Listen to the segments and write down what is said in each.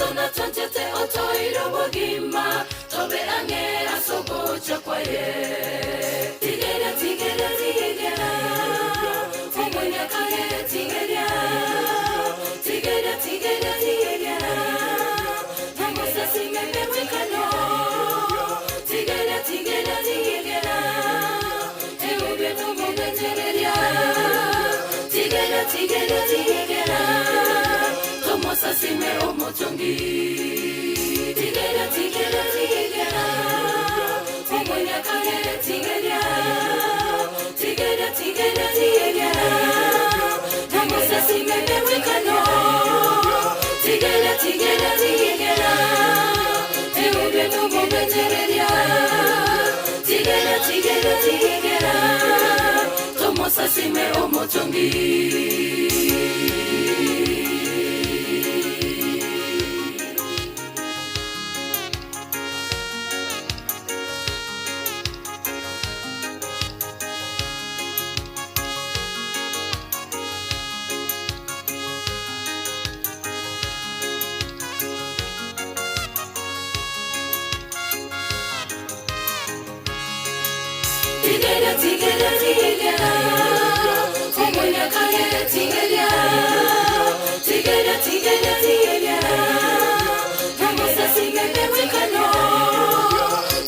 Yeso natwanchete otoire obogima, tobe ang'e ase ogocha kwaye. Tigeria, tigeria, tigeria, omonyakare, tigeria, tigeria, tigeria, tigeria, namosasime mebwekano. Tigeria, tigeria, tigeria, eube tomobetereria. Tigeria, tigeria, tigeria, tomosasime omotongi. Tigeria, tigeria, tigeria, omonyakare, tigeria, tigeria, tigeria, tigeria, namosasime mebwekano. Tigeria, tigeria, tigeria, eube tomobetereria. Tigeria, tigeria, tigeria, tomosasime omotongi. Tigeria, tigeria, tigeria, omonyakare, tigeria, tigeria, tigeria, tigeria, namosasime mebwekano.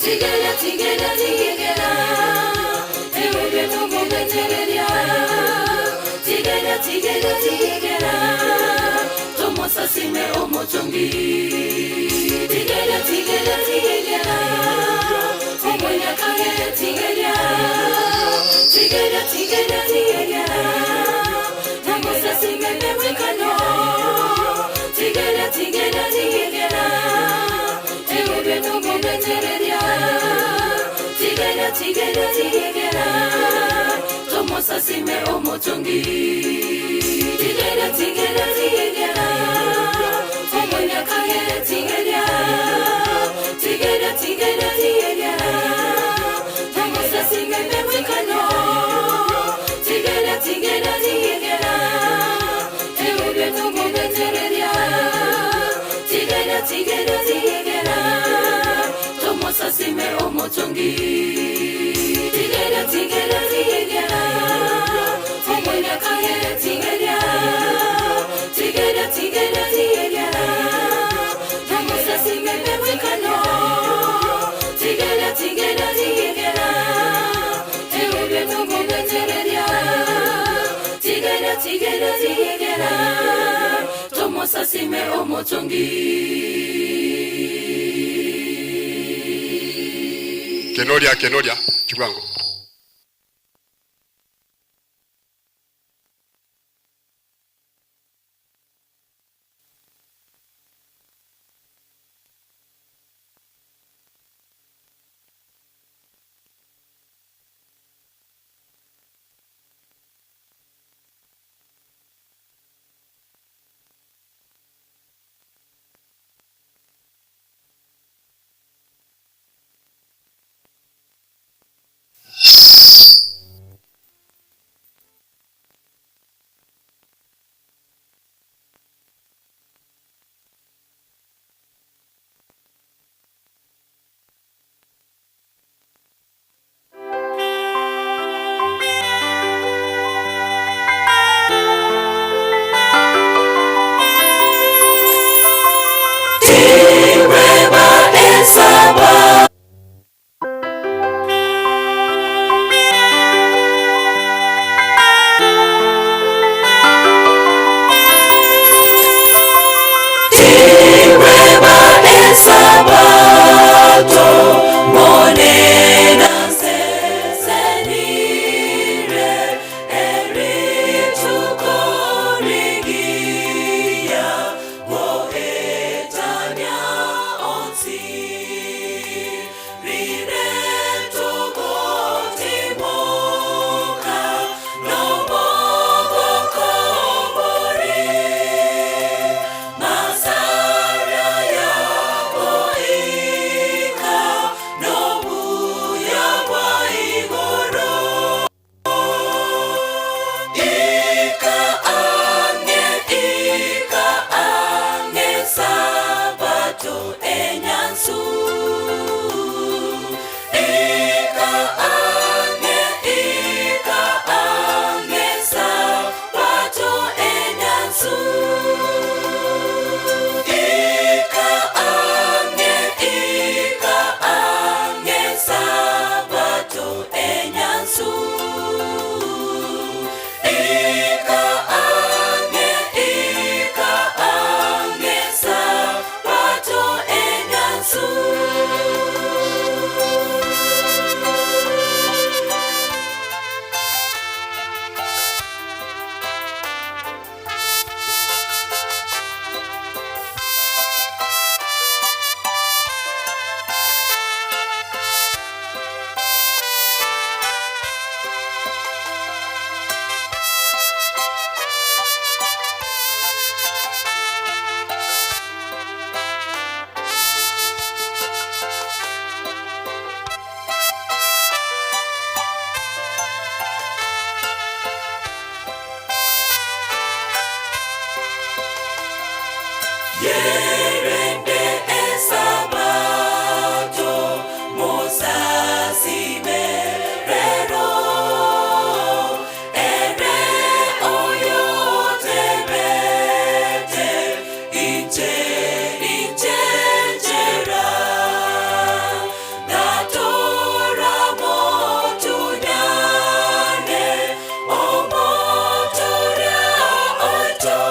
Tigeria, tigeria, tigeria, eube tomobetereria. Tigeria, tigeria, tigeria, tomosasime omotongi. Tigeria, tigeria, tigeria, omonyakare, tigeria, tigeria, tigeria, tigeria, namosasime mebwekano. Tigeria, tigeria, tigeria, eube tomobetereria. Tigeria, tigeria, tigeria, tomosasime omotongi. Tigeria, tigeria, tigeria, omonyakare, tigeria, tigeria, tigeria, tigeria, namosasime mebwekano. Tigeria, tigeria, tigeria, eube tomobetereria. Tigeria, tigeria, tigeria, tomosasime omotongi. Tigeria, tigeria, tigeria, omonyakare, tigeria, tigeria, tigeria, tigeria, namosasime mebwekano. Tigeria, tigeria, tigeria, eube tomobetereria. Tigeria, tigeria, tigeria, tomosasime omotongi. Kenoria, Kenoria, Chibwango. Yerende Esabato, mosasime rero, ere oyotebete, Inche ninche nchera, natora motunyane Omotoria oito,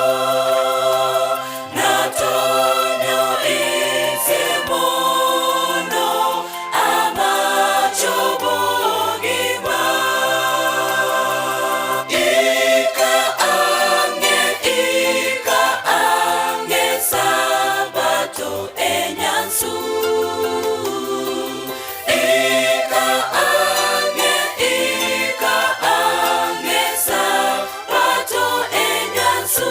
natonyo inse mono amache obogima. Ika ang'e, ika ang'e Sabato enyansu. Ika ang'e, ika ang'e Sabato enyansu.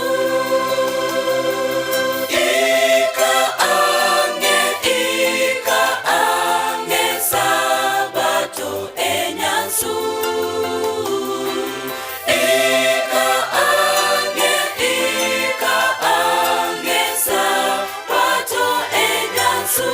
Ika ang'e, ika ang'e Sabato enyansu. Ika ang'e, ika ang'e Sabato enyansu.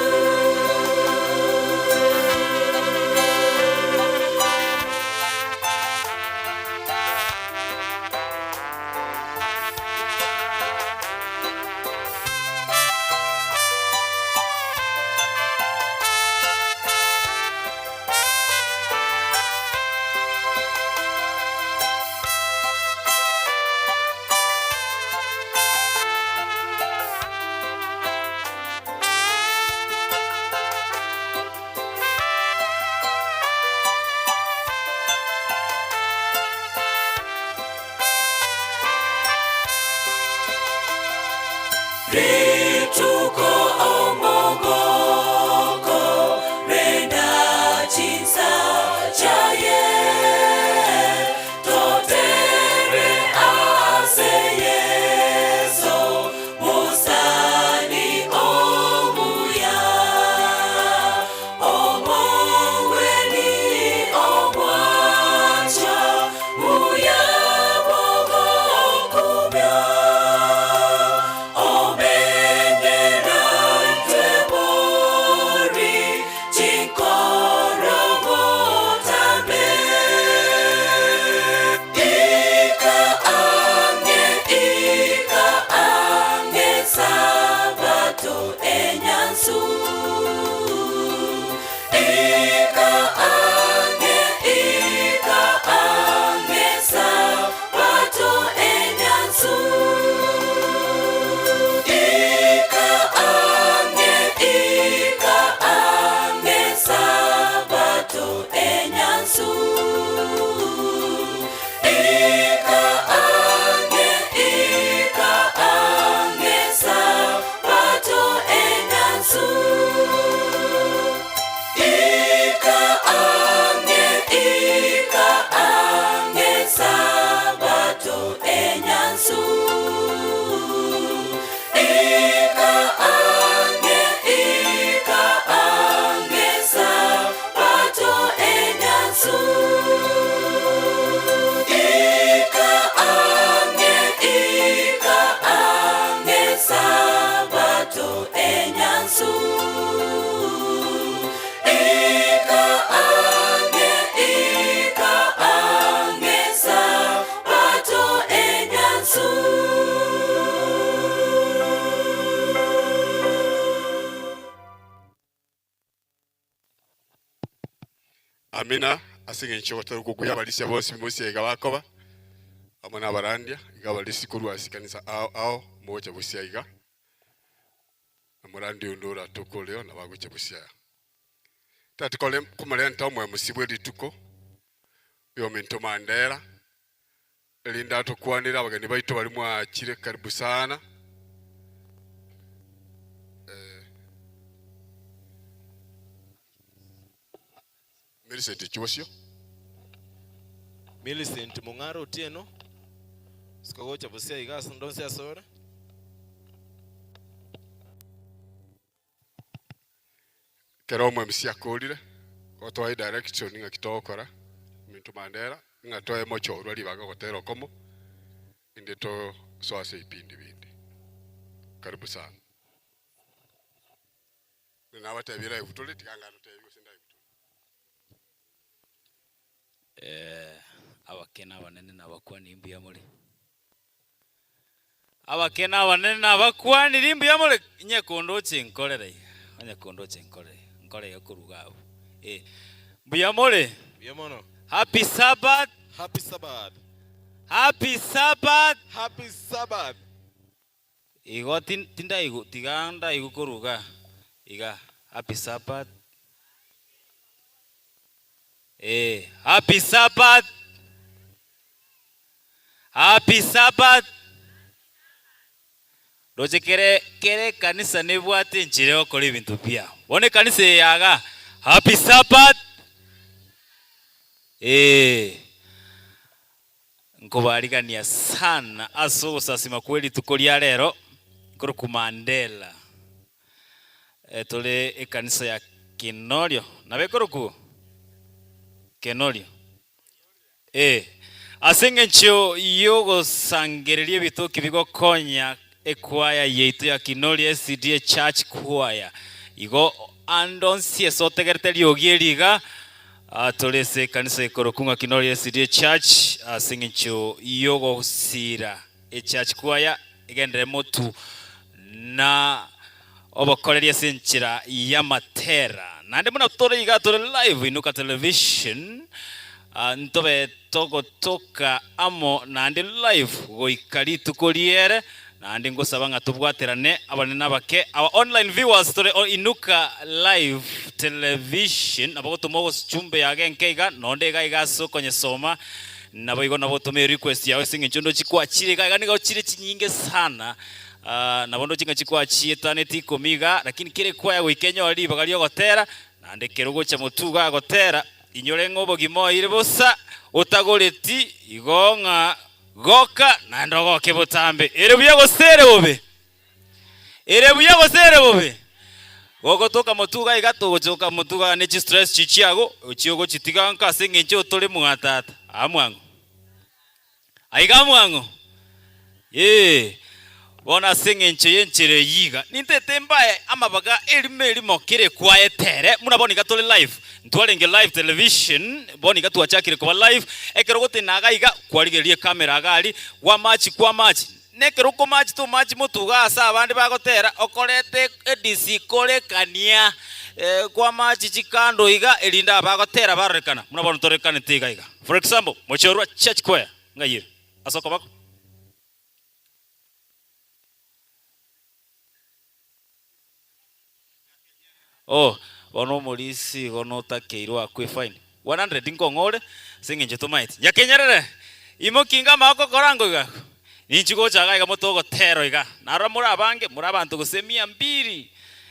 Rituko omogoko renda chinsa chiaye, totere ase Yeso mosani omuya, omongweni omwancha muya bogokumia, omenderante bori chinkoro botambe. Ika ang'e, ika ang'e Sabato enyansu. Ika ang'e, ika ang'e Sabato enyansu. Ika ang'e, ika ang'e Sabato enyansu. Ika ang'e, ika ang'e Sabato enyansu. Ika ang'e, ika ang'e Sabato enyansu. Ika ang'e, ika ang'e Sabato enyansu. Ika ang'e, ika ang'e Sabato enyansu. Ika ang'e, ika ang'e Sabato enyansu. Amina ase eng'encho gotari gokuya abarisia bonsi mosia iga bakoba amo na abarandia iga abarisia korwa ase ekanisa ao ao mogocha bosia iga na morandi onde oratoke oreo nabo agocha bosia aya. Tati kore komorenta omoemusi bwe rituko oyominto Mandela erinde atokwanere abageni baito baria mwachire karibu sana. Eh, Millicent Chibosio. Millicent Mong'are Otieno, sikogocha bosia iga ase ndonsi asore. Ekero omoemisi akoorire, gotoa edirection ng'aki togokora, ominto Mandela, ng'a toe mochorwa ribaga gotera okomo, inde tosoe ase ebipindi binde. Karibu sana. Buna nabatebirie live tore, tiga ngatotebie gose live tore. Abake na abanene nabakwani mbuya more. Abake na abanene nabakwaniri mbuya more. Inye kondoche nkorere iga, onye kondoche nkorere iga, nkore iga korwa iga abwo. Eh, mbuya more? Mbuya mono. Happy Sabbath! Happy Sabbath! Happy Sabbath! Happy Sabbath! Igo tindaigu tiga ndaigu korwa iga iga happy Sabbath eh happy Sabbath happy Sabbath Roche kere kere ekanisa nebwate enchera yogokora ebinto biabo. Bono ekanisa eye yaga happy Sabbath eh. Nkobarigania sana ase ogosasima kwe rituko ria rero nkorokwa Mandela. Tore ekanisa ya Kenorio, nabo ekorokwa Kenorio. Eh, ase eng'encho y'ogosangereria ebitoki bigokonya ekwaya yaito ya Kinorio SDA Church Choir. Igo ande onsi ase otegerete riogi eri iga, tore ase ekanisa ekorokwa ng'a Kinorio SDA Church ase eng'encho y'ogosira echurch choir egenderere motu na obokoreri ase enchera y'amatera. Naende buna tore iga tore live Inuka Television, ntobe Togotoka amo naende live goika rituko riere, naende ngosaba ng'a tobwaterane abanene na abake. Our online viewers tore o Inuka live television nabo gotoma ogochumbe yago enke iga nonde iga iga ase okonyesoma naboigo nabo otome request yao ase eng'encho ndochi kwachire iga iga nigo chire chinyinge sana nabo ndoche ng'a chikwachietanetie ikomi iga lakini kera ekwaya goika enyore ribaga riogotera naende kero ogocha motwe iga agotera Inyore ng'a obogima oeire bosa, otagoreti, igo ng'a goka naende ogoke botambe. Ere buya gose ere bobe? Ere buya gose ere bobe? Gogotoka motuga iga togochoka motuga ne chistress chi chiago, ochie ogochitiga nka ase eng'encho otore mwa tata. Aa mwang'o. Aiga mwang'o? Ee, bono ase engencho y'enchera eyio iga, nintete mbae amabaga erimo erimo kera ekwaete ere, buna bono iga tore live, ntwarenge live television, bono iga twachakire koba live, ekero ogotenena iga iga, kwarigereria ecamera iga aria, kwamachi kwamachi, na ekero okomachi tomachi motwe iga ase abande bagotera, okorete edisikorekania, kwamachi chikando iga, erinde abagotera barorekana, buna bono torekanete iga iga. For example, mochorwa church choir ng'ai ere ase okoboko? Oh, bono omorisi igo notakeirwe akwe efine 100 nkong'ore ase eng'encho tomaeti. Nyakenyerere, imoki inga amagoko korango iga. Ninchi gocha iga iga motogotera iga. Narora more abange, more abanto gose mia mbiri.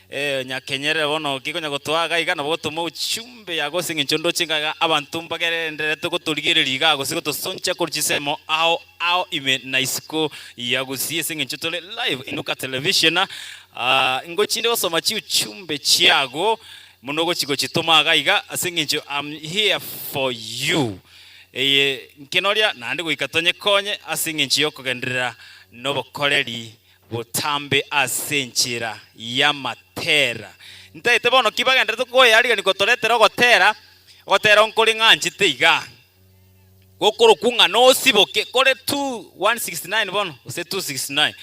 Eh, nyakenyerere bono ki konya gotoa iga iga nabo gotoma ochumbe yago ase eng'encho ndoche iga iga abanto mbagerenderete gotorigereria iga gose gotosoncha korwa chinsemo ao ao ime na isiko ya Gusii ase eng'encho tore live Inuka Television. Ah, ngochinde gosoma chiuchumbe chiago mono ogochi gochitoma iga iga ase eng'encho I'm here for you. Eye nkenoria naende goika tonyekonye ase engencho y'okogenderera nobokoreri botambe ase enchera y'amatera. Ntaete bono ki bagenderete koyarigania gotoretera ogotera, ogotera nkore ng'anchete iga, gokorokwa ng'a nosiboke, kore 2 169 bono, gose 269,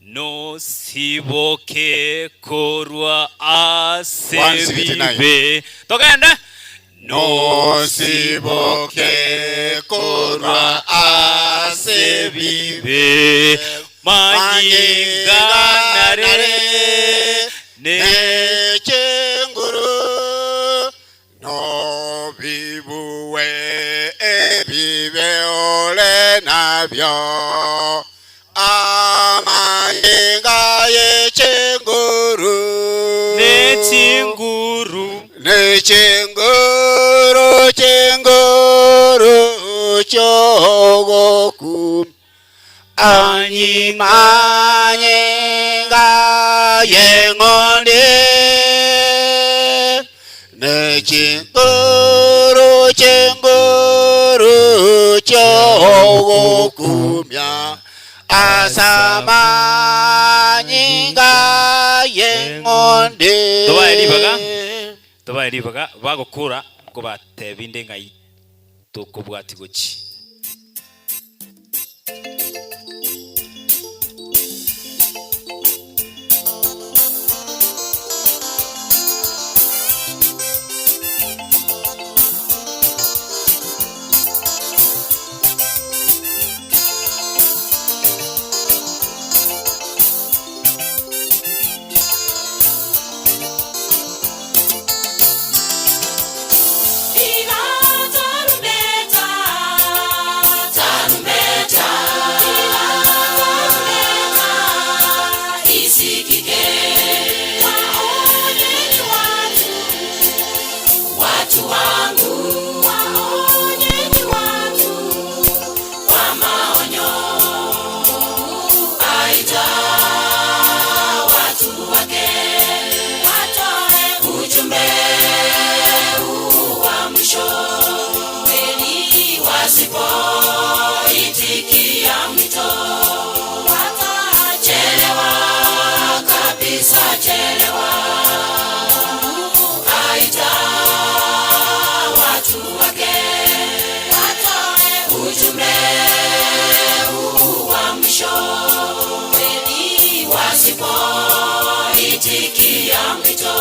Nosiboke korwa ase 169. ebibe. Togende. Nosiboke korwa ase Ebibe manyinga nare ne nechinguru nobibuwe ebibe ore nabio amanyinga yechinguru nechinguru nechinguru chinguru chogoku anyimanyinga yeng'ondi nechinguru chinguru chogokumya asamanyinga y'eng'ondi. Tobae ribaga, tobae ribaga bagokora nkobatebia inde ng'ai tokobwatia gochia. Piga tarumbeta, tarumbeta, piga tarumbeta, isikike. Waonyeni watu, watu wangu, waonyeni watu kwa maonyo. Mungu aita watu wake, watoe ujumbe huu wa mwisho. Kweli wasipoitikia mwito, watachelewa kabisa, chelewa. Mungu aita watu wake, watoe ujumbe huu wa mwisho. Kweli wasipoitikia mwito,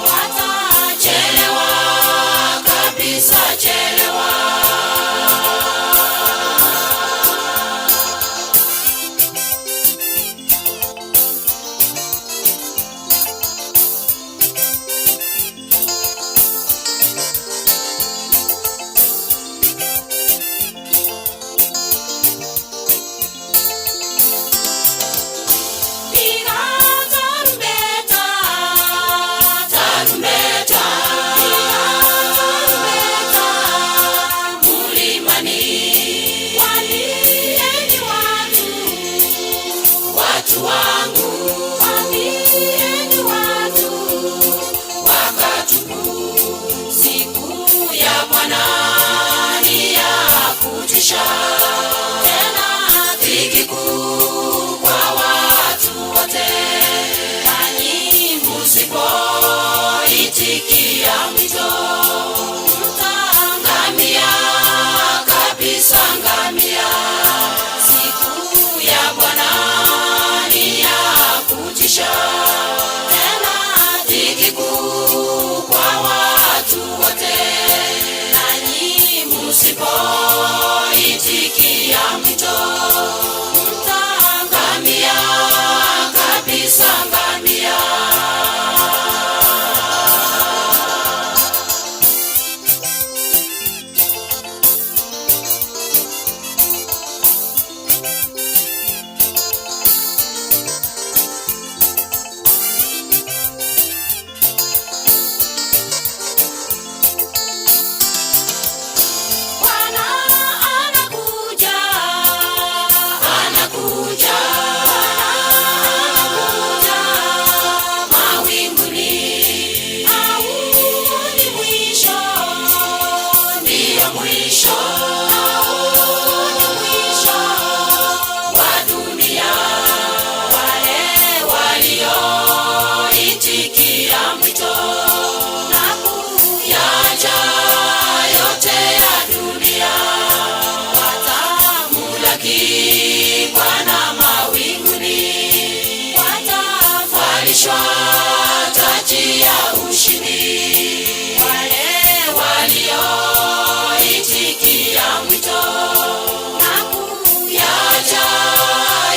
watachelewa kabisa, chelewa. Piga tarumbeta, tarumbeta, piga tarumbeta, mlimani, waambieni watu, watu wangu, waambieni watu, wakatubu. Siku ya Bwana ni ya kutisha, tena dhiki kuu kwa watu wote. Nanyi msipoitikia mwito, mtaangamia kabisa, ngamia. Siku ya Bwana ni ya kutisha, tena dhiki kuu kwa watu wote. Nanyi msipoitikia mwito, mtaangamia kabisa, ngamia. Bwana anakuja, anakuja, anakuja mawinguni, huu ni mwisho, ndiyo mwisho, huu ni mwisho wa dunia. Wale walioitikia mwito na kuyaacha yote ya dunia, watamlaki Bwana mawinguni, watavalishwa taji ya ushindi. Wale walioitikia mwito na kuyaacha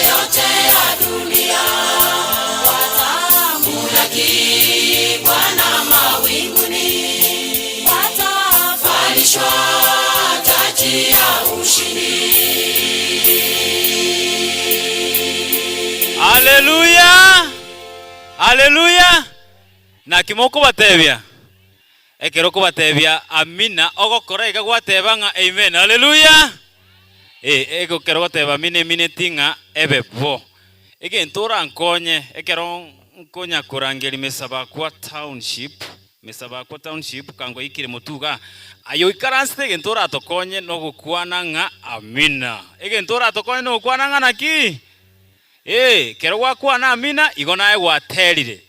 yote ya dunia, watamlaki Bwana mawinguni, watavalishwa taji ya ushindi. Haleluya! Haleluya! Naki mokobatebia? Ekero okobatebia amina, ogokora iga gwateba ng'a amen. Haleluya! Eh, ekero ogoteba amina emineti ng'a ebe bo. Egento orankonye ekero nkonya korangeria Mesabakwa Township, Mesabakwa Township kangoikire motwe igaa, aye oikaransete egento oratokonye nogokwana ng'a amina. Egento oratokonye nogokwana ng'a naki? Ee, ekero gwakwana amina, igo naye gwaterire.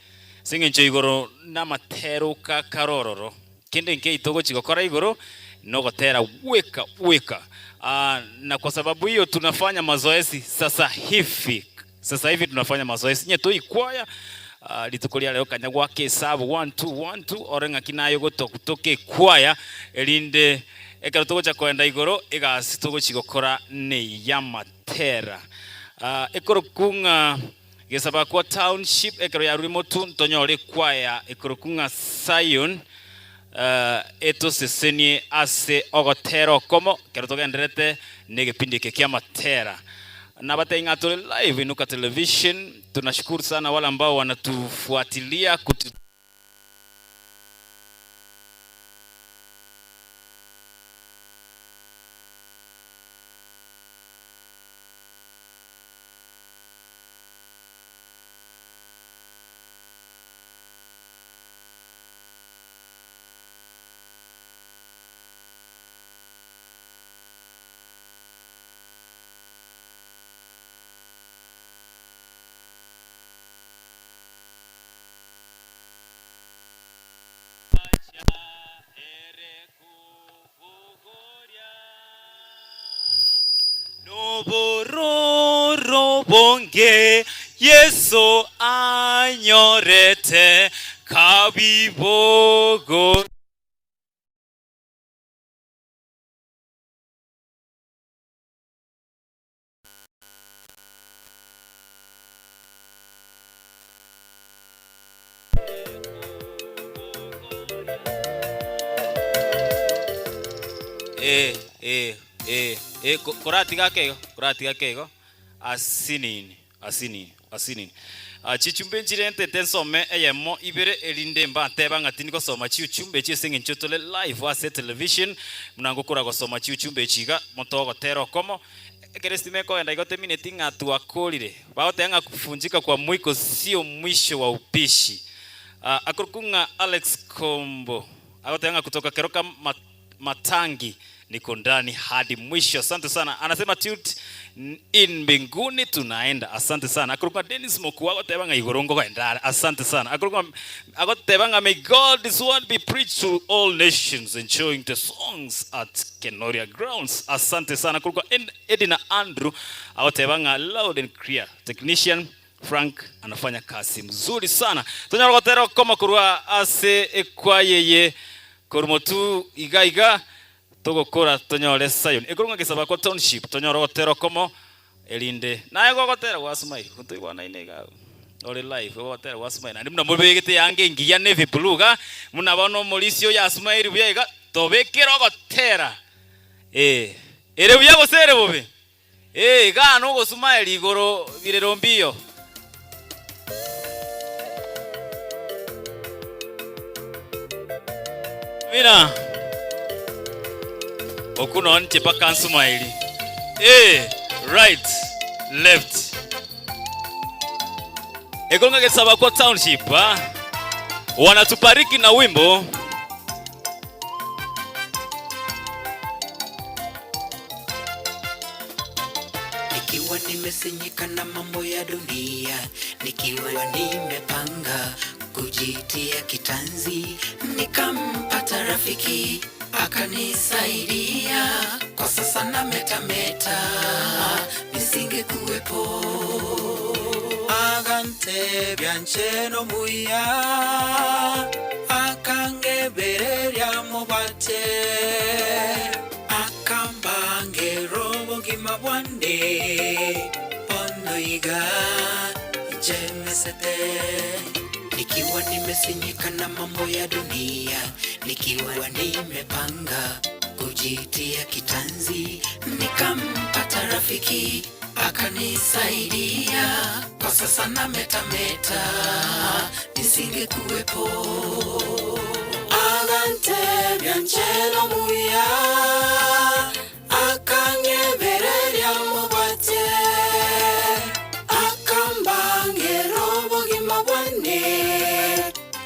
Ase engencho igoro namateroka kare ororo. Kende nkeito ogochia gokora igoro nogotera gweka gweka. Ah, na kwa sababu hiyo tunafanya mazoezi sasa hivi. Sasa hivi tunafanya mazoezi. Onye toikwaya, ah, rituko ria rero kanya goaka esabu one two one two ore ng'aki naye ogotoka ekwaya erinde ekero togocha koenda igoro egasi togochia gokora neyamatera. Ah, ekorokwa ng'a Gesabakwa Township ekero yarure motu ntonyore ekwaya ekorokwa ng'a Zion etosesenie ase ogotera okomo ekero togendererete negepindi eke kiamatera. Nabatebie ng'a tore live Inuka Television, tunashukuru sana wale ambao wanatufuatilia kutu. Nobororo bonge Yeso anyorete kabibogo. Eh, eh, eh, eh, koratiga ake igo, koratiga ake igo, asinini, asinini, asinini. Ah, chichumbe nchirentete nsome eyemo ibere erinde mbateba ng'a tindi gosoma chiuchumbe echi ase eng'encho tore live ase etelevision, buna ngokora gosoma chiuchumbe echi iga, motogotera okomo, Ekero estima ekogenda igo temineti ng'a twakorire. Bagoteba ng'a kufunjika kwa mwiko sio mwisho wa upishi. Ah, akorokwa ng'a Alex Kombo agoteba ng'a kutoka Keroka Matangi niko ndani hadi mwisho. Asante sana. Anasema tute in mbinguni tunaenda. Asante sana. Akorokwa ng'a Dennis Mokua agoteba ng'a igoro nkogenda are. Asante sana. Akorokwa ng'a agoteba ng'a may God's word be preached to all nations enjoying the songs at Kenoria Grounds. Asante sana korwa Edina Andrew agoteba ng'a loud and clear. Technician Frank anafanya kazi mzuri sana. Tonyara gotera okoma korwa ase ekwaya eye korwa motu iga iga togokora tonyore Zion. Ekorwa ng'a Gesabakwa Township tonyore ogotera okomo Erinde naye gogotera gwa smile, ntoigwanaine iga ore live ogotera gwa smile naende buna mobegete eanga engiya navy blue iga, buna bono omorisia oyo asmile buya iga, tobekere ogotera eh, ere buya gose ere bobe? Eh, igaa nogosmile igoro birero mbiyo. Amina. Oku noo inche mpaka nsmile. Eh, right, left. Ekonga Gesabakwa Township, ah. Wanatubariki na wimbo. Nikiwa nimesenyeka na mambo ya dunia, nikiwa nimepanga kujitia kitanzi, nikampata rafiki akanisaidia. Kwa sasa nametameta, nisingekuwepo. Agantebia nche nomuya, akangebereria mobwate, akambangera obogima bwane, bono iga inche mesete. Nikiwa nimesenyeka na mambo ya dunia, nikiwa nimepanga kujitia kitanzi, nikampata rafiki akanisaidia. Kwa sasa nametameta, nisingekuwepo. Agantebia nche nomuya, akang'ebereria mobwate, akambangera obogima bwane,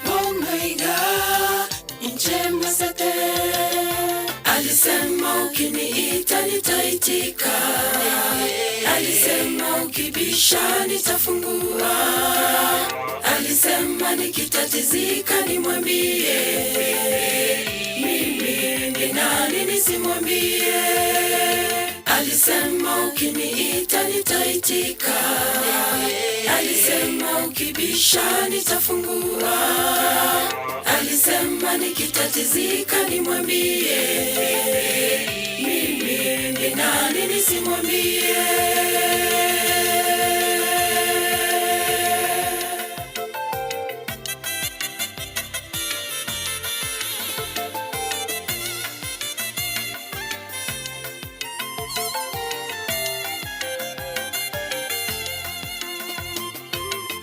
bono iga inche mbasete. Alisema ukiniita nitaitika. Alisema ukibisha nitafungua. Alisema nikitatizika nimwambie. Mimi ni nani nisimwambie? Alisema ukiniita nitaitika. Alisema ukibisha nitafungua. Alisema nikitatizika nimwambie. Mimi ni nani nisimwambie?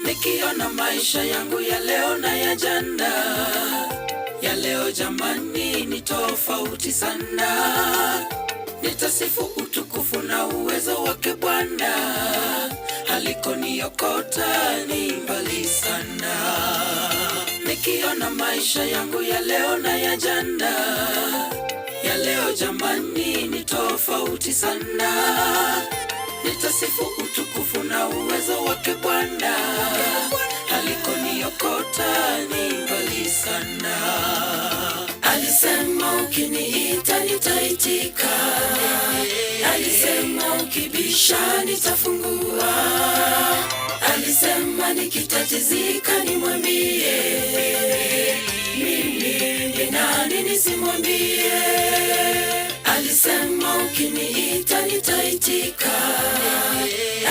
Nikiona maisha yangu ya leo na ya jana, ya leo jamani ni tofauti sana. Nitasifu utukufu na uwezo wake Bwana, alikoniokota ni mbali sana. Nikiona maisha yangu ya leo na ya jana, ya leo jamani ni tofauti sana. Nitasifu utukufu na uwezo wake Bwana, alikoniokota ni mbali sana. Alisema ukiniita nitaitika. Alisema ukibisha nitafungua. Alisema nikitatizika nimwambie. Mimi ni nani nisimwambie? Alisema ukiniita nitaitika.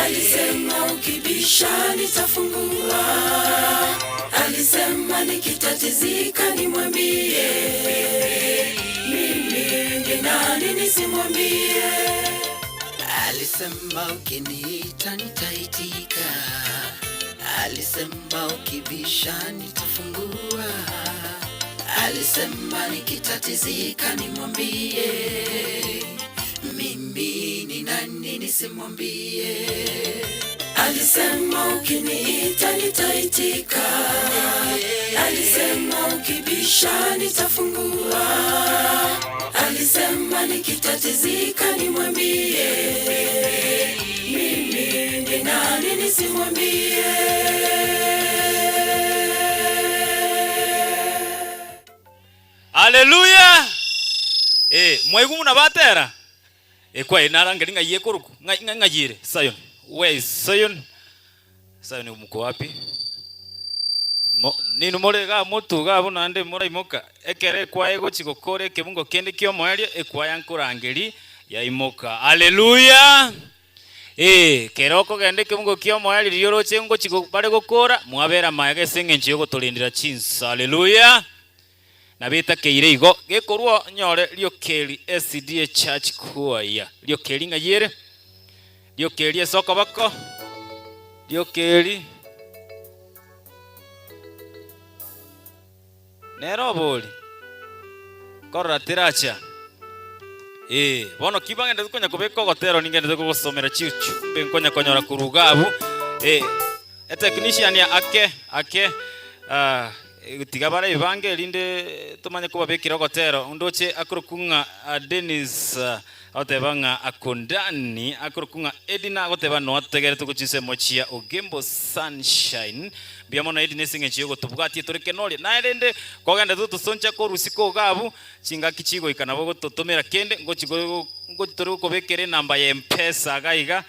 Alisema ukibisha nitafungua. Alisema nikitatizika nimwambie. Mimi ni nani nisimwambie? Alisema ukiniita nitaitika. Alisema ukibisha nitafungua. Alisema nikitatizika nimwambie. Mimi ni nani nisimwambie? Alisema ukiniita nitaitika. Alisema ukibisha nitafungua. Alisema nikitatizika nimwambie. Mimi ni nani nisimwambie? Haleluya! Eh, mwaigwa buna batera? Eh, kwaye narangeri ng'ai ekoruku ng'ai ng'ai ng'ai ere Zion. Where is Zion? Zion mko wapi? Mo, ninu more iga motu iga abwo naende moraimoka ekero ekwaya egochi gokora ekebungo kende ki'omoerio ekwaya nkorangeri yaimoka. Haleluya! Ee, kera okogenda ekebungo ki'omoerio riria oroche ngochi bare gokora, mwabera amaega ase engencho y'ogotorendera chinsa. Haleluya! Nabo etakeire igo, gekorwa onyore riokeri SDA Church Choir. Riokeri ng'ai ere? Riokeri ase okoboko, riokeri nere obori, korora teracha. Ee, bono ki bagenderete konya kobeka ogotera ningenderete kogosomera chichumbe nkonya konyora korwa iga abwo. Ee, etechnician ake ake ah, tiga bare ebibange erinde tomanye kobabekera ogotera. Ondoche akorokwa ng'a Dennis agoteba ng'a akondani, akorokwa ng'a Edina agoteba noategerete gochia ensemo chia Ogembo Sunshine. Mbuya mono Edina ase eng'encho yogotobwatia tore kenoria. Naye rende kogenderete gotosoncha korwa isiko iga abwo, Chingaki chigoika nabo gototomera kende, ngochi ngochi tore gokobekera enamba ya Mpesa iga iga,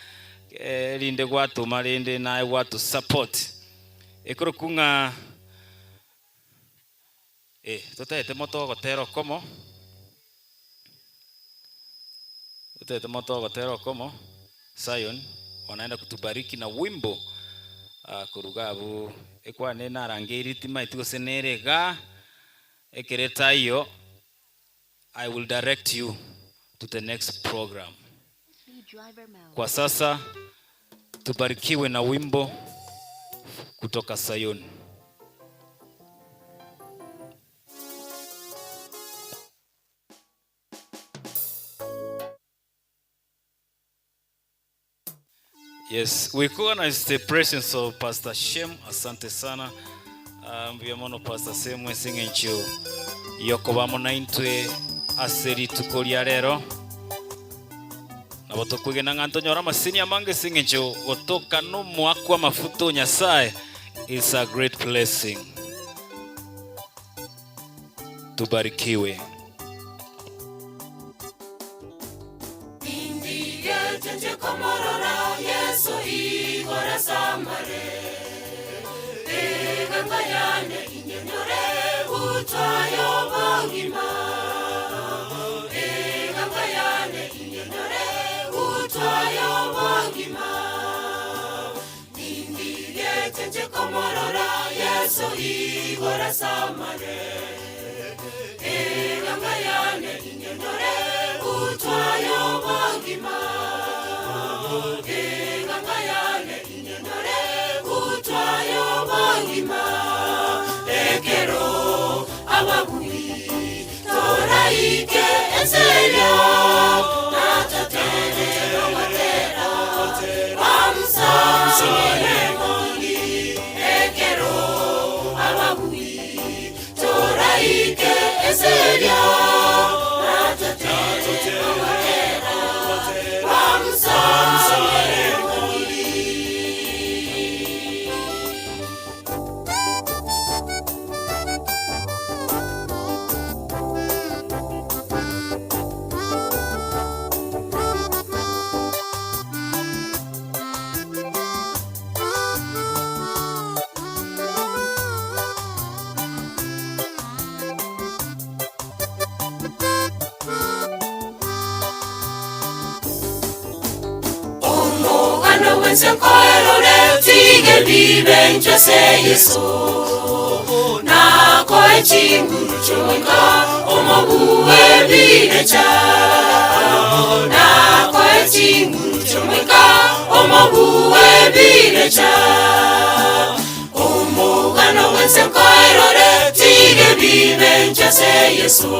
erinde gwatoma rende naye gwato support. Ekorokwa ng'a eh, totaete moto ogotera okomo, totaete moto ogotera okomo, Zion wanaenda kutubariki na wimbo korwa iga abwo, ekwane narangeirie timaeti gose nere igaa. Ekero etaiyo, I will direct you to the next program. Kwa sasa tubarikiwe na wimbo kutoka Sayuni. Yes, we recognize the presence of Pastor Shem. Asante sana. Ah, mbuya mono Pastor Shem ase eng'encho yokoba amo naintwe ase rituko ria rero. Nabo tokwegena ng'a ntonyore amasini amange ase eng'encho gotoka nomoakwa amafuta o Nyasae is a great blessing. Tubarikiwe. Nindigetie nche komorora Yeso igoro ase amare, Eganga yane inyenyore gutwa y'obogima, Eganga yane inyenyore gutwa y'obogima. Nindigetie nche komorora Yeso igoro ase amare, Eganga yane inyenyore gutwa y'obogima, Eganga yane inyenyore gutwa y'obogima. Ekero ababui toraike ense eria, natotere ogotera kwa Musa n'Emori. Ekero ababui toraike ense eria, natotere ogotera kwa Musa n'Emori. Omogano bw'ense nkoerore, tige bibe inche ase Yeso. Nakoe chinguru chi'Omoika, omobue birecha. Nakoe chinguru chi'Omoika, omobue birecha. Omogano bw'ense nkoerore, tige bibe inche ase Yeso.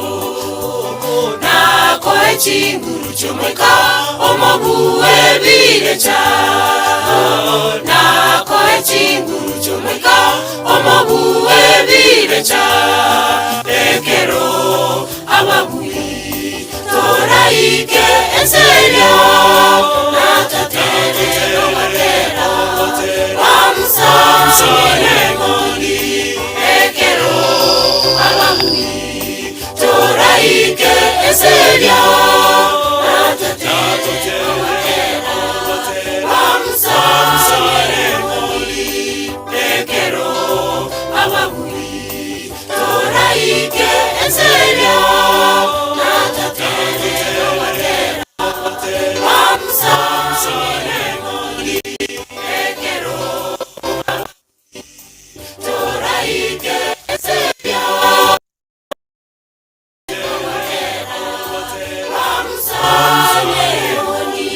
Nakoe chinguru chi'Omoika, omobue birecha. Nakoe chinguru chi'Omoika, omobue birecha. Ekero ababui toraike ense eria, natotere ogotera kwa Musa n'Emori. Ekero ababui toraike ense eria, natotere ogotera kwa Musa n'Emori. Ekero ababui toraike ense eria, natotere ogotera kwa Musa n'Emori. Ekero toraike ense eria, kwa Musa n'Emori.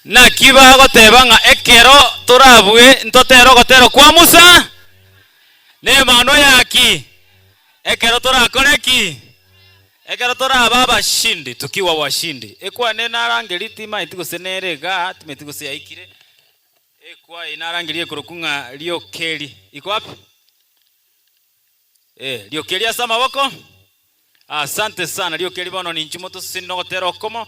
Naki bagoteba ng'a ekero torabue ntotere ogotero kwa Musa, nemano yaki? Ekero torakore ki? Ekero torabe abashindi, tukiwa washindi. Ekwane narangerie timaeti gose nere igaa, timaeti gose yaikire, ekwa eye narangerie ekorokwa ng'a riokeri. Iko wapi? Eh, riokeri ase amaboko. Asante sana, riokeri bono ninchu motoseseni nogotera okomo,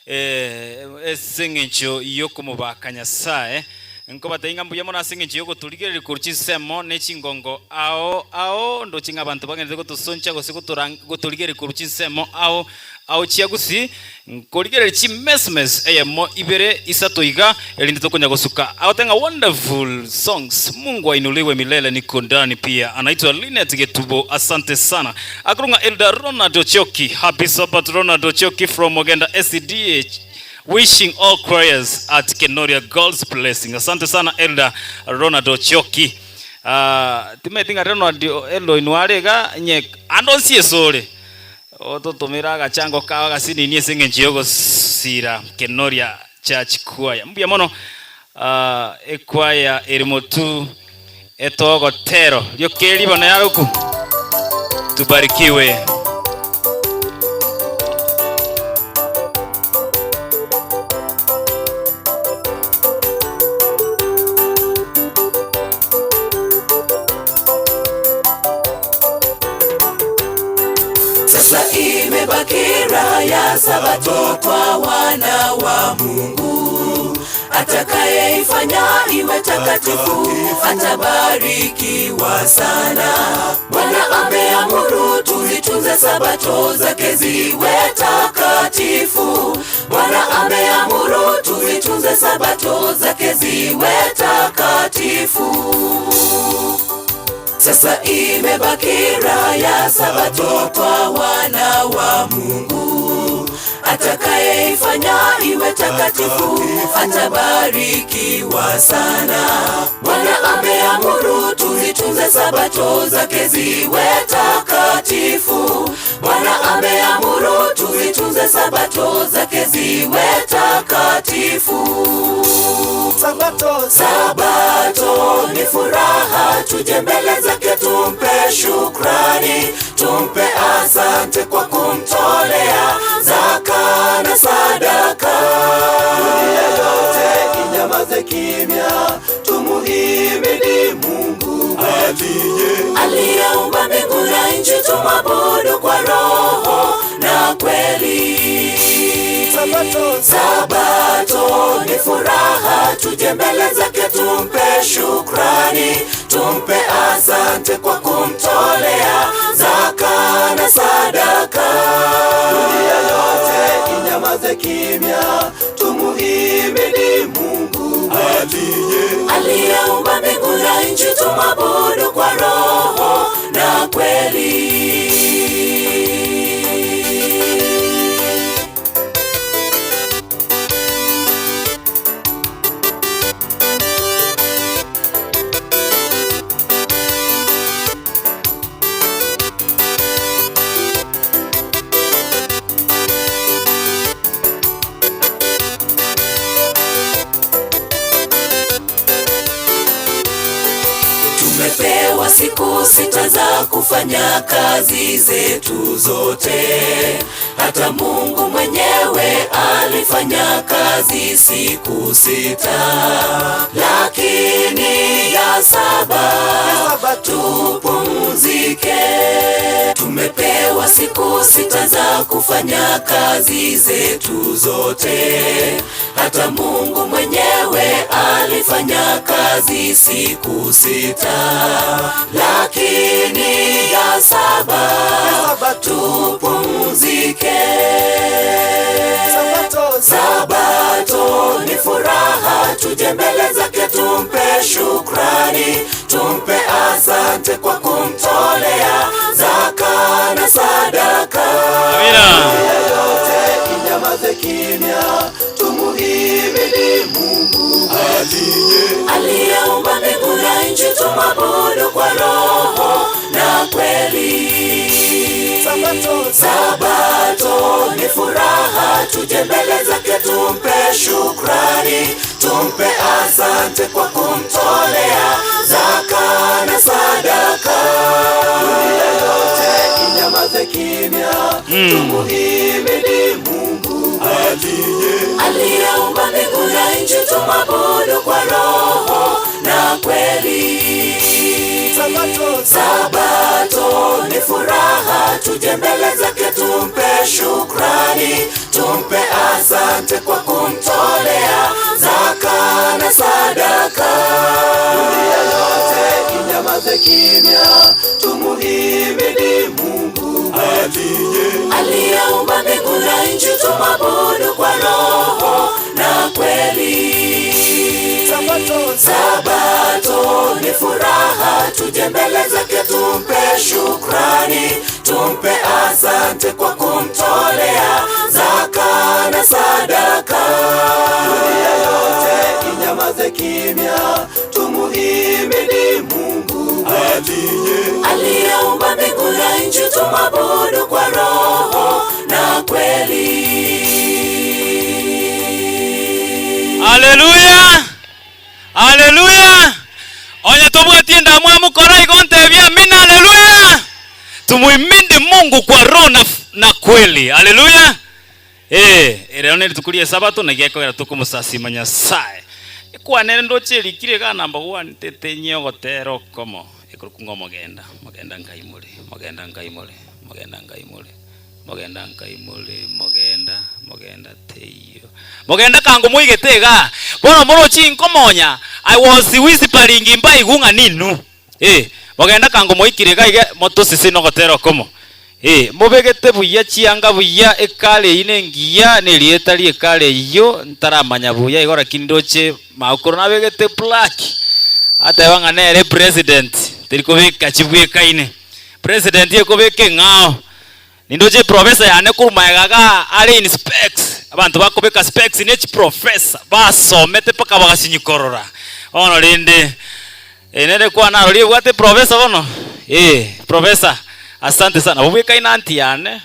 eh, ase eng'encho y'okomobaka Nyasae. Nkobatebia ng'a mbuya mono ase eng'encho y'ogotorigereria korwa chinsemo ne chingongo ao ao, ndoche ng'a abanto bagenderete gotosoncha gose gotorang gotorigereria korwa chinsemo ao ao chia gusii, Nkorigereria chimesmes eyemo ibere isato iga erinde tokonya gosuka. Agoteba ng'a wonderful songs Mungu ainuliwe milele niko ndani pia. Anaitwa Linet Getubo asante sana. Akorwa ng'a Elder Ronald Ochoki happy Sabbath Ronald Ochoki from Ogenda SDA wishing all choirs at Kenoria God's blessing. Asante sana Elder Ronald Ochoki. Ah, timanyeti ng'a Ronald Elder oino are iga onye ande onsi esore. Ototomere agachango kao agasinini ase engencho y'ogosira Kenoria Church Choir. Mbuya mono ekwaya ere motu etogotero rioka eri bono yaroku. Tubarikiwe. Sasa imebaki raha ya Sabato kwa wana wa Mungu. Atakayeifanya iwe takatifu atabarikiwa sana. Bwana ameamuru tuzitunze Sabato zake ziwe takatifu. Bwana ameamuru tuzitunze Sabato zake ziwe takatifu. Sasa imebaki raha ya Sabato kwa wana wa Mungu. Atakayeifanya iwe takatifu atabarikiwa sana. Bwana ameamuru tuzitunze Sabato zake ziwe takatifu. Bwana ameamuru tuzitunze Sabato zake ziwe takatifu. Sabato, Sabato ni furaha, tuje mbele zake tumpe shukrani, tumpe asante kwa kumtolea zaka na sadaka. Dunia yote inyamaze kimya, tumuhimidi Mungu aliye Aliyeumba mbingu na nchi, tumwabudu kwa roho na kweli. Sabato, Sabato ni furaha, tuje mbele zake tumpe shukrani, tumpe asante kwa kumtolea zaka na sadaka. Dunia yote inyamaze kimya, tumuhimidi Mungu aliye Aliyeumba mbingu na nchi, tumwabudu kwa roho na kweli. Tumepewa siku sita za kufanya kazi zetu zote. Hata Mungu mwenyewe alifanya kazi siku sita, lakini ya saba tupumzike. Tumepewa siku sita za kufanya kazi zetu zote. Hata Mungu mwenyewe alifanya kazi siku sita, lakini ya saba tupumzike. Sabato, Sabato ni furaha, tuje mbele zake tumpe shukrani, tumpe asante kwa kumtolea zaka na sadaka. Amina. Dunia yote inyamaze kimya, tumuhimidi Mungu aliye Aliyeumba mbingu na nchi, tumwabudu kwa roho na kweli. Sabato, Sabato ni furaha, tuje mbele zake tumpe shukrani, tumpe asante kwa kumtolea zaka na sadaka. Dunia yote inyamaze kimya, tumuhimidi Mungu aliye Aliyeumba mbingu na nchi, tumwabudu kwa roho na kweli. Sabato, Sabato ni furaha, tuje mbele zake tumpe shukrani, tumpe asante kwa kumtolea zaka na sadaka. Dunia yote inyamaze kimya, tumuhimidi Mungu aliye Aliyeumba mbingu na nchi, tumwabudu kwa roho na kweli. Sabato, Sabato ni furaha, tuje mbele zake tumpe shukrani, tumpe asante kwa kumtolea zaka na sadaka. Dunia yote inyamaze kimya, tumuhimidi Mungu aliye Aliyeumba mbingu na nchi, tumwabudu kwa roho na kweli. Haleluya! Haleluya! Onye tobwatie ndamwamu kora igo ntebia amina haleluya! Tumuiminde Mungu kwa roho na, na kweli. Haleluya! Eh, erero ne rituko ria esabato naki ekogera tokomosasima Nyasaye. Ekwanere ndoche erikire iga number one tetenye ogotera okomo ekorokwa ng'a omogenda, mogenda nkai more, mogenda nkai more, mogenda nkai more. Mogenda nkai more, mogenda, mogenda teiyo. Mogenda kango moigete igaa. Bono morochi inkomonya, I was whispering mbaigwe ng'a ninwe. Eh, mogenda kango moikire iga iga motosese nogotera okomo. Eh, mobegete buya chianga buya, ekare eyio nengiya, na erieta ri'ekare eyio ntaramanya buya igo lakini ndoche magokoro nabegete black, ateba ng'a nere president, teri kobeka chibwekaine. President ekobeka eng'ao. Nindoche eprofessor yane korwa magega igaa are in specs, abanto bakobeka specs ne chiprofessor, basomete mpaka bagasinywa korora. Bono rende, nere kwana arorie ebwate eprofessor bono, eh, professor, asante sana, nabo bwekaine aunty yane,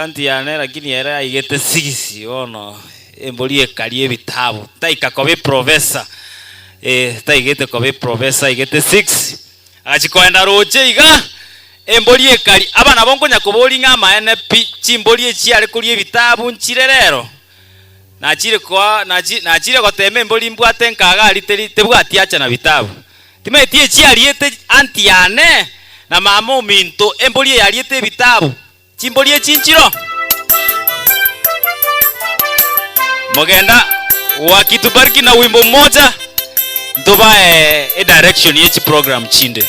aunty yane lakini ere aigete six bono, embori ekaria ebitabu, taika koba eprofessor, eh, taigete koba eprofessor aigete six. Agachia koenda roche iga, embori ekari. Aba nabo nkonya koboria ng'a amaene pi, chimbori echi chiare koria ebitabu nchire rero? Nachire koa nachi nachire gotema embori mbwate nkaga aria teri tebwati acha na bitabu. Timanyeti echiariete aunty yane na mama ominto embori eye ariete ebitabu. Chimbori echi nchiro. Mogenda wakitubariki na wimbo mmoja ntobae edirection ye chiprogram chinde.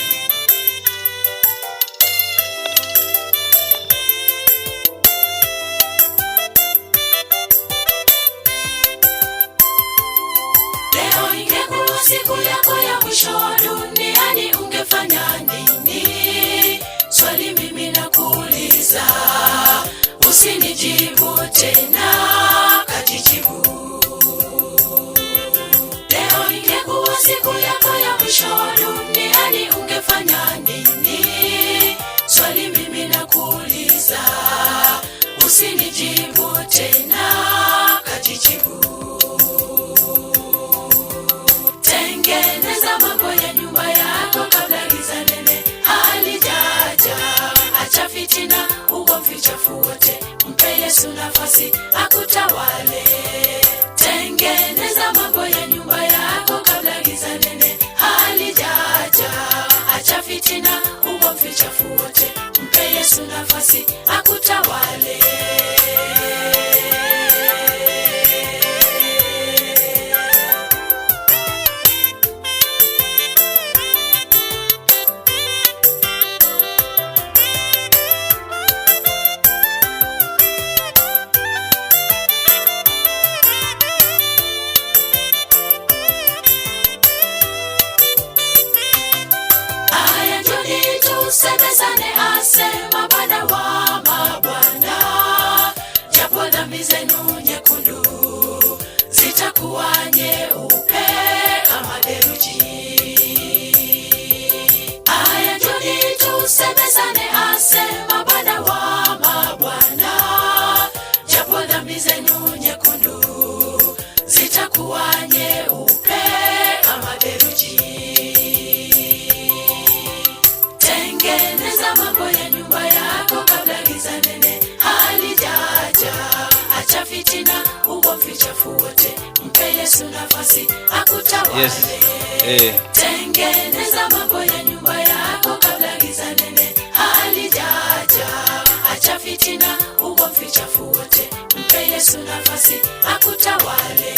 Leo ingekuwa siku yako ya mwisho duniani ungefanya nini? Swali mimi nakuuliza, usinijibu tena, kajijibu. Leo ingekuwa siku yako ya mwisho duniani ungefanya nini? Swali mimi nakuuliza, usinijibu tena, kajijibu. Tengeneza mambo ya nyumba yako kabla giza nene halijaja. Acha fitina, ugomvi, chafu wote, mpe Yesu nafasi akutawale. Tengeneza mambo ya nyumba yako kabla giza nene halijaja. Acha fitina, ugomvi, chafu wote, mpe Yesu nafasi akutawale. Aya, njoni tusemezane, asema Bwana wa mabwana, japo dhambi zenu nyekundu zitakuwa nyeupe kama theluji. Aya, njoni tusemezane, asema Bwana wa mabwana, japo dhambi zenu nyekundu zitakuwa nyeupe kama theluji. Tengeneza mambo ya nyumba yako kabla giza nene halijaja. Acha fitina, ugomvi, chafu wote, mpe Yesu nafasi akutawale. Yes. Eh. Tengeneza mambo ya nyumba yako kabla giza nene halijaja. Acha fitina, ugomvi, chafu wote, mpe Yesu nafasi akutawale.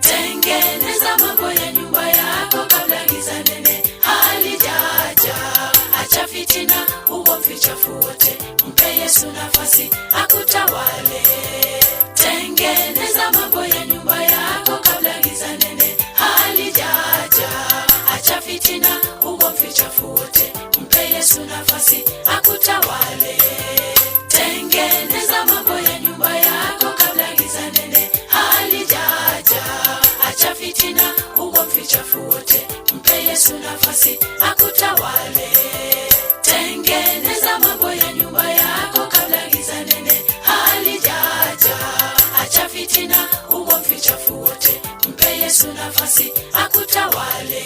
Tengeneza mambo ya nyumba yako kabla giza nene halijaja. Acha fitina, ugomvi, chafu wote, mpe Yesu nafasi akutawale. Tengeneza mambo ya nyumba yako kabla giza nene halijaja. Acha fitina, ugomvi, chafu wote, mpe Yesu nafasi akutawale. Tengeneza mambo ya nyumba yako kabla giza nene halijaja. Acha fitina, ugomvi, chafu wote, mpe Yesu nafasi akutawale. Tengeneza mambo ya nyumba yako kabla giza nene halijaja. Acha fitina, ugomvi, chafu wote, mpe Yesu Yesu nafasi akutawale.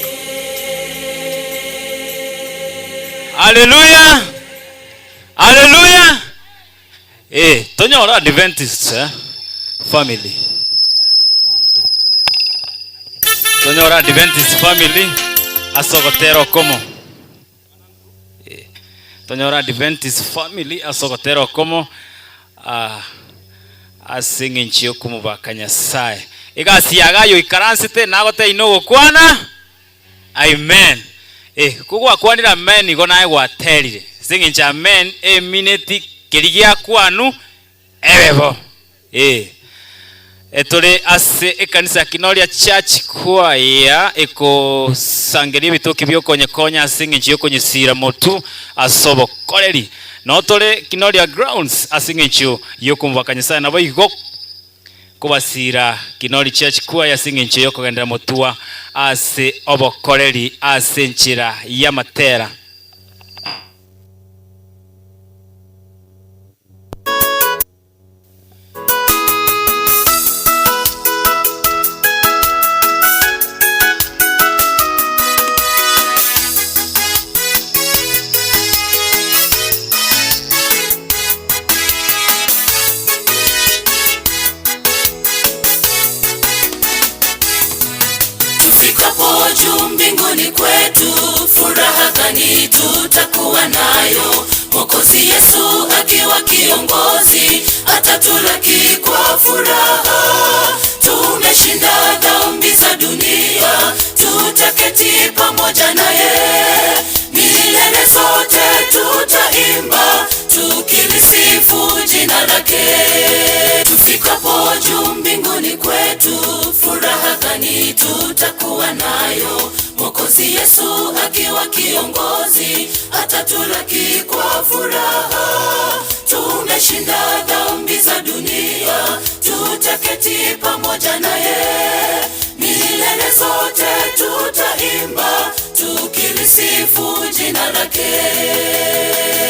Haleluya! Haleluya! Eh, tonyore Adventist eh, family. Tonyore Adventist family ase ogotera okomo. Eh, tonyore Adventist family ase ogotera okomo ah, ase eng'encho y'okomobaka Nyasaye. Egasi yaga aye oikaransete nagotebia nogokwana Amen. Eh, kogwakwanire amen igo naye gwaterire. Ase eng'encho amen emineti keria giakwanu ebe bo. Eh. Etore ase ekanisa ya Kinoria Church Choir ekosangeria ebitoki biokonyekonya ase eng'encho yokonyesira motu ase obokoreri. Noo tore Kinoria Grounds ase eng'encho yokomobaka Nyasaye naboigo Kobasiira Kinori Church Choir ase engencho y'okogenderera motua ase obokoreri ase enchera y'amatera. Tufikapo juu mbinguni kwetu, furaha gani tutakuwa nayo? Mwokozi Yesu akiwa kiongozi, atatulaki kwa furaha. Tumeshinda dhambi za dunia, tutaketi pamoja naye milele zote, tutaimba tukilisifu jina lake. Tufikapo juu mbinguni kwetu, furaha gani tutakuwa nayo? Mwokozi Yesu akiwa kiongozi, atatulaki kwa furaha. Tumeshinda dhambi za dunia, tutaketi pamoja naye milele zote, tutaimba tukilisifu jina lake.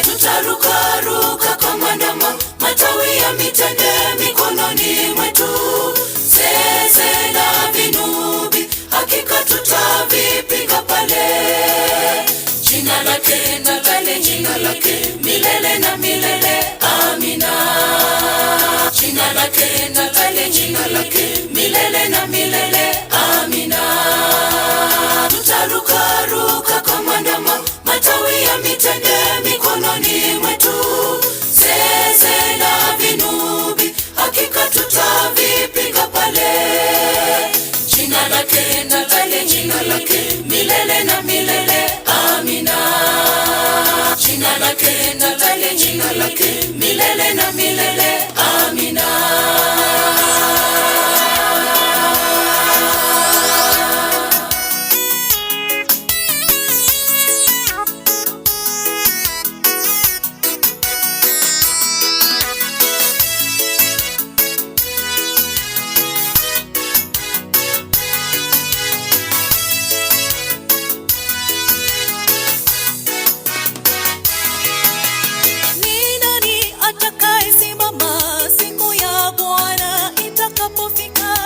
Tutarukaruka kama ndama, matawi ya mitende mikononi mwetu, zeze na vinubi, hakika tutavipiga pale. Jina lake na jina lake milele na milele, amina. Jina lake na jina lake milele na milele, amina. Tutarukaruka kama ndama, matawi ya mitende mikononi mwetu, zeze na vinubi, hakika tutavipiga pale. Jina lake na jina lake milele na milele, amina. Jina lake na jina lake milele na milele, amina. Ni nani atakayesimama siku ya Bwana itakapofika?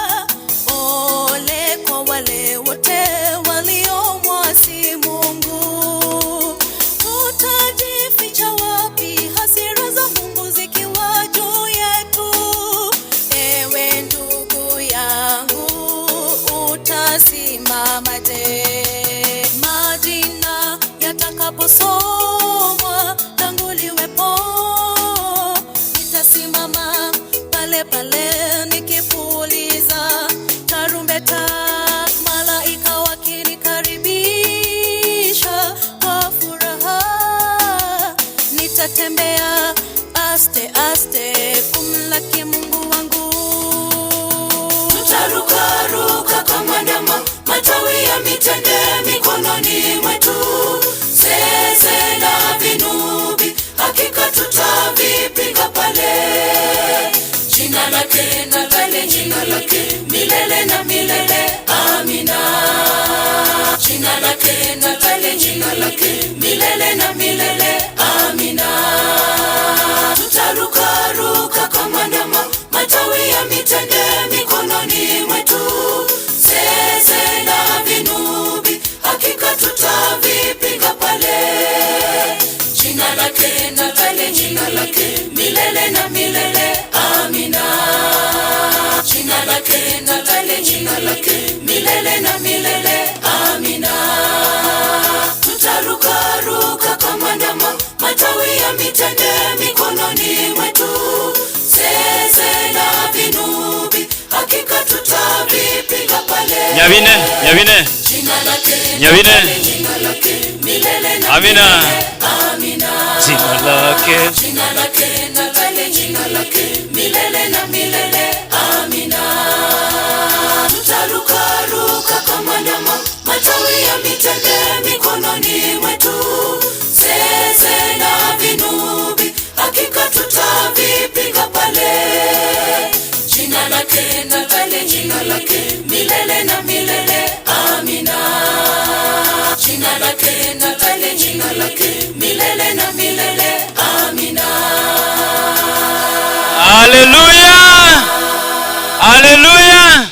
Ole kwa wale wote waliomwasi Mungu. Tutajificha wapi hasira za Mungu zikiwa juu yetu? Ewe ndugu yangu, utasimamaje? Majina yatakaposomwa tangu liwepo, nitasimama pale pale nikipuliza tarumbeta, malaika wakinikaribisha kwa furaha, nitatembea aste aste kumlaki Mungu wangu. Tutarukaruka kama ndama, matawi ya mitende mikononi mwetu, zeze na vinubi, hakika tutavipiga pale. Jina lake na jina lake milele na milele, amina. Jina lake na jina lake milele na milele, amina. Tutarukaruka kama ndama, matawi ya mitende mikononi mwetu, zeze jina lake milele na milele. Amina. Jina lake tutali jina lake milele na milele. Amina. Tutarukaruka kama ndama, matawi ya mitende mikononi mwetu, zeze na vinubi, hakika tutavipiga pale. Nyabine, Nyabine. Jina lake Nyabine. tutali jina lake milele na Amina. milele. Amina. Jina lake. Jina lake tutali jina lake milele na milele. Amina. Tutarukaruka kama ndama, matawi ya mitende mikononi mwetu, zeze na vinubi, hakika tutavipiga pale. Jina lake tutali jina lake milele na milele. Amina. Jina lake tutali jina lake milele na milele. Amina. Haleluya! Haleluya!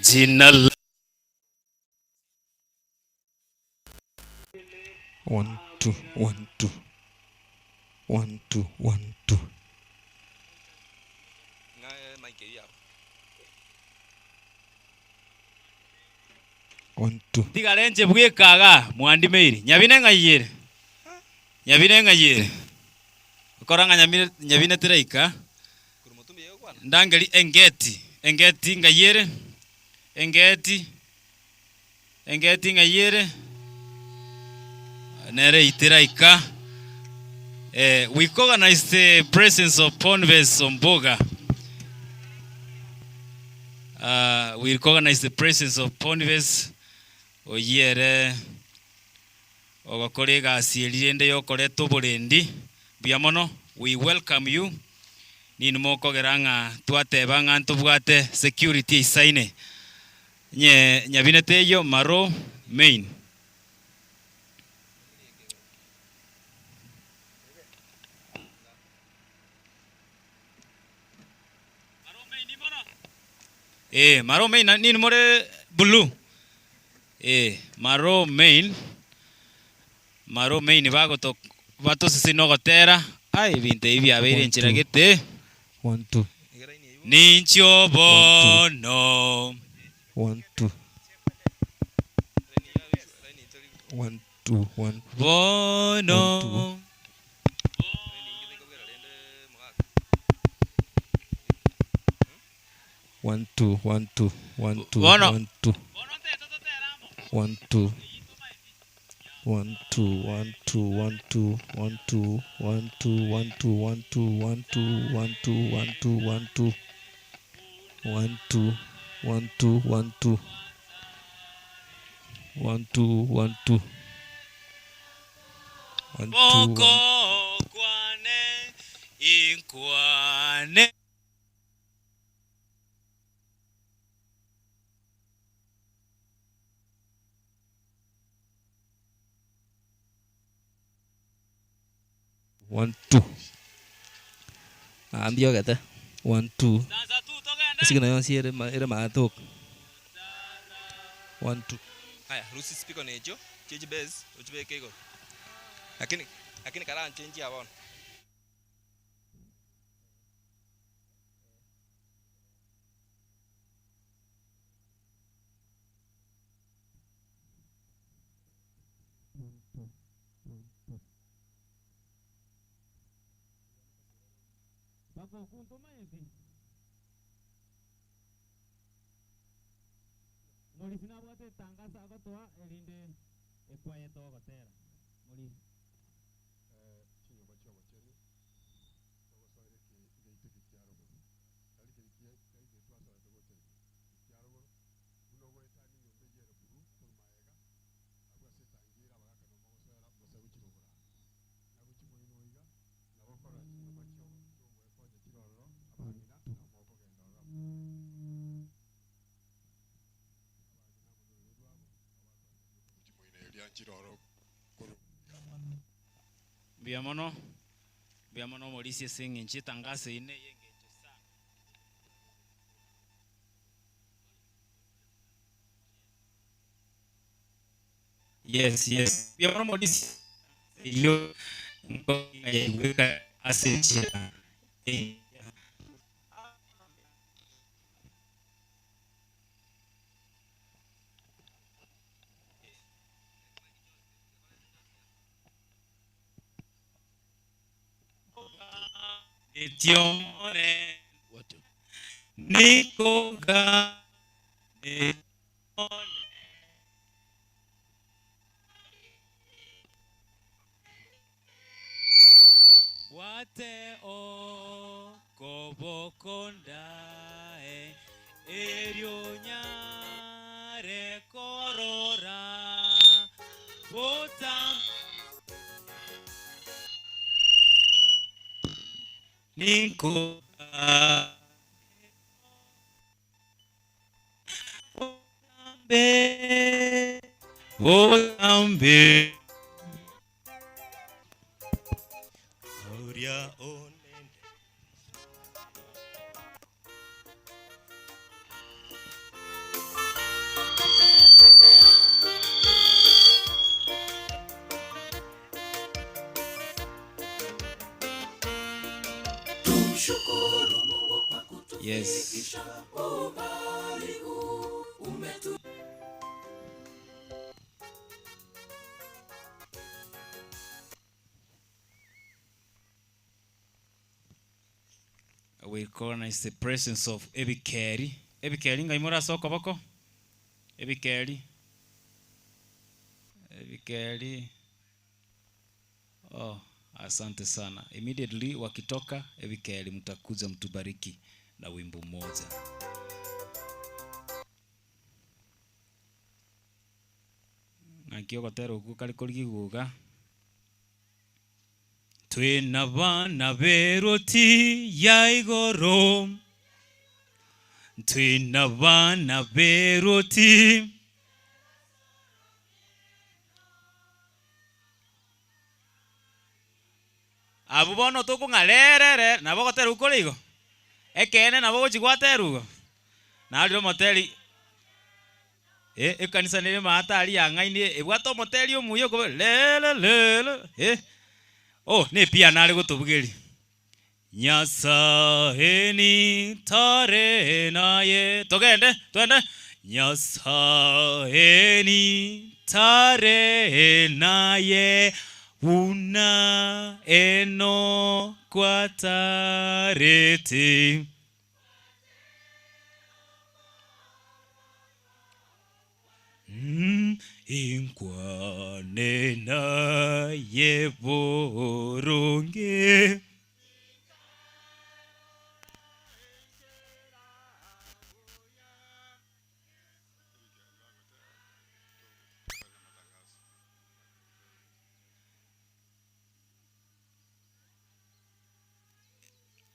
Jina la One, two, one, two. One, two, one, two. One, two. Tigarenche bwekaga mwandimeire nyabine ng'ayere nyabine ng'ayere okora ng'a nyamire nyabine teraika ndangeri engeti engeti ng'ayere engeti engeti ng'ayere nere iteraika. We recognize the presence of Ponves Omboga. We recognize the presence of Ponves oyere ogokora egasi eria rende yokoreta oborendi mbuya mono. We welcome you nini mokogera ng'a twateba ng'a ntobwate security eisaine nye nyabinete eywo maro main. Maro main nini more blue. Maro main. Maro main bagoto batosisi nogotera. Ai binte ibi abeire nchira gete. 1 2. Nincho bono. 1 2. 1 2 1. Bono. 1 2 1 2 1 2 Bono. 1 2. 1 2. 1 2 1 2 1 2 1 2 1 2 1 2 1 2 1 2 1 2 1 2 1 2 1 2 1 2 1 2 1 2 1 2 1 2 Boko kwane inkwane. 1 2. Ambio gete. 1 2. Isigino yonsi ere ere matok. 1 2. Haya, rusi speaker nejo, change base, uchibeke igoro. Lakini lakini kara change ya bono. Morisi nabwate etangazo agotoa erinde ekwaye togotera Morisi. Chinyomba chia obochenu togosoera egeito eke kia rogoro tari keri kia tari keri twasoete gocha ime ekia rogoro buna ogoetania enyomba eywo ere buru korwa maega abwo ase etangi ere abagaka nabo mogosoera mose gochirogora na gochi moino iga nabo okora chinyomba chio chiogwekonya chirororo abang'ina nabo mokogenda ororo Mbuya mono, mbuya mono Morisi ase eng'encho etangazo eye neye eng'encho sana. Yes, yes. Mbuya mono Morisi. Eyio yaigweka Ase enchera engiya. Bwate okoboko ndae, erio nyare korora botambe. Ninkoganetie botambe, botambe. Oria onende. Tumshukuru Mungu kwa Yes. kutufikisha umbali huu umetu We recognize the presence of Ebikeri. Ebikeri ngai more ase okoboko? Ebikeri. Ebikeri. Oh, asante sana. Immediately wakitoka Ebikeri mtakuja mtubariki na wimbo mmoja. Naki ogotera okwo kare korigia igoga. Twina bana b'eroti ya igoro, Twina bana b'eroti. Abwo bono tokong'a rere rere, nabo ogotera okwo kore igo? Ekeene nabo ogochia gwaterwa igo? Narire omoteri eh, ekanisa nere maate aria yang'aini ebwate omoteri omuya okobe rere rere eh, oh ne epiano are gotobugeria. Nyasae nintare naye, togende, twende. Nyasae nintare naye, buna Enoko atarete. Inkwane naye boronge.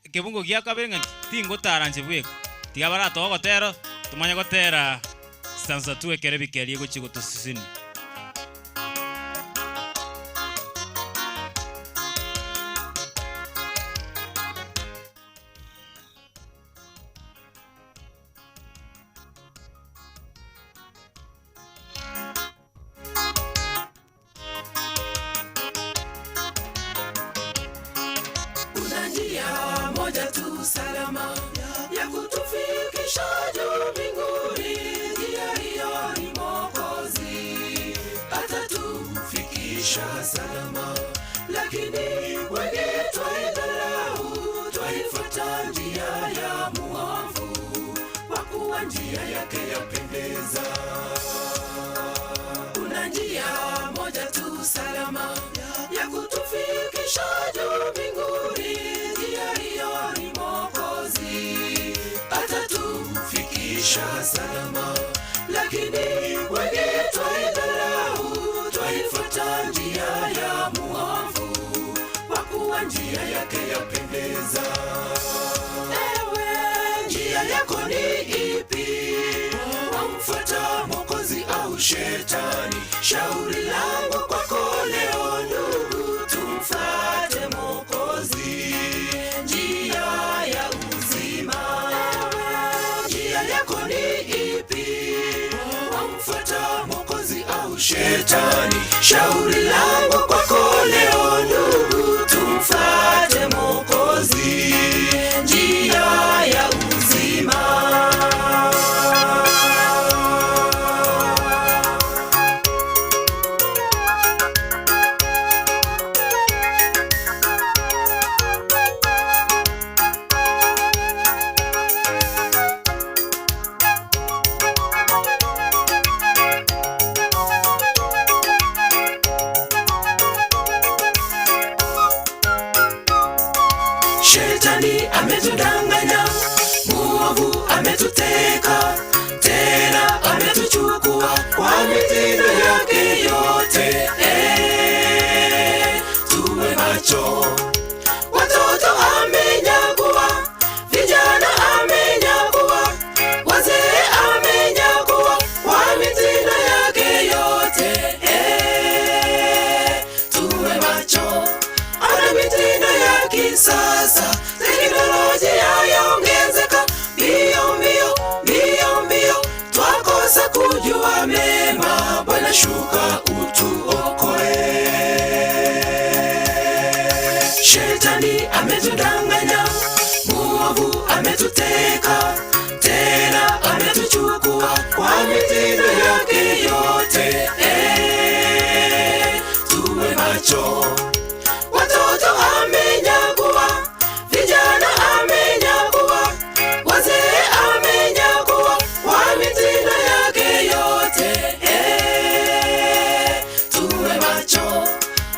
Ekebungo gia kabere ng'aki? Tingotara inche bweka. Tiga baratoe ogotera, tomanye gotera stanza two ekero ebikeria egochia gotosesenia. Kuna njia moja tu salama ya kutufikisha juu mbinguni, njia hiyo ni Mwokozi, atatufikisha salama. Lakini wengi twaidharau, twaifuata njia ya muovu, kwa kuwa njia yake yapendeza. Kuna njia moja tu salama ya kutufikisha juu mbinguni, njia hiyo ni Mwokozi, atatufikisha salama. Lakini wengi twaidharau, twaifuata njia ya muovu, kwa kuwa njia yake yapendeza. Ewe, njia yako ni ipi? Wamfuata Mwokozi au shetani? Shauri langu kwako leo ndugu, tumfuate Mwokozi, njia ya uzima. Ewe, njia yako ni ipi? Wamfuata Mwokozi au shetani? Shauri langu kwako leo ndugu, tumfuate Mwokozi. ametudanganya, muovu ametuteka, tena ametuchukua kwa mitindo yake yote. Eh, tuwe macho, watoto amenyakua, vijana amenyakua, wazee amenyakua kwa mitindo yake yote. Eh, tuwe macho, ana mitindo ya kisasa, teknolojia yaongezeka mbio mbio mbio mbio, twakosa kujua mema. Bwana shuka utuokoe. Shetani ametudanganya, muovu ametuteka, tena ametuchukua kwa mitindo yake yote. Eh, tuwe macho, watoto amenyakua, vijana amenyakua, wazee amenyakua kwa mitindo yake yote. Eh, tuwe macho,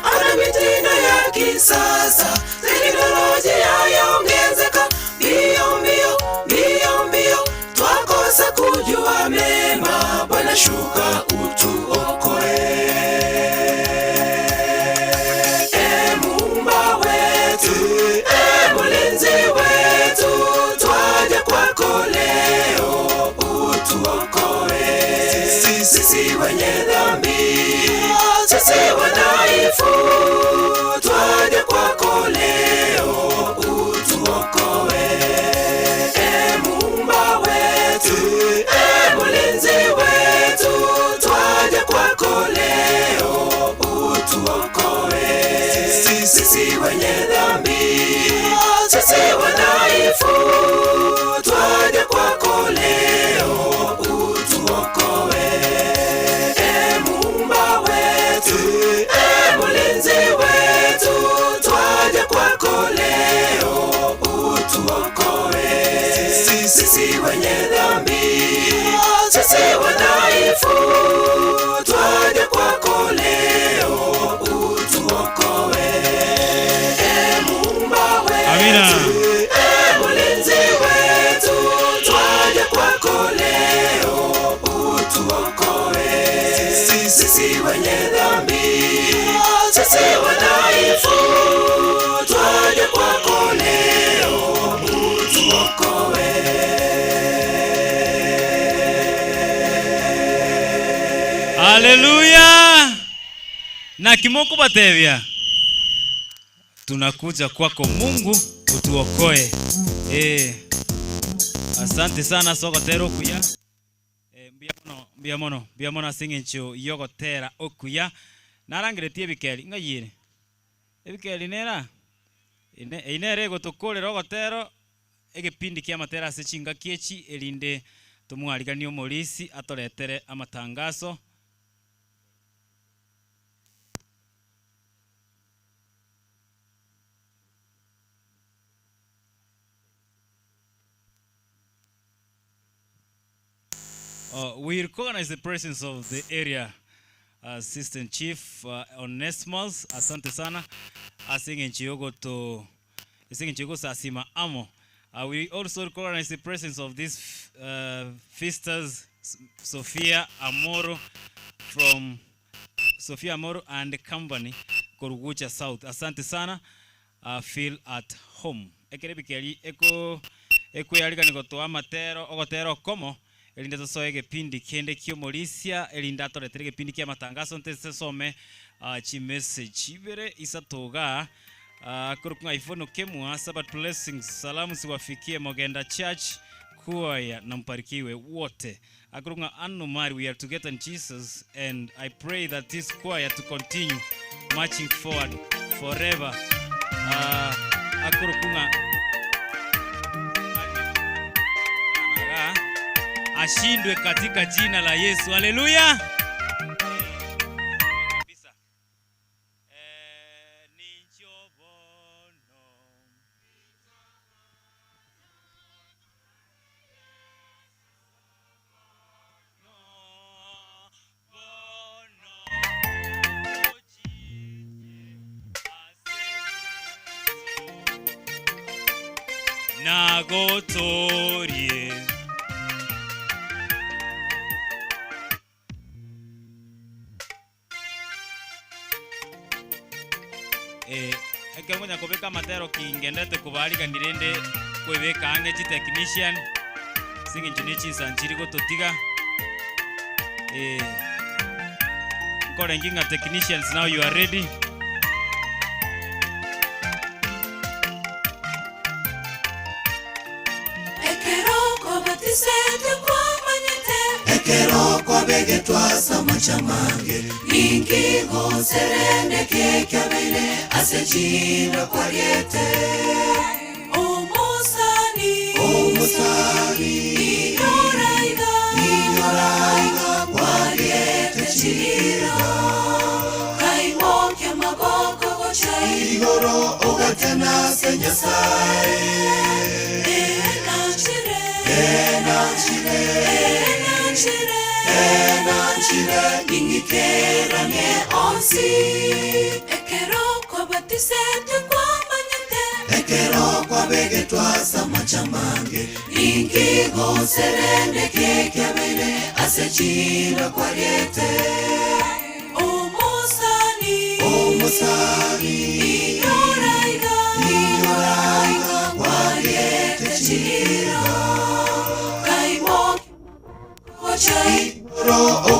ana mitindo ya kisasa, teknolojia yaongezeka mbio mbio mbio mbio, twakosa kujua mema. Bwana shuka utuokoe. E Muumba wetu, e Mlinzi wetu, twaja kwako leo utuokoe. Sisi wenye dhambi, sisi wadhaifu, twaja kwako leo utuokoe. E Muumba wetu, e Mlinzi wetu, twaja kwako leo utuokoe. Sisi wenye dhambi, sisi wadhaifu, twaja kwako leo utuokoe. E Muumba wetu, e Mlinzi wetu, twaja kwako leo utuokoe. Sisi wenye dhambi, sisi wadhaifu, twaja kwako leo utuokoe. E Muumba wetu, Amina. e Mlinzi wetu, twaja kwako leo utuokoe. Sisi wenye dhambi, sisi wadhaifu, twaja kwako leo utuokoe. Haleluya! Na kimoko batevya, tunakuja kwako Mungu utuokoe. Eh, asante sana sogotera okuya. Eh, mbuya mono, mbuya mono, mbuya mono ase eng'encho yogotera okuya. Narangeretie ebikeri ng'ayire. Ebikeri nera ine einere egotokorera ogotero egepindi kia amatera ase chingaki echi erinde tomwariganie omorisi atoretere amatangazo. We recognize the presence of the area assistant chief Onesmus. Asante sana. Asing'encho yogoto asing'encho yogosasima amo. We also recognize the presence of this Fistas Sophia Amoro from Sophia Amoro and Company Korugucha South. Asante sana. Feel at home. Ekere bikeri eko ekuyarigani gotoa amatero ogotera okomo erinde tosoe egepindi kende kiomorisia erinde atoretere egepindi kia amatangazo ntesesome chimessage ibere isatoga korokwa iphone kemwa Sabbath blessings salamu siwafikie Mogenda Church choir na mbarikiwe wote. Akurunga Anno Mari, we are together in Jesus and I pray that this choir to continue marching forward forever. Akurukunga ashindwe katika jina la Yesu. Haleluya. Kabisa. Ninjobono. Nagotorie. Eh, ekero ngonya kobeka amatero ki ngendete kobarigani rende kwebeka ang'e chitechnician ase eng'encho ne chinsa nchiri gototiga eh, nkorengi ng'a technicians now you are ready. Ekero kwabatisetwe kwamanyete. Ekero kwabegetwe ase amache amange. Ninki gose rende ki kiabeire ase chiira kwariete? Omosani. Omosani. Inyora iga. Inyora iga kwariete chiira. Kaimokia amaboko gochia igoro ogatena ase Nyasae. Ee, nanchire. Ee, nanchire. Ee, nanchire. Ee, nanchire ning'ikeranie onsi. Ekero kwabatisetwe kwamanyete. Ekero kwabegetwe ase amache amange. Ninki gose rende ki kiabeire ase chiira kwariete? Omosani. Omosani. Inyora iga. Inyora iga kwariete chiira. Kaimokia gochia igoro o.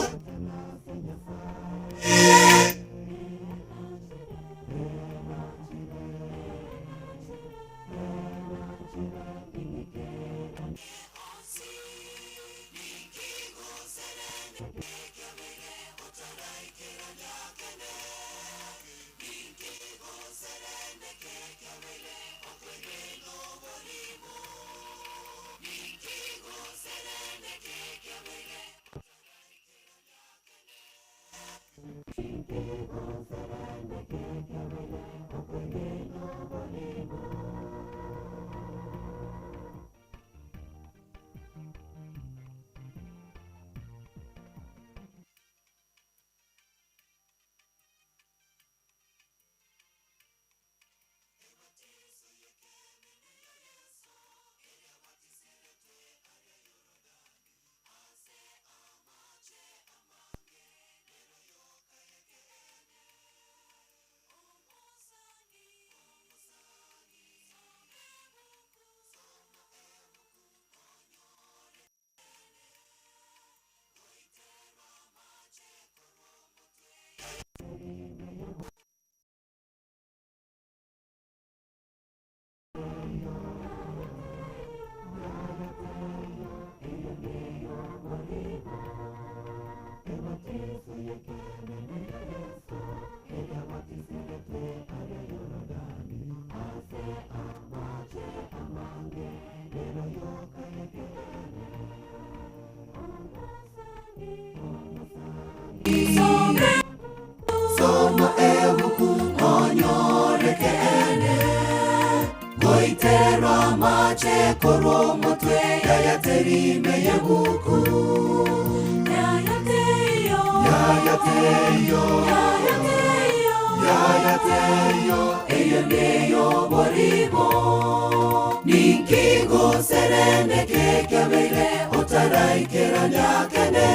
Soma ebuku onyore keene, goiterwa amache korwa omotwe yayaterime yebuku. Yayateyo. Yayateyo. Yayateyo. Yayateyo, eyo neyo borimo. Ninki gose rende kekebeire otaraikerania kene.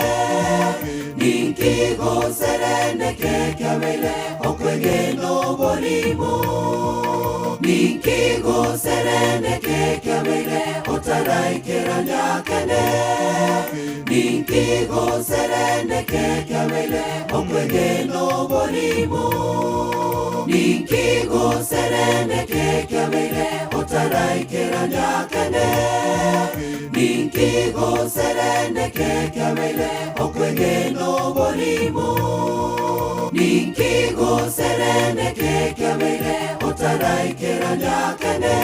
Ninki gose rende kekebeire okwegena oborimo. Ninki gose rende kekebeire otaraikerania kene. Ninki gose rende kekebeire okwegena oborimo. Ninki gose rende kekebeire otaraikerania kene. Ninki gose rende kekebeire okwegena oborimo. Ninki gose rende kekebeire otaraikerania kene.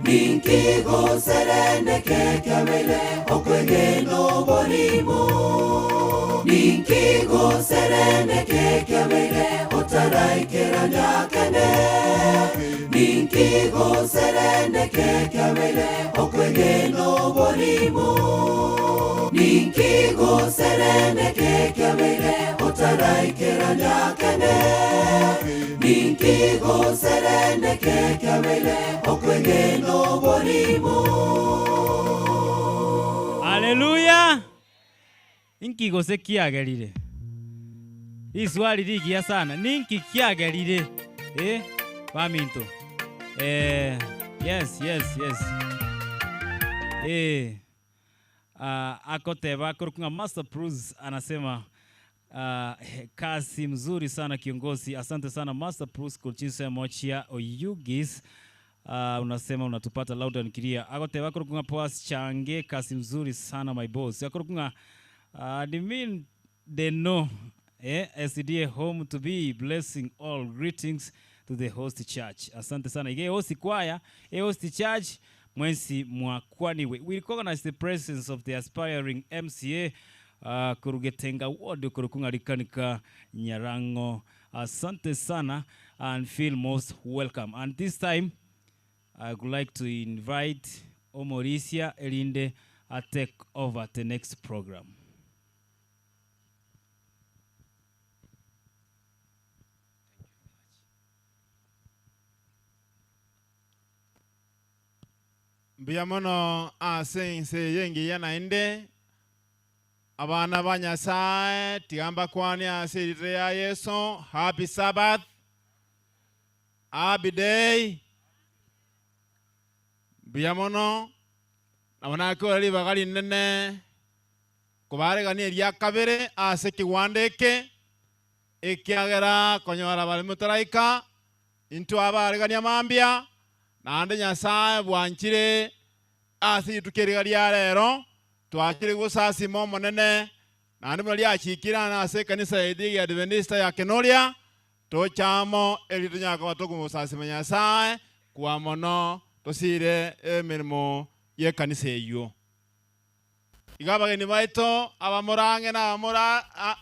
Ninki gose rende kekebeire okwegena oborimo. Ninki gose rende kekebeire otaraikerania kene. Ninki gose rende kekebeire okwegena oborimo. Ninki gose rende kekebeire. Ataraikerania kene, Ninki gose rende kekiabeire okwegena oborimo? Haleluya! Inki gose kiagerire? Riswali rigiya sana. Ninki kiagerire? Eh, baminto. Eh, yes, yes, yes. Eh. Ah, akoteba akorokwa ng'a Master Bruce anasema ah, kazi mzuri sana kiongozi. Asante sana Master Bruce korwa chinsemo chia Oyugis. Ah, unasema unatupata loud and clear. Agoteba akorokwa ng'a Boaz Change, kazi mzuri sana my boss. Akorokwa ng'a admin Deno SDA home to be blessing all greetings to the host church. Asante sana. Ige host choir, e host church mwensi mwakwaniwe. We recognize the presence of the aspiring MCA Kurugetenga ward Kurukungarikanika Nyarango. Asante sana and feel most welcome. And this time I would like to invite Omorisia Elinde a take over the next program. Mbuya mono ase ense eye engiya naende, abana ba Nyasae, tiga mbakwane ase erieta ria Yeso, Happy Sabbath, Happy day. Mbuya mono, nabo nakora ribaga rinene kobaregania eria kabere ase ekegwanda eke, ekiagera konyora bare motaraika, intwe abaregania mambia, naende Nyasae bwanchire ase rituko eriga ria rero, twachire gosasima Omonene, naende buna riachikire ane ase ekanisa yaito y'Ekiadventista ya Kenoria, tocha amo erio tonyare koba tokomosasima Nyasae kwa mono tosire emeremo y'ekanisa eyio. Igo abageni baito abamore ang'e na abamore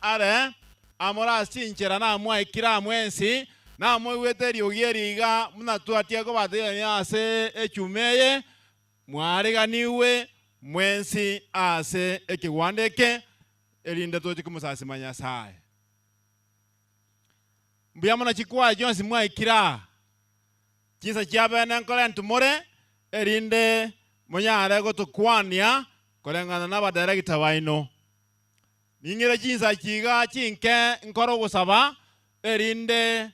are, amore ase chinchera namwaikire aa mwensi, namoigwete eriogi eri iga buna twatia kobategerania ase echuma eye, mwaariganigwe mwensi ase ekegwanda eke, erinde toche komosasima Nyasae. Mbuya mono chikwaya chionsi mwaikire aa, chinsa chia bene nkorentwe more, erinde monyare gotokwania koreng'ana nabadirector baino. Ning'ire chinsa echi iga chinke nkore ogosaba, erinde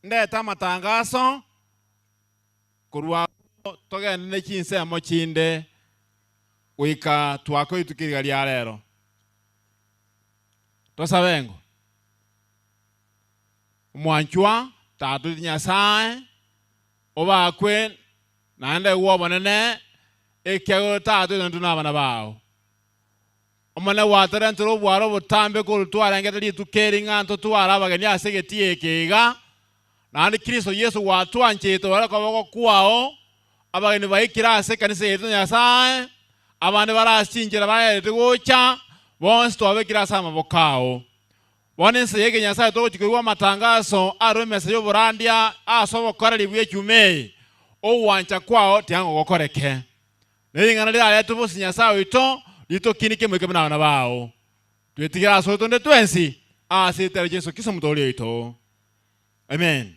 ndete amatangaso korwa abwo togende ne chinsemo chinde goika twake rituko riga ria rero. Tosabe ng'o? Omwanchwa Tata oito Nyasae, obakwe naende aigwe obonene, ekiagera Tata oito intwe nabana bao. Omonene gwatorentire obware obotambe korwa twarengete rituko eri ng'a ntotware abageni ase egetii eke iga, naende Kristo Yeso gwatwanchete ore koboko kwao, abageni baikire ase ekanisa yaito Nyasae, abande bare ase chinchera baerete gocha, bonsi twabekire ase amaboko ao. Bono ense y'eke Nyasae togochia koigwa amatangaso arwe emesa y'oborandia ase obokoreri bw'echuma eye, ogwancha kwao tiango gokoreke. Ne ring'ana riraretwe bosio Nyasae oito ritokinike moike buna abana bao. Twetigere ase otonde twensi ase erieta ria Yeso Kristo Omotooria oito. Amen.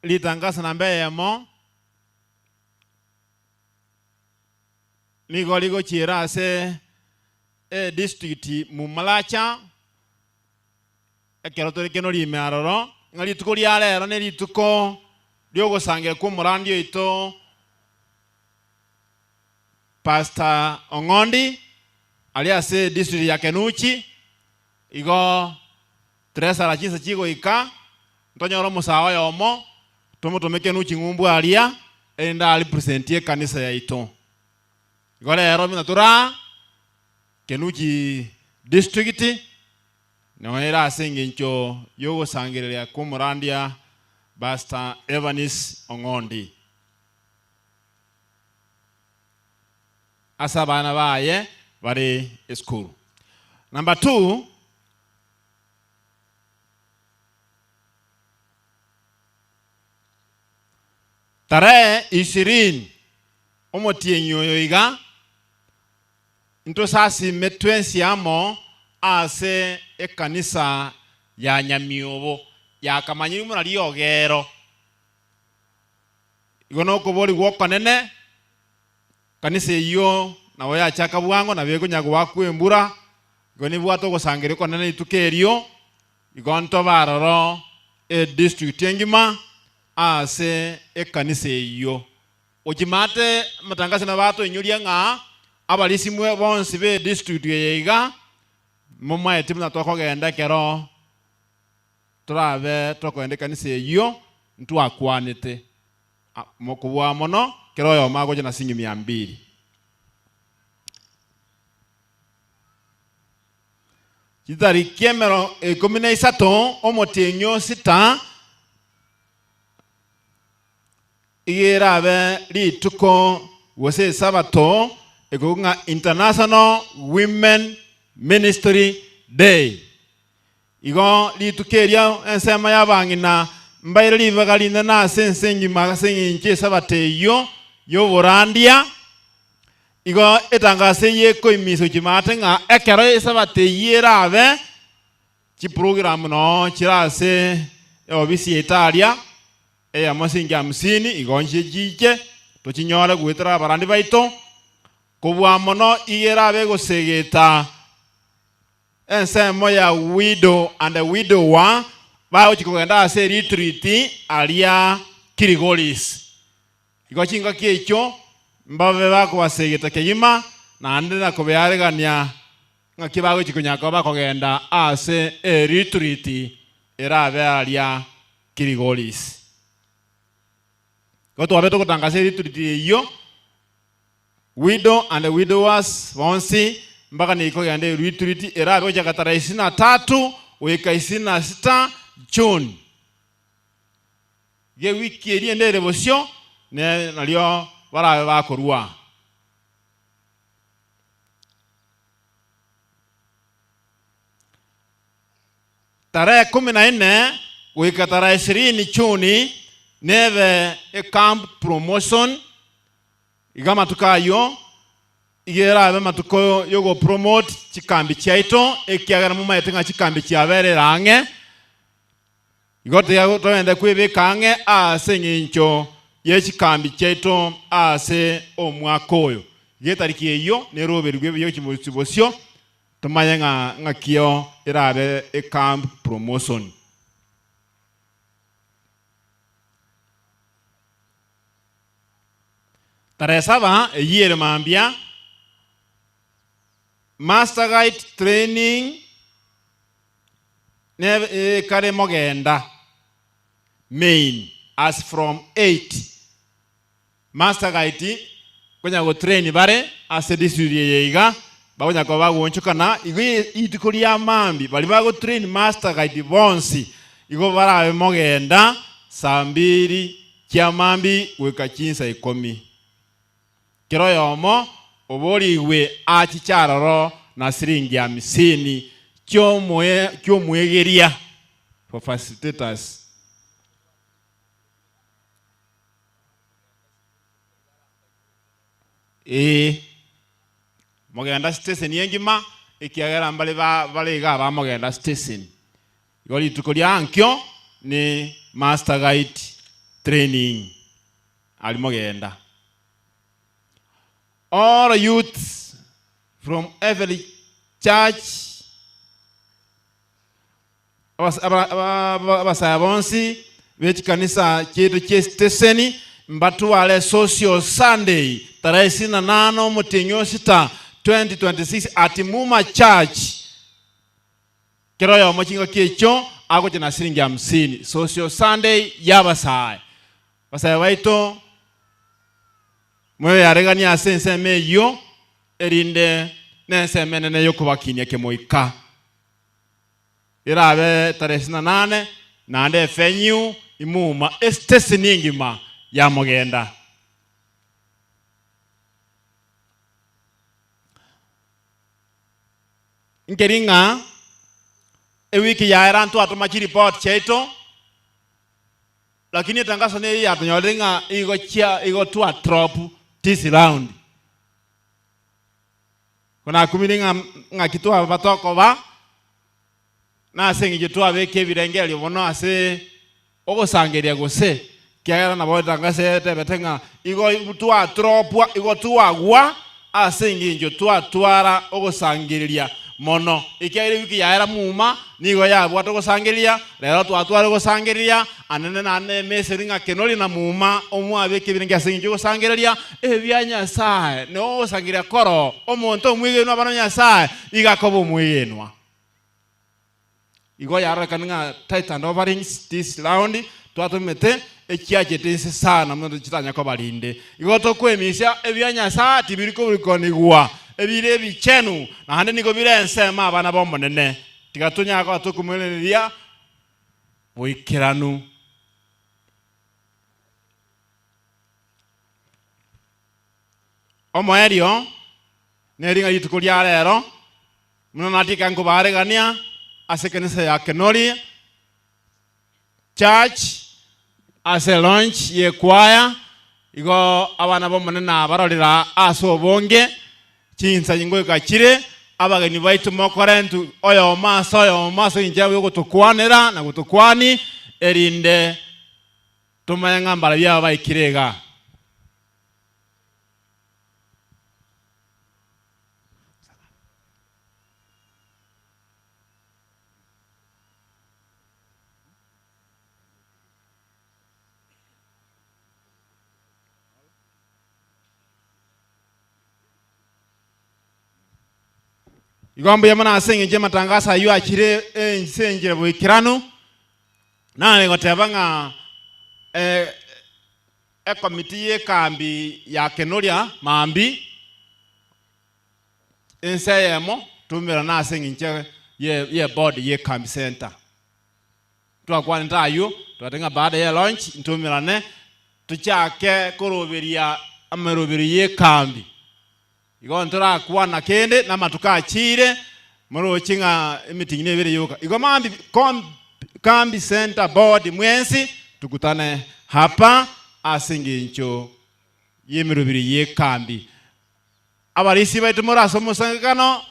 Ritangaso namba eyemo. Nigo rigochiera ase edistrikti Mumalacha, ekero tore keno rime aroro, ng'a rituko ria rero nerituko riogosangereria kw'omorandi oito Pastor Ong'ondi aria ase edistrict ya Kenuchi, igo tresara chinsa chigoika ntonyore omosae oyomo tomotome Kenuchi ng'umbu aria erinde arepresentie ekanisa yaito. Igo rero buna tore aa Kenuchi district noyo ere ase engencho yogosangereria kw'omorandia Pastor Evanis Ong'ondi. Ase abana baye bare esukuru. Number two, tarehe ishirini omotienyi oyo iga, Ntosasime twensi amo ase ekanisa ya Nyamiobo yakamanyirwe buna riogero. Igo nokoborigwa okonene, kanisa eyio nabo yachaka bwango nabo ekonya goakwa embura, igo nebwate ogosangereria okonene rituko erio, igo ntobe aroro edistrict engima ase ekanisa eyio. Ochimate amatangaso nabo atoinyoria ng'a abarisia mwe bonsi be district eye iga momaete buna tokogenda ekero torabe tokogenda ekanisa eyio ntwakwanete kobua mono kera oyomo agocha na silingi mia mbili. Chitariki emero ikomi na isato omotienyi o sita Iga erabe rituko gose esabato ekogwa ng'a International Women Ministry Day. Igo rituko erio ensemo y'abang'ina mbaire ribaga rinene ase ense engima ase eng'encho y'esabato eyio y'oborandia. Igo etangaso eyio ekoimisa chimate ng'a ekero esabato eyio erabe, chiprogram noo chire ase eofisi yaito aria, Eyemo sinki hamsini igo nchie chiche, tochinyore goetera abarandi baito, kobua mono iga erabe egosegeta ensemo ya widow and widower bagochia kogenda ase eretreat aria Kilgoris. Igo chingaki echio mbabe bakobasegeta kegima naende na kobearegania ng'aki bagochia konya koba bakogenda ase eretreat erabe aria Kirigoris. Igo twabete ogotangasa eretreat eyio, widow and widowers bonsi mpaka nigo kogenda eretreat erabe gochaka tarehe ishirini na tatu goika ishirini na sita June. Iga ewiki eria ende ere bosio ne nario barabe bakorua. Tarehe kumi na ine goika tarehe ishirini Juni nebe ecamp promotion, iga amatuko ayio iga erabe amatuko yogopromote chikambi chiaito ekiagera momaete ng'a chikambi chiabereire ang'e, igo tiga togende kwebeka ang'e ase eng'encho ye chikambi chiaito ase omwaka oyo. Iga etariki eyio neroberigwe ebuya gochia bosio. Tomanye ng'a ng'akio erabe ecamp promotion. Tarehe saba eyio ere mambia, Master Guide Training nebe ekare mogenda main as from 8. Master Guide konya go train bare ase district eye iga bakonya koba bagoonchokana igo rituko ria maambia baria bago train Master Guide bonsi igo barabe mogenda saa mbiri chia maambia goika chinsa ikomi. Kera oyomo oborigwe achiche aroro na siringi hamsini chi'omoegeria for facilitators. Ee, mogenda station engima, ekiagera mbare ba bare iga abamogenda station. Igo rituko ria ankio ni master guide training aria mogenda. All youths from every church Abasae bonsi be chikanisa chiaito chi'esiteseni mbatware Social Sunday tarehe ishirini na nane omotienyi o sita 2026 at Muma Church. Kera oyomo chingaki echio agocha na siringi hamsini. Social Sunday y'abasae. Abasae baito moyoyareganie ase ensemo eyio erinde nensemo enene y'okobakinia kemoika. Erabe tarehe isini na nane, naende efenyu imuma esiteseni engima ya mogenda. Nkeri ng'a ewiki yaera ntwatoma chiripoti chiaito, lakini etangaso neye yatonyorire ng'a igo chia igo twa drop this round. Konakumire ng'a ng'aki twaba tokoba, na ase engencho twabeka ebirengererio mono ase ogosangereria gose, ekiagera nabo etangase etebete ng'a igo twatropwa, igo twagwa ase engencho twatwara ogosangereria mono, ekiagera ewiki yaera muma nigo yabwate ogosangereria, rero twatwara ogosangereria, anene naende emeseri ng'a kenori na muma omwabeke ebirengererio ase engencho y'ogosangereria ebia Nyasae, na ogosangereria koroo, omonto omwegenwa abana ba Nyasae iga akoba omwegenwa. Igo yarorekane ng'a tithe and offerings this round twatomete echiachete inse sana mono chitanya koba rinde. Igo tokwemisia ebia Nyasae tibiri koburikonigwa, ebire ebichenu naende nigo bire ensemo abana b'Omonene. Tiga tonyare koba tokomoiraneria boikeranu. Omoerio neri ng'a rituko ria rero Buna natika nkobaregania ase ekanisa ya Kenori Church ase launch y'ekwaya, igo abana b'Omonene nabarorera ase obonge, chinsa ngoika chire, abageni baito mokorentwe oyomo ase oyomo ase enchera y'ogotokwanera na gotokwani, erinde tomanye ng'a mbarabwo aba baikire igaa. Igo mbuya mono ase eng'encho y'amatangaso ayio achire ense enchera boikeranu, nare goteba ng'a eh, Ekomiti y'ekambi ya Kenoria mambia ense eyemo toumerane ase eng'encho y'eboard y'ekambi center. Twakwanete ayio togoteba ng'a baada ye launch ntoumerane tochake koroberia ameroberi y'ekambi. Igo ntorakwana kende namatuko achiire moroche ng'a emitingi nebere yoka. Igo mambia kambi center board mwensi tukutane hapa ase engencho y'emeroberi y'ekambi. Abarisia baito more ase omosangekano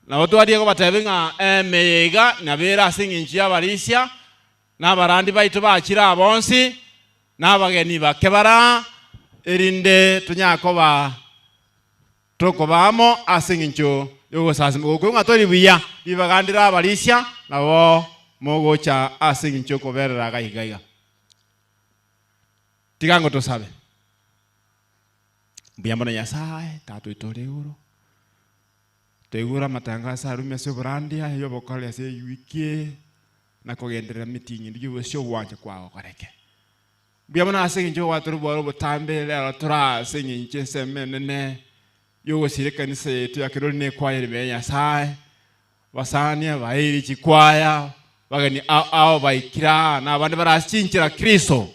nabo twarigia kobatebia ng'a emeye iga nabere ase engencho y'abarisia na abarandi baito bachire aa bonsi, na abageni bake bare aa, erinde tonyare koba tokoba amo ase engencho y'ogosasima gokwo ng'a tori buya. Ribaga ndire abarisia, nabo mogocha ase engencho y'okoberera iga iga iga. Tiga ngo tosabe. Mbuya mono Nyasae, Tata oito ore igoro, toigure amatangaso arumia ase oborandia y'obokori ase ewiki eye. na kogenderera meeting ende y'obosio ogwancha kwao gokoreke. Mbuya mono ase eng'encho gwatore obware obotambe rero tore ase eng'encho ensemo enene y'ogosira ekanisa yaito ya Kirori na ekwaya ere ime ya Nyasaye, abasani, abairi chikwaya, abageni ao ao baikire aa na abande bare ase chinchera Kristo,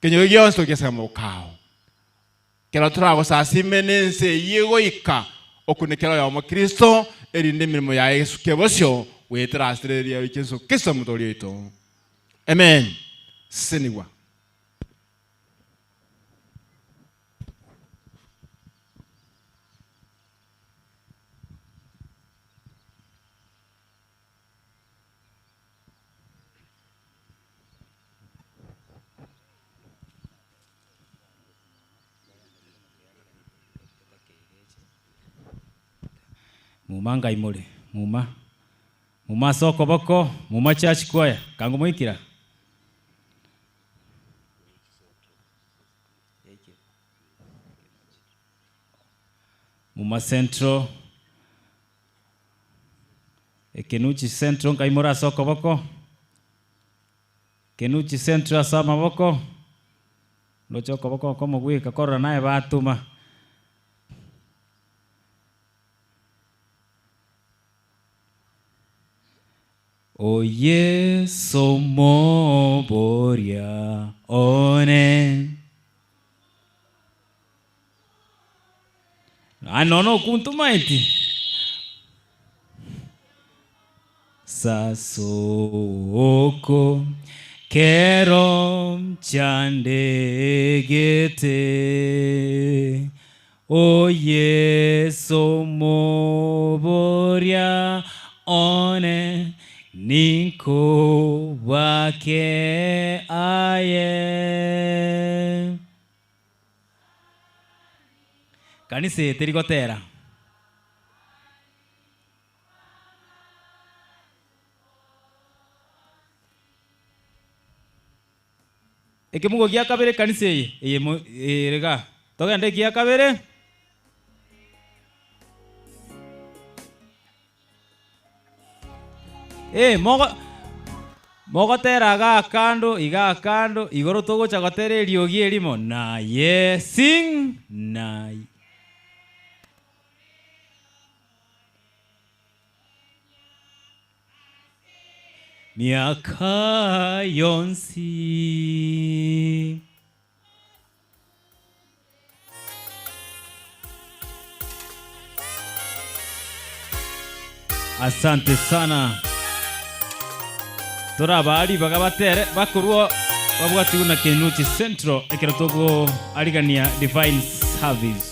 ekenyoro gionsi togiaseka amaboko ao. Ekero toragosasime nense eyio egoika, okunekera oyomo Kristo, erinde emeremo yaye esuke bosio goetera ase riria Yeso Kristo Omotoori oito. Amen. Sesenigwa. Muma nkaimore, muma, muma ase okoboko, muma church choir, kango moikira. Muma central, Ekenuchi central nkaimore ase okoboko. Kenuchi Central ase amaboko, ndoche okoboko okomo gweka korora naye batoma. O Yeso moboria one. Aye nonya okuntomaeti. Sasoko kero nchandegete. O Yeso Omoboria one, ninkobake aye. Kanisa eye teri gotera. Ekemogo gia kabere ekanisa eye eye mo ere igaa. Togende ekia kabere. Eh, mogo mogotera igaa kando igaa kando igoro togocha gotera eriogi erimo naye sing naye. Miaka yonsi. Asante sana. Torabaa ribaga batere bakorwa babwatigwe na Kenuchi Central ekero togoarigania Divine Service.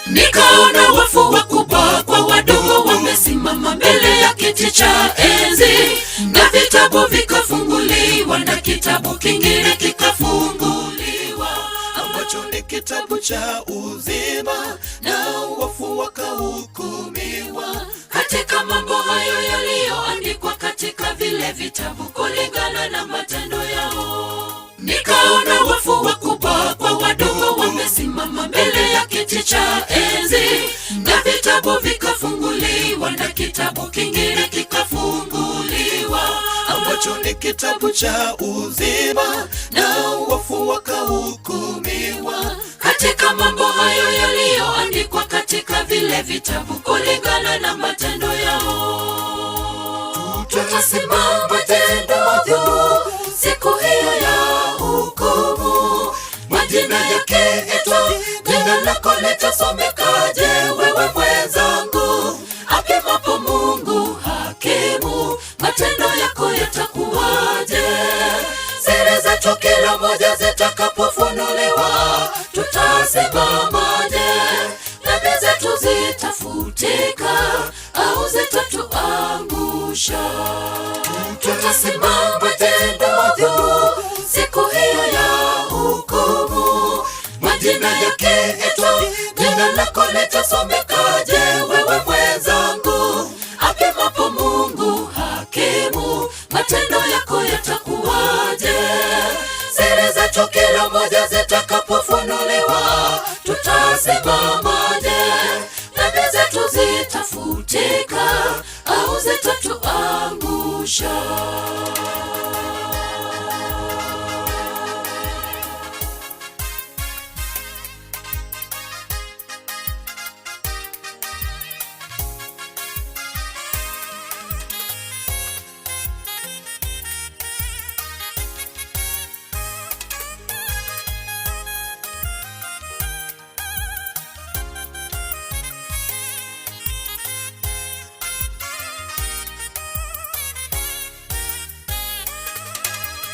Nikaona wafu wakubwa kwa wadogo wamesimama mbele ya kiti cha enzi, na vitabu vikafunguliwa, na kitabu kingine kikafunguliwa, ambacho ni kitabu cha uzima, na wafu wakahukumiwa katika mambo hayo yaliyoandikwa katika vile vitabu kulingana na matendo yao. Nikaona wafu wakubwa kwa wadogo wamesimama mbele ya kiti cha enzi, na vitabu vikafunguliwa, na kitabu kingine kikafunguliwa, ambacho ni kitabu cha uzima, na wafu wakahukumiwa katika mambo hayo yaliyoandikwa katika vile vitabu kulingana na matendo yao. Tutasimama ndugu, siku hiyo ya hukumu, majina yakiitwa, jina lako litasomekaje? Wewe mwenzangu, apimapo Mungu hakimu, matendo yako yatakuwaje? Siri zetu kila moja zitakapofunuliwa, tutasimamaje? Dhambi zetu zitafutika au zitatuangusha? Tutasimama ndugu, siku hiyo ya hukumu, majina yakiitwa, jina lako litasomekaje? Wewe mwenzangu, apimapo Mungu hakimu, matendo yako yatakuwaje? Siri zetu kila moja zitakapofunuliwa, tutasimamaje? Dhambi zetu zitafutika au zitatuangusha?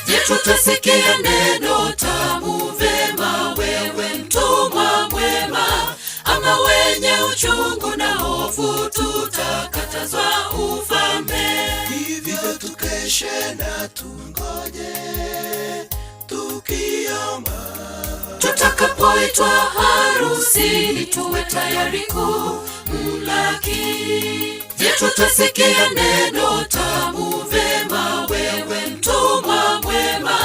Je, tutasikia neno tamu vema, wewe mtumwa mwema, ama wenye uchungu na hofu tutakatazwa ufalme? Hivyo tukeshe na tungoje tukiomba, Tutakapoitwa harusini tuwe tayari kumlaki. Je, tutasikia neno tamu vema, wewe mtumwa mwema,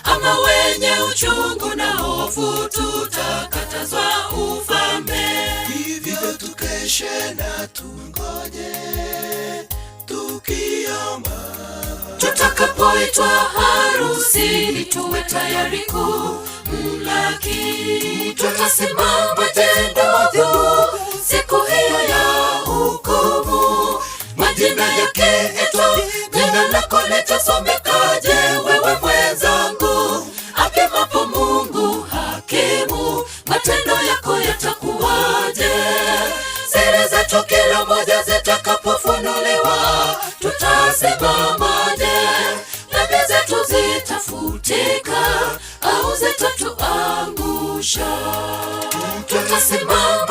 ama wenye uchungu na hofu tutakatazwa ufalme? Hivyo tukeshe na tungoje tukiomba, Tutakapoitwa harusini tuwe tayari kumlaki. Tutasimama ndugu, siku hiyo ya hukumu. Majina yakiitwa, jina lako litasomekaje? Wewe mwenzangu, apimapo Mungu hakimu, matendo yako yatakuwaje? Siri zetu kila moja zitakapofunuliwa, tutasimamaje? Dhambi zetu zitafutika au zitatuangusha? Tutasimama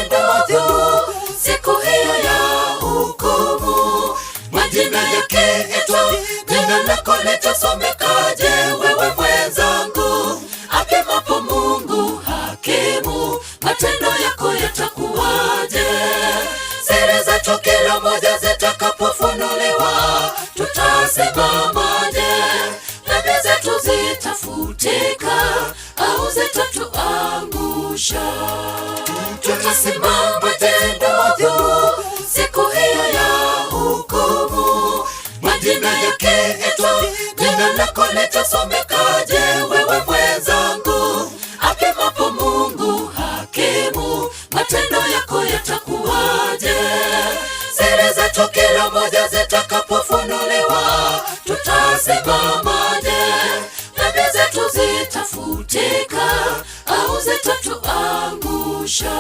ndugu, siku hiyo ya hukumu. Majina yakiitwa, jina lako litasomekaje? Wewe mwenzangu, apimapo Mungu hakimu, matendo yako yatakuwaje? Siri zetu kila moja zitakapofunuliwa, tutasimamaje? Dhambi zetu zitafutika au zitatuangusha? Tutasimama ndugu, siku hiyo ya hukumu. Majina yakiitwa, jina lako litasomekaje? Wewe mwenzangu, apimapo Mungu hakimu, matendo yako yatakuwaje? Siri zetu kila moja zitakapofunuliwa, tutasimamaje? Dhambi zetu zitafutika au zitatuangusha?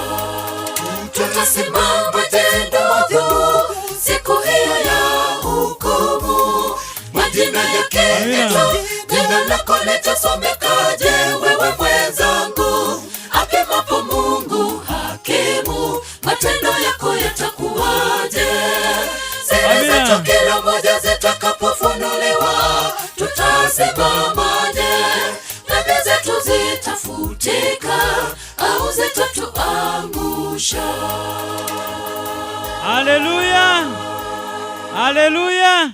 Tutasimama ndugu, siku hiyo ya hukumu. Majina yakiitwa, jina lako litasomekaje? Wewe mwenzangu, apimapo Mungu hakimu, matendo yako yatakuwaje? Siri zetu kila moja zitakapofunuliwa, tutasimamaje? Dhambi zetu zitafutika au zitatuangusha? Haleluya, haleluya,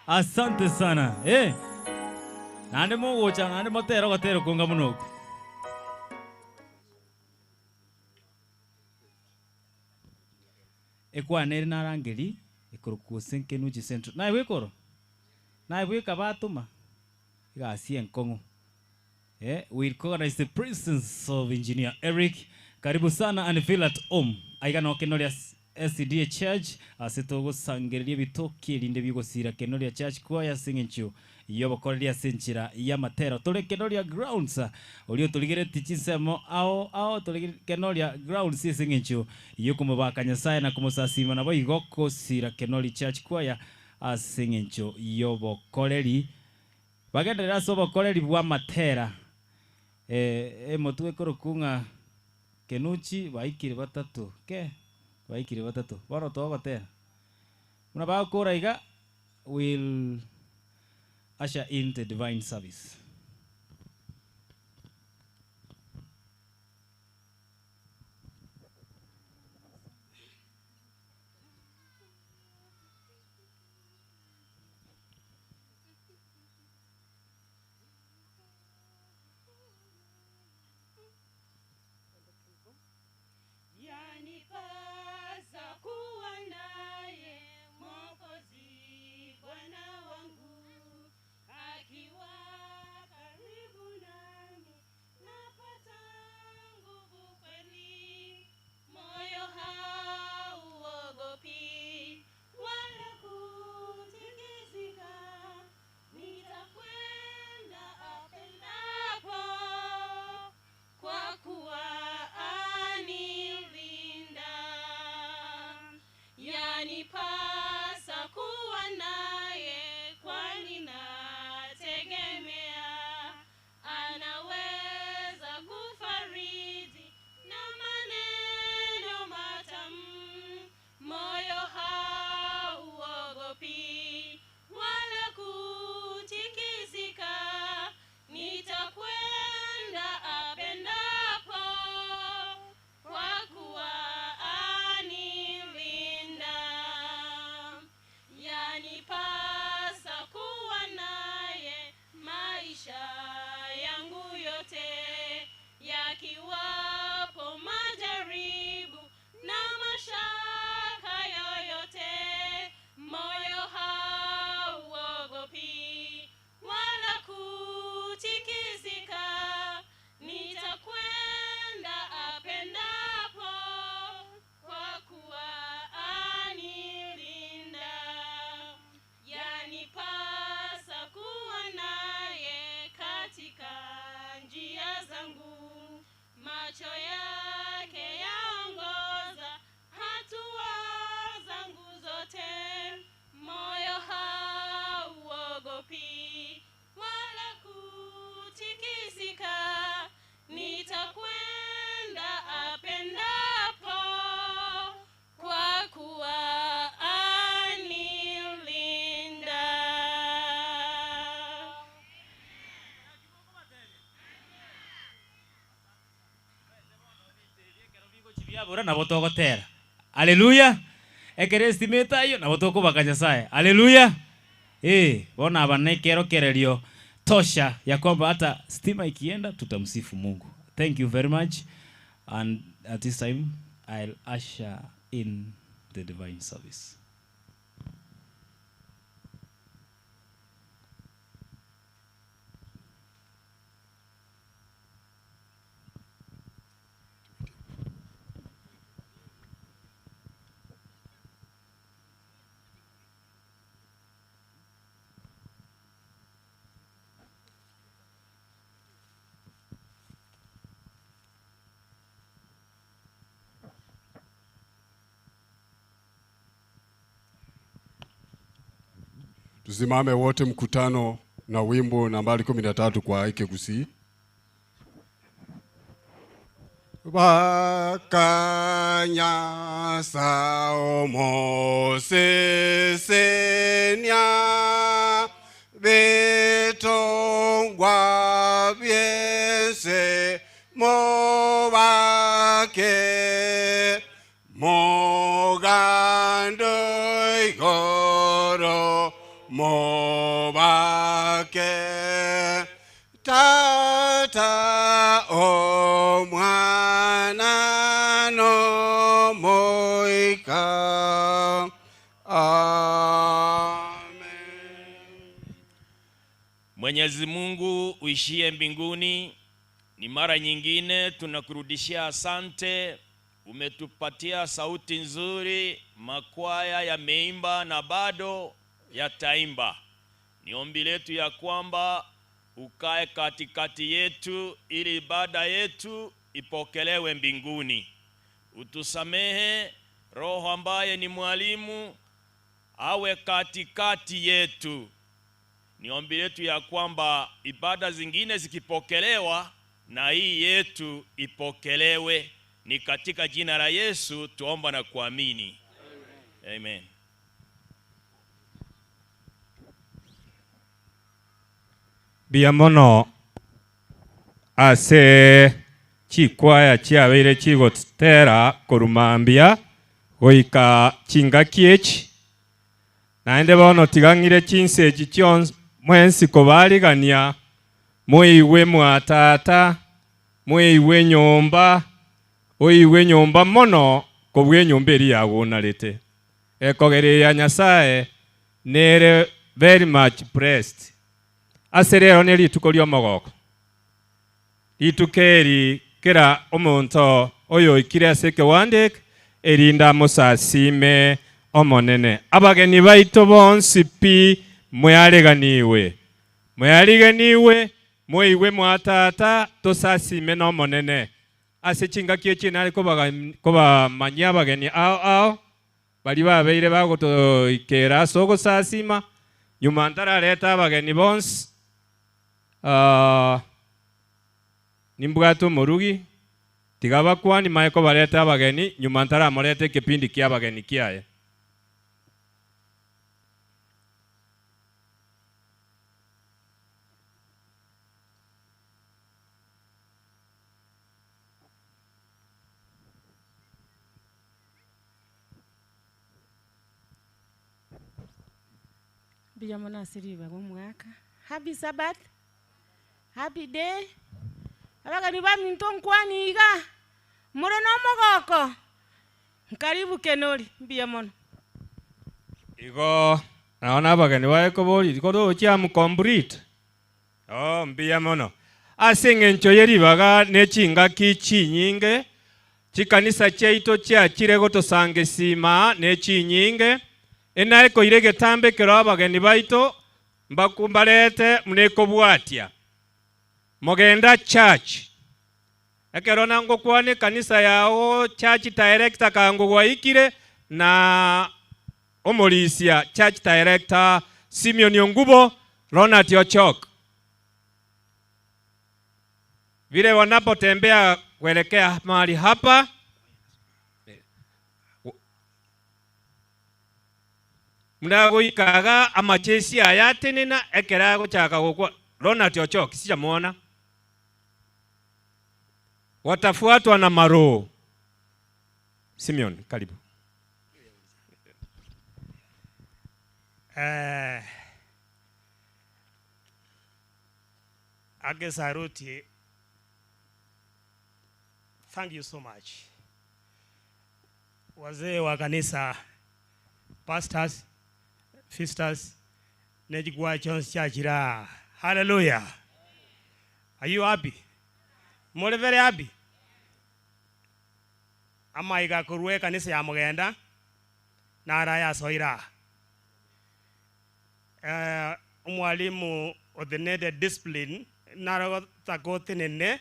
asante sana eh. Nande mogocha nande motera ogotera okonga mono oko. Ekwana ere narangeri ekorokwa gose Nkenuchi Central. Naye bwekoro? Naye bweka batoma egasi enkong'u. Eh, we recognize the presence of Engineer Eric. Karibu sana and feel at home. Aiga no Kenoria SDA Church ase togosangereria ebitoki erinde bigosira Kenoria Church Choir ase eng'encho yobokoreria ase enchera y'amatero. Tore Kenoria Grounds oria otorigereti chinsemo ao ao tore Kenoria Grounds ase eng'encho yokomobaka Nyasaye na komosasima nabo igo kosira Kenori Church Choir ase eng'encho yobokoreri. Bagenderere ase obokoreri bw'amatera. Eh, emotwe ekorokwa ng'a Kenuchi baikire batato ke, baikire batato. Bono togotera. Buna bagokora iga, we'll usher in the divine service. Yanipasa kuwa naye Mwokozi Bwana wangu, akiwa Macho yake yaongoza hatua zangu zote, moyo hauogopi wala kutikisika, nitakwenda apendapo, kwa kuwa anilinda. Biabora nabo togotera. Haleluya! Ekero estima etaiyo nabo tokobaka Nyasaye. Haleluya! Eh, bono aba nekerokererio tosha ya kwamba hata stima ikienda tutamsifu Mungu. Thank you very much and at this time I'll usher in the divine service. Tusimame wote mkutano na wimbo nambari 13 kwa Ikegusii. Bakanya omosesenia bitongwa byese mubake mugando igoro mubake tata omwana nomoika. Mwenyezi Mungu uishie mbinguni, ni mara nyingine tunakurudishia asante. Umetupatia sauti nzuri, makwaya yameimba na bado yataimba. Ni ombi letu ya kwamba ukae katikati yetu ili ibada yetu ipokelewe mbinguni. Utusamehe, Roho ambaye ni mwalimu awe katikati yetu. Ni ombi letu ya kwamba ibada zingine zikipokelewa na hii yetu ipokelewe. Ni katika jina la Yesu tuomba na kuamini. Amen. Mbuya mono ase chikwaya chiabeire chigotera korwa mambia goika chingaki echi, naende bono tiga ng'ire chinsa echi chionsi mwensi kobarigania, moigwe mwa tata, moigwe nyomba, oigwe nyomba mono kobua enyomba eria yagonarete. Ekogereria Nyasaye nere very much blessed. Ase rero ne rituko ri'omogoko. Rituko eri kera omonto oyoikire ase ekewanda eke, erinde amosasime Omonene. Abageni baito bonsi pi mweareganiwe, mweariganiwe, moigwe mwa Tata, tosasime n'Omonene. Ase chingaki echi nare kobamanyia abageni ao ao, baria babeire bagotoikera ase ogosasima, nyuma ntarareta abageni bonsi. Nimbwate omorugi, tiga abakuani mae kobareta abageni, nyuma ntaramoreta ekepindi ki'abageni kiaye. Mbuya mono ase ribaga omogaka. Happy Sabbath, happy day. Abageni baminto nkwani iga, more nomogoko? Nkaribu Kenori, mbuya mono. Igo nao nabageni baye koboria, Riko roche am complete? Oh, mbuya mono. Ase engencho ye ribaga ne chingaki chinyinge, chikanisa chiaito chiachire gotosanga esima ne chinyinge, enaye koira egetambe ekero abageni baito mbarete buna ekobwatia. Mogenda Church. Ekero nangokwana ekanisa yao church director kango gwaikire na omorisia church director Simeon Ongubo Ronald Ochok. Vile wanapotembea kuelekea mahali hapa muna goikaga amachesi aya atenena ekero agochaka gokwa Ronald Ochok sijamuona watafuatwa na Maroo. Simeon, karibu. Age Saruti, thank you so much. Wazee wa kanisa, pastors, sisters, Nejigwa Jones Chachira. Hallelujah. Are you happy? More very happy? Amaiga kurwe kanisa ya Mugenda nara ya Soira. Umwalimu othenete discipline naragotakotinene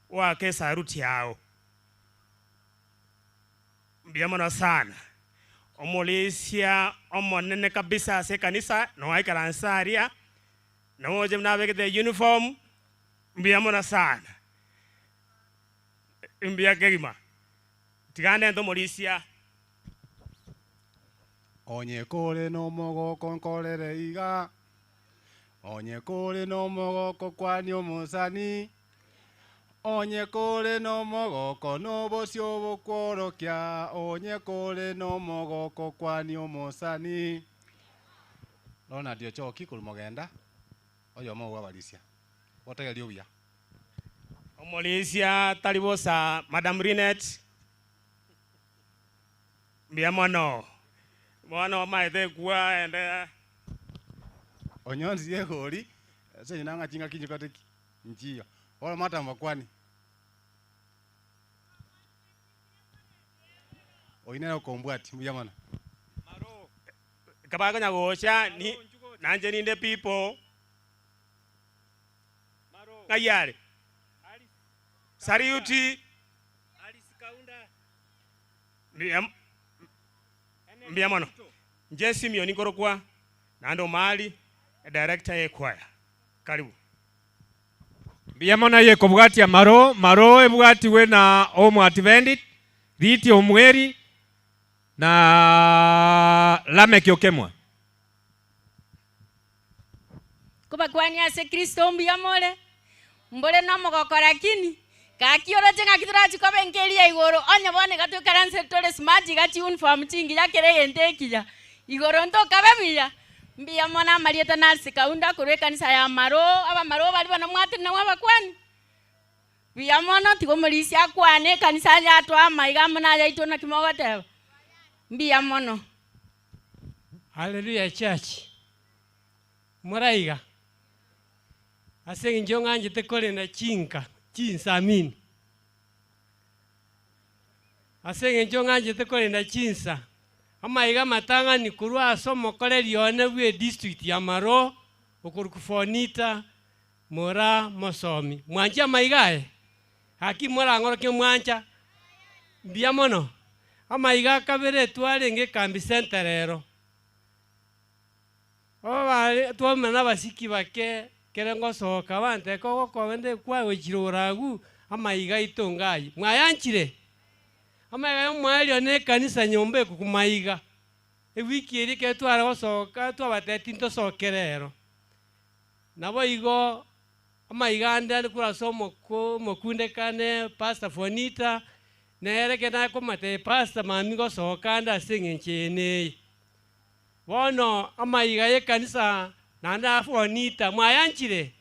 wake saruti yao mbia mono sana omulisia omonene kabisa ase kanisa nowaikaransa aria nowoche nabekete uniform mbia mono sana mbia kegima tigande omulisia. Onye kore no mogoko nkorere iga onye kore no mogoko kwani omosani onye kore no mogoko no bosio bokworokia onye kore no mogoko kwani omosani Ronald Ochoki korwa Mogenda oyomo gwabarisia gotegeria obuya. Omulisia tari bosa Madam Rinet mbia mono bono maete kwa ende onyonsi egori ase nyina ng'a chinga kinyi nchiyo oro matamba kwani oinere okombwati mbuya mono. Kabakonya gocha ni nanje ninde people ng'ayare sariuti mbia mbia mono nje Simeon nkorokwa nando mali director ye choir karibu. Mbuya mono ye kobwatia maro maro ebwatiwe na omwadventist Riti Omweri na Lamek Okemwa. Kubakwani ase Kristo mbuya more mbore nomogoko lakini gakioroche ng'aki torachi kobenkeria igoro onye bono iga toikaranse tore smart iga chiuniform chingiya kere egento ekiya igoro ntokabe buya mbuya mono amarieta nasi kaunda korwa ekanisa ya maro abamaro bari bono mwatire nabwo abakwani buya mono tiga omorisia akwane ekanisa yatwama iga amo nayaitwe naki mogoteba mbuya mono. Hallelujah church. Muraiga. Ase eng'encho ng'anchete korenda chinka chinsa amini. Ase eng'encho ng'anchete korenda chinsa amaiga matang'ani korwa ase omokoreri one bwa edistrict ya Maro okoruku Fonita mora mosomi mwanche amaiga aye haki morang'oroke mwancha mbuya mono amaiga kabere twarenge ekambi center rero obare twamena abasiki bake kere ngosoka banteka ogokoba kwagochire oragu amaiga aito ngai mwayanchire amaiga ya omwaerio na ekanisa nyomba ekukumaiga ewiki eri ekero tware gosoka twabateti ntosokere ero nabo igo amaiga ande ande korwa ase omoko omokundekane pastor Fonita nere ekero nakomatebia pastor mami gosoka ande ase eng'encho eye na eye bono amaiga ya ekanisa naende afonita mwayanchire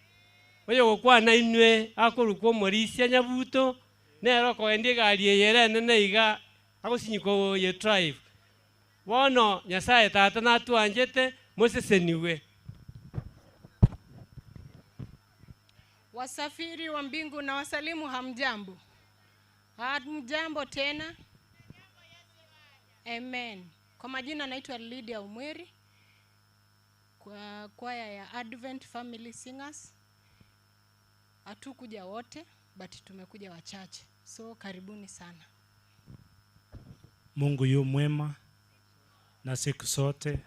oyo gokwana inwe akorokwa omorisia nyabuto nere okogendia egari eye ere enene iga agosinyika ye drive bono nyasaye tata natwanchete moseseniwe. Wasafiri wa mbingu na wasalimu, hamjambo? Hamjambo tena? Amen. Kwa majina naitwa Lydia Umweri kwa kwaya ya Advent Family Singers. Hatukuja wote, but tumekuja wachache, so karibuni sana. Mungu yu mwema na siku zote.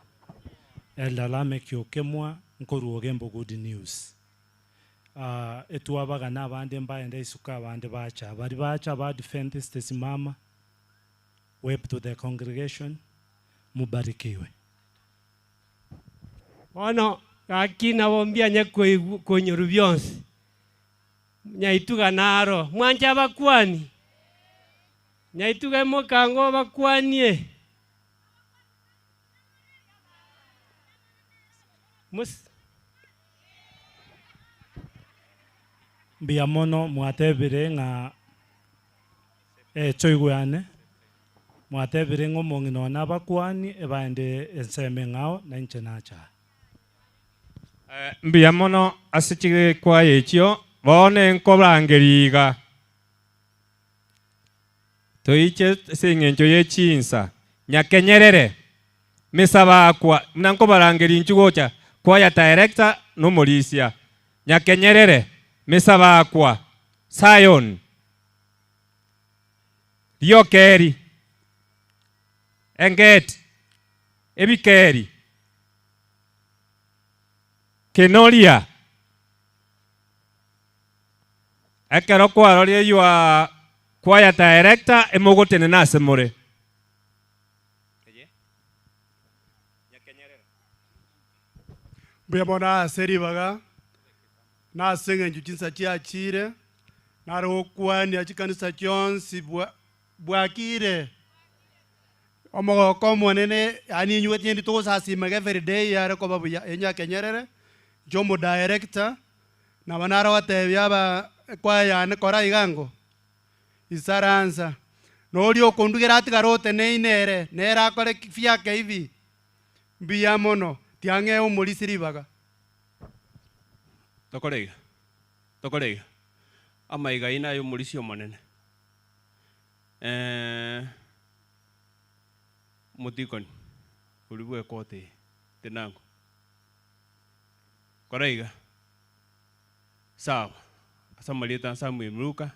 Elder Lameck Okemwa nkorwa Ogembo Good News. Ah, etwabagana abande mbaende isuka abande bacha. Bari bacha ba Adventist simama. Wave to the congregation. Mubarikiwe. Bono gaki nabo mbianye koigw- konyorwa bionsi, nyaituga naro, mwanche abakwani, nyaituga emokango obakwanie. Mos- Mbuya mono mwatebire ng'a eh, toigwane mwatebire ng'a omong'ina one abakwani ebaende ensemo eng'ao na inche nacha aa. Mbuya mono ase chikwaya echio, bono nkorangeria iga toiche ase eng'encho ye chinsa nyakenyerere mesabakwa buna nkobarangeria inchu gocha kwaya director na omorisia nyakenyerere mesabakwa Zion riokeri engeti ebikeri kenoria ekero kwaroria your choir director emogotenena ase more. Mbuya mono ase ribaga, na ase eng'encho chinsa chiachire, nare gokwania chikanisa chionsi bwa bwakire. Omogoko omonene yaani inywe tindi togosasimaga everyday yare koba buya, enyakenyerere, inche omodirector, nabo nare gotebia aba ekwaya yane kora iga ngo, isaransa, na oria okondugera atigare oteneine ere, nere akore ki fyake hivi, mbuya mono, tiang'ee omorisia ribaga. Tokore iga, tokore iga, amaiga aino aye omorisia omonene, omotikoni oria bw'ekoti eye, tenango, kora iga, sawa, ase amarieta a Samuel Luka,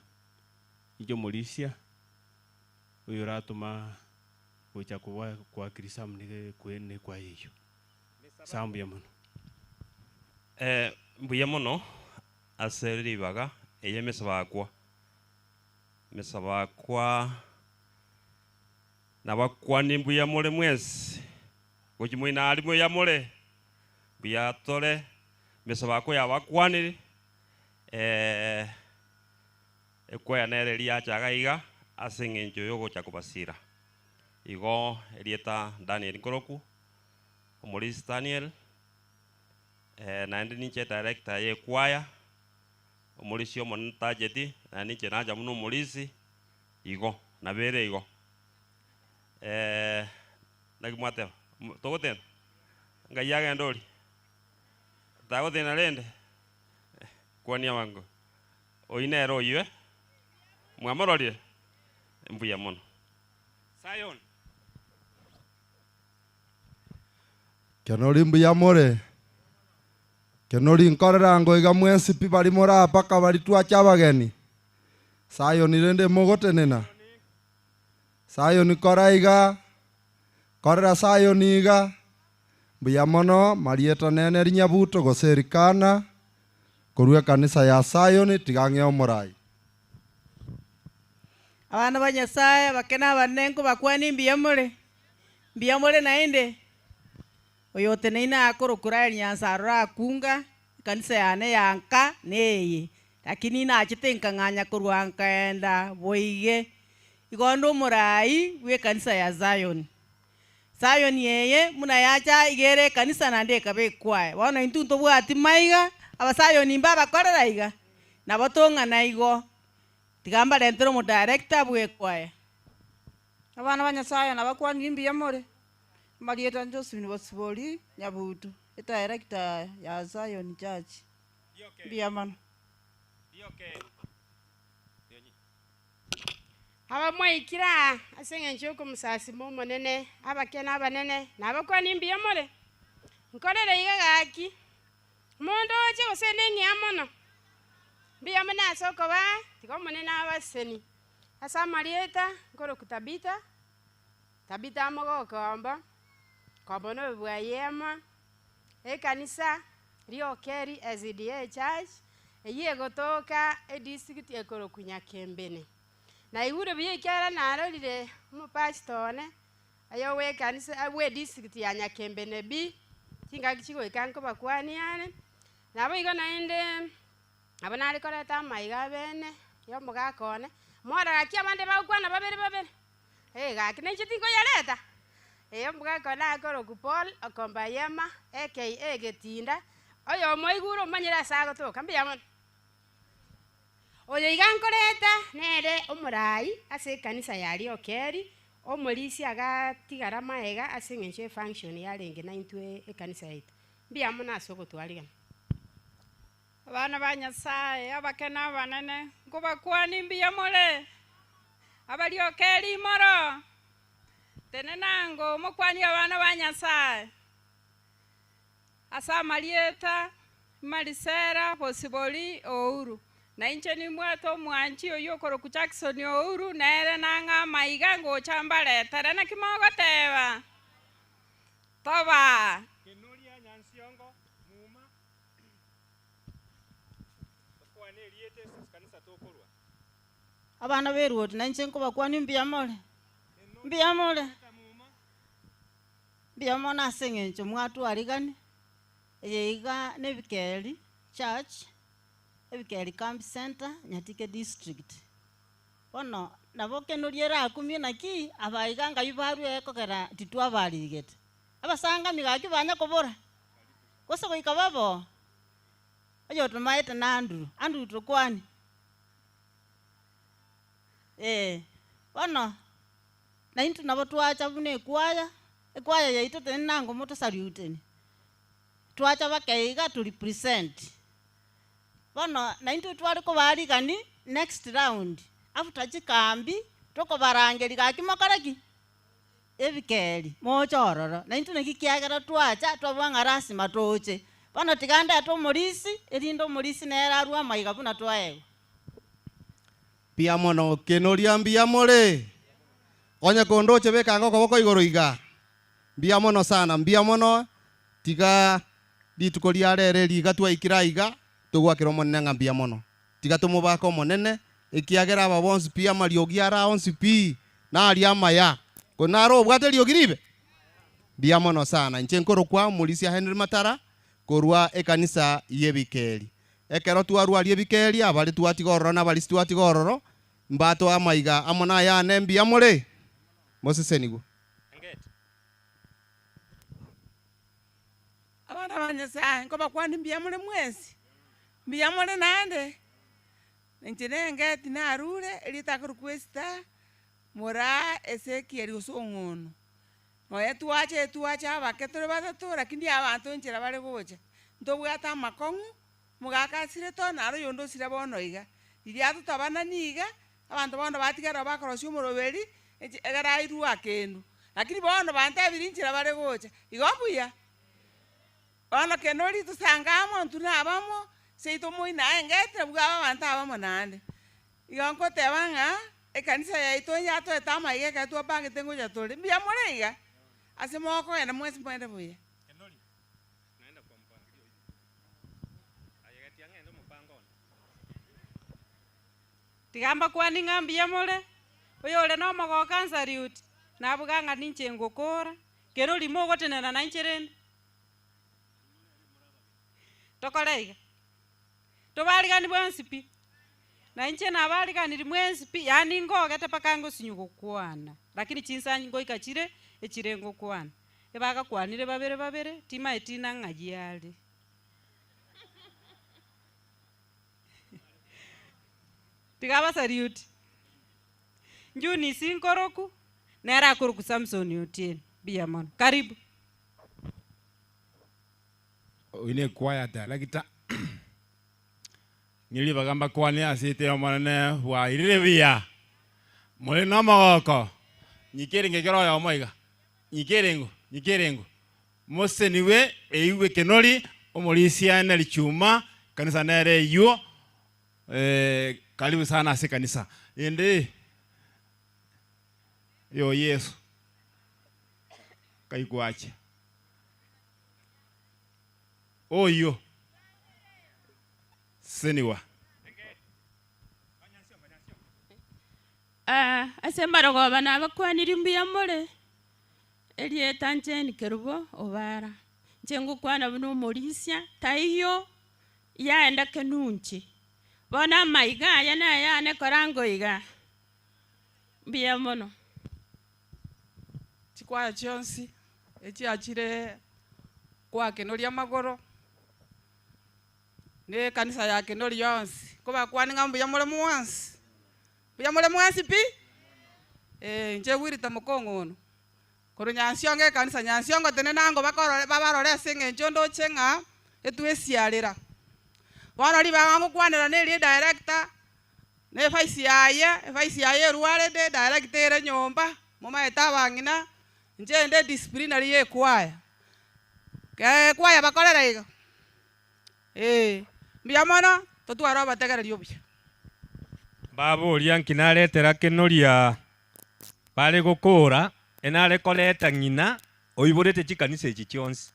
inche omorisia, oyo oratoma gocha koba koakirisa amo na ekwaya eyio. Sawa mbuya mono. Mbuya mono ase ribaga eye emesabakwa. Emesabakwa nabakwanie mbuya more mwensi, gochia moino aria mbuya more, mbuya tore, emesabakwa yabakwanire, ekwaya nere eria yacha iga iga ase eng'encho ya ogocha kobasira. Igo erieta Daniel nkoroku, omorisia Daniel, naende ninche edirector ya ekwaya, omorisia omonene tacheti, naende ninche nacha buna omorisia, igo, nabo ere igo. Naki mwateba, togoteba? Ngai agende oria? Tagotena rende? Kwania abango, oyio nere oyio eh? Mwamororire? Mbuya mono. Zion. Kenori mbuya more? Kenori nkorera ango iga mwensi pi bari more aa mpaka bari twacha abageni? Sayoni rende mogotenena? Sayoni kora iga, korera Sayoni iga, Mbuya mono, marieta nene rinyabuto gose Elikana, korwa ekanisa ya Sayoni, tiga ng'ee omorai. Abana ba Nyasae, abake na abanene, nkobakwania mbuya more? Mbuya more naende? Oyo oteneine aa korokwa Rael Nyansa aroro akunga, ekanisa yane ya nka neye, lakini nachete nkang'anya korwa nkaenda boige. Igo onde omorai bw'ekanisa ya Zion. Zion eye buna yacha iga ere ekanisa naende ekaba ekwaya. Bono intwe ntobwati maiga, Abasayoni mbabakorera iga? Nabo tong'ana igo. Tiga mbarentere omodirector bw'ekwaya. Abana ba Nyasaye nabakwanire mbuya more? Amarieta Josephine Bosibori Nyabuto, edirector ya Zion Church. Mbuya mono. Abamwaikire aa ase engencho y'okomosasima Omonene, abake na abanene, nabakwanie mbuya more? Nkorere iga gaki, mondoche gose neng'ia mono? Mbuya mono ase okobaa, tiga Omonene abasesenie. Ase amarieta, nkorokwa Tabitha, Tabitha Mogokombo, Kombo nobe bwa Yema, ekanisa Riokeri SDA Church, eyio egotoka edistrict ekorokwa Nyakembene. Naigure buya ekiagera narorire omopastor one, oyo bw'ekanisa bw'edistrict ya Nyakembene B, chingaki chigoika nkobakwania are, naboigo naende nabo nare koreta amaiga abene ya omogaka one, mora gaki abande bagokwana babere babere, eh gaki na inche tinkoyareta, eh omogaka one akorokwa Paul Okombayema aka Getinda, oyomo oigure omanyire ase agotoka, mbuya mono. Oyo iga nkoreta nere omoraai ase ekanisa ya Riokeri, omorisia agatigara magega ase eng'encho y'efunction yarenge naintwe ekanisa yaito. Mbuya mono ase ogotwarigana. Abana ba Nyasae, abake na abanene, nkobakwanie mbuya more? Abariokeri imoro? Tenena ango mokwanie abana ba Nyasae. Ase amarieta, Marisela, Bosibori, Ouru. Na inche nimbwate omwanchi oyio okorokwa Jackson Ouru, nere nang'e amaiga ngocha mbaretere. Naki mogoteba? Toba. Kenoria Nyansiongo, Muma, Tokwane erieta ase chikanisa tokorwa. Abana b'eruoti, na inche nkobakwania mbuya more? Mbuya more? Mbuya mono ase eng'encho mwatwarigani, eye iga nebikeri church, ebikeri camp centre, Nyatike district. Bono nabo kenoria erakumie naki aba iga ngai barue kogera titwabarigete. Abasangami gaki banya kobora, gose goika babo, oyotomaete na Andrew, Andrew tokwanie. Ee, bono. Naintwe nabo twacha buna ekwaya, ekwaya yaito tenena ango motosaliuteni, twacha bake iga to represent. Bono naintwe tware kobarigani next round after chikambi tokobarangeria gaki mokore ki? Ebikeri, moche ororo. Naintwe naki kiagera twacha twabua ng'a lasima toche. Bono tiga ndete omorisi, erinde omorisi nere arwe amaiga buna twaegwa. Mbuya mono, kenoria mbuya more? Onye kondoche beka ange okoboko igoro iga. Mbuya mono sana, mbuya mono, tiga rituko ria rero eri iga twaikire aiga, togoakera Omonene ng'a mbuya mono. Tiga tomobake Omonene, ekiagera aba bonsi pi amariogi ara onsi pi, naria amaya. Ko naro obwate eriogi ribe? Mbuya mono sana. Inche nkorokwa Omorisia Henry Matara, korwa ekanisa y'Ebikeri. Ekero twarwaria ebikeeri, abare twatiga ororo na abarisi twatiga ororo, mbatoe amaiga amo nayane mbuya more? Mosesenigwe. Abana ba Nyasae, nkobakwania mbuya more mwensi? Mbuya more naende? Inche nengeti narure, erieta akorokwa Esther, moraa Ezekiel gose ong'ono. Nonya twacha twacha abake tore batato, lakini abanto nchera bare gocha. Ntobwate amakong'u, omogaka asire to, naro oyonde osire bono iga. Riria atotabanani iga, abanto bono batigara oo bakorosia omoroberi, echi egere airwe akendu. Lakini bono bantebirie nchera bare gocha, igo mbuya. Bono kende oria tosange amo intwe na abamo, seito moino aye ngetire bwaba abanto abamo naende. Igo nkoteba ng'a ekanisa yaito yatoete amaiga ekero twabangete ngocha tore, mbuya more iga? Ase mokogenda mwensi moende buya. Tiga mbakwanie ng'a mbuya more, oyore nomogooko ansariuti, nabuga ng'a ninche ngokora, kera orimo ogotenena nainche rende. Tokore iga, tobarigani bwensi pi, na inche nabariganirie mwensi pi, yaani ngogete mpaka ngosinywa gokwana, lakini chinsa ngoika chire, echire ngokwana. Ebagakwanire babere babere, timaeti nang'ai are. Tiga abasariuti, Junice nkoroku, nere akoroku Samson Otieno, mbuya mono. Karibu. Oyio nekwaya director, Ng'e ribaga mbakwane ase ete y'Omonene bwairire buya, more nomogoko, nyika erenge kera oyomo iga, nyika erengo, nyika erengo, mosenigwe eigwe kenori, omorisia ne richuma, kanisa nere eywo. Karibu sana ase ekanisa. Ende yo Yeso kaikwacha oyio seniwa. Ase marogoba nabakwanirie mbuya more, erieta Jane Kerubo Obara. Inche ngokwana buna omorisia, taiyo yaenda kenunchi. Bono amaiga aya nayane koranga iga, mbuya mono. Chikwaya chionsi echiachire koakenoria amagoro, na ekanisa ya Kenori yonsi, nkobakwania ng'a mbuya more mwensi, mbuya more mwensi pi? Eh, inche Wilita Mokong'ono, korwa Nyansiongo ekanisa, Nyansiongo tenena ango bakorore babarore ase eng'encho ndoche ng'a etwesiarera. Bono ribaga ngokwanera na eria edirector, na evice yaye, evice yaye erwarete, edirector ere nyomba, momaete abang'ina, inche inde edisciplinary ya ekwaya. Ekwaya bakorera iga. Ee, mbuya mono, totware obotegereri obuya. Mbaboria nki naretera kenoria bare gokora, enare koreta ng'ina oiborete chikanisa echi chionsi.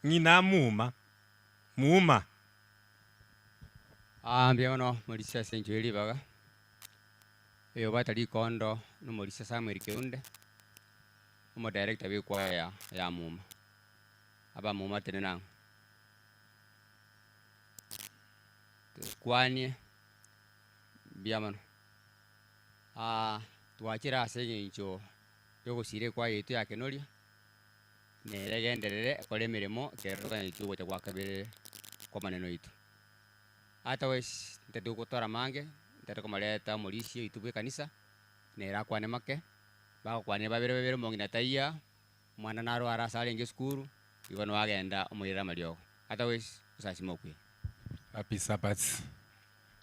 Ng'ina muma, muma. Aa mbuya mono morisia ase enchera ye ribaga, oyobwate rikondo nomorisia Samuel Keunde, omodirector bw'ekwaya ya muma. Abamuma tenena ang'o, tokwanie mbuya mono. Twachire ase eng'encho yogosira ekwaya yaito ya Kenoria, nere egenderere ekore emeremo ekero toganyeti ogocha gwa kabere kw'amaneno aito. Otherwise ntari gotora amange, ntari komoreta omorisia oito bwa ekanisa, nere akwane make, bagokwanire babere babere omong'ina taiyo aa. Omwana narware ase arenge esukuru, igo noe agenda omoirere amariogo. Otherwise, osasime okuya. Happy Sabbath.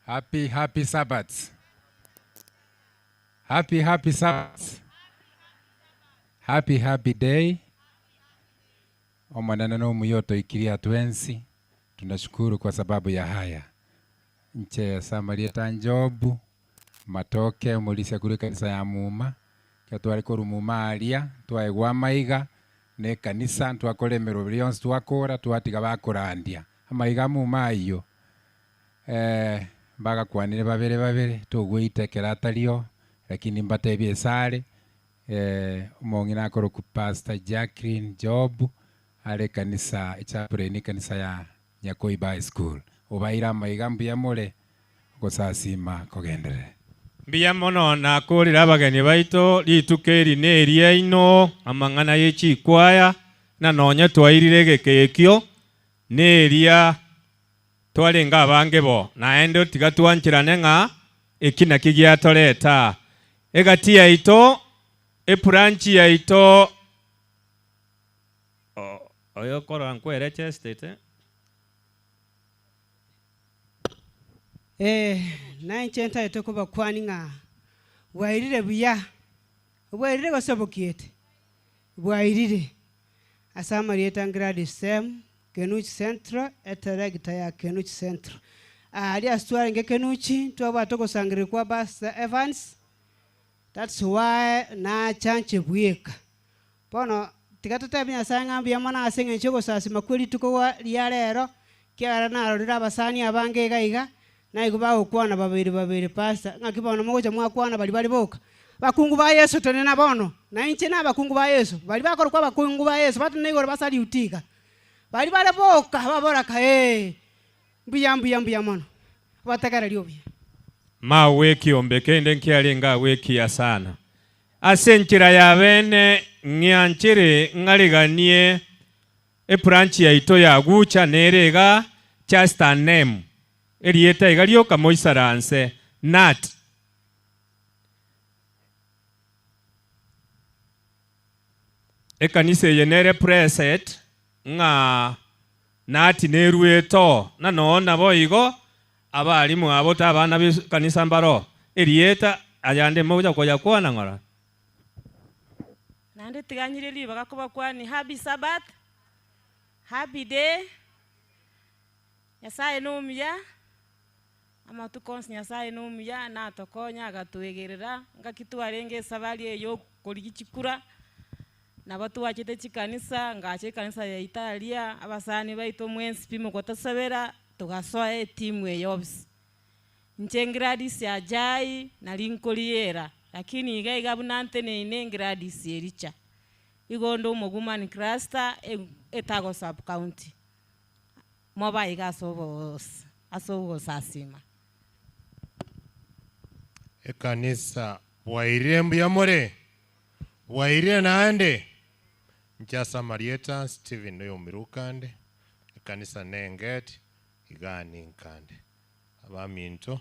Happy happy Sabbath. Happy happy Sabbath. Happy happy day. Omonene nomuya otoikirie atwensi, tunashukuru kwa sababu ya haya. Inche ase amarieta a Job, Matoke omorisia korwa ekanisa ya Muma, ekero tware korwa Muma aria, twaegwa amaiga na ekanisa, ntwakora emeroberi yonsi twakora, twatiga bakorandia amaiga a Muma ayio. Mbagakwanire babere babere, togweita ekero atari oo, lakini mbatebie esare, omong'ina akorokwa Pastor Jacqueline Job, are ekanisa echaplain ekanisa ya Nyakoiba High School. Obaire amaiga mbuya more gosasima kogenderere. Mbuya mono nakorire abageni baito rituko eri neriaino, amang'ana ye chikwaya, na nonye twairire egeka ekio, neria twarenge abange bo, naende tiga twancherane ng'a eki nakio giatoreta egati yaito, ebranch yaito. Oyokorora nkwerechestete. Ee, nainche ntagete kobakwania ng'a bwairire buya, bwairire gose bokiete? Bwairire. Ase amarieta Gladys Sem, Kenuchi Central, eteregita ya Kenuchi Central. Aria ase twarenge Kenuchi, ntwabwate ogosangereria kwa Pastor Evans, that's why nacha inche bweka. Bono tiga totebie Nyasae ng'a mbuya mono ase engencho y'ogosasima kwe rituko ria rero, ekiagera narorire abasani abange iga iga, naigwe bagokwana babere babere, Pastor, ng'aki bono mogocha mwakwana baria bare boka? Abakungu ba Yeso tenena bono, na inche nabakungu ba Yeso, baria bakorokwa abakungu ba Yeso batenene igoro basaliuti iga, baria bare boka baboraka, ee, mbuya mbuya mbuya mono, obategererie obuya. Mawe ekiombe kende nkiarenge agwo ekiya sana. Ase enchera ya bene ng'ianchere ng'areganie ebranch yaito ya Gucha nere iga just a name, erieta iga rioka moisaranse, nat. Ekanisa eye nere blessed ng'a nat neruete oo, na noo naboigo abalimu abo ta abana b'ekanisa mbaroo, erieta ayande mogocha koyakwana ng'ora. Naende tiga nyire ribaga kobakwania Happy Sabbath, Happy day, Nyasaye nomuya. Amatuko onsi Nyasaye na omuya, natokonya agatoegerera, ngaki twarenge esabari eye ya okorigia chikura, nabo twachete chikanisa, ngacha ekanisa yaito aria, abasani baito mwensi pi mogotosabera, togasoa etimu eye ofisi. Inche Gladys Ajai, nari nkoriera, lakini iga iga buna nteneine Gladys Ericha. Igo onde omowoman cluster, etago sub county. Moba iga ase obos ase ogosasima. Ekanisa, bwairire mbuya more? Bwairire naende? Inche ase amarieta Stephen oyomirukande, ekanisa nengeti, igaa ninkande. Abaminto,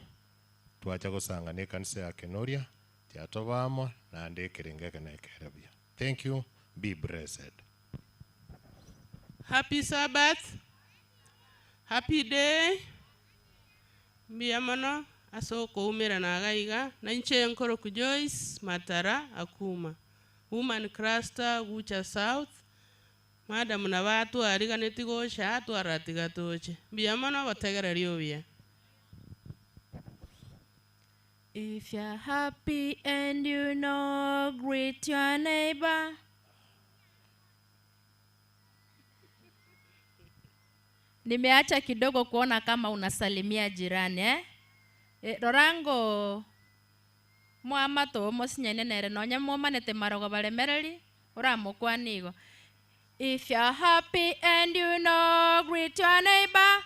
twacha gosangana ekanisa ya Kenoria, tiatoba amo, naende ekerengo eke nekere buya. Thank you, be blessed. Happy Sabbath, happy day, mbuya mono ase okoumerana iga iga, na inche nkorokwa Joyce Matara Akuma, woman cluster Gucha South, madam nabo atwariganeti gocha twarora tiga toche. Mbuya mono obotegereri obuya. If you're happy and you know, greet your neighbor. Nimeacha kidogo kuona kama unasalimia jirani eh? E, rorango mwamato mosinyene nere nonya mwomanete marogo baremereri oramokwana igo. If you're happy and you know, greet your neighbor.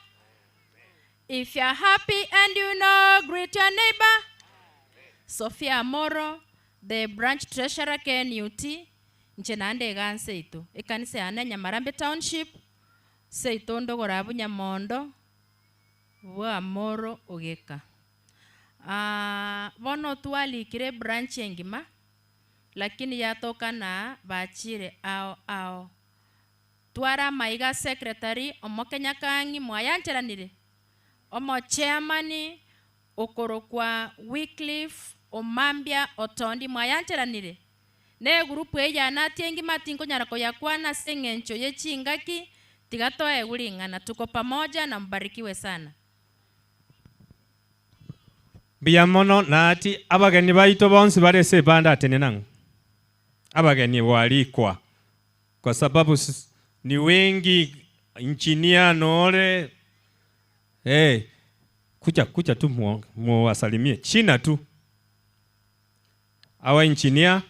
If you're happy and you know, greet your neighbor. Sophia Amoro, the branch treasurer KNUT, nche naende iga nseito. Ekanisa yane Nyamarambe Township, seito ndogora abwo Nyamondo, bwa Amoro ogeka. Ah, bono twalikire ebranch engima, lakini yatokana bachire ao ao. Twara amaiga secretary omokenya kang'i mwayancheranire? Omochairman okorokwa Wycliffe Omambia Otondi mwayancheranire? Ne egroup eye yanatie engima tinkonyara koyakwana ase eng'encho ye chingaki, tiga toegwe ring'ana. Tuko pamoja na mbarikiwe sana. Mbuya mono nati abageni baito bonsi bare ase ebanda atenena ng'o? Abageni gwarikwa kwa sababu ni wengi engineer nore eh, kuja kuja tu muwasalimie china tu awa engineer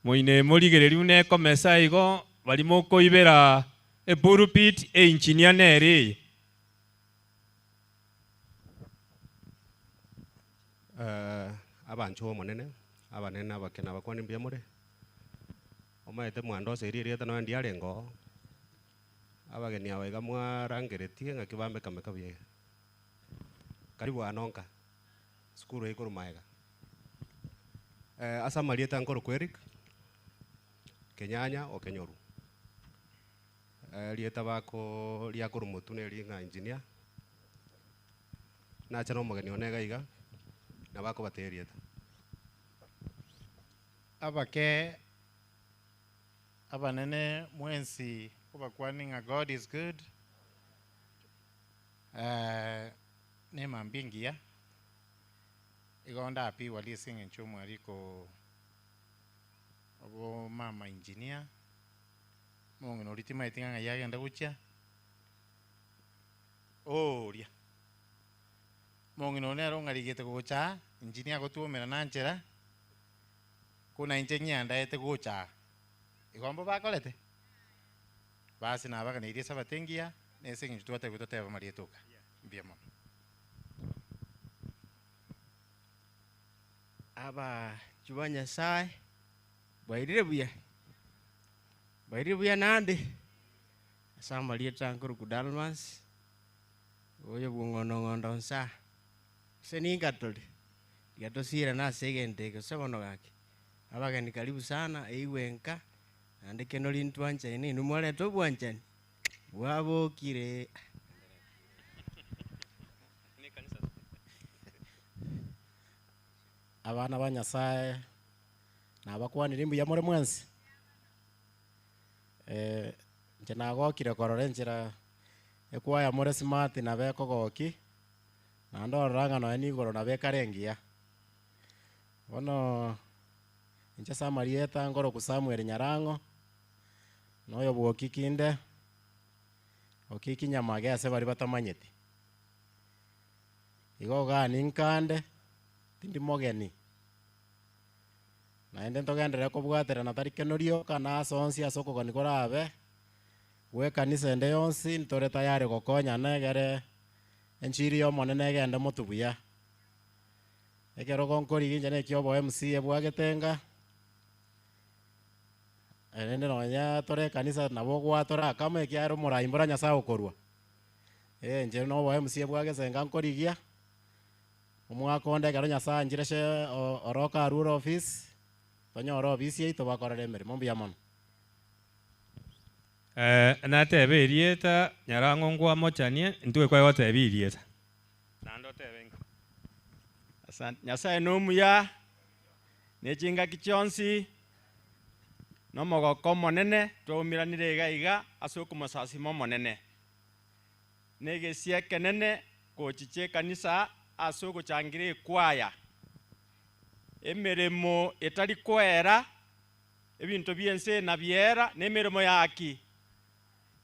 moine morigereria buna ekomesa igo bari mokoibera epulpit engineer nere eye. Abanchwa b'Omonene, abanene na abake nabakwani mbuya more? Omanyete mwandoseire erieta nonya ndiarenge oo, abageni aba iga mwarangeretie ng'aki bameka-meka buya iga. Karibu ano nka, esukuru eye korwa maega. Ase amarieta nkorokwa Eric, Kenyanya o Kenyoru. Erieta bako riakorwa motwe neri ng'a engineer, nacha na omogeni one iga iga, nabo akobatebia erieta. Abake abanene mwensi nkobakwanie ng'a God is good, nemambia engiya, igo ndapigwa ase eng'encho omwariko obo mama engineer, omong'ina oria timaeti ng'a ng'ai agenda gochia, oria, omong'ina oria nere ong'arigete gocha aa, engineer agotwomera na nchera, ko nainche ng'iandaete gocha aa, igo mbobe akorete? Basi nabaganeirie esabato engiya, na ase eng'encho twatebiwa totebe amarieta oka. Mbuya mono. Abanchwa ba Nyasae, bwairire buya? Bwairire buya naende? Ase amarieta nkorokwa Dalmas, oyo bw'ong'ondo-ng'ondo nsa, gose ninka tore, tiga tosirane ase egento eke gose bono gaki. Abageni karibu sana, eigwe nka, naende kende ntwanchaine, inwe mwareta obwanchani, bwabokire. Abana ba Nyasaye, nabakwanire mbuya more mwensi? Inche nagokire korora enchera ekwaya more smart nabo ekogoki, Naende orora ng'a nonya nigoro nabo ekare engiya. Bono inche ase amarieta nkorokwa Samuel Nyarang'o, na oyo bwa Okiki inde, Okiki Nyamage ase baria batamanyeti. Igo igaa ninkande, tindi mogeni, naende ntogenderere kobwaterana tari keno rioka na ase onsi ase okogani korabe, gwa ekanisa ende yonsi ntore tayari gokonyana egere enchiri ya omonene egende motwe buya. Ekerogo nkorigia inche na eki obo MCA bwa Getenga, erinde nonya tore ekanisa nabo ogwatora akamo ekiagera omorai mbora Nyasaye okorwa. Eh, inche na obo MCA bwa Gesenga nkorigia, omwaka onde ekero Nyasaye anchire she oroka arure office, tonyore ofisi yaito bakorere emeremo, mbuya mono. Natebe erieta Nyarang'o ngwamochanie, intwe kwaye goteba erieta. Naende otebe nka. Asante. Nyasaye nomuya, ne chingaki chionsi, na omogoko omonene twaumeranire iga iga ase okomosasima Omonene. Na egesia ekenene gochicha ekanisa ase ogochangira ekwaya, emeremo etari koera, ebinto bi'ense nabiera, na emeremo yaki?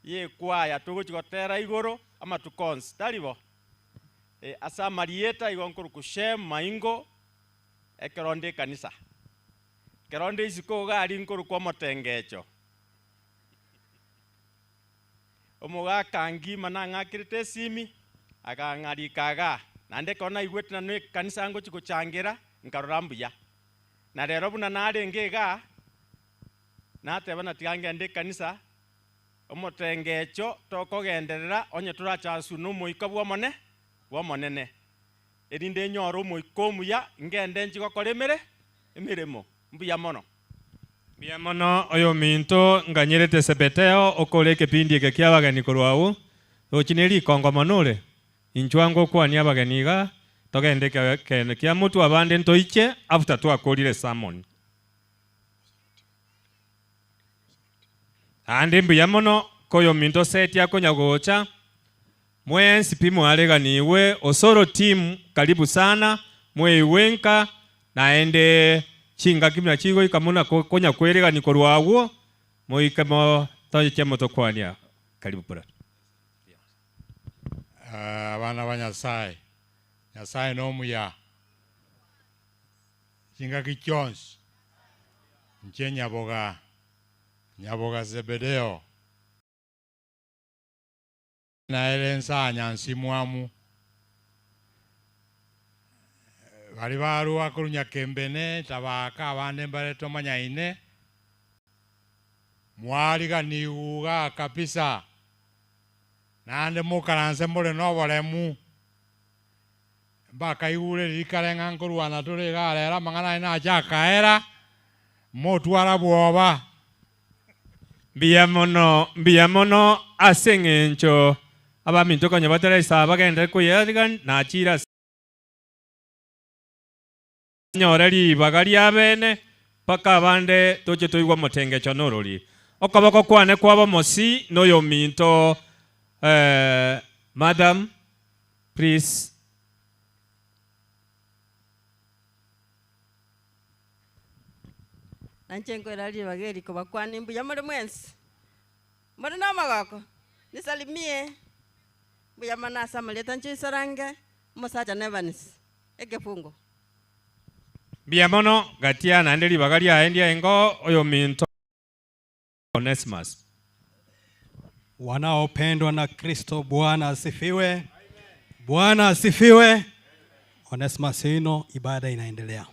Y'ekwaya togochia gotera igoro amatuko onsi, tari bo? E, ase amarieta igo nkorokwa Shem Maingo, ekero nde ekanisa. Ekero nde isiko iga aria nkorokwa omotengecho. Omogaka ngima nang'akerete esimi, akang'arika igaa, naende ekero naigwete na nekanisa ngochia gochangera, nkarora mbuya. Na rero buna narenge igaa, nateba na tiga ngende ekanisa, omotengecho tokogenderera onye torachaswe nomoika bw'omone bw'Omonene, erinde nyore omoika omuya, ngende nchie gokora emere emeremo. Mbuya mono. Mbuya mono oyominto nganyerete Sebeteo okore ekepindi eke ki'abageni korwa agwo, roche ne rikongo mono ore. Inchuo ango okwanie abageni iga, togende ekeene kia motwe abande ntoiche after twakorire sermon. Naende mbuya mono koyominto Seti akonya gocha, mwensi pi mwareganigwe, Osoro team karibu sana, mweigwe nka, naende chingaki buna chigoika muna konya kweregani korwa agwo, moike mo toche motokwania. Karibu brother. Abana ba Nyasaye, Nyasaye nomuya chingaki chionsi, inche nyaboga, nyaboga Zebedeo. Naere nsanya nsimwamu, baria barua korwa Nyakembene, Tabaka, abande mbare tomanyaine, mwariganigwe igaa kabisa, naende mokaranse more noboremu, mbakaigure riria kare ng'a nkorwana tore igaa rero amang'ana aye nache akaera, motwara bwoba. Mbuya mono, mbuya mono ase eng'encho abaminto konya bataraisa bagenderere koyerigania, nachire ase. Nyore ribaga ri'abeene, mpaka abande toche toigwe omotengecho norori. Okoboko kwane kw'obomosi noyominto eh, madam, please. Nainche nkoira ribaga eri kobakwania mbuya more mwensi? More nomogoko? Nisalimie mbuya mono ase amarieta inche Isarange, omosacha na Evans, ekefungo. Mbuya mono, gatia naende ribaga riaye ndiaengo oyominto Onesimus. Wanaopendwa na Kristo, Bwana asifiwe. Bwana asifiwe. Onesimus ino ibada inaendelea.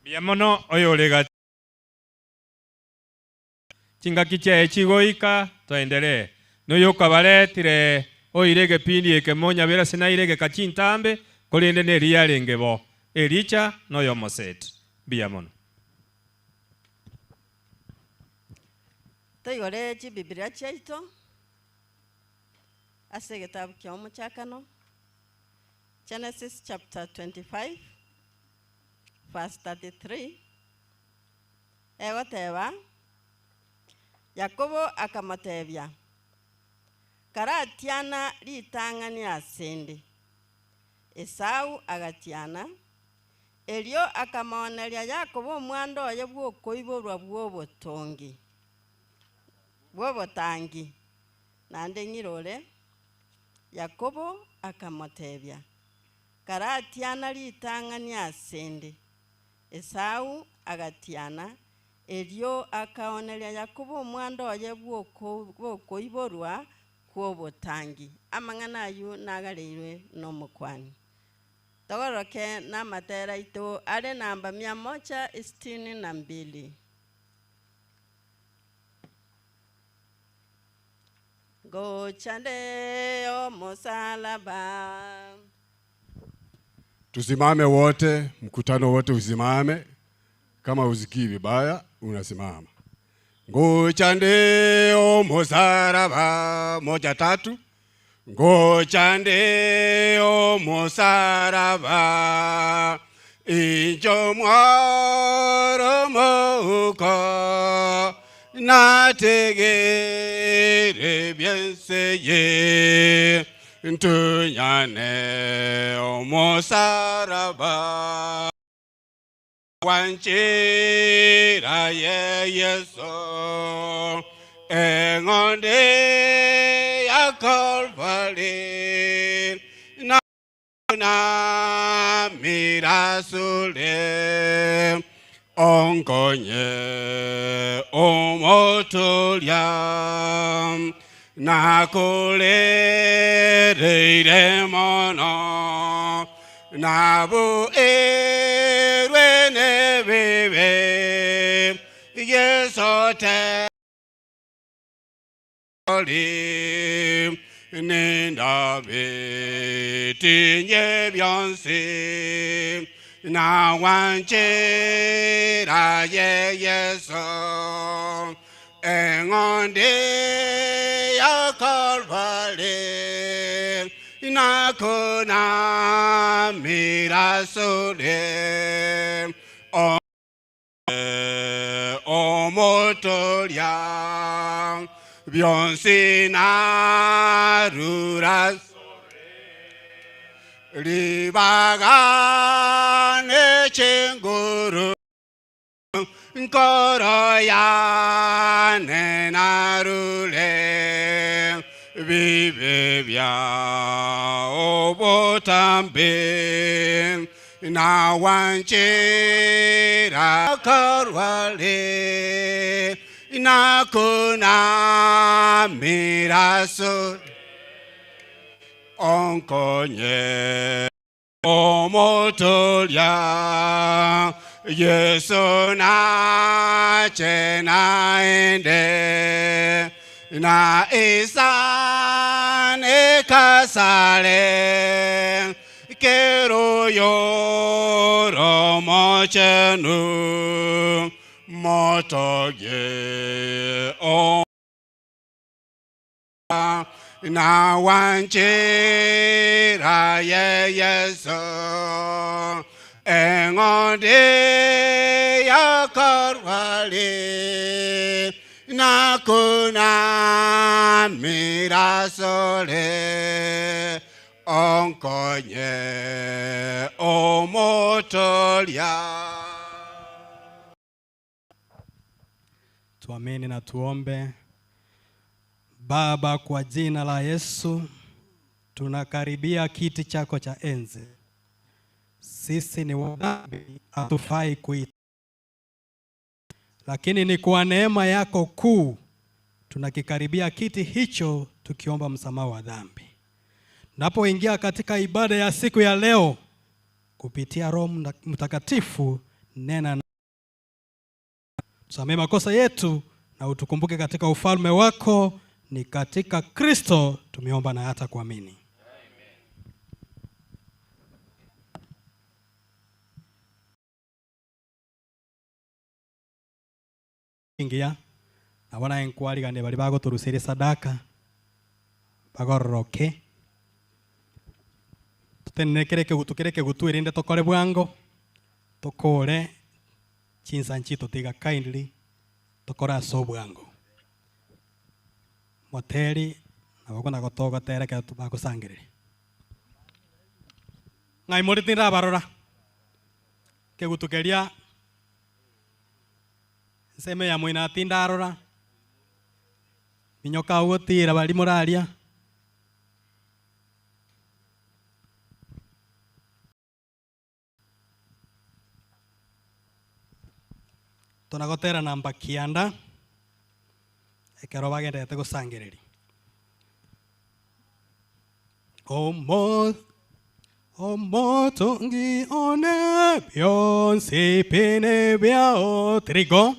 Mbuya mono oyore gati chingaki chiaye chigoika toendelee. Noyokabaretire oire egepindi eke monyabere ase naire egeka chintambe, korende neri yarenge bo. Elija noyomoseti. Mbuya mono. Toigore Chibibilia chiaito ase egetabu kia Omochakano, Genesis chapter 25 verse 33, egoteba, Yakobo akamotebia, Karatiana ritang'ani asende. Esau agatiana, erio akamooneria Yakobo omwando oye bw'okoiborwa bw'obotongi, bw'obotangi. Naende ng'irore. Yakobo akamotebia, Karatiana ritang'ani asende. Esau agatiana, erio akaoneria Yakobo omwando oye bw'okoiborwa kw'obotangi. Amang'ana ayio nagareirwe n'Omokuani. Togoroke namatera aito are namba mia moja sitini na mbili. Ngocha nde omosalaba. Tusimame wote, mkutano wote usimame. Kama usikii vibaya, unasimama. Ngocha nde omusaraba, moja tatu. Ngocha nde omusaraba, injo mworo mouko, nategere byenseye, ntunyane omusaraba. Wanchira ye Yesu, eng'onde ya Calvary, na na mirasule, onkonye omotoria, nakulereire mono, nabu erwe nebibe, Yesu te oli, nindabe tinye byonsi, na wanchira ye Yesu, eng'onde ya Calvary, nakuna mirasule, omotoria, byonsi narura ribagane chinguru, nkoro yane narule, bibe bya obotambe, na wanchira Calvary, nakuna miraso, onkonye omotoria, Yesu nache naende, na isane kasale, kero yoro mochenu, motoge o na wanchira ye Yesu, eng'onde ya Calvary, nakuna mirasole, onkonye omotoria. Tuamini na tuombe. Baba, kwa jina la Yesu tunakaribia kiti chako cha enzi. Sisi ni wadhambi, hatufai kuita, lakini ni kwa neema yako kuu tunakikaribia kiti hicho tukiomba msamaha wa dhambi. Tunapoingia katika ibada ya siku ya leo, kupitia Roho Mtakatifu, nena na tusamehe makosa yetu na utukumbuke katika ufalme wako. Ni katika Kristo tumeomba na hata kuamini. Ingia nabona enkwarigane bari bagoturusirie sadaka bagororoke tutenene kere kegutu kere kegutu erinde tokore bwango tokore chinsa nchito tiga kindly tokore ase obwango moteri nabo kona gotogotere ekero bagosangereria. Ng'ai more tindabarora? Kegutu keria ensemo ya moina tindarora, minyoka agwo gotira baria more aria. Tonagotera namba kianda ekero bagenderete gosangereria. Omo omotongi one bionsi pi nebiao trigo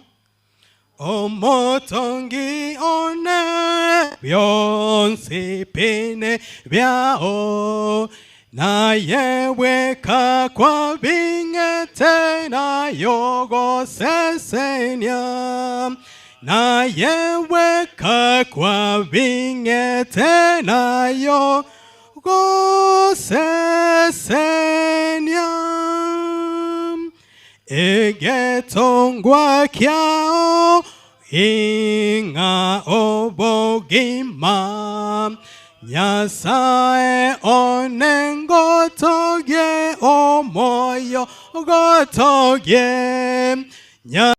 Omotongi one bionsi pi nebiao Naye bweka kwabing'ete nayogosesenia Naye bweka kwabing'ete nayogosesenia Egetongwa kiao ing'a obogima, Nyasae one ngotogie omoyo gotogie, Nyasae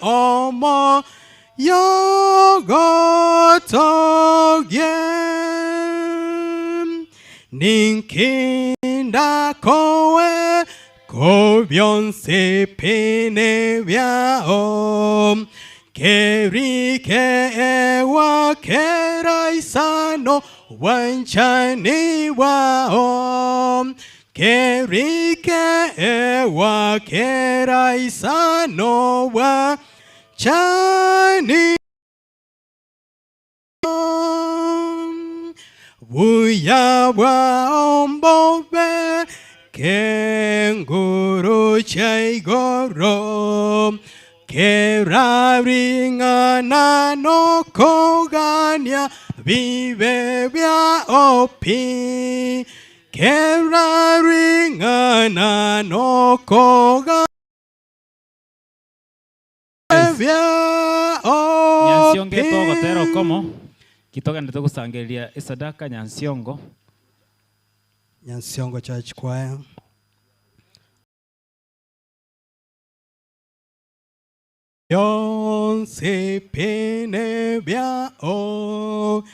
omoyo gotogie. Ninki ndakoe ko bionsi pi nebiao, Keri keegwa keraisano bwanchani bwao, Keri keegwa keraisano bwanchani Buya bwao mbobe kenguru chia igoro, kera ring'ana nokogania bibe biao pi, kera ring'ana nokogania biao Nyansiongo pi. etogotera okomo, ki togenderete gosangereria esadaka Nyansiongo. Nyansiongo Church Choir. Bionsi pi nebiao,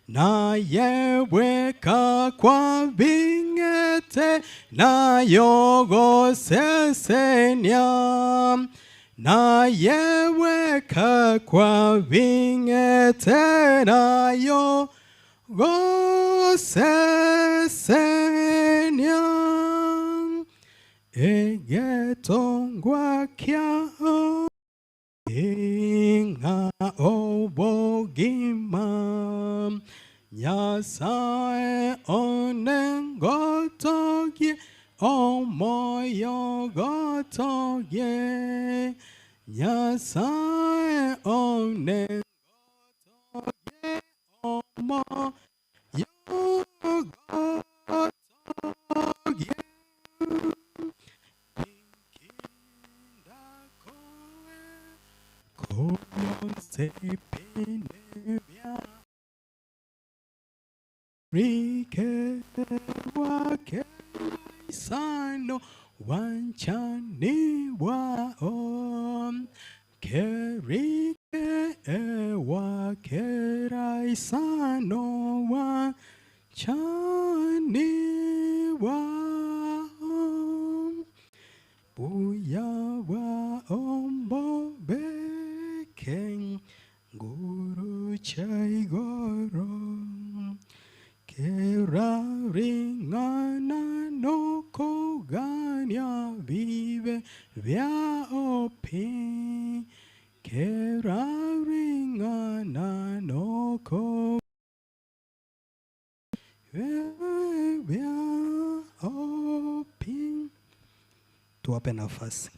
naye bweka kwabing'ete nayogosesenia, naye bweka kwabing'ete nayogosesenia. Egetongwa kiao ing'a obogima, Nyasae one ngotogie omoyo gotogie, Nyasae one ngotogie omoyo gotogie. Buya bwa ombobe kenguru chia igoro, kera ring'ana nokogania bibe biao pi, kera ring'ana noko biao pi. Tuwape nafasi.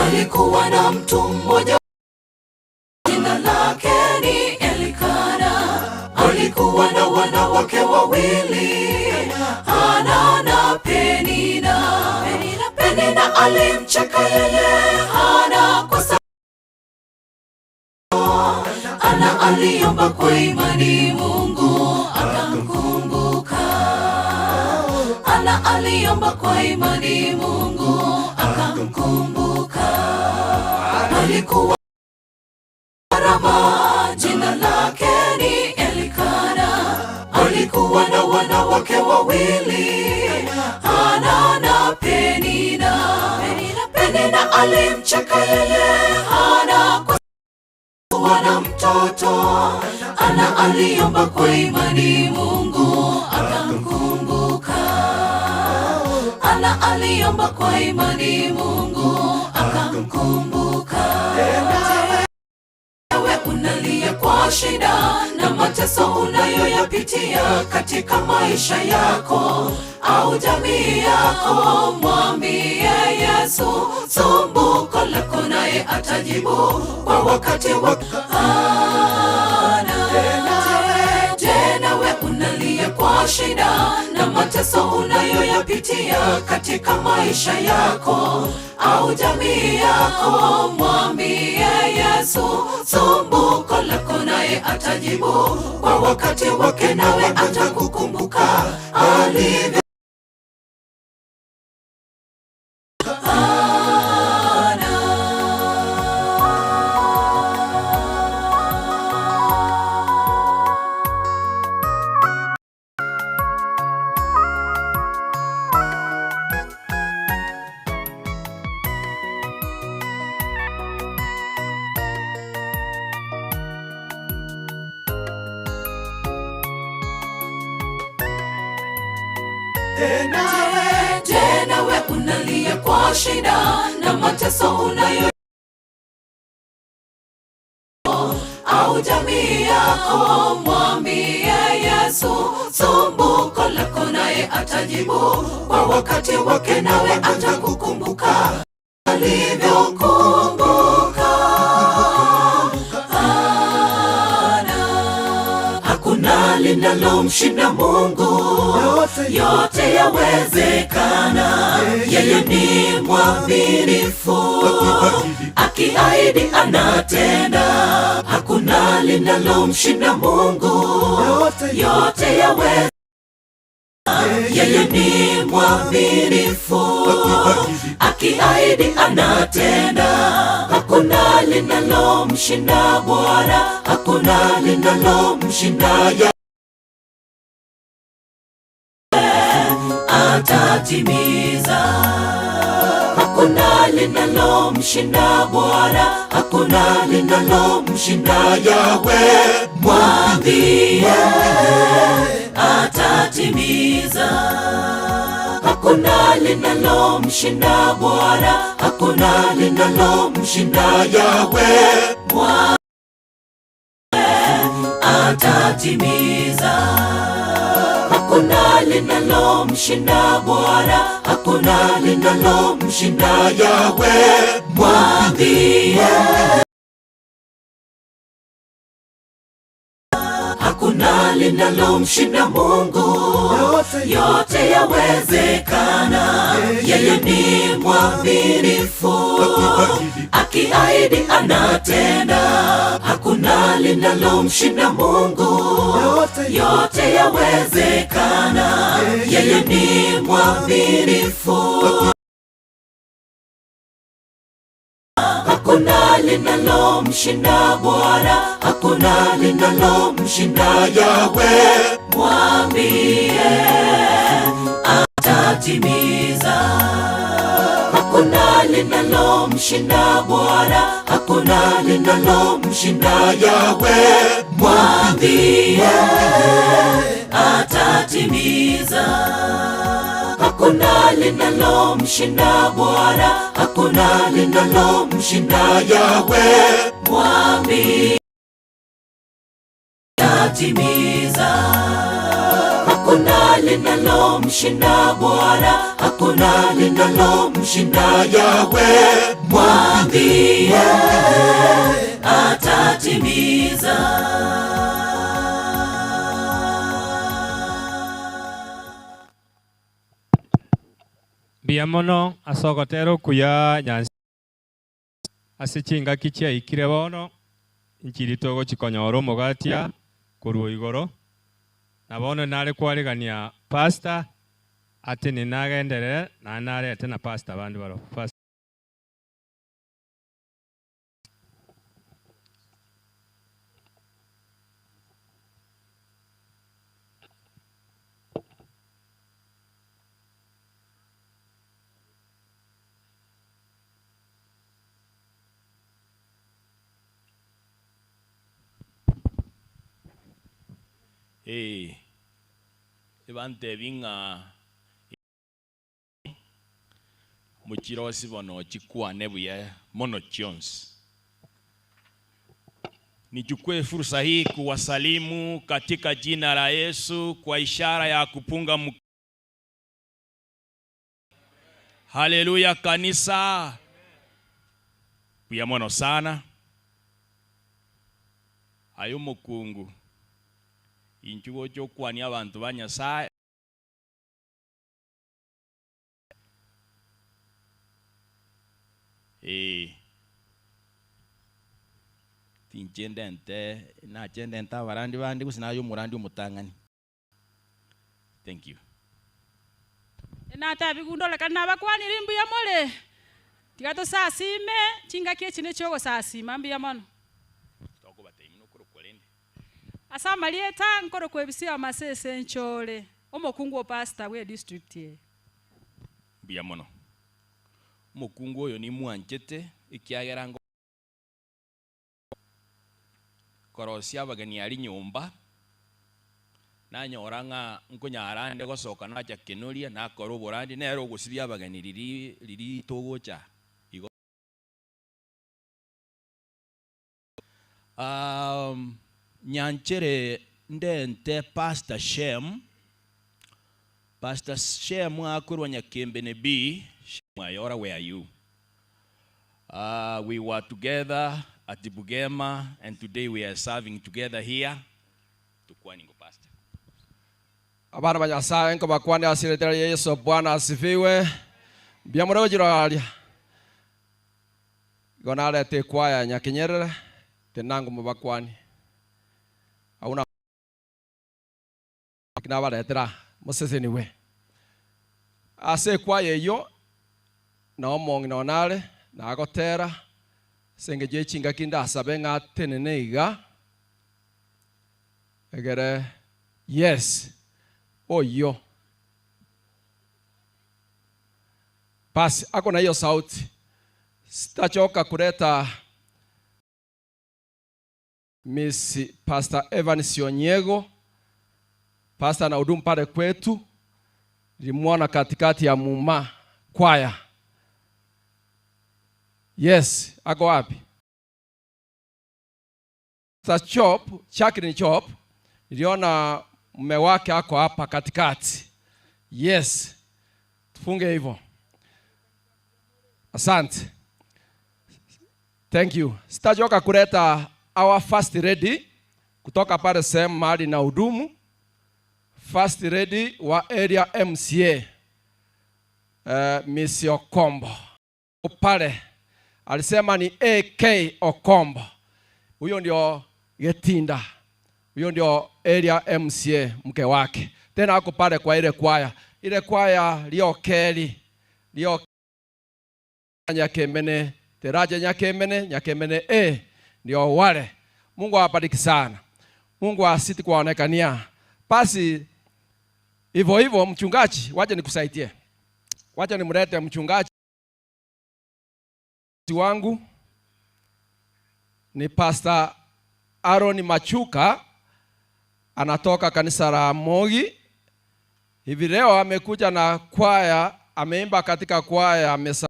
Palikuwa na mtu mmoja jina lake ni Elikana. Alikuwa na wanawake wawili, Hana na Penina. Penina alimcheka yeye Hana kwa sababu Ana aliomba kwa imani, Mungu akamkumbuka. Ana aliomba kwa imani, Mungu akamkumbuka. Alikuwa Rama, jina lake ni Elikana. Alikuwa na wanawake wawili, Hana na Penina. Penina alimcheka yeye Hana kwa kuwa na mtoto. Ana aliomba kwa imani, Mungu akamkumbuka. Ana aliomba kwa imani, Mungu akamkumbuka. Wewe unalia kwa shida na mateso unayoyapitia katika maisha yako au jamii yako, mwambie Yesu sumbuko lako, naye atajibu kwa wakati wa Hana. Je, nawe unalia kwa shida na mateso unayoyapitia katika maisha yako au jamii yako, mwambie Yesu sumbuko lako, naye atajibu kwa wakati wake, nawe atakukumbuka alivyo Hana. Je, nawe unalia kwa shida na mateso unayo au jamii yako, mwambie Yesu sumbuko lako, naye atajibu kwa wakati wake, nawe atakukumbuka alivyokumbuka Hana. Hakuna linalomshinda Mungu, yote yawezekana. Yeye ni mwaminifu, akiahidi anatenda. Hakuna linalomshinda Mungu, yote yawezekana. Yeye ni mwaminifu, akiahidi anatenda. Hakuna linalomshinda Bwana, hakuna linalomshinda Yahweh, atatimiza. Hakuna linalomshinda Bwana, hakuna linalomshinda Yahweh, mwambie atatimiza. Hakuna linalomshinda Bwana, hakuna linalomshinda Yahweh, mwambie atatimiza. Hakuna linalomshinda Bwana, hakuna linalomshinda Yahweh, mwambie Hakuna linalomshinda Mungu, yote yawezekana. Yeye ni mwaminifu, akiahidi anatenda. Hakuna linalomshinda Mungu, yote yawezekana. Yeye ni mwaminifu. Hakuna linalomshinda Bwana, hakuna linalomshinda Yahweh, mwambie atatimiza. Hakuna linalomshinda Bwana, hakuna linalomshinda Yahweh, mwambie atatimiza. Hakuna linalomshinda Bwana, hakuna linalomshinda Yahweh, mwambie atatimiza. Hakuna linalomshinda Bwana, Hakuna linalomshinda Yawe, mwambie atatimiza. Mbuya mono ase ogotera okuya Nyasae ase chingaki chiaikire bono, inchiri togochia konyora omogatia korwa igoro. Na bono nare kwarigania pastor atenene agenderere naende narete na pastor abande barobwo. Pastor. Ee, ebantebie ng'a mochirosie bono chikwane buya mono chionsi. Nichukue fursa hii kuwasalimu katika jina la Yesu kwa ishara ya kupunga mkono. Haleluya kanisa. Buya mono sana. Aye omokungu, inchuo gocha okwanie abanto ba Nyasae. Ee. Tinche ndente, nache ndente abarandi bande gose naye omorandi omotang'ani. Thank you. Natebigundorekane nabakwanire mbuya more, tiga tosasime chingaki echi nechi'ogosasima mbuya mono. Ase amarieta nkorokwa Ebisio Masese Nchore, omokungu o pastor bwe district eye. Mbuya mono. Omokungu oyo nimwanchete ekiagera Korosia abageni aria nyomba, nanyora ng'a nkonyara ande gosoka nacha kenoria, nakora oborandi, nere ogosibia abageni riria riria togocha igo. Nyanchere ndente Pastor Shem, Pastor Shem akorwa Nyakembene B, Shem Ayora where are you? We were together at Bugema and today we are serving together here. Tukwaningo Pastor. Abana ba Nyasae nkobakwania ase erieta ria Yeso. Bwana asifiwe. Mbuya more gochira aria. Igo narete ekwaya ya Nyakenyerere, tenango mobakwanie. Agwo na nabaretera mosesenigwe. Ase ekwaya eyio nao omong'ina one are, nagotera, ase engencho ye chingaki ndasabe ng'a atenene iga, egere yes, oyio. Basi ako na hiyo sauti, sitachoka kuleta Miss Pastor Evans Onyego. Pastor anahudumu pale kwetu, nilimwona katikati ya Muma kwaya. Yes, ako wapi? Pastor Chop, Jacqueline Chop, niliona mume wake ako hapa katikati. Yes, tufunge hivyo. Asante. Thank you. Sitachoka kuleta our first lady kutoka pale sehemu mahali na hudumu. First lady wa area MCA, Miss Okombo. Pale alisema ni AK Okombo. Huyo ndio Getinda. Huyo ndio area MCA mke wake. Tena ako pale kwa ile kwaya. Ile kwaya Liokeli. Lio Nyakemene, Teraja Nyakemene, Nyakemene A ndio wale. Mungu awabariki sana. Mungu asiti kuwaonekania. Basi hivyo hivyo mchungaji, wacha nikusaidie. Wacha nimlete mchungaji wangu ni Pastor Aaron Machuka, anatoka kanisa la Mogi. Hivi leo amekuja na kwaya, ameimba katika kwaya mesa.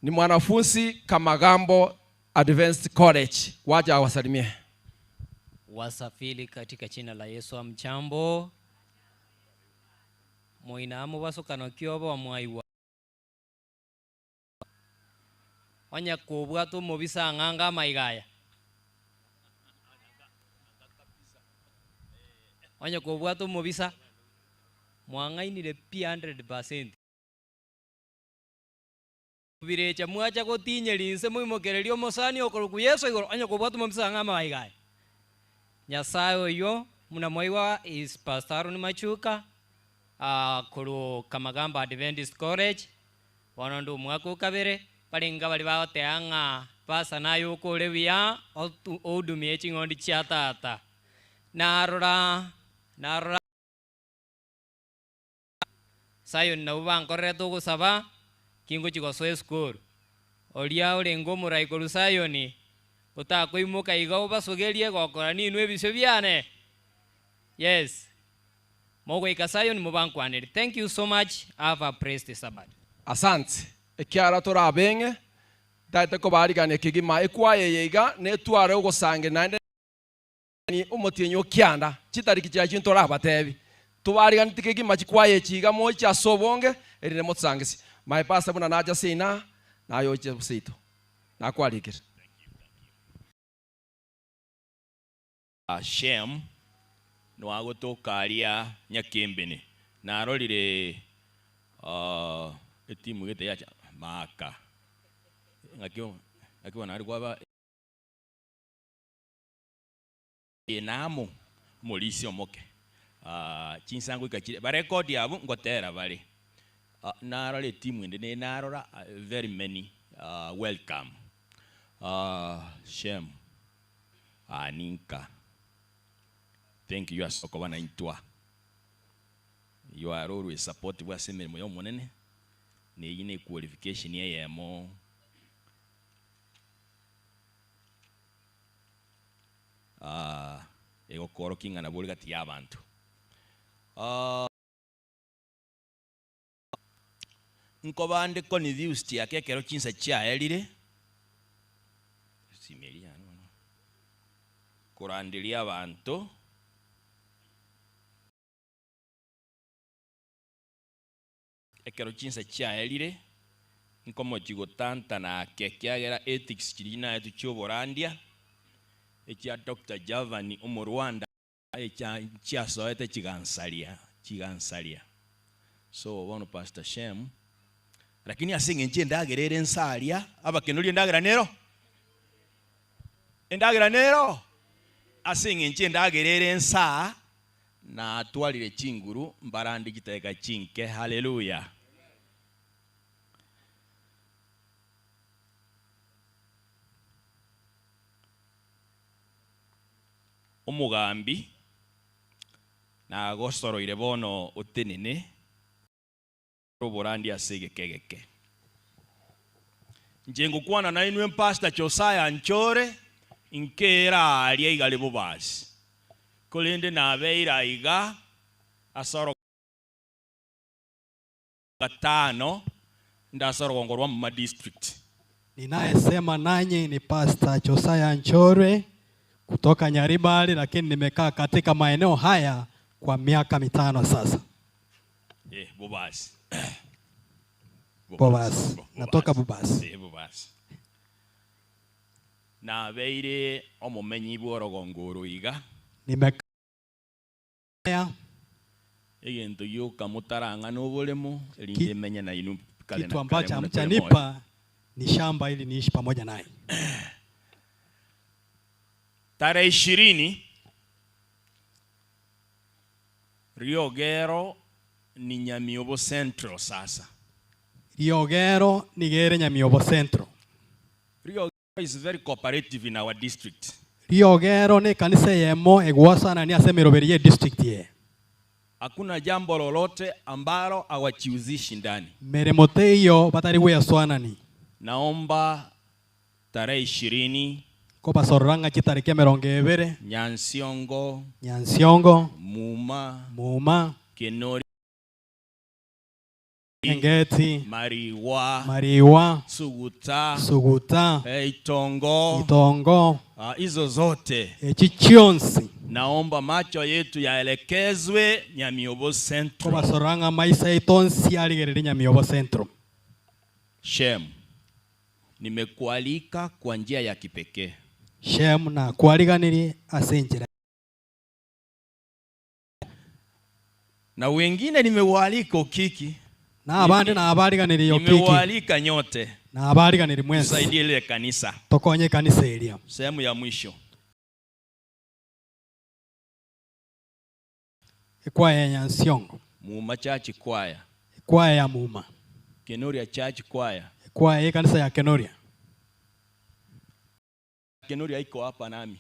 Ni mwanafunzi Kamagambo Advanced College. Wacha awasalimie. Wasafiri katika jina la Yesu, hamjambo? Moina mobasokano ki obe omwaigwa? Onye kobwate omobisa ang'ange amaiga aya. Onye kobwate omobisa, mwang'ainire pi 100%. Birecha mwacha gotinyeria inse moimokererie omosani okorokwa Yeso igoro, onye kobwate omobisa ang'e amaiga aya. Nyasae oyio, buna mwaigwa is Pastor Aaron Machuka, korwa Kamagamba Adventist College, bono nde omwaka o kabere, barenge baria bagoteba ng'a Pastor naye okore buya ohudumie ching'ondi chia tata. Narora, narora. Sayoni nabwo bankorerete ogosaba, kingochia gosoa esukuru. Oria orenge omorai korwa Sayoni, otakoimoka iga obasogerie gokora ninwe ebisio biane. Yes. Mogoika Sayoni mobankwaneri. Thank you so much, have a blessed Sabbath. Asante, ekiagera tore abeng'e, ntagete kobarigania kegima ekwaya eye iga netware ogosangereria naende. Omotienyi o kianda, chitariki chiachio ntorabatebi. Tobariganeti kegima chikwaya echi iga moche ase obonge, erinde motosangesie. My pastor buna nacha seino aa, naye oche seito. Nakwarikire. Shem noagotoka aria Nyakembene narorire etimu gete yacha Maaka ng'aki ng'aki bono aria kwaba. Namu, omorisia omoke, chinsa ngoika chire barekodi abwo ngotera bare. Narora etimu ende nere narora very many welcome. Shem ninka thank you ase okoba naintwe. You are always supportive ase emeremo ya omonene, na eyio ne qualification eyemo. Egokoorokia ing'ana bore gati y'abanto. Nkoba nde confused ake ekero chinsa chiaerire, koranderia abanto. Ekero chinsa chiaerire, nkomochia gotantana ake, ekiagera ethics chiria naetwe chi'oborandia, echia Doctor Javani Omorwanda, echa chiasoete chigansaria, chigansaria. So bono Pastor Shem, lakini ase eng'encho endagera ere nsa aria, abakenori endagera nero? Endagera nero? Ase eng'encho endagera ere nsa, Natwarire chinguru mbarande chidakika chinke. Haleluya! Omogambi nagosoroire bono otenene oborandi ase egeka egeke. Inche ngokwana nainwe Pastor Josiah Nchore, nkere aaria igare bobasi, korende nabeire aiga ase orogongo gatano inde ase orogongo rwa Muma District. Ninayesema nanyi ni Pastor Josiah Nchore kutoka Nyaribari, lakini nimekaa katika maeneo haya kwa miaka mitano sasa. Eh, Bobasi. Bobasi. Natoka Bobasi. Eh, Bobasi. Nabeire omomenyi bw'orogongo oro iga. Nimekaa Egento gioka motarang'ana oboremo, erinde emenye nainwe kare kitu na kare ambacho buna tore moyo. hamjanipa ni shamba ili niishi pamoja naye. Tarehe ishirini Riogero ni Nyamiobo Central sasa. Riogero nigo ere Nyamiobo Central. Riogero is very cooperative in our district. Riogero nekanisa eyemo egwasanania ase emeroberi ye district eye. Hakuna jambo lolote ambalo hawajihusishi ndani. Meremo teiyo batari gwesoanani. Naomba Tarehe ishirini. Nkobasorora ng'a chitariki emerongo ebere. Nyansiongo. Nyansiongo. Muma. Muma. Kinori. Engeti. Mariwa. Mariwa. Suguta. Suguta. Itongo. Itongo. Hizo zote. Echi chionsi. Naomba macho yetu yaelekezwe Nyamiobo Central. Kobasorora ng'a amaiso aito onsi arigererie Nyamiobo Central. Shem, nimekualika kwa njia ya kipekee. Shem, nakwariganirie ase enchera. Na wengine nimewaalika Okiki. Na abande nabariganirie Okiki. Nimewaalika nyote. Nabariganirie mwensi. Tusaidie ile kanisa. Tokonye ekanisa eria. Sehemu ya mwisho. Ekwaya ya Nyansiongo. Muma Church Choir. Ekwaya ya Muma. Kenoria Church Choir. Ekwaya y'ekanisa ya Kenoria. Kenoria iko hapa nami.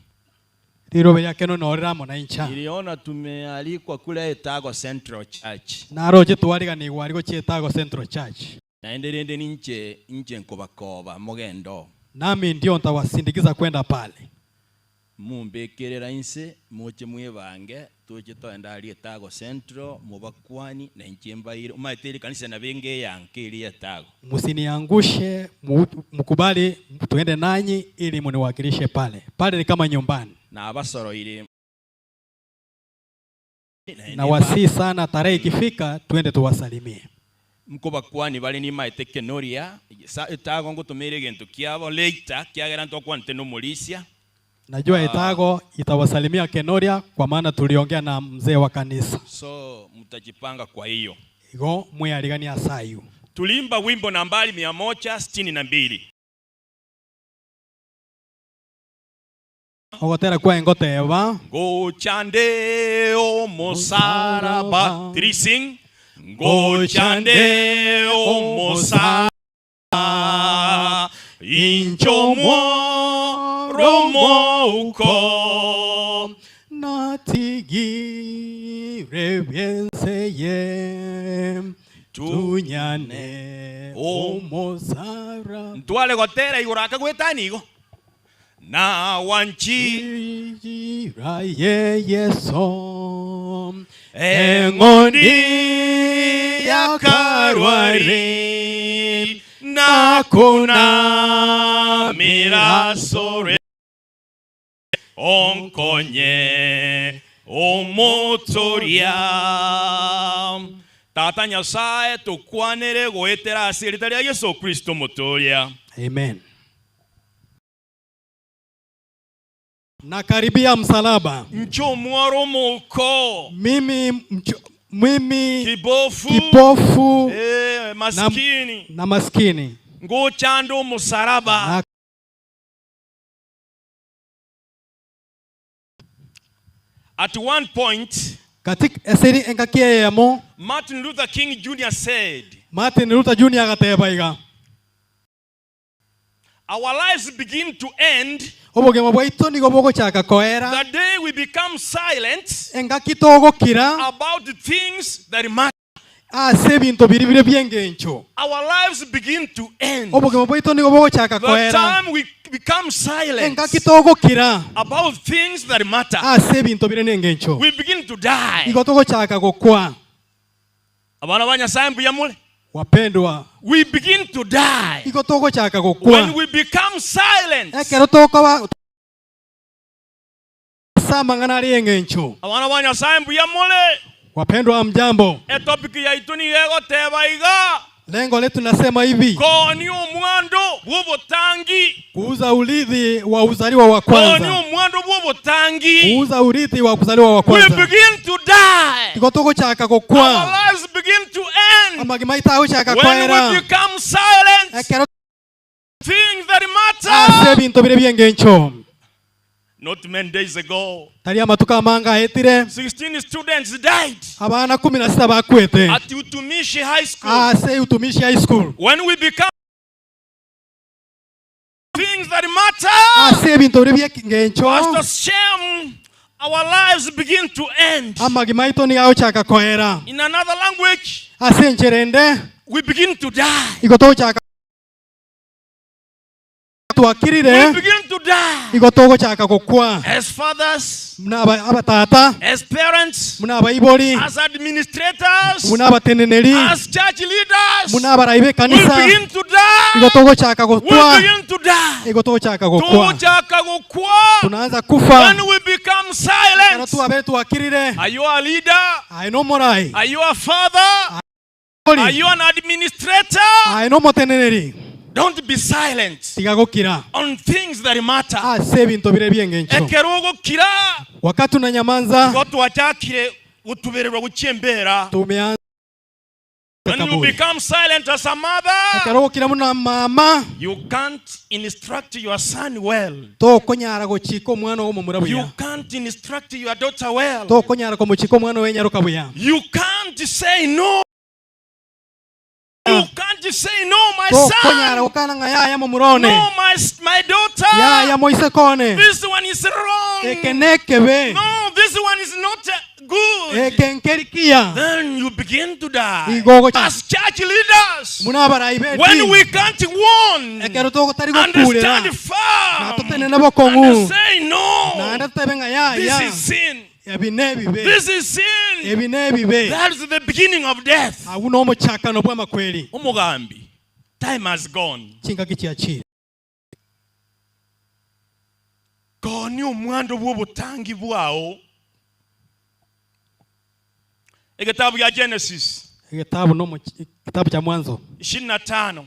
Rirobe ria Keno norire amo nainche. Niliona tumealikwa kule Etago Central Church. Naroche twariganigwe aria gochia Etago Central Church. Naende rende ninche inche nkobakoba mogende oo. Nami ndio ntawasindikiza kwenda pale. Mombekerera inse, moche mwebange, toche toende aria Etago Central, mobakwani, na inche mbaire. Omanyete eri kanisa nabo enga eyanka eria Etago. Msiniangushe, mkubali tuende nanyi ili muniwakilishe pale. Pale ni kama nyumbani. Nabasoroire. Na wasii sana, tarehe ikifika tuende tuwasalimie. Nkobakwani bare nimaete Kenoria, sa Etago ngotomere egento kiabo later, kiagera ntokwanete nomorisia. Najua Etago itawasalimia Kenoria kwa maana tuliongea na mzee wa kanisa. So mtajipanga kwa hiyo. Igo mwearigania asayu. Tulimba wimbo nambari 162. Ogotera kwa engoteba. Ngochande omosaraba. Three sing. Ngochande omosaraba. Incho mworomouko. Natigire benseye. Tunyane omosaraba. Ntwale gotera igoro akagwetani igo. Na wanchi Raye Yeso eng'ondi ya Kalwari na kuna mirasore onkonye omotoria Tata Nyasaye tokwanere goetera ase erita ria Yesu Kristo motoria. Amen. Nakaribia msalaba. Ncho mworomoko. Mimi mcho, mimi kibofu, kipofu maskini. Na maskini. Ngochando musaraba. Na At one point, katika eseri enkakia yamo, Martin Luther King Jr. said, Martin Luther Jr. agateba iga, Our lives begin to end obogima bwaito nigo bogochaka koera the day we become silent engaki togokira about the things that matter. ase ebinto biri bire bi'engencho. Our lives begin to end Obogima bwaito nigo bogochaka the koera time we become silent engaki togokira about things that matter. ase ebinto bire n'engencho. We begin to die. Igo togochaka gokwa. Abana ba Nyasaye mbuya mure. Wapendwa, We begin to die igo togochaka gokwa when we become silent. ekero tokoba samang'ana ari eng'encho. Abana ba Nyasaye mbuya mure. Wapendwa, mjambo. Etopic yaitu nigo egoteba iga. Lengo letu nasema hivi, Koni omwando bw'obotangi. kuuza urithi wa uzaliwa wa Koni kwanza, omwando bw'obotangi. kuuza urithi wa kuzaliwa wa We kwanza. begin to die. Igo togochaka Our gokwa lives begin to end amagima aito agochaka when we koera become silent. ekero Things that ase matter. ebinto bire bi'engencho. Not many days ago, Tari amatuko amanga aetire 16 students died abana 16 bakwete at Utumishi High School. ase Utumishi High School. When we become things that matter, ase ebinto bire bi'engencho Pastor Shem, our lives begin to end. amagima aito nigo agochaka koera In another language, ase enchera ende we begin to die. igo togochaka We twakirire begin to die. igo togochaka gokwa As fathers, muna abatata as parents, muna abaibori as administrators, muna abateneneri as church leaders, muna abarai we b'ekanisa begin to die. igo togochaka We gokwa begin to die. igo togochaka gokwa Togochaka gokwa. tunaanza kufa When we become become silent, twabere twakirire are you a leader? Aye nomorai. Are you a father? Are you an administrator? Aye nomoteneneri. Don't be silent Tiga gokira on things that matter. ase ebinto bire bi'engencho. Ekero ogokira, Wakati unanyamanza, igo twachakire gotubererwa gochia embera. tumeanza When you kaburi. become silent as a mother, Ekero ogokira buna mama, you can't instruct your son well. tokonyara gochika omwana ogo omomura You buya. can't instruct your daughter well. Tokonyara komochika omwana oyo enyaroka buya. You can't say no. You can't say no, my Tokonyara son. gokana ng'a yaya momura one. No, my daughter. Yaya moiseke one. This one is wrong. Eke nekebe. No, this one is not good. Eke nkerikia. Then you begin to die. Igo ogocha- As church leaders, Muna abarai when b'edini. we can't warn Ekero togotari and gokurera. stand firm Na totenene bokong'u. and say no, Naende totebe ng'a yaya. this is sin. Ebi nebibe. This is sin. Ebi nebibe. That is the beginning of death. Agwo nomochakano bw'amakweri. Omogambi, time has gone. Chingaki chiachire. Koni omwando bw'obotangi bwao. Ekitabu ya Genesis Egetabu nomo kitabu cha mwanzo 25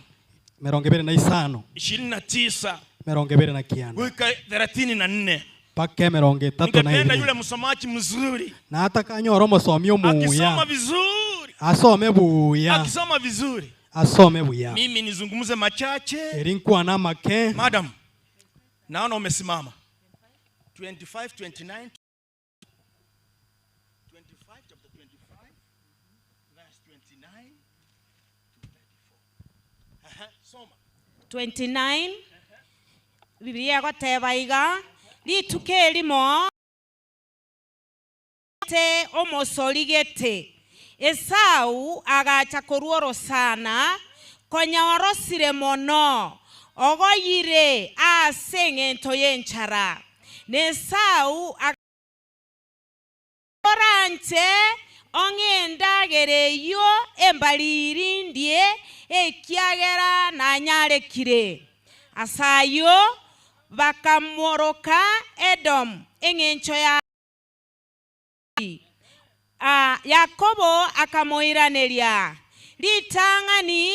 25 29 29 wika 34. mpaka 34. Ningependa yule msomaji mzuri Na hata kanyora omosomi akisoma omuya vizuri, asome buya akisoma vizuri, asome buya mimi nizungumze machache. eri nkwana make. Madam, naona umesimama 25 29 25 chapter 25 verse 29 to 34. Aha, soma. 29 Biblia egoteba iga rituko erimo te omosori gete Esau agacha korwa orosana konya orosire mono ogoyire ase eng'ento y'enchara na Esau oranche ong'endagera eywo embariri ndie ekiagera nanyarekire ase aywo bakamoroka Edom eng'encho ya Yakobo akamoiraneria ritang'ani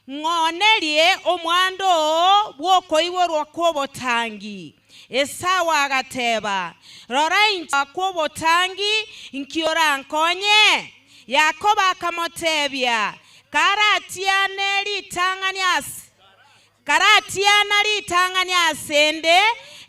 ng'onerie omwando oo bw'okoiborwa kw'obotangi Esau agateba rora inche kw'obotangi nki orankonye Yakobo akamotebia karatiane ritang'ani ase karatiana ritang'ani asende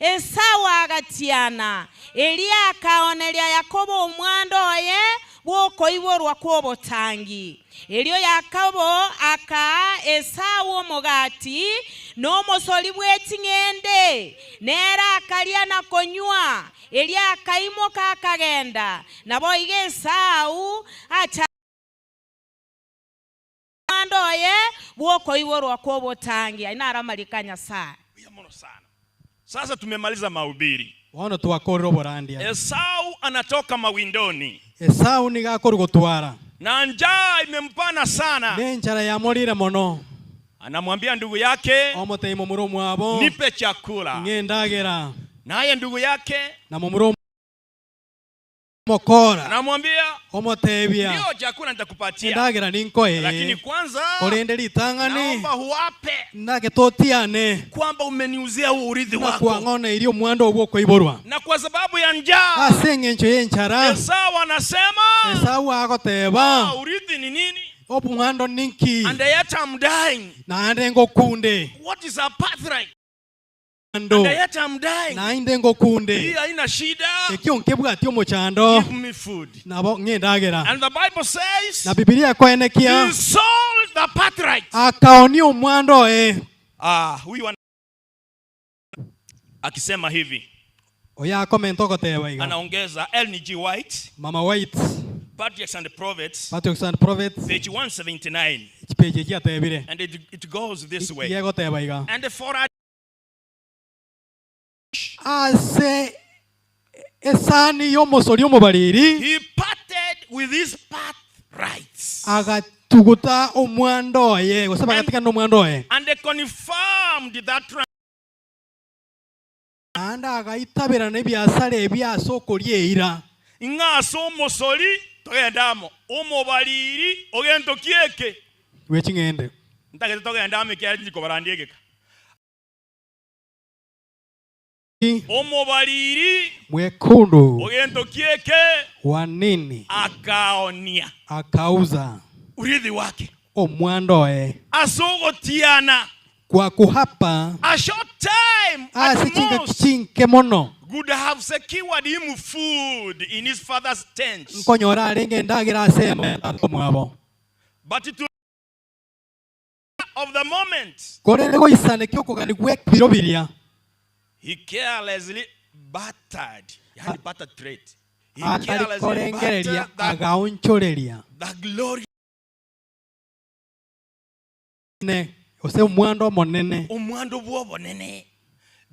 Esau agatiana Elia akaoneria Yakobo omwando oye bw'okoiborwa kw'obotangi Erio Yakobo akaa Esau omogati n'omosori bw'eching'ende nere akaria na konywa Eria akaimoka akagenda nabo iga Esau acha omwando oye bw'okoiborwa kw'obotangi aye naro amariko a Nyasaye. Sasa tumemaliza mahubiri. Bono twakorire oborandia. Esau anatoka mawindoni Esau nigo akorwa gotwara. na njaa imempana sana, Ne enchara yamorire mono. anamwambia ndugu yake, Omotebi momura omwabo. nipe chakula. Ng'endagera. Naye ndugu yake Na momura omokora. anamwambia Omotebia. ndio chakula nitakupatia, Endagera ninkoe. lakini kwanza Korende ritang'ani. naomba huape Nake totiane. kwamba umeniuzia huu urithi Na wako. kwang'ona omwando obwo okoiborwa. Na kwa sababu ya njaa Ase eng'encho y'enchara. Esau anasema Esau agoteba. "Ah, urithi ni nini? Omwando ninki. And yet I'm dying. Naende ngokunde. What is a birthright? Ando. And yet I'm dying. Naende ngokunde. Hii haina shida. Ekio nkebwati omochando. Give me food. Nabo ng'endagera. And the Bible says Na Bibilia ekoenekia he sold the birthright. akaonia omwando oye. Ah, huyu akisema hivi Oyo akomenta ogoteba iga. anaongeza Ellen G. White, Mama White, Patriarchs and Prophets, Patriarchs and Prophets, page 179. page eki atebire. And it goes this way. Iga egoteba iga. And for a Ase esani y'omosori omobariri he parted with his birthrights agatuguta omwando oye gose bagatigana omwando oye and they confirmed that Naende agaitabera ebiasara ebi ase okoria eira. Ng'a ase omosori togende amo, omobariri o gento ki eke? Bwe ching'ende. Ntagete togende amo ekiagera tinchi kobarandia egeka. Omobariri Mwekundu o gento ki eke? wa nini? Akaonia. Akauza. Urithi wake. Omwando oye. Ase ogotiana. Kwa kuhapa. A short time at Ase chingaki most. chinke mono. Would have secured him food in his father's tent. Nkonyora arenge endagera ase ema ya tata omwabo. But to of the moment. Korende goisanekia okogania gw'ebiro biria. He carelessly battered, yaani barter trade. He Atari carelessly korengereria battered the, agaonchoreria. the glory. Ne, gose omwando omonene. Omwando bw'obonene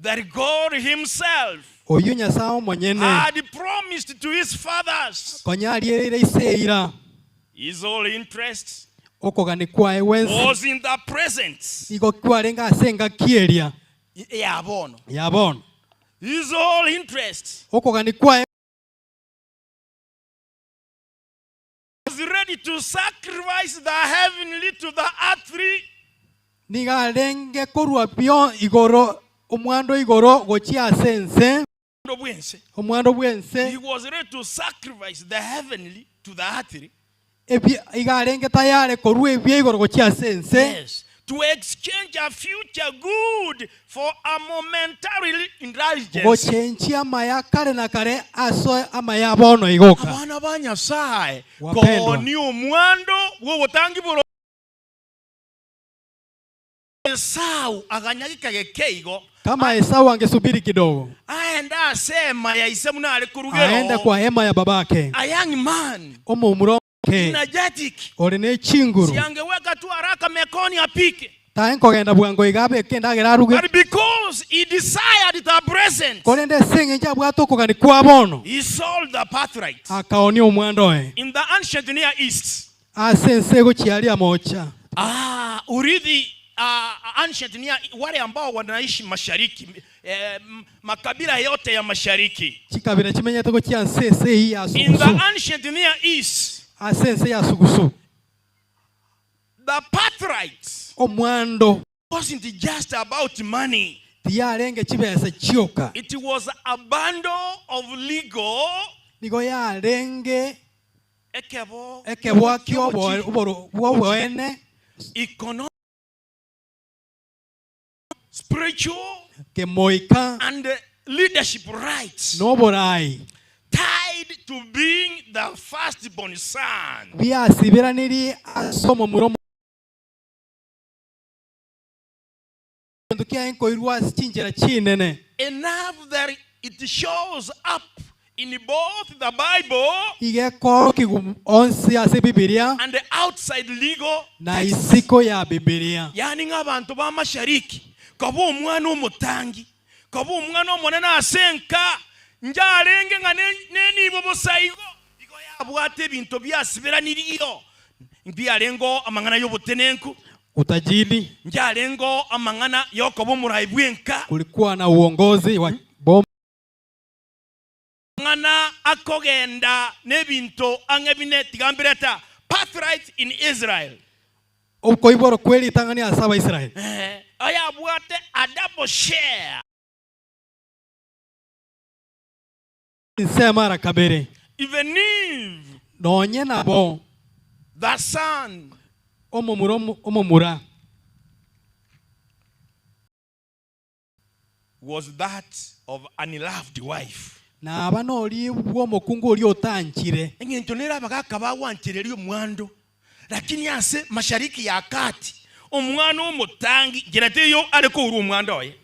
that God himself Oyio Nyasae omonyene. had promised to his fathers. Konya ariereire ise eira. His whole interest Okogania kwaye gwensi. was in the present. Nigo kwarenge ase engaki eria. Ya bono. Ya bono. His whole interest. Okogania kwaye. Was ready to sacrifice the heavenly to the earthly. Nigo arenge korua bio igoro, omwando igoro gochia ase ense. Omwando bw'ense. Omwando bw'ense. He was ready to sacrifice the heavenly to the earthly. Ebi, igo arenge tayare korua ebia igoro gochia ase ense. Yes. To exchange a future good for a momentary indulgence. Gochenchia amaya kare na kare ase amaya a bono igoka. Abana ba Nyasae, Wapendwa. koonia omwando bw'obotangi bore Esau aganyageka geke igo. Kama Esau angesubiri kidogo. Aende ase ema ya ise buna are korugera Aende oo. kwa hema ya babake. A young man. Omomura omoke. Energetic. Ore ne chinguru. Siangeweka tu haraka mekoni apike. Tae nkogenda bwango iga abeke endagera aruge. But because he desired the present. Korende ase eng'encho abwate okogania kwa bono. He sold the birthright. Akaonia omwando oye. In the ancient Near East. Ase ense egochia aria mocha. Ah, urithi ah, ancient Near, wale ambao wanaishi mashariki eh, makabila yote ya mashariki. Chikabira chimenyete gochia nse ase eyio ya In the sugusu. ancient Near East. Ase ense ya sugusu. The birthright. Omwando. Wasn't just about money. Tiyarenge chibesa chioka. It was a bundle of legal. Nigo yarenge Ekebo. Ekeboa ki'oboene. Economic. Spiritual. Kemoika. And leadership rights. Noborai. Tied to being the firstborn son. Biasiberanirie ase omomura omo. Egento kiaye nkoirwa ase chinchera chinene. Enough that it shows up in both the Bible Iga ekoorokigwa onsi ase Bibilia and the outside legal na isiko ya Bibilia. Yaani ng'a abanto ba mashariki koba omwana omotangi, koba omwana omonene ase enka, njarenge ng'a nenibo bosa igo, igo yabwate ebinto biasiberanirio, mbiarengeo amang'ana y'obotenenku, Utajiri. Njarengeo amang'ana y'okoba omorai bw'enka. Kulikuwa na uongozi wa boma. Amang'ana akogenda n'ebinto ang'e bine tiga mbirete Birthright in Israel. Okoiborwa kwe ritang'ani ase Abaisraeli. Eh, oyabwate a double share. Ensemo ara kabere. Even if. Nonye nabo. The son. Omomura omomura. Was that of an loved wife. Naba noria bw'omokungu oria otanchire. Eng'encho nere abagaka bagwanchereria omwando, lakini ase mashariki ya kati omwana omotangi nchera teiyo are kourwa omwando oye.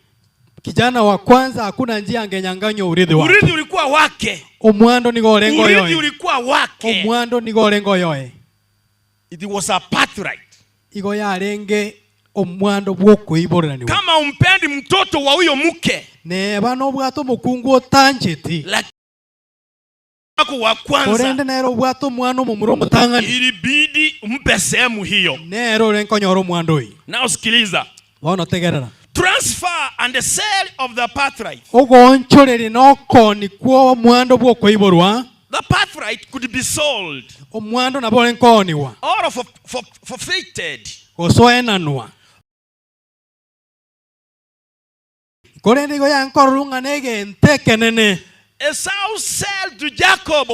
Kijana wa kwanza hakuna njia angenyang'anywa urithi wake. Urithi ulikuwa wake. Omwando nigo orenge Urithi oyoye. ulikuwa wake. Omwando nigo orenge oyoye. It was a birthright. Igo yarenge omwando bw'okoiboreranigwa. Kama umpendi mtoto wa huyo mke. Neba nobwate omokungu otancheti. Lakini wako wa kwanza. Korende nere obwate omwana omomura omotang'ani. Ilibidi umpe sehemu hiyo. Nere ore nkonyora omwando oyio. Now sikiliza. Bono tegerera. Transfer and the sale of the birthright. Ogoonchoreria na okooni kw'omwando bw'okoiborwa. The birthright could be sold. Omwando nabo ore nkoonigwa. Or forfeited. Gose oenanwa. Korende igo yankororwa ng'a negento ekenene. Esau sell to Jacob.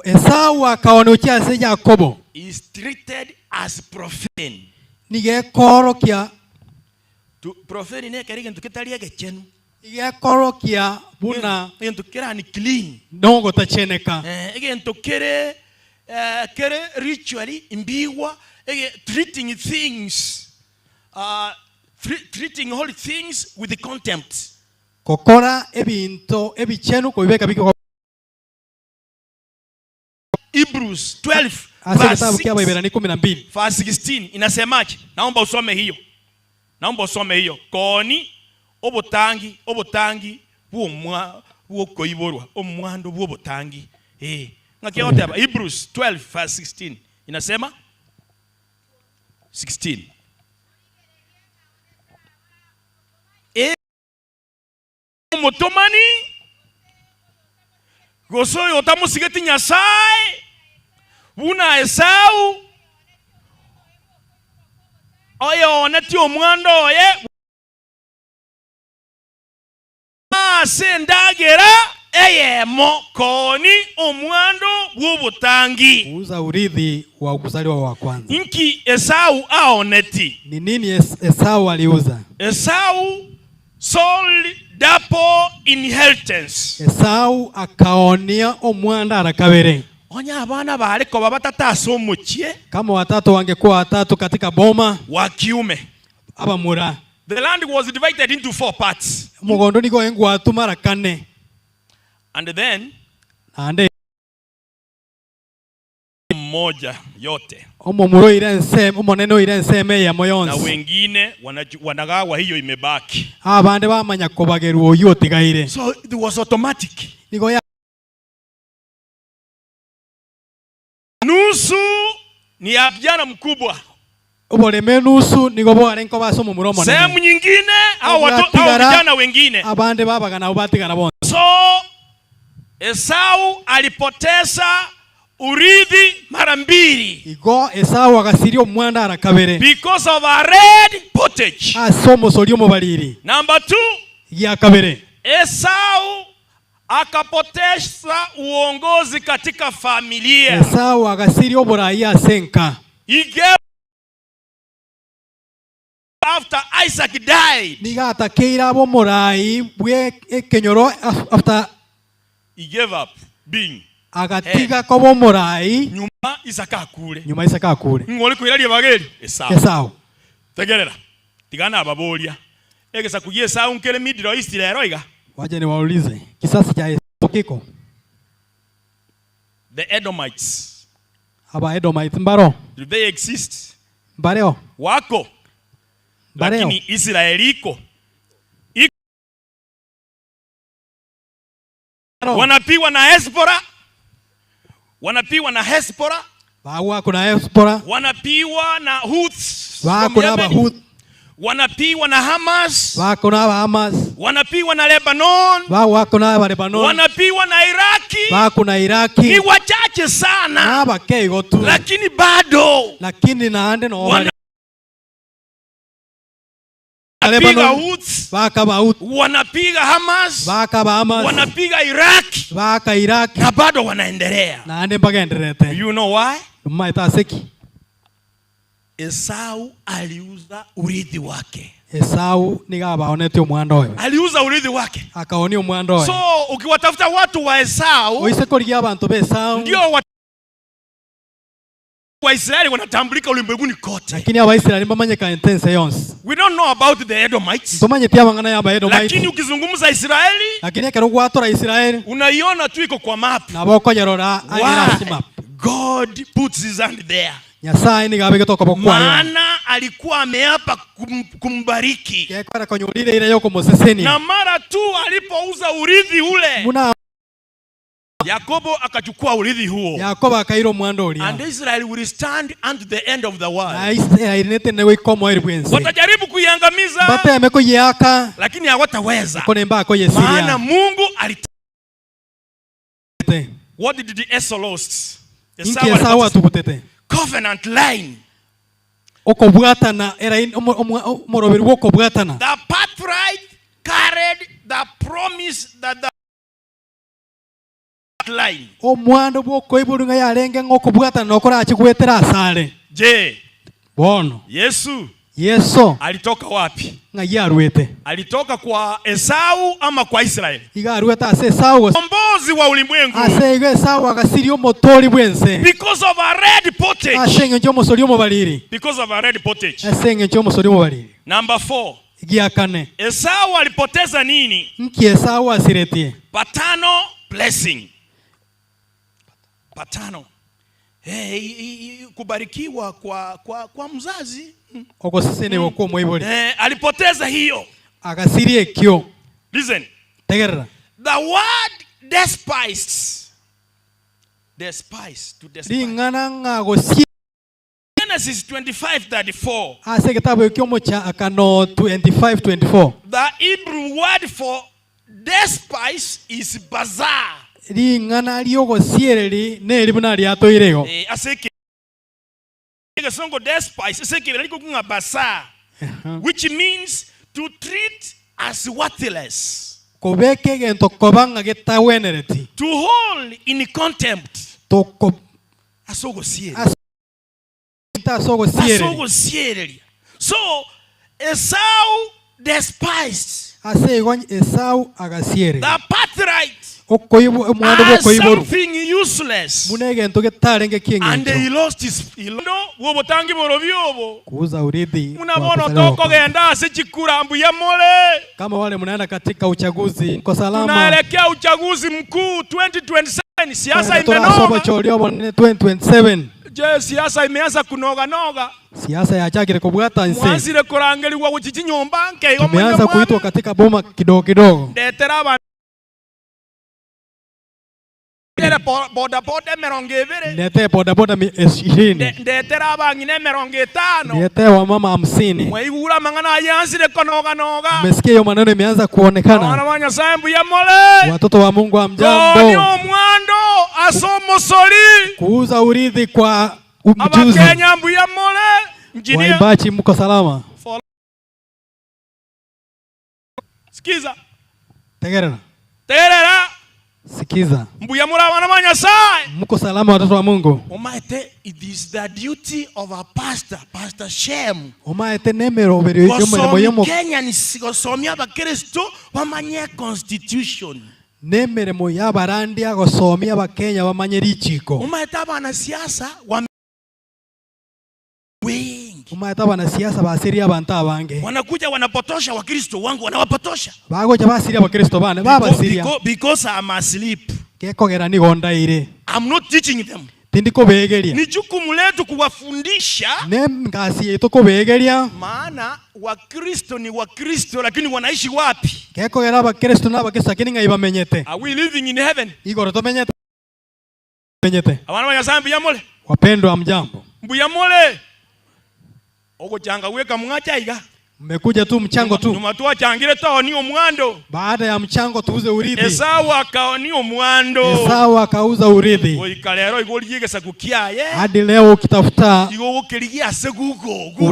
Esau akaoonia gochia ase Yakobo. Is treated as profane. Nigo ekoorokia. To profane nekero egento ketari egechenu. Igo ekorokia buna. Egento kere unclean. Nogotacheneka. Egento kere kere ritually mbigwa ege treating things treating holy things with contempt. Gokora ebinto ebichenu kobibeka bike. Hebrews 12 Ase verse egetabu 6 ki'Abaeberania ikomi na mbili. Verse 16 inasemaje? Naomba usome hiyo. Naomba usome hiyo. Kooni obotangi obotangi bw'omwa bw'okoiborwa omwando bw'obotangi. Eh. Ng'aki egoteba? Hebrews 12 verse 16 inasema 16. Eh. Omotomani, gose oyo otamosigeti Nyasae, buna Esau, oyoonetie omwando oye ase endagera eyemo, kooni omwando bw'obotangi. Kuuza urithi wa kuzaliwa wa kwanza. Inki Esau aoneti? Ni nini Esau aliuza? Esau sold double inheritance. Esau akaoonia omwando ara kabere. Onye abana baare koba batato ase omochie. Kama watoto wangekuwa watatu katika boma. Wa kiume. Abamura. The land was divided into four parts. Omogondo nigo oengwatwa mara kane. And then. Naende. Mmoja yote. Omomura oire ensemo, omonene oire ensemo eyemo Na yonsi. wengine wanagawa hiyo imebaki. Abande bamanya kobagerwa oyio otigaire. So it was automatic. Nigo ya. Nusu ni ya kijana mkubwa. Oboremo enusu nigo bwarenge koba ase omomura omonene. Sehemu nyingine au watu au Obwatigara, vijana wengine. Abande babagana abwo batigara bonsi. So Esau alipoteza urithi mara mbili. Igo Esau agasiria omwando ara kabere. Because of a red pottage. Ase omosori omobariri. Number two. Egia kabere. Esau akapoteza uongozi katika familia. Esau agasiria oborai ase enka. He gave after Isaac died. Nigo atakeire abe omorai bwe ekenyoro after. He gave up being Agatiga koba omorai. Nyuma Isaka akure. Nyuma Isaka akure. Ng'o ore koiraria ribaga eri? Esau. Esau. Tegerera, tiga nababoria, egesaku gi'Esau nkere Middle East rero iga? Wacha niwaulize, kisasi cha Esau kiko? The Edomites. Aba Edomites mbaro? Do they exist? Mbareo. Wako. Mbareo. Lakini Israeli iko. Iko. Wanapigwa na Hezbollah. Wanapigwa na Hezbollah. Bagwakwa na Hezbollah. Wanapigwa na Houthis from Bagwakwa na Yemen. Abahuthi. Wanapigwa na Hamas. Bagwakwa na Abahamas. Wanapigwa na Lebanon. Bagwakwa na Abalebanon. Wanapigwa na Iraki. Bagwakwa na Iraki. Ni wachache sana. Nabake igo tu. Lakini bado. Lakini naende no bare. Wanapiga Houthis. Bakaba Houthi. Wanapiga Hamas. Bakaba Hamas. Wanapiga Iraq. Baka Iraq. Na bado wanaendelea. Naende mbagendererete. You know why? Omaete ase ki? Esau aliuza urithi wake. Esau nigo abaonetie omwando oye. Aliuza urithi wake. Akaonia omwando oye. So ukiwatafuta watu wa Esau, Oise korigia abanto ba Esau. ndio wa Waisraeli wanatambulika ulimwenguni kote. Lakini Abaisraeli mbamanyekane ense yonsi. We don't know about the Edomites. Ntomanyeti amang'ana y'Abaedomites. Lakini ukizungumza Israeli, Lakini ekero gwatora Israeli, unaiona tu iko kwa map. nabo okoyerora ang'e ase Why? map. God puts his hand there. Nyasaye nigo abegete okoboko kwaye. Maana alikuwa ameapa kum, kumbariki. Gekora konyorire eira y'okomosesenia. Na mara tu alipouza urithi ule, Buna Yakobo akachukua urithi huo. Yakobo akaira omwando oria. And Israel will stand unto the end of the world. Na Israeli netenene goika omoerio bw'ense. Watajaribu kuiangamiza, Mbateme koyeaka, lakini hawataweza. korende mbakoyesiria. Maana Mungu alita What did the Esau lost? Inki Esau Esau alipoteza. atugutete? Covenant line. Okobwatana eraini omoroberi bw'okobwatana. The birthright carried the promise that the line. Omwando bw'okoiborwa ng'a yarenge ng'a okobwatana nokorache goetera asare. Je, Bono. Yesu Yeso alitoka wapi? ng'ai arwete? Alitoka kwa Esau ama kwa Israeli? Iga arwete ase Esau gose? Mkombozi wa ulimwengu. Ase igo Esau agasiria omotoori bw'ense. Because of a red pottage. Ase engencho y'omosori omobariri. Because of a red pottage. Ase engencho y'omosori omobariri. Number 4. Egia kane. Esau alipoteza nini? Nki Esau asiretie? Paternal blessing. Paternal. Hey, kubarikiwa kwa, kwa, kwa mzazi. Ogosesenigwa kw'omoibori. Eh, alipoteza hiyo. Agasiria ekio. Listen. Tegerera. The word despised. Despise, to despise. Ring'ana ng'a gosie. Genesis 25:34. Ase egetabu ekio omochakano 25:24. The Hebrew word for despise is bazar. Ring'ana ri'ogosiereri neri buna riatoire igo. Eh, ase egesongo despise ase ekebera rikokung'a bazar, which means to treat as worthless. Kobeka egento koba ng'a getagwenereti. To hold in contempt. Toko. Ase ogosiereria. Ase ase ogosiereria. Ase ogosiereria. So Esau despised. Ase igo Esau agasiereria. The birthright. Okoibwa omwando As bw'okoiborwa. something useless. Buna egento getarenge And he ki'engencho. lost his he lost bw'obotangi borobio obo. Kuuza urithi Buna wa bono kuzaliwa kwa kwanza. tokogenda ase chikura mbuya more. Kama wale mnaenda katika uchaguzi mko salama. Tunaelekea uchaguzi mkuu 2027 siasa Torasoa imenoga. obochori obonene 2027. Je, siasa imeanza kunoga noga? Siasa yachakire kobwata nse. Mwanzire korangeriwa gochi chinyomba nke igo moine Tumeanza mwane. kuitwa katika boma kidogo kidogo. Ndetera abanto Ndetere boda boda emerongo ebere. Niletee bodaboda 20. Ndetere abang'ina emerongo etano. Niletee wamama 50. Mwaigure amang'ana ayio ansire konoga noga. Mmesikia hiyo maneno imeanza Abana kuonekana. ba Nyasaye mbuya more. Watoto wa Mungu hamjambo. Koonia omwando ase omosori. Kuuza urithi kwa mjuzi. Abakenya mbuya more. Engineer. Waimbaji mko salama. Sikiza. Tegerera. Tegerera. Sikiza. Mbuya more abana ba Nyasaye. Mko salama watoto wa Mungu. Omaete it is the duty of a pastor, Pastor Shem. Omaete nemeroberi y'omeremo Gosomia y'omo Kenyans, gosomia abakristo bamanye constitution. nemeremo y'abarandia gosomia abakenya bamanye richiko. Omaete abanasiasa wame wengi. Omaete abanasiasa basirie abanto abange. Wanakuja wanapotosha Wakristo wangu wanawapotosha. Bagocha basirie abakristo bane babasiria. Because I'm asleep. Gekogera nigo ndaire. I'm not teaching them. Tindi kobegeria. Ni jukumu letu kuwafundisha. Ne ngasi yetu kobegeria. Maana Wakristo ni Wakristo lakini wanaishi wapi? Gekogera abakristo na abakristo lakini ng'ai bamenyete. Are we living in heaven? Igoro tomenyete. Menyete. Abana ba Nyasaye mbuya more. Wapendwa mjambo. Mbuya more. Ogochanga gweka mng'acha iga. Mmekuja tu mchango tu. Nyuma twachangire taoni omwando. Baada ya mchango tuuze urithi. Esau akaoni omwando. Esau akauza urithi. Goika rero igo origie egesaku kiaye. Hadi leo ukitafuta Igo ogokerigia ase Google, Google.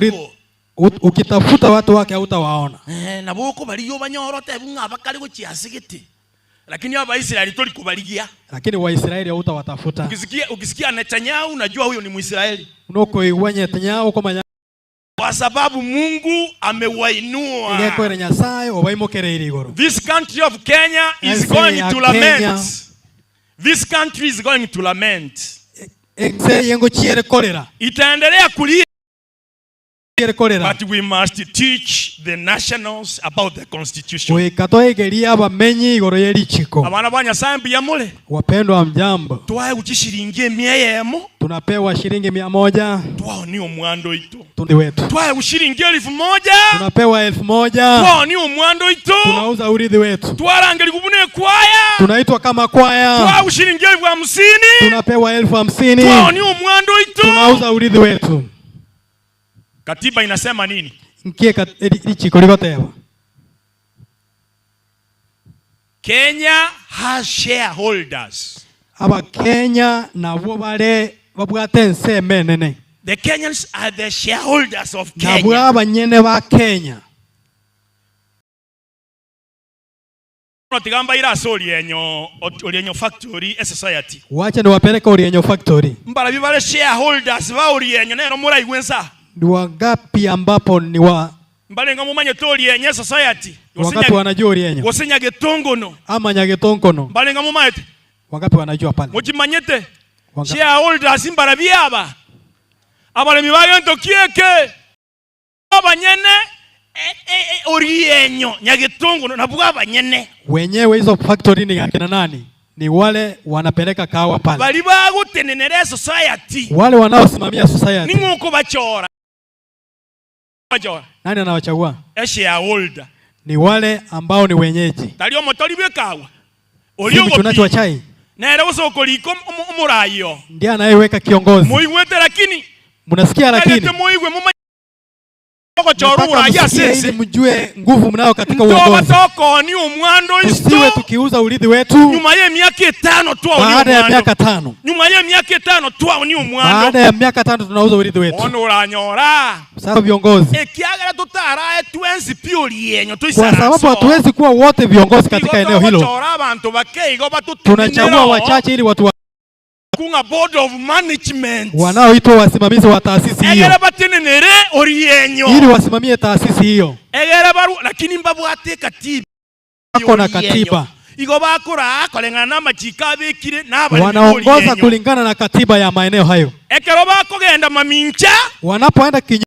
urithi ukitafuta watu wake hautawaona. Eh, nabo okobarigia obanyore otebe ng'a abakare gochia ase gete. Lakini Abaisraeli tori kobarigia. Lakini Waisraeli hautawatafuta. Ukisikia, ukisikia Netanyahu unajua huyo ni Mwisraeli. Unokoigwa Netanyahu okomanya Kwa sababu Mungu amewainua. Egekwera Nyasaye obaimokereire igoro. This country of Kenya is Ense going ya to lament. Kenya. This country is going to lament. Ense eye ngochiere korera. Itaendelea kulia. Korera. But we must teach the nationals about the constitution. Goika toegerie abamenyi igoro ye richiko. Abana ba Nyasaye mbuya more? Wapendwa hamjambo. Twaegwa chishiringi emia eyemo. Tunapewa shilingi 100. Twaonia omwando oito. Tundi wetu. Twaegwa shilingi 1000. Tunapewa 1000. Twaonia omwando oito. Tunauza urithi wetu. Twarangerigwa buna ekwaya. Tunaitwa kama kwaya. Twaegwa shilingi 50,000. Tunapewa 50,000. Twaonia omwando oito. Tunauza urithi wetu. Katiba inasema nini? Nkie richiko rigoteba. Kenya has shareholders. Abakenya nabwo bare babwate ensemo enene. The Kenyans are the shareholders of Nabwo Kenya. abanyene ba Kenya. Bono tiga mbaire ase Orienyo, Orienyo Factory Esociety. Wacha niwapeleke Orienyo Factory. Mbarabio bare shareholders ba Orienyo nero moraigwe ensa. Ni wangapi ambapo ni wa Mbarenge momanyete Orienyo Esociety? Ni wangapi wanajua Orienyo? Gose Nyagetongono. Ama Nyagetongono. Mbarenge momanyete? Wangapi wanajua pale? Mochimanyete? Shareholders mbarabio aba? Abaremi ba gento ki eke? Abanyene Orienyo Nyagetongono nabwo abanyene. Wenyewe hizo factory ni akina nani? Ni wale wanapeleka kahawa pale. Bari bagotenenera esociety. Wale wanaosimamia society. Ning'o okobachora? Bachora. Nani anawachagua? Eshareholder. Ni wale ambao ni wenyeji. Tari omotori bw'ekawa. Si mchunaji wa chai. Nere gose okorika omorai oo. Ndiye anayeweka kiongozi. Moigwete lakini. Mnasikia lakini. Ntagete moigwe momanye ogochora Nataka oborai ase msikie ense. ili mjue nguvu mnayo katika Ntoba uongozi. tokoonia omwando oito. Tusiwe tukiuza urithi wetu. Nyuma ya emiaka etano twaonia Baada ya omwando. miaka 5. Nyuma ya emiaka etano twaonia omwando. Baada ya miaka 5 tunauza urithi wetu. Bono oranyora. Sasa viongozi. Ekiagera totarae twensi pi orienyo Kwa toisaranse sababu oo. hatuwezi kuwa wote viongozi katika Igo eneo hilo. togochora abanto bake igo batotenenere Tunachagua oo. wachache ili watu wa Kung'a board of management. wanaoitwa wasimamizi wa taasisi hiyo. Egere batenenere orienyo. Ili wasimamie taasisi hiyo. Egere baru lakini mbabwate katiba. Wako na katiba. Igo bakora koreng'ana na amachiko abekire na abaremi Wanaongoza orienyo. kulingana na katiba ya maeneo hayo. Ekero bakogenda mamincha Wanapoenda kinyume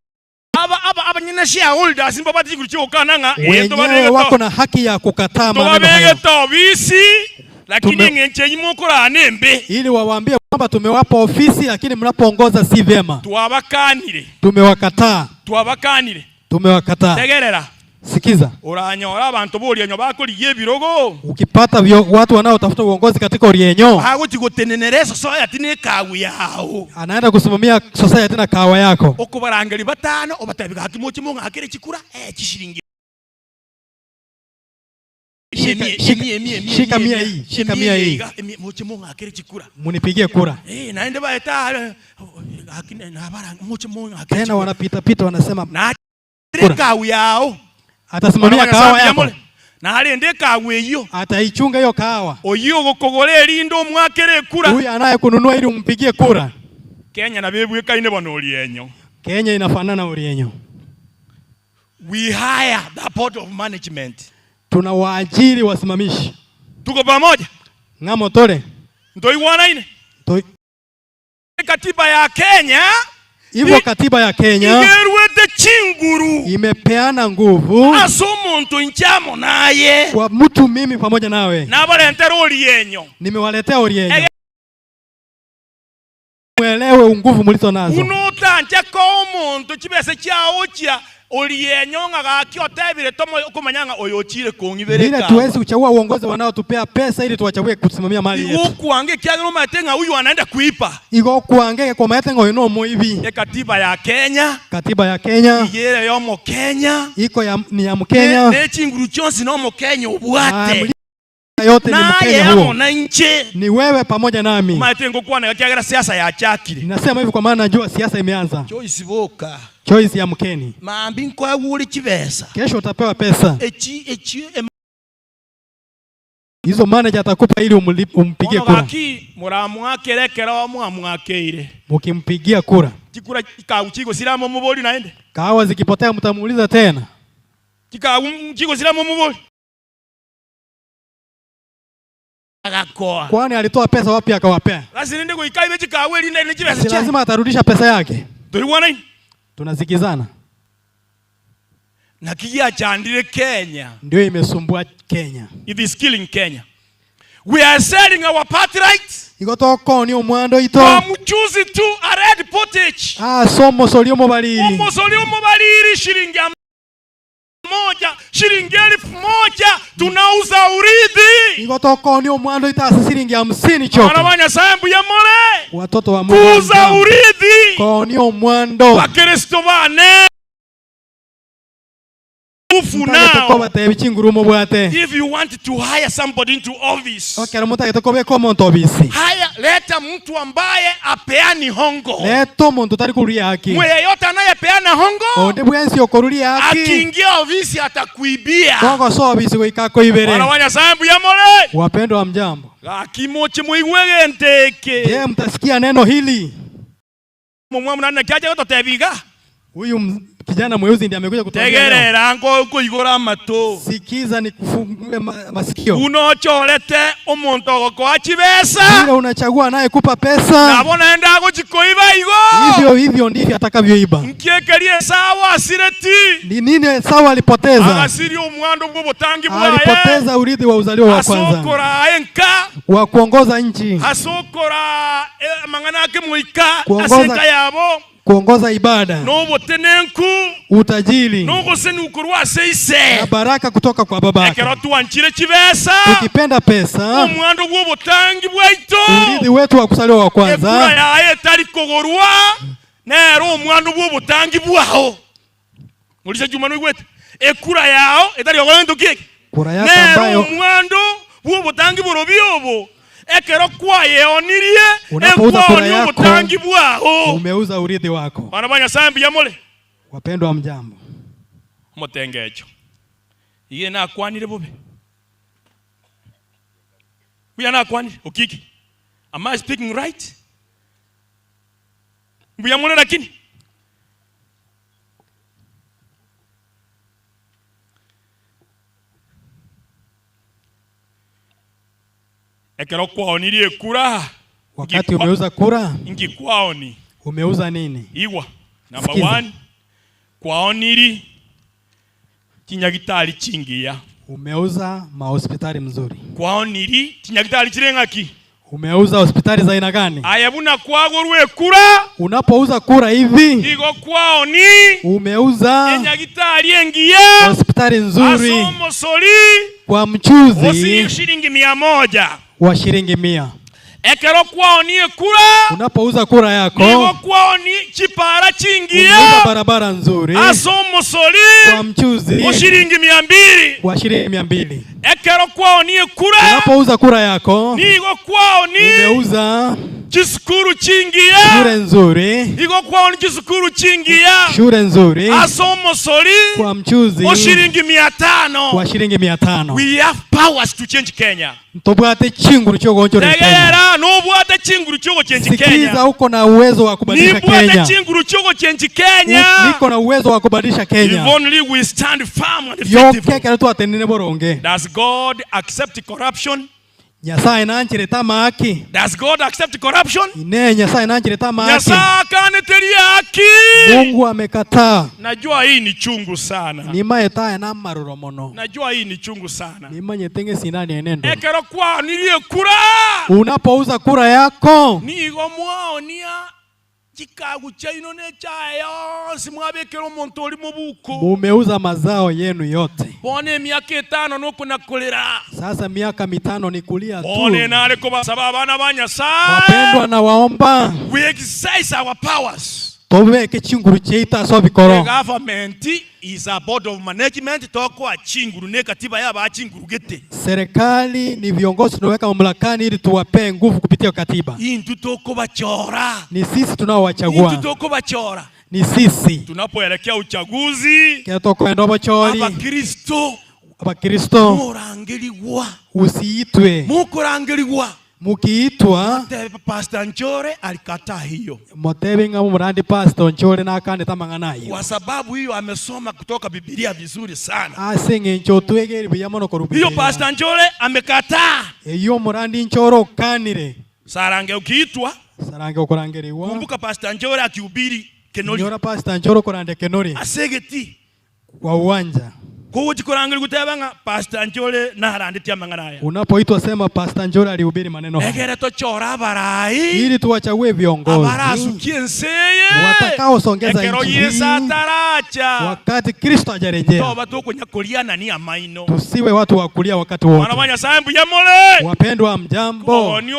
aba aba abanyene shareholders mbabwate chinguru chiogokana ng'a eh, wenyewe tobabegete wako na haki ya kukataa maneno hayo. tobabegete obisi lakini eng'encho eyio mokorana embe. Ili wawaambie kwamba tumewapa ofisi lakini mnapoongoza si vyema. Twabakanire. Tumewakataa. Twabakanire. Tumewakataa. Tegerera. Sikiza. Oranyora abanto ba Orienyo bakorigia ebirogo. Ukipata watu wanaotafuta uongozi katika Orienyo, Bagochi gotenenera esociety na ekagu yao. Anaenda kusimamia society na kahawa yako. Okobarangeri batano obatebi gaki moche mong'akere chikura, chishiringi. Shika, Emie, shika, emie, emie, emie, shika emie, mia emie, hii, shika emie mia hii. iga, emie, moche mong'akere chikura. Munipigie kura. Naende baeta, gaki, nabara, moche mong'akere Tena chikura. wanapita pita wanasema Na kura. kahawa yao. Atasimamia Bwana kahawa Nyasaye yako. mole. Na arende kahawa eyio. Ataichunga hiyo kahawa. Oyio ogokogora erinde omwakere ekura. Huyu anayekununua ili umpigie kura. Kenya na bebwekaine bono Orienyo. Kenya inafanana Orienyo. We hire the board of management. Tunawaajiri wasimamishi. Tuko pamoja? Ng'amo tore. Ntoigwanaine? Toi. Katiba ya Kenya. Hivyo katiba ya Kenya igerwete chinguru. Imepeana nguvu Ase omonto inchamo naye. kwa mtu mimi pamoja nawe. Nabarentera Orienyo. Nimewaletea Orienyo. Mwelewe nguvu mlizo nazo. Unotancha ko omonto chibese chiaochia Orienyo ng'a gaki otebire tomo okomanya ng'a oyo ochire kong'ibereka. Bila tuwezi kuchagua uongozi wanaotupea pesa ili tuwachague kusimamia mali yetu. Igokwange kiagera omanyete ng'a huyu anaenda kuipa. Igokwange kwa mayete ng'oyo no moibi. E katiba ya Kenya. Katiba ya Kenya. Igere yo Mokenya. Iko ya, ni ya Mkenya. Ne chinguru chonsi no Mokenya obwate. Yote ni Naye Mkenya huo. amo na nche. Ni wewe pamoja nami. Omanyete ngokwana kiagera siasa yachakire. Ninasema hivi kwa maana najua siasa imeanza. Choice boka. Choice ya Mkeni. Mambi nkwagure chibesa. Kesho utapewa pesa. Echi, echi, em- Hizo manager atakupa ili umpigie Ono kura. gaki, muramwakere ekero mwamwakeire. Mukimpigia kura. Chikura chikagu chigosiramo omobori naende. Kahawa zikipotea mtamuuliza tena. Chikagu chigosiramo omobori. Agakoa. Kwani alitoa pesa wapi akawapea? Sasa nende goika ibe chikagu erinde ne chibesa Si chia. lazima atarudisha pesa yake. Toigwana ini? Tunasikizana. Naki giachandire Kenya. Ndio imesumbua Kenya. It is killing Kenya. We are selling our birthright. Igo tokoonia omwando oito. Kwa mchuzi tu a red pottage. Ase omosori omobariri. Omosori omobariri shilingi moja, shilingi elfu moja tunauza urithi. Igo tokoonia omwando oito ase siringi hamsini Abana chioka. ba Nyasaye mbuya more. Watoto wa Mungu Kuuza hamjambo. urithi. Koonia omwando. Bakristo bane nguvu Ntagete nao. kobatebia chinguru mobwate. If you want to hire somebody into office, Ekero motagete kobeka omonto obisi. haya leta mtu ambaye apeani hongo. Leta omonto otari koruria haki. Mwe yeyote anayepeana hongo Onde bwensi okoruria haki. akiingia ofisi atakuibia. Togosoa obisi goika akoibere. Bana ba Nyasaye mbuya more. Wapendwa wa mjambo. Gaki moche moigwe egento eke. Je, mtasikia neno hili? Momwamu naende naki ache gototebia iga? Huyu kijana mweusi ndiye amekuja kutuambia leo. Tegerera nkoigora amato. Sikiza nikufungue masikio. Buna ochorete omonto ogokoa chibesa. Vile unachagua anayekupa pesa. Nabo naende agochikoiba igo. Hivyo hivyo ndivyo atakavyoiba. Nkiekeria Esau asireti. Ni nini Esau alipoteza? Agasiria omwando bw'obotangi bwaye. Alipoteza urithi wa uzalio wa kwanza Asokora enka. wa kuongoza nchi, Asokora amang'ana ake moika Kuongoza- ase enka yabo. kuongoza ibada, Nobotenenku. utajiri Nogosenukorwa ase ise. na baraka kutoka kwa babake. Ekero twanchire chibesa. Tukipenda pesa, Omwando bw'obotangi bwaito. urithi wetu wa kuzaliwa wa Ekura kwanza yaye etari kogorwa nero omwando bw'obotangi bwao. Morisha Juma noigwete. Ekura yao etari kogorwa gento kieke. kura yako Nero ambayo omwando bw'obotangi borobio obo. Ekero kwayeonirie unapouza kura ekwaonia yako obotangi bwao. umeuza urithi wako. Bana ba Nyasaye mbuya more. Wapendwa wa mjambo, Omotengecho. Iye nakwanire bobe. Mbuya nakwanire okiki. Am I speaking right? Mbuya more lakini. Ekero kwaonirie ekura. wakati umeuza kura, Inki kwaoni. umeuza nini? Igwa. Number Sikiza. one. Kwaoniri chinyagitari chingiya. Umeuza mahospitali mzuri, Kwaoniri chinyagitari chireng'aki. umeuza hospitali za aina gani? Aya buna kwagorwa ekura Unapouza kura hivi, igo kwaoni umeuza enyagitari engiya hospitali nzuri ase omosori kwa osiri mchuzi shilingi mia moja wa shilingi 100. ekero kwaoni ekura Unapouza kura nigo yako, kwaoni chipara chingiya umeuza barabara nzuri ase omosori kwa mchuzi oshiringi mia mbili wa shilingi 200. ekero kwaoni ekura Unapouza kura yako, nigo kwaoni umeuza chisukuru chingiya shule nzuri, igo kwaoni chisukuru chingiya shule nzuri ase omosori kwa mchuzi oshiringi mia tano wa shilingi 500. We have powers to change Kenya. Ntobwate chinguru chogonchora Kenya. Tegera nobwate chinguru chogochenji Sikiza, Kenya. uko na uwezo wa kubadilisha Nibwate Kenya. chinguru chogochenji Kenya. Niko na uwezo wa kubadilisha If Kenya. only we stand firm and effective. Yoke kero twatenene boronge. Does God accept corruption? Nyasaye nanchirete amaki. Does God accept corruption? Ine Nyasaye nanchirete amaki. Nyasaye akaneteria haki. Mungu amekataa. Najua hii ni chungu sana. Nimaete aya namaruro mono. Najua hii ni chungu sana. Nimanyete ng'esindani enendo. Ekero kwanirie kura Unapouza kura yako nigo mwaonia chikagu chaino nechaye yonsi mwabekera omonto ori mobuko mumeuza mazao yenu yote. bono emiaka etano nokonakorera Sasa miaka mitano ni kulia bono tu. enare kobasaba abana ba Nyasaye Wapendwa, na waomba we exercise our powers tobeke chinguru cheita ase the obikoro. government is a board of management tokoa chinguru ne katiba yaba chinguru gete Serikali ni viongozi tunaweka mamlakani ili tuwapee nguvu kupitia katiba. intu tokobachora Ni sisi intu tunaowachagua, tokobachora ni sisi tunapoelekea uchaguzi ketokwenda obochori abakristo Abakristo murangerigwa usiitwe, mukurangerigwa mukiitwa Pastor Njore alikataa hiyo motebe ng'a omorandi pastor Nchore nakandete amang'ana ayo kwa sababu hiyo amesoma kutoka Biblia vizuri sana. ase eng'encho otwegeri buya mono korwa Hiyo Bibilia. Pastor Njore amekataa. Eyo omorandi Nchore okanire Sarange ukiitwa, sarange okorangerigwa kumbuka Pastor Njore akihubiri Kenori nyora pastor Nchore okorande Kenori asegeti. Kwa uwanja. Kogochi korangeria goteba ng'a Pastor Njore narandetie amang'ana aya. Unapoitwa sema Pastor Njore alihubiri maneno haya. Egere tochore abarai Ili tuwachague viongozi abarasukie ense eye watakaosongeza ekero nchi Yesu hii ataracha. wakati Kristo hajarejea. Toba tokonya korianania amaino. Tusiwe watu wa kulia wakati Bana wote. ba Nyasaye mbuya more. Wapendwa, mjambo. Koni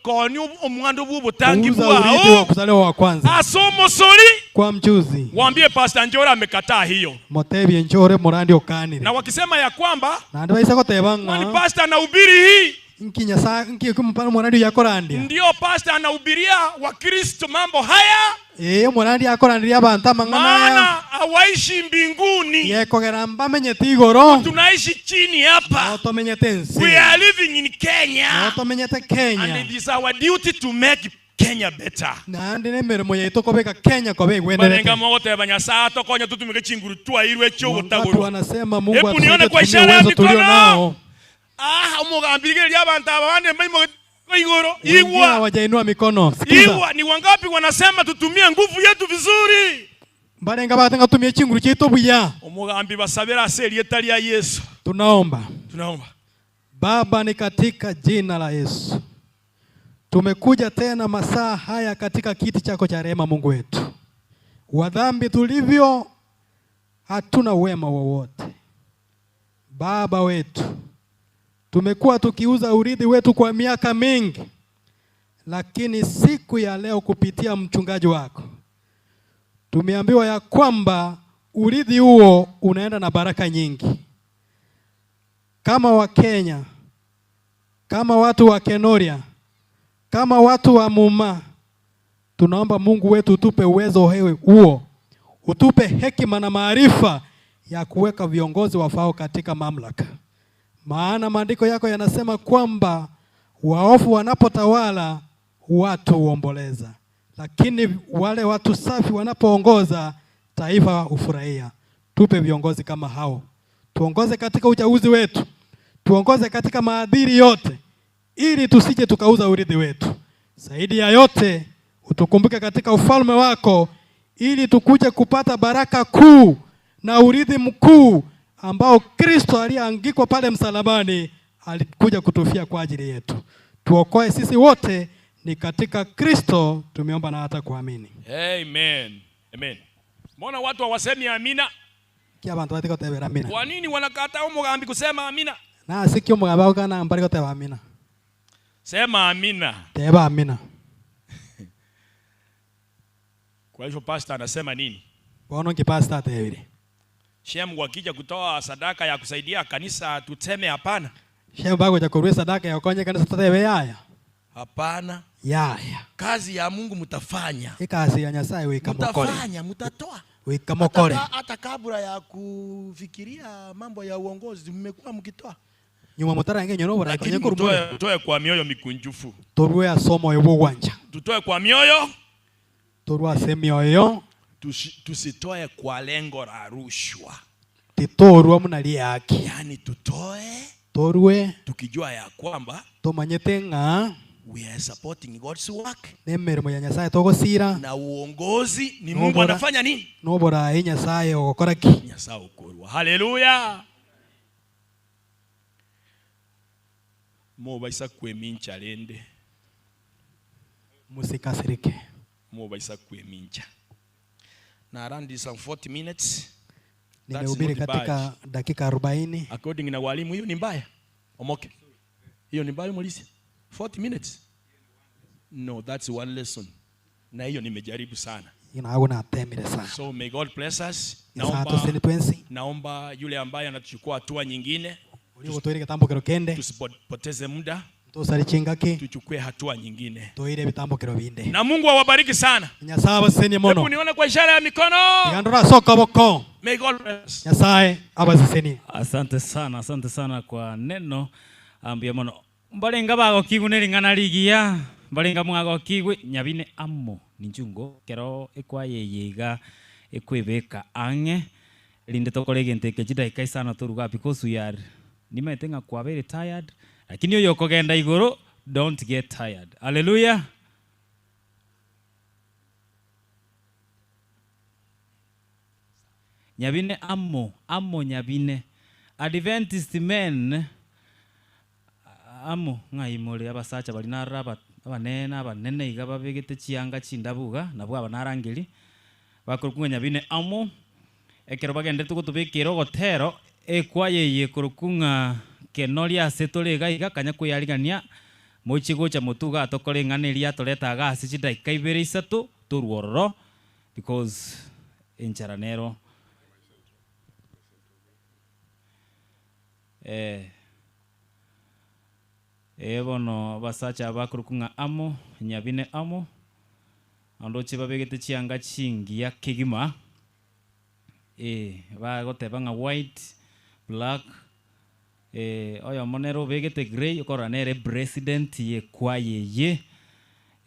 koni omwando bw'obotangi Kuuza urithi bwao wa kuzaliwa wa kwanza ase omosori kwa mchuzi. waambie Pastor Njore amekataa hiyo, Motebie Njore morandi okanire. na wakisema ya kwamba Nandi baise goteba kwani ng'a pastor anahubiri hii, nki Nyasaye nki kumupana morandi yakorandia. ndio pastor anahubiria Wakristo mambo haya, Ee morandi akorandiria abantu amang'ana aya. maana hawaishi mbinguni, Yekogera mbamenyete igoro. tunaishi chini hapa. Notomenyete ensi. We are living in Kenya Notomenyete and Kenya. it is our duty to make Kenya better. Naende nemeremo yaito kobeka Kenya koba egwenerete. Barenga mogoteba Nyasaye atokonye tutumike chinguru twairwe Watu chiogotagorwa. wanasema Mungu Hebu atusaidie nione kwa tutumie ishara ya uwezo tulio mikono. nao. Ah, omogambirigeria abantu aba bande mbaimo igoro Wengine igwa hawajainua mikono. Sikiza. igwa ni wangapi wanasema tutumie nguvu yetu vizuri? Barenga batenga tumie chinguru chetu buya. Omugambi basabira ase erieta ria Yesu. Tunaomba. Tunaomba. Baba, ni katika jina la Yesu tumekuja tena masaa haya katika kiti chako cha rehema, Mungu wetu. Wadhambi tulivyo, hatuna wema wowote. Baba wetu, tumekuwa tukiuza urithi wetu kwa miaka mingi, lakini siku ya leo kupitia mchungaji wako tumeambiwa ya kwamba urithi huo unaenda na baraka nyingi. Kama Wakenya, kama watu wa Kenoria, kama watu wa Muma, tunaomba Mungu wetu utupe uwezo hewe huo, utupe hekima na maarifa ya kuweka viongozi wafao katika mamlaka, maana maandiko yako yanasema kwamba waofu wanapotawala watu huomboleza, lakini wale watu safi wanapoongoza taifa hufurahia. Tupe viongozi kama hao, tuongoze katika uchaguzi wetu, tuongoze katika maadili yote, ili tusije tukauza urithi wetu. Zaidi ya yote, utukumbuke katika ufalme wako, ili tukuje kupata baraka kuu na urithi mkuu ambao Kristo aliyeangikwa pale msalabani alikuja kutufia kwa ajili yetu. Tuokoe sisi wote, ni katika Kristo tumeomba na hata kuamini. Amen. Amen. Mbona watu hawasemi amina? Kia abantu bati gotebera amina. Kwa nini wanakataa omugambi kusema amina? Na sikio mugaba kana mbari goteba amina. Sema amina. Teba amina. Kwa hivyo pastor anasema nini? Bono nkipasta atebire. Shemu wakija kutoa sadaka ya kusaidia kanisa tuseme hapana. Shemu bagoja kurua sadaka ya okonye kanisa tatebe yaya. Hapana. Yaya. Kazi ya Mungu mtafanya. Ikasi ya Nyasaye wika mokore. Mtafanya, mtatoa. Wika mokore. Hata, hata kabla ya kufikiria mambo ya uongozi mmekuwa mkitoa. Nyuma mutarange nyono bora Lakini konye kurumure. mtoe, mtoe kwa mioyo mikunjufu. Torue asomo yobugwanja. Tutoe kwa mioyo, Torue ase mioyo tusitoe kwa lengo la rushwa. titorua muna liaki. Yaani tutoe Torue tukijua ya kwamba tumanyete ng'a we are supporting God's work nemirimo ya Nyasaye togosira na uongozi ni Mungu Nobora- anafanya nini? noborayi Nyasaye ogokora ki. Nyasaye ukorwa. Haleluya. Mubaisa kwemincha rende. Musikasirike. Mubaisa kwemincha. Na around this some 40 minutes. That's Nimehubiri not katika bad. dakika 40. According na walimu hiyo ni mbaya. Omoke. Hiyo ni mbaya mulisi. 40 minutes. No, that's one lesson. Na hiyo nimejaribu sana. Inago natemire sana. So may God bless us. Nyasaye tuseni twensi. naomba yule ambaye anachukua hatua nyingine Uri gitambukiro kende tusipoteze muda, tusari chingaki tuchukue hatua nyingine. toire bitambukiro binde. Na Mungu awabariki sana. Nyasaye abasesenie Hebu mono. nione kwa ishara ya mikono. Igandora soka boko. May God bless. Nyasaye abasesenie. Asante sana, asante sana kwa neno ambia mono mbarenga bagokigwe ne ring'ana rigiya mbarenga mwagokigwe nyabine amo ninchungo kero ekwayeye iga ekwebeka ang'e rinde tokore egento eke chidaika isano toruga because we are nimaete ng'a kwabere tired lakini oyo okogenda igoro don't get tired haleluya Nyabine amo, amo nyabine. Adventist men amo ng'ai more abasacha baria narora aba abanene abanene iga babegete chianga chindabu iga, nabwo aba narangeria, bakorokwa ng'a nyabine amo, ekero bagenderete gotobekera ogotero, ekwaya eye ekorokwa ng'a Kenoria ase tore iga iga, kanya koyarigania, mochie gocha motwe igaa tokore eng'ana eria yatoreta igaa ase chidaika ibere isato, torwe ororo, because enchara nero. Eh. Ee bono abasacha aba bakorokwa ng'a amo, nyabine amo, naende babegete chianga chingiya kegima, eh, bagoteba ng'a white, black, eh, oyomo nere obegete grey okorora nere president ye choir eye,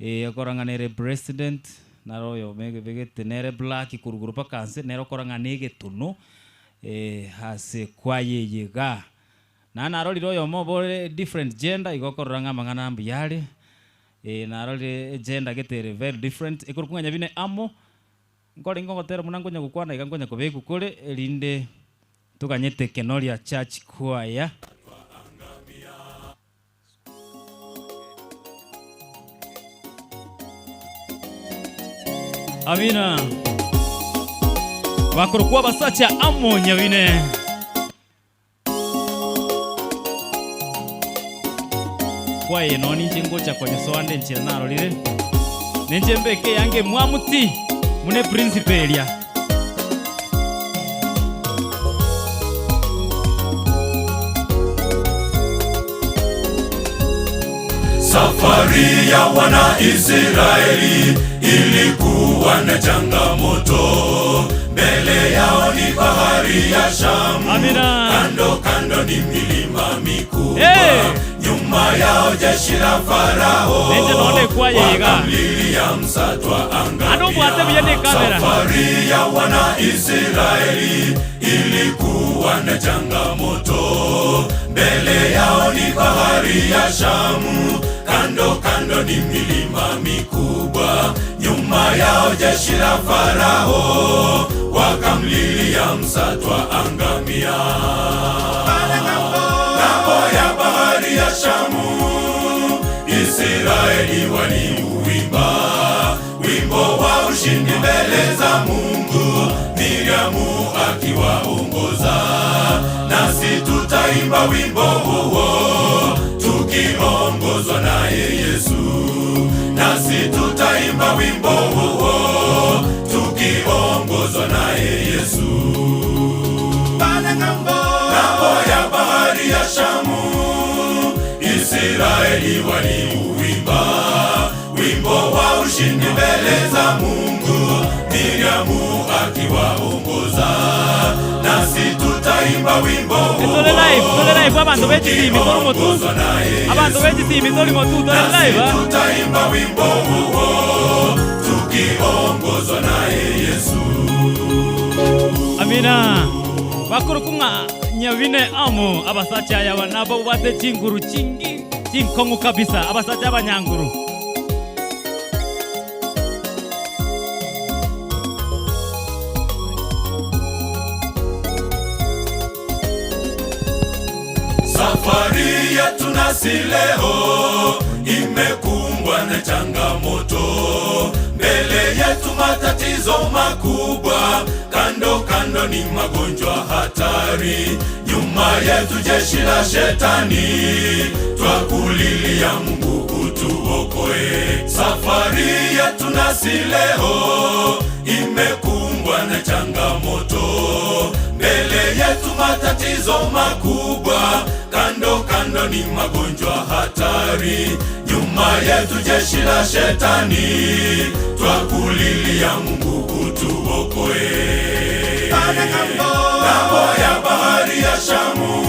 eh, okorora ng'a nere president, naro oyo obegete nere black korwa igoro mpaka nse, nere okorora ng'a na egetono, eh, ase choir eye igaa. Naende narorire oyomo obore different gender, igo okorora ng'a amang'ana mbuya are, eh, narorire egender gete ere very different, ekorokwa ng'a nyabine amo, nkorenge ogotera buna nkonya gokwana iga nkonya kobekwa kore, erinde toganyete Kenoria Church Choir. Amina. Bakorokwa abasacha amo nyabine. Kwaye nonye ninche ngocha konyesoa nde enchera narorire, ninche mbeke eanga emwamu ti, buna eprinciple eria. Safari ya wana Israeli ilikuwa na changamoto. Mbele yao ni bahari ya Shamu, Amina. kando kando ni milima mikubwa, Hey! nyuma yao jeshi la Farao Nenche nonde kwaye iga. wakamlilia Musa twaangamia. Ano bwate buya ne kamera. Safari ya wana Israeli ilikuwa na changamoto. Mbele yao ni bahari ya Shamu, kando kando ni milima mikubwa, nyuma yao jeshi la Farao wakamlilia Musa twaangamia. Ng'ambo ya bahari ya Shamu, Israeli waliuimba wimbo wa ushindi mbele za Mungu, Miriamu akiwaongoza. Nasi tutaimba wimbo huo tukiongozwa naye Yesu. Nasi tutaimba wimbo huo tukiongozwa naye Yesu. Ng'ambo ya bahari ya Shamu, Israeli waliuimba wimbo wa ushindi mbele za Mungu, Miriamu akiwaongoza. Nasi tutaimba wimbo huo Tore live, tore live abanto b'echisimi tori motu. Abanto b'echisimi tori motu, tore live. Nasi tutaimba wimbo huo tukiongozwa naye Yesu. Amina. Bakorokwa ng'a nyabine amo abasacha aya aba nababwate chinguru chingi chinkong'u kabisa, abasacha abanyanguru. Safari yetu nasi leo imekumbwa na changamoto. Mbele yetu matatizo makubwa, kando kando ni magonjwa hatari, nyuma yetu jeshi la shetani, twakulilia Mungu utuokoe. Safari yetu nasi leo imekumbwa na changamoto. Mbele yetu matatizo makubwa, kando kando ni magonjwa hatari, nyuma yetu jeshi la shetani, twakulilia Mungu utuokoe. Ng'ambo ya bahari ya Shamu,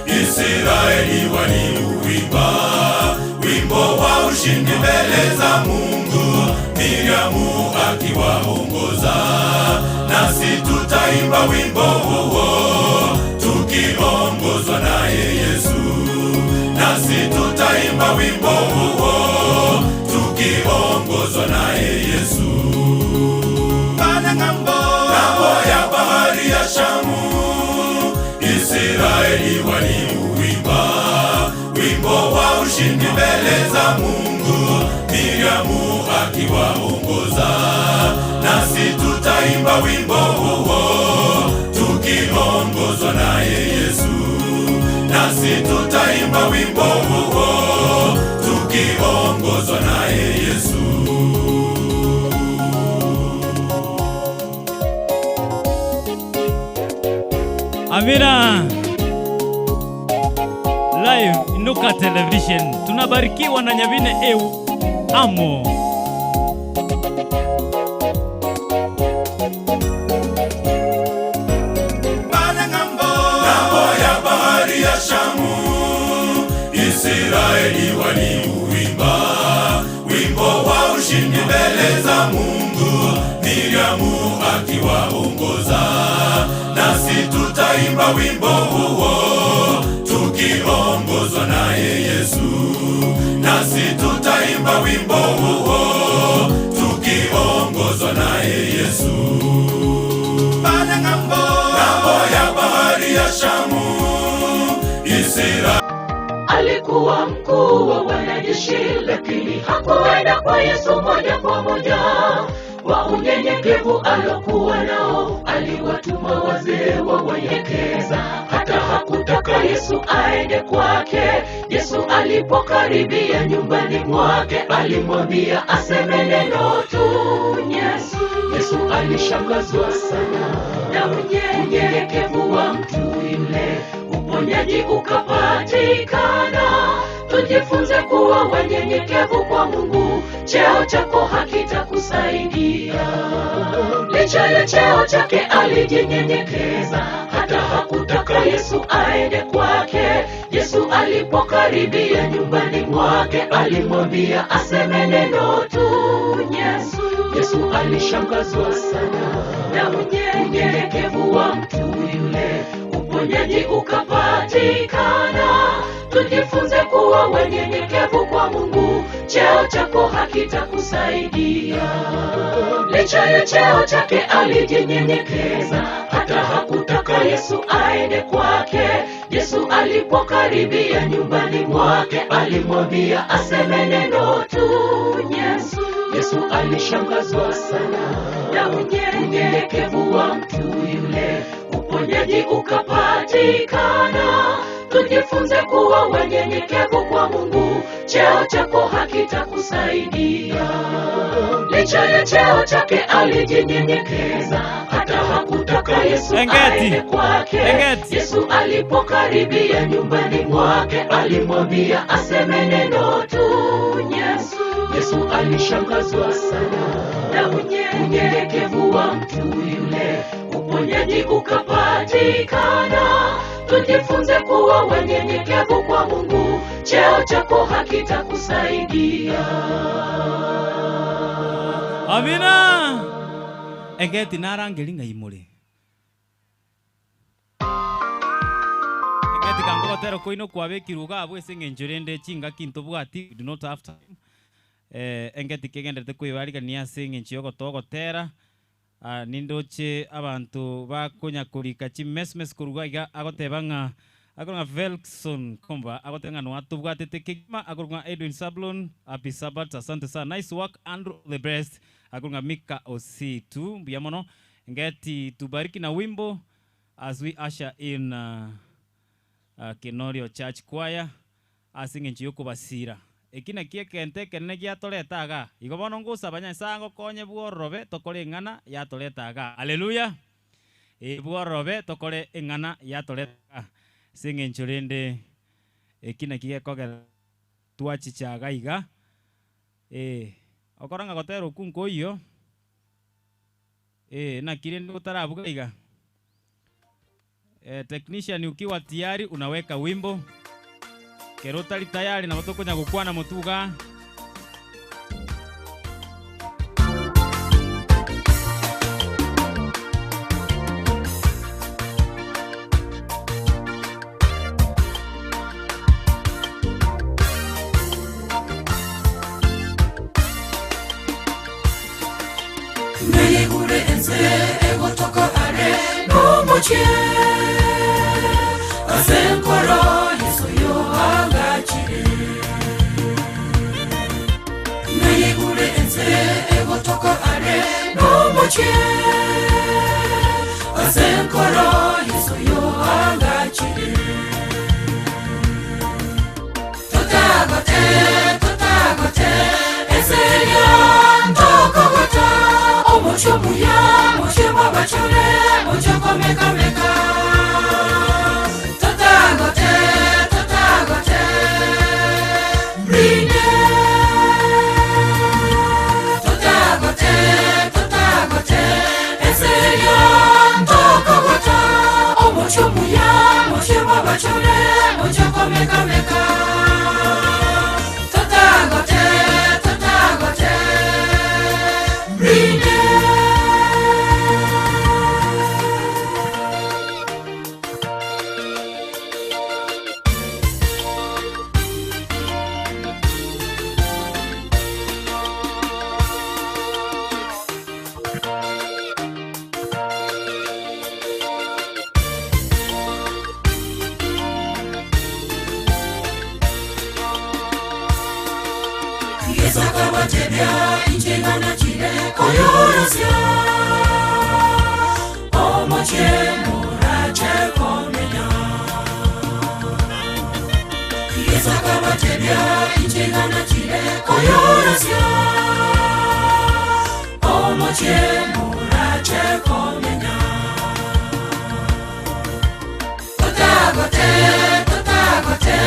Israeli waliuimba wimbo wa ushindi mbele za Mungu, Miriamu akiwaongoza. Nasi tutaimba wimbo huo tukiongozwa naye Yesu. Nasi tutaimba wimbo huo tukiongozwa naye Yesu. Ng'ambo ya bahari mbele za Mungu, Miriamu akiwaongoza. Nasi tutaimba wimbo huo tukiongozwa naye Yesu. Nasi tutaimba wimbo huo tukiongozwa naye Yesu. Amina. Live Inuka Television tunabarikiwa na Nyabine Eu Amo. Ng'ambo ya bahari ya Shamu, Israeli waliuimba wimbo wa ushindi mbele za Mungu, Miriamu akiwaongoza. Nasi tutaimba wimbo huo tukiongozwa naye Yesu. Nasi tutaimba wimbo huo tukiongozwa naye Yesu. Pale ng'ambo, ng'ambo ya bahari ya Shamu, Israeli Alikuwa mkuu wa wanajeshi, lakini hakuenda kwa Yesu moja kwa moja. Kwa unyenyekevu alokuwa nao, aliwatuma wazee wawanyekeza, hata hakutaka Yesu aende kwake. Yesu alipokaribia nyumbani mwake, alimwambia aseme neno tu. Yesu, Yesu alishangazwa sana na unyenyekevu wa mtu yule uponyaji ukapatikana. Tujifunze kuwa wanyenyekevu kwa Mungu, cheo chako hakitakusaidia. Licha ya cheo chake alijinyenyekeza, hata hakutaka Yesu aende kwake. Yesu alipokaribia nyumbani mwake, alimwambia aseme neno tu. Yesu, Yesu alishangazwa sana na unyenyekevu wa mtu yule uponyaji ukapatikana. Tujifunze kuwa wanyenyekevu kwa Mungu, cheo chako hakitakusaidia. Licha ya cheo chake alijinyenyekeza, hata hakutaka Yesu aende kwake. Yesu alipokaribia nyumbani mwake, alimwambia aseme neno tu. Yesu, Yesu alishangazwa sana na unyenyekevu wa mtu yule uponyaji ukapatikana. Tujifunze kuwa wanyenyekevu kwa Mungu, cheo chako hakitakusaidia. Licha ya cheo chake alijinyenyekeza, hata hakutaka Yesu aende kwake. Yesu alipokaribia nyumbani mwake, alimwambia aseme neno tu. Yesu, Yesu alishangazwa sana na unyenyekevu wa mtu yule uponyaji ukapatikana. Tujifunze kuwa wanyenyekevu kwa Mungu, cheo chako hakitakusaidia. Amina. Engeti narangeri ng'ai more. Engeti kangogotera koino kwabekirwe iga abwo ase eng'encho rende chingaki ntobwati, we do not have time. Engeti kegenderete koibarigania ase eng'encho yogotoa ogotera Ah, nindoche abanto bakonya korika chimesmes koruga iga agoteba ng'a akorwa ng'a Velkson Komba agoteba ng'a nwatobwatete kegima akorwa ng'a Edwin Sablon happy Sabbath asante sana nice work Andrew the best akorwa ng'a Mika Ositu mbuya mono ngeti tubariki na wimbo as we usher in Kenorio Church Choir ase eng'encho yokobasira eki naki ekento ekenene giatoreta iga igo bono ngosaba Nyasaye agokonye bworobe tokore eng'ana yatoreta iga haleluya bworobe tokore eng'ana yatoreta iga ase eng'encho rende eki naki gekogera twachicha iga iga okora ng'a gotera okwo nkoiyo naki rende otarabuga iga technician ukiwa tayari unaweka wimbo kero otari tayari nabo tokonya gokwana motuga Meyigure enze egotoka are nomoche asenkoro Yesu yohagachire Omochie ase enkoro Yeso yoagachire. Totagote, totagote, enseria ntokogota. Omochie omuya, omochie bw'abachore, omochie okomekameka. Totagote, totagote, rine. Totagote, totagote, enseria ntokogota. Omochie omuya, omochie bw'abachore, omochie okomekameka. Totagote, totagote, rine. Yesu akabatebia inchingana chire koyorosia omochie morache komenya. Yesu akabatebia inchingana chire koyorosia omochie morache komenya. Totagote, totagote,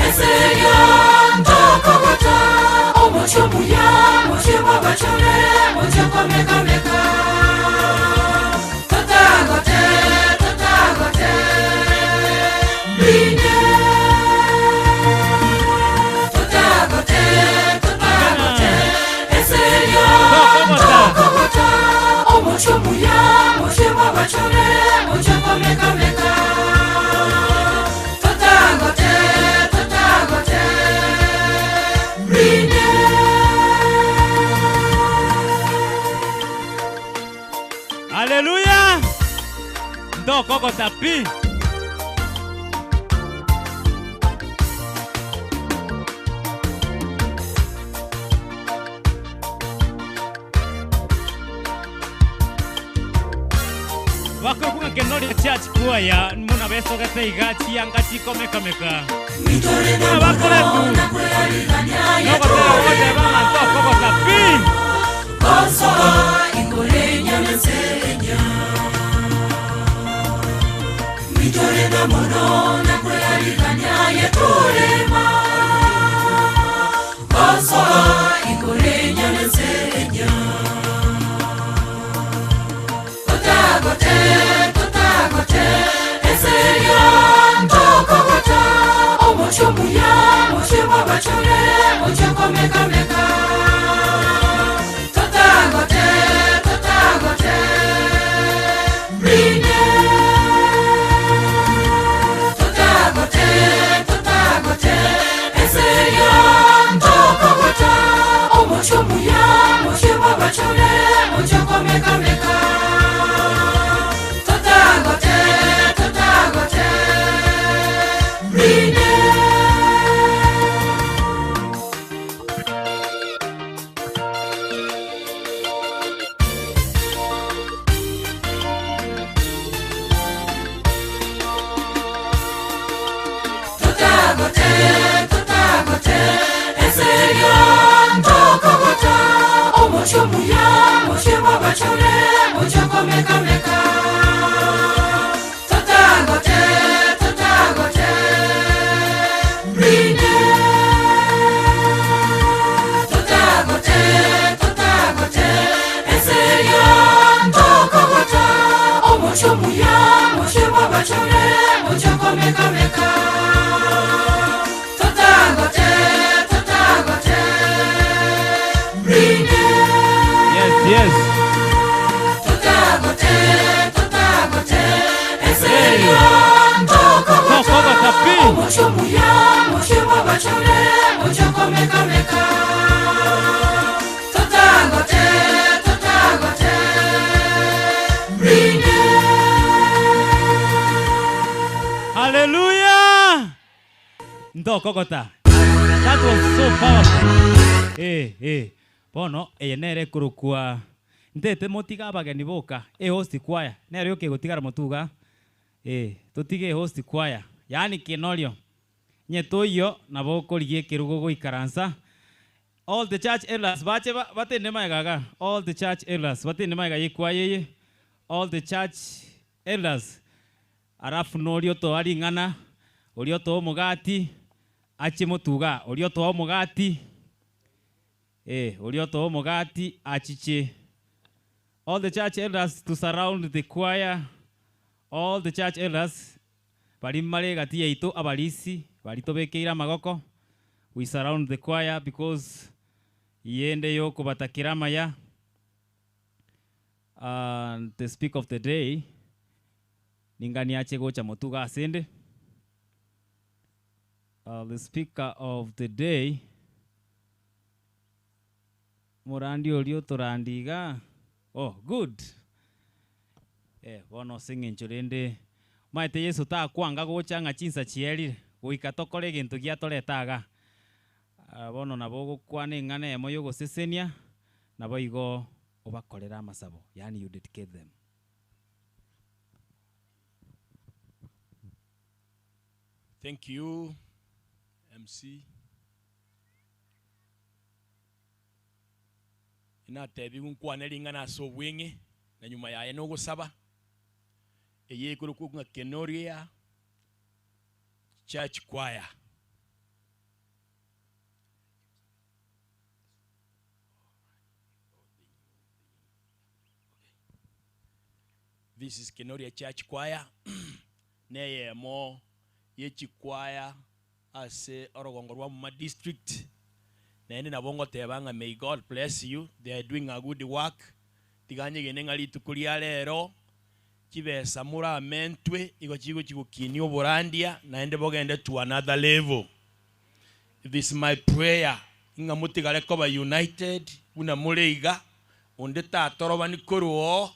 enseria ntokogota. Omochie omuya, omochie bw'abachore, omochie okomekameka. Totagote, totagote, rine. Totagote, totagote, enseria ntokogota. Omochie omuya, omochie bw'abachore, omochie okomekameka. Totagote, totagote, rine. Haleluya! Ndokogota pi. Bakokunga kenoria church kwaya muna besogete iga chianga chikomekameka. Muna bakoretu. Nogotera goteba ng'a ntokogota pi. Kosoa ikorenya nesenya Mitorega mono na kwearigania yeturema Kosoa ikorenya nesenya Totagote, totagote, enseria ntokogota. Omochie omuya, omochie bw'abachore, omochie okomekameka. Totagote, totagote, rine. Totagote, totagote, enseria ntokogota. Omochie omuya, omochie bw'abachore, omochie okomekameka. Totagote, totagote, rine. Totagote, totagote, enseria ntokogota. Omochie omuya, omochie bw'abachore, omochie okomekameka. Totagote, totagote, rine. Totagote, totagote, enseria ntokogota. Omochie omuya, omochie bw'abachore, omochie okomekameka. Totagote, totagote, rine. Yes, yes. Totagote, totagote, enseria ntokogota. Tokogota pi. Omochie omuya, omochie bw'abachore, omochie okomekameka. Totagote, totagote, rine. Hallelujah! Ndokogota. That was so powerful. Eh, eh. Bono eye nere ekorokwa Ntete motige abageni boka, ehost choir nero yoka egotigara motwe igaa, eh, totige ehost choir, yaani kenorio. Onye toiyio nabo okorigia ekerugo goikaransa. All the church elders bache ba batende magega igaa, all the church elders batende magega ye choir eye, all the church elders. Alafu noria otoa ring'ana, oria otoa omogati, ache motwe igaa, oria otoa omogati. Eh, oria otoa omogati achiche. All the church elders to surround the choir, all the church elders baria mbare egati yaito abarisi baria tobekeire amagoko, we surround the choir because yende yokobatakera amaya. And the speaker of the day ningani ache gocha motwe iga asende. The speaker of the day. Morandi oria otorandi iga oh good eh bono ase eng'encho rende omanyete Yeso takwanga gocha ng'a chinsa chierire goika tokore egento giatoreta igaa. Bono nabo ogokwana eng'ana eyemo ya ogosesenia naboigo obakorere amasabo yaani you dedicate them. Thank you MC. Inatebigwe nkwane ring'ana ase obweng'e, na nyuma yaye nogosaba, eye ekorokwa ng'a Kenoria Church Choir. This is Kenoria Church Choir, neyemo ye chikwaya Ase orogongo rwa Muma District, naende nabo ngoteba ng'a may God bless you, they are doing a good work, tiga nyegene ng'a rituko ria rero chibesa moramentwe igo chigochi gokinia oborandia naende bogende to another level. It is my prayer ng'a motigare koba united buna more iga, onde tatorobani korwa oo,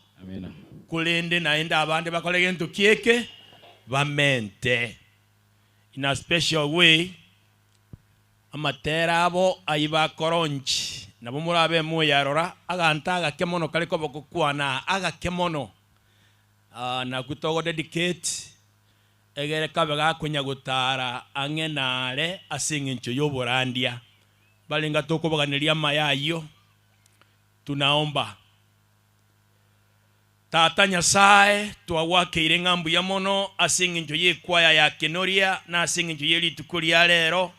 korende naende abande bakore gento ki eke? Bamente. In a special way, amatera abo ayio bakoronchi, nabo morabe moyarora, aganto agake mono kare koba gokwana aa, agake mono. Ah, nakwo togo dedicate, egere kabe gakonya gotara ang'e na are ase eng'encho y'oborandia. Barenge tokobaganeria amaya ayio, tunaomba. Tata Nyasae, twagwakeire ng'a mbuya mono ase engencho y'ekwaya ya Kenoria na ase engencho ye rituko ria rero,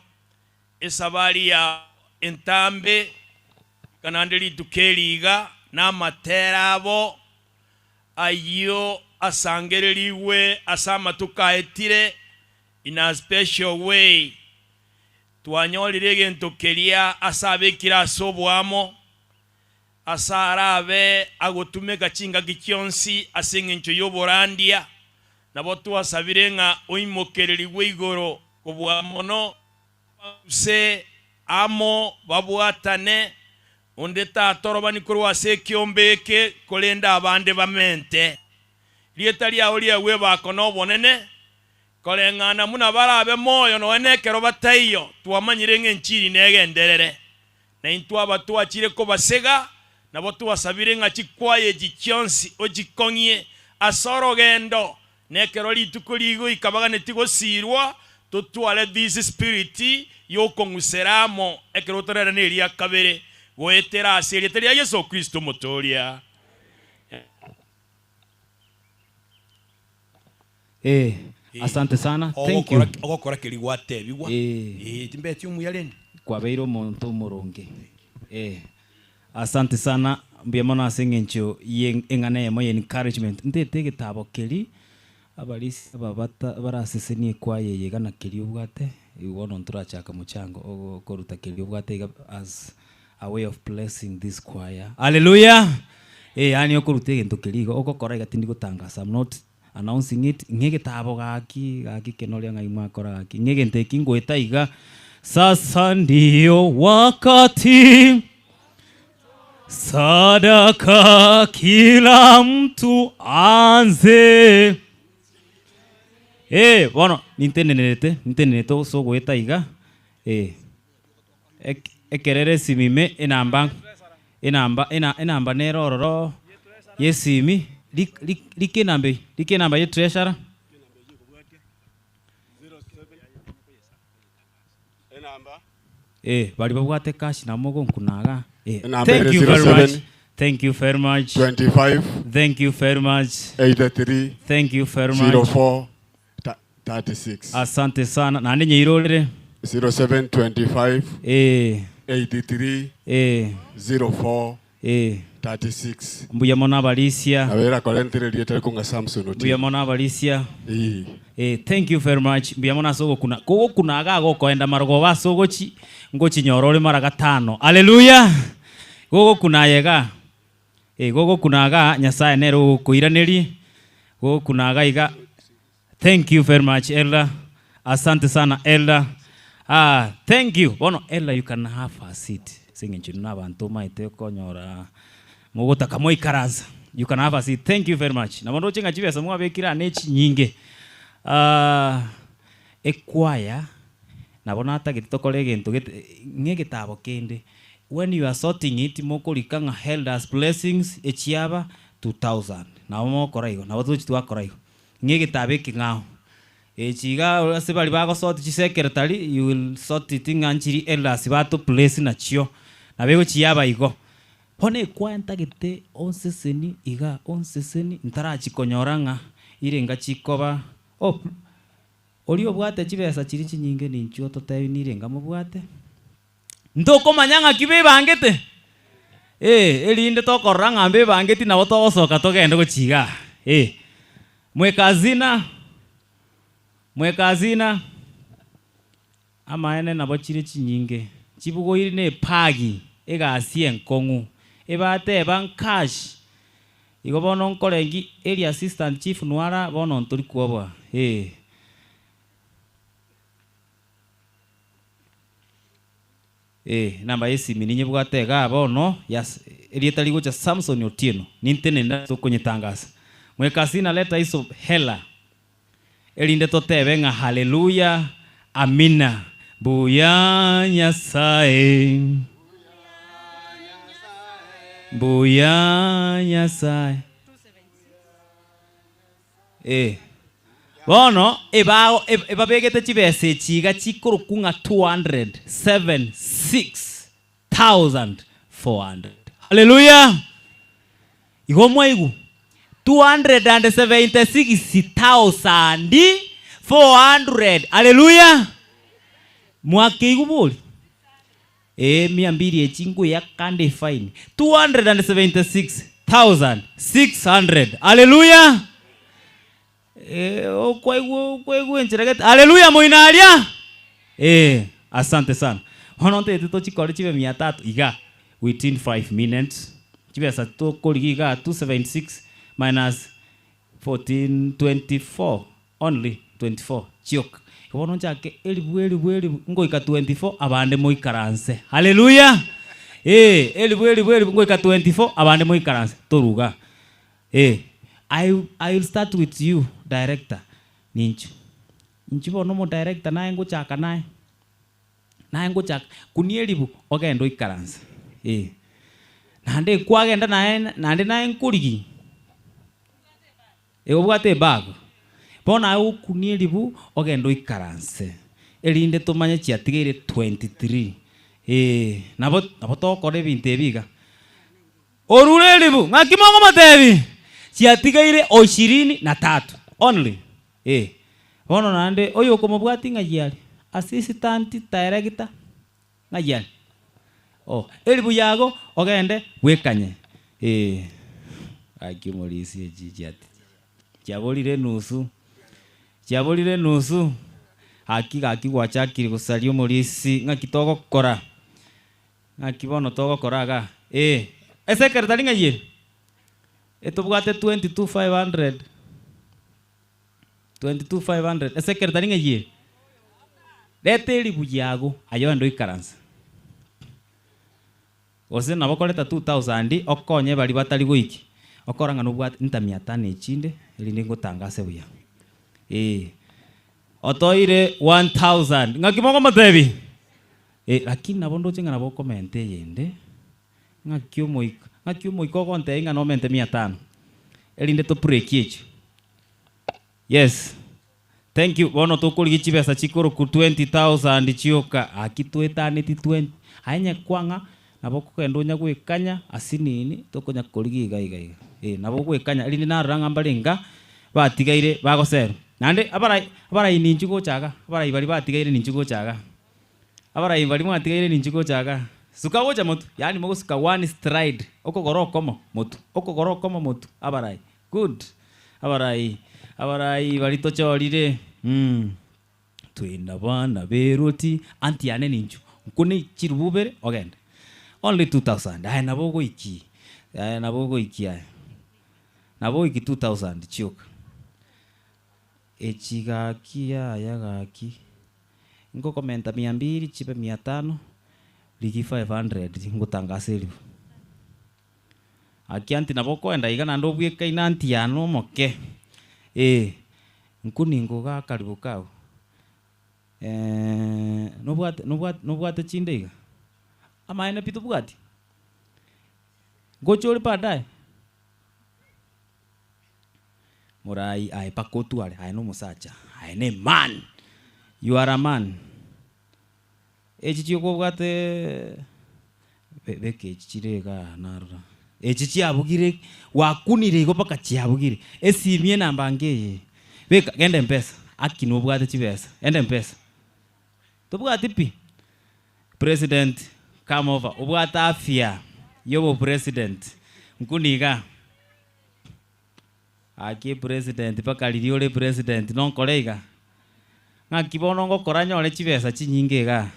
esabari yabo entambe, goika naende rituko eri iga, na amatera abo ayio asangererigwe ase amatuko aetire in a special way. Twanyorire egento keria ase abekire ase oboamo. Ase arabe agotumeka chingaki chionsi ase engencho y'oborandia, nabo twasabire ng'a oimokererigwe igoro kobua mono, abaguse amo babwatane, onde tatorobani korwa ase ekeombe eke, korende abande bamente. Rieta riao riagwe ebako nobonene, koreng'ana buna barabe moyo nonya nekero bataiyo, twamanyire ng'a enchiri negenderere. Na intwe aba twachire kobasega, nabo twasabire ng'a chikwaya echi chionsi ochikong'ie ase orogendo, na ekero rituko rigoika baganetie gosiirwa, totware this spirit y'okong'usera amo ekero otarera neria kabere, goetera ase erieta ria Yeso Kristo Omotoria. Eh, asante sana. Thank you. Ogokora keria gwatebigwa. Eh. Eh, timbeti omuya rende. Kwabeire omonto omoronge. Eh. Asante sana mbuya mono ase eng'encho ye eng'ana eyemo ya encouragement. Ntete egetabo keria abarisia aba bata barasesenie ekwaya eye iga na keria obwate, igo bono ntorachaka mochango ogokoruta keria obwate iga as a way of blessing this choir. Hallelujah! Eh, yaani okoruta egento keria igo ogokora iga tindi gotangasa, I'm not Announcing it, ng'a egetabo gaki, gaki kenoria ng'ai mwakora gaki, ng'a egento eki ngoeta iga, Sasa ndio wakati sadaka kila mtu aanze. Eh, bono nintenenerete, nintenenerete ase ogoeta iga, eh, ek- ekerere esimi ime enamba. Enamba ena enamba nere ororo yesimi, rik rik rika enamba eywo, rika enamba ya etreasurer. Eh, baria babwate cash nabo mogonkuna igaa. Eh, Enamba thank ere you very much. 07 Thank you very much. 25 Thank you very much. 83 Thank you very much. 04 36. Asante sana. Naende nyeirorere. 0725 Eh. 83 Eh. 04 Eh. 36. Mbuya mono abarisia. Nabera korentire erieta rikonga Samson Otieno. Mbuya mono abarisia. Ee. Eh, thank you very much. Mbuya mono ase ogokuna. Kogokuna iga gokoenda marogoba ase ogochi ngochinyora ore mara gatano. Haleluya! Gogokuna aye igaa. Eh, gogokuna igaa Nyasaye nere ogokoiraneria. Gogokuna iga iga. Thank you very much elder. Asante sana elder. Ah, thank you. Bono elder you can have a seat. Ase eng'encho inwe na abanto omaete okonyora mogotaka moikaransa. You can have a seat. Thank you very much. Nabo ndoche ng'a chibesa mwabekire aa nechinyinge. Ah, ekwaya nabo natagete tokore egento gete ng'a egetabo kende. When you are sorting it mokorika ng'a elders blessings echiaba 2000. Nabo mogokora igo, nabo togochi twakora igo. Ng'a egetabo ekeng'ao. Echi iga ase baria bagosort chisekretary, you will sort it ng'a nchiri elders bato place nachio, nabo egochi yaba igo. Bono ekwaya ntagete onseseni iga onseseni ntarachi konyora ng'a irenga chikoba oh oria obwate chibesa chiria chinyinge ninchuo ototebi nirenga mobwate. Ntokomanya ng'aki bebangete? Ee, erinde tokorora ng'a mbebangeti nabo togosoka togende gochia igaa. Ee. Mweka hazina, mweka hazina, amaene nabo chire chinyinge, chibugoiri na epagi, egasi enkong'u, ebateba ncash, igo bono nkorengi area assistant chief nwara bono ntori kwoboa, ee. Ee, enamba y'esimi ninyebwate igaa bono, yas, erieta rigocha Samson Otieno, nintenene ase okonyetangasa. Mwekasina leta iso hela, erinde totebe ng'a haleluya, amina, mbuya Nyasae, mbuya Nyasae. Ee. Bono ebago ebabegete chibesa echi iga chikorokwa ng'a 276,400. Haleluya! Igo mwaigwa? 276,400. Haleluya! Mwakeigwa bori? Ee, mia mbili echi nkoyaka kande efaini. 276,600. Haleluya! Eh, okwaigwa okwaigwa enchera gete. Haleluya moino aria! Eh, asante sana. Bono ntagete tochikore chibe mia tatu iga within 5 minutes. Chibesa tokorigia igaa 276 minus 14 24 only 24 chioka. Igo bono nchake elifu elifu elifu ngoika 24 abande moikaranse. Haleluya! Ee, elifu elifu elifu ngoika 24 abande moikaranse. Toruga. Ee, I, I will start with you director. Ninchu. Inchu bono omodirector naye ngochaka naye. Naye ngochaka kunia elifu ogende oikaranse. Ee. Naende kwagenda naye naende naye nkorigia. Ee, obwate ebag. Bono aye okunie ribu ogende oikaranse, erinde tomanye chiatigaire 23. Ee, nabo nabo togokora ebinto ebi iga. Orure eribu, ng'aki mokomotebia? Chiatigaire o ishirini na tatu only. Ee. Bono naende oyo okomobwatia ng'ai are? Assistant director, ng'ai are? Oh, eribu yago ogende bwekanye. Ee, gaki omorisia echi chiati chiaborire enusu, chiaborire enusu, gaki gaki gwachakire gosaria omorisia ng'aki togokora, ng'aki bono togokora igaa. Ee, esekeretari ng'ai ere? Etobwate 22,500, 22,500, esekeretari ng'ai ere? Reta eribu yago aye ogende oikaranse. Gose nabo okoreta 2000 okonye baria batari goikia, okora ng'a nobwate nta mia tano echinde erinde ngotangase buya. Ee. Otoire 1000 ng'aki mokomotebia? Ee, lakini nabo ndoche ng'a nabo okomenta eyende. Ng'aki omoika, ng'aki omoika ogontebia ng'a nomente mia tano, erinde to break echio. Yes, thank you, bono tokorigia chibesa chikorokwa 20,000 chioka, aki toetaneti 20, aye onye kwang'a nabo okogenda onya goekanya asinini tokonya korigia iga iga iga, eh nabo ogoekanya erinde narora ng'a mbare inga batigaire bagoserwa. Naende abarai abarai ninchu gocha iga, abarai baria batigaire ninchu gocha iga. Abarai baria mwatigaire ninchu gocha iga, suka gocha motwe, yaani mogosuka one stride, okogoro okomo motwe, okogoro okomo motwe, abarai, good, abarai, abarai baria tochorire mh, twina bana beroti, anti yane ninchu, nkune chirubu ibere ogende, only 2000, aye nabo ogoikia, aye nabo ogoikia aye, nabo ogoikia 2000 chioka. Echi gaki yaya gaki. Ngokomenta mia mbiri chibe mia tano, rigia 500 ngotangasa elifu. Aki anti nabo okoenda iga naende obwekaine anti yane omoke eh, nkuni ngoga karibu kago nobwate nobwate nobwate chinde iga? Amaene pi tobwati? Ngocha ore baadaye? Morai aye mpaka otware, aye nomosacha, aye ne man, you are a man. Echi chiokobwate beka echi chire igaa narora, echi chiabugire gwakunire igo mpaka chiabugire, esimi enamba ngeye, beka genda mpesa, aki nobwate chibesa, enda mpesa. Tobwati pi? President come over, obwate afya ya obopresident, nkuni igaa. Gaki president mpaka riria ore president nonkore iga? Ng'aki bono ngokora nyore chibesa chinyinge igaa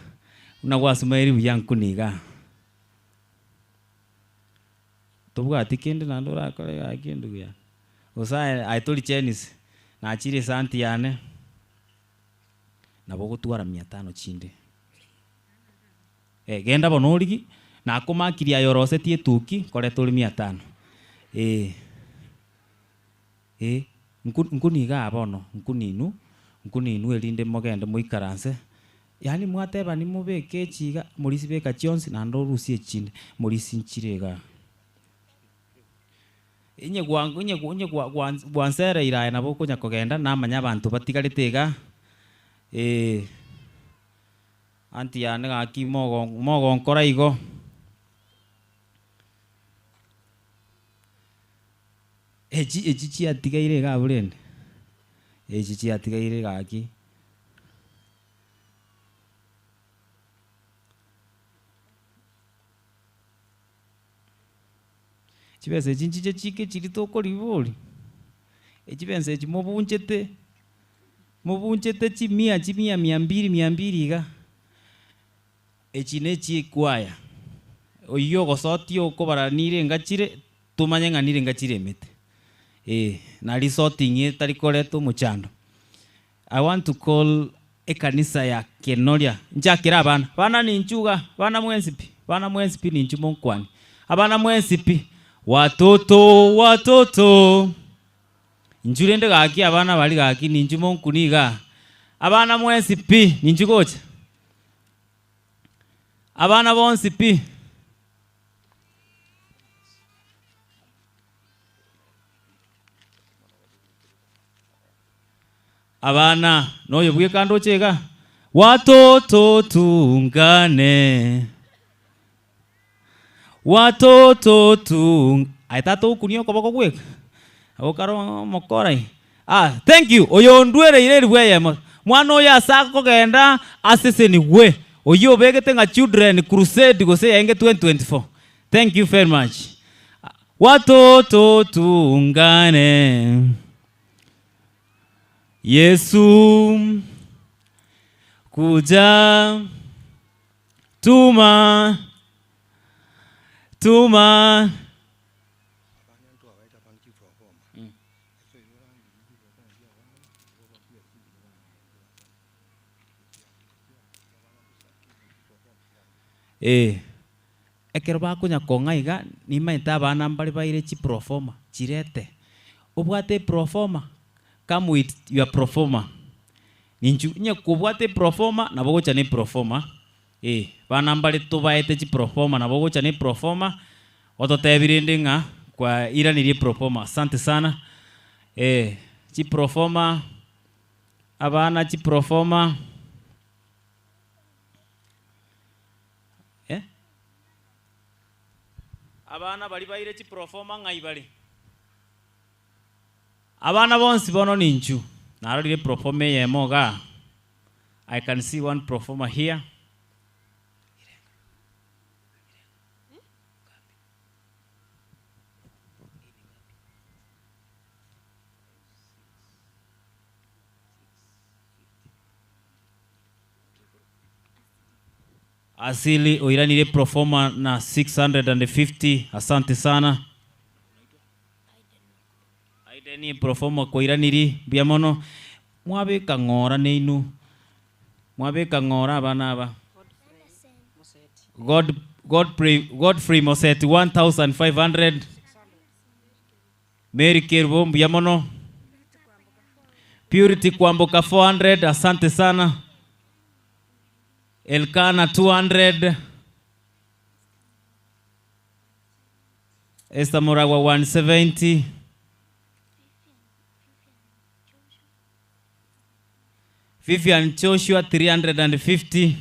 buna gwasumairi buya nkuni igaa? Tobwati kende naende orakore gaki endugu yane? Gose aye aye tori chenisi, nachire esanti yane, nabo ogotwara mia tano chinde. Eh, genda bono origie, nakomakirie aye orosetie etuki, nkorete ore mia tano. Eh, eh, nku nkuni igaa bono, nkuni inwe, nkuni inwe erinde mogende moikaranse, yaani mwatebani mobeke echi iga, morisi beka chionsi naende orusie echinde, morisi nchire igaa. Inye gwa inye inye gwa gwansereire aye nabo okonya kogenda, namanya abanto batigarete igaa, eh. Anti yane gaki mogo mogonkora igo. Echi echi chiatigaire iga abwo rende, echi chiatigaire gaki. Chibesa echi nchiche chike chiria tokoribori, echibesa echi mobunchete. Mobunchete chimia chimia mia mbiri mia mbiri iga, echi nechi'ekwaya, oyio ogosotia okobara nirenga chire, tomanye ng'a nirenga chire emete, eh, nari sorting etari koreta omochando. I want to call ekanisa ya Kenoria, nchakere abana, bana ninchu iga, bana mwensi pi, bana mwensi pi ninchu monkwanie, abana mwensi pi, watoto watoto. Inchuo rende gaki abana baria gaki ninchu monkuni igaa. Abana mwensi pi, ninchu gocha. Abana bonsi pi. Abana, noyo bweka ndoche iga. Watoto tuungane. Watoto tu aye tata okunia okoboko gweka okare omokora ime ah thank you oyo ondwereire eribu eyemo mwana oyo ase akogenda asesenigwe oyio obegete ng'a children crusade gose yaenge 2024 thank you very much watoto tuungane Yesu kuja Tuma, tuma. Eh, ekero bakonya kong'a iga, nimaete abana mbare baire chiproforma, chirete. Obwate eproforma, come with your proforma. Ninchu onye kobwate eproforma, nabo ogocha na eproforma, eh, bana mbare tobaete chiproforma nabo ogocha na eproforma. Ototebi rende ng'a kwairanirie proforma. Asante sana. Eh, chiproforma, abana chiproforma. Eh? Abana baria baire chiproforma ng'ai bare? Abana bonsi bono ninchu. Narorire proforma eyemo igaa. I can see one proforma here. Asili oiranire proforma na 650 asante sana. Aiden proforma kwairaniri mbuya mono. Mwabeka ng'ora neinu. Mwabeka ng'ora abana aba. God, Godfrey, Godfrey Moseti 1500. Mary Kerubo mbuya mono. Purity Kwamboka 400 asante sana. Elkana 200. Esther Muragwa 170. Vivian Joshua 350.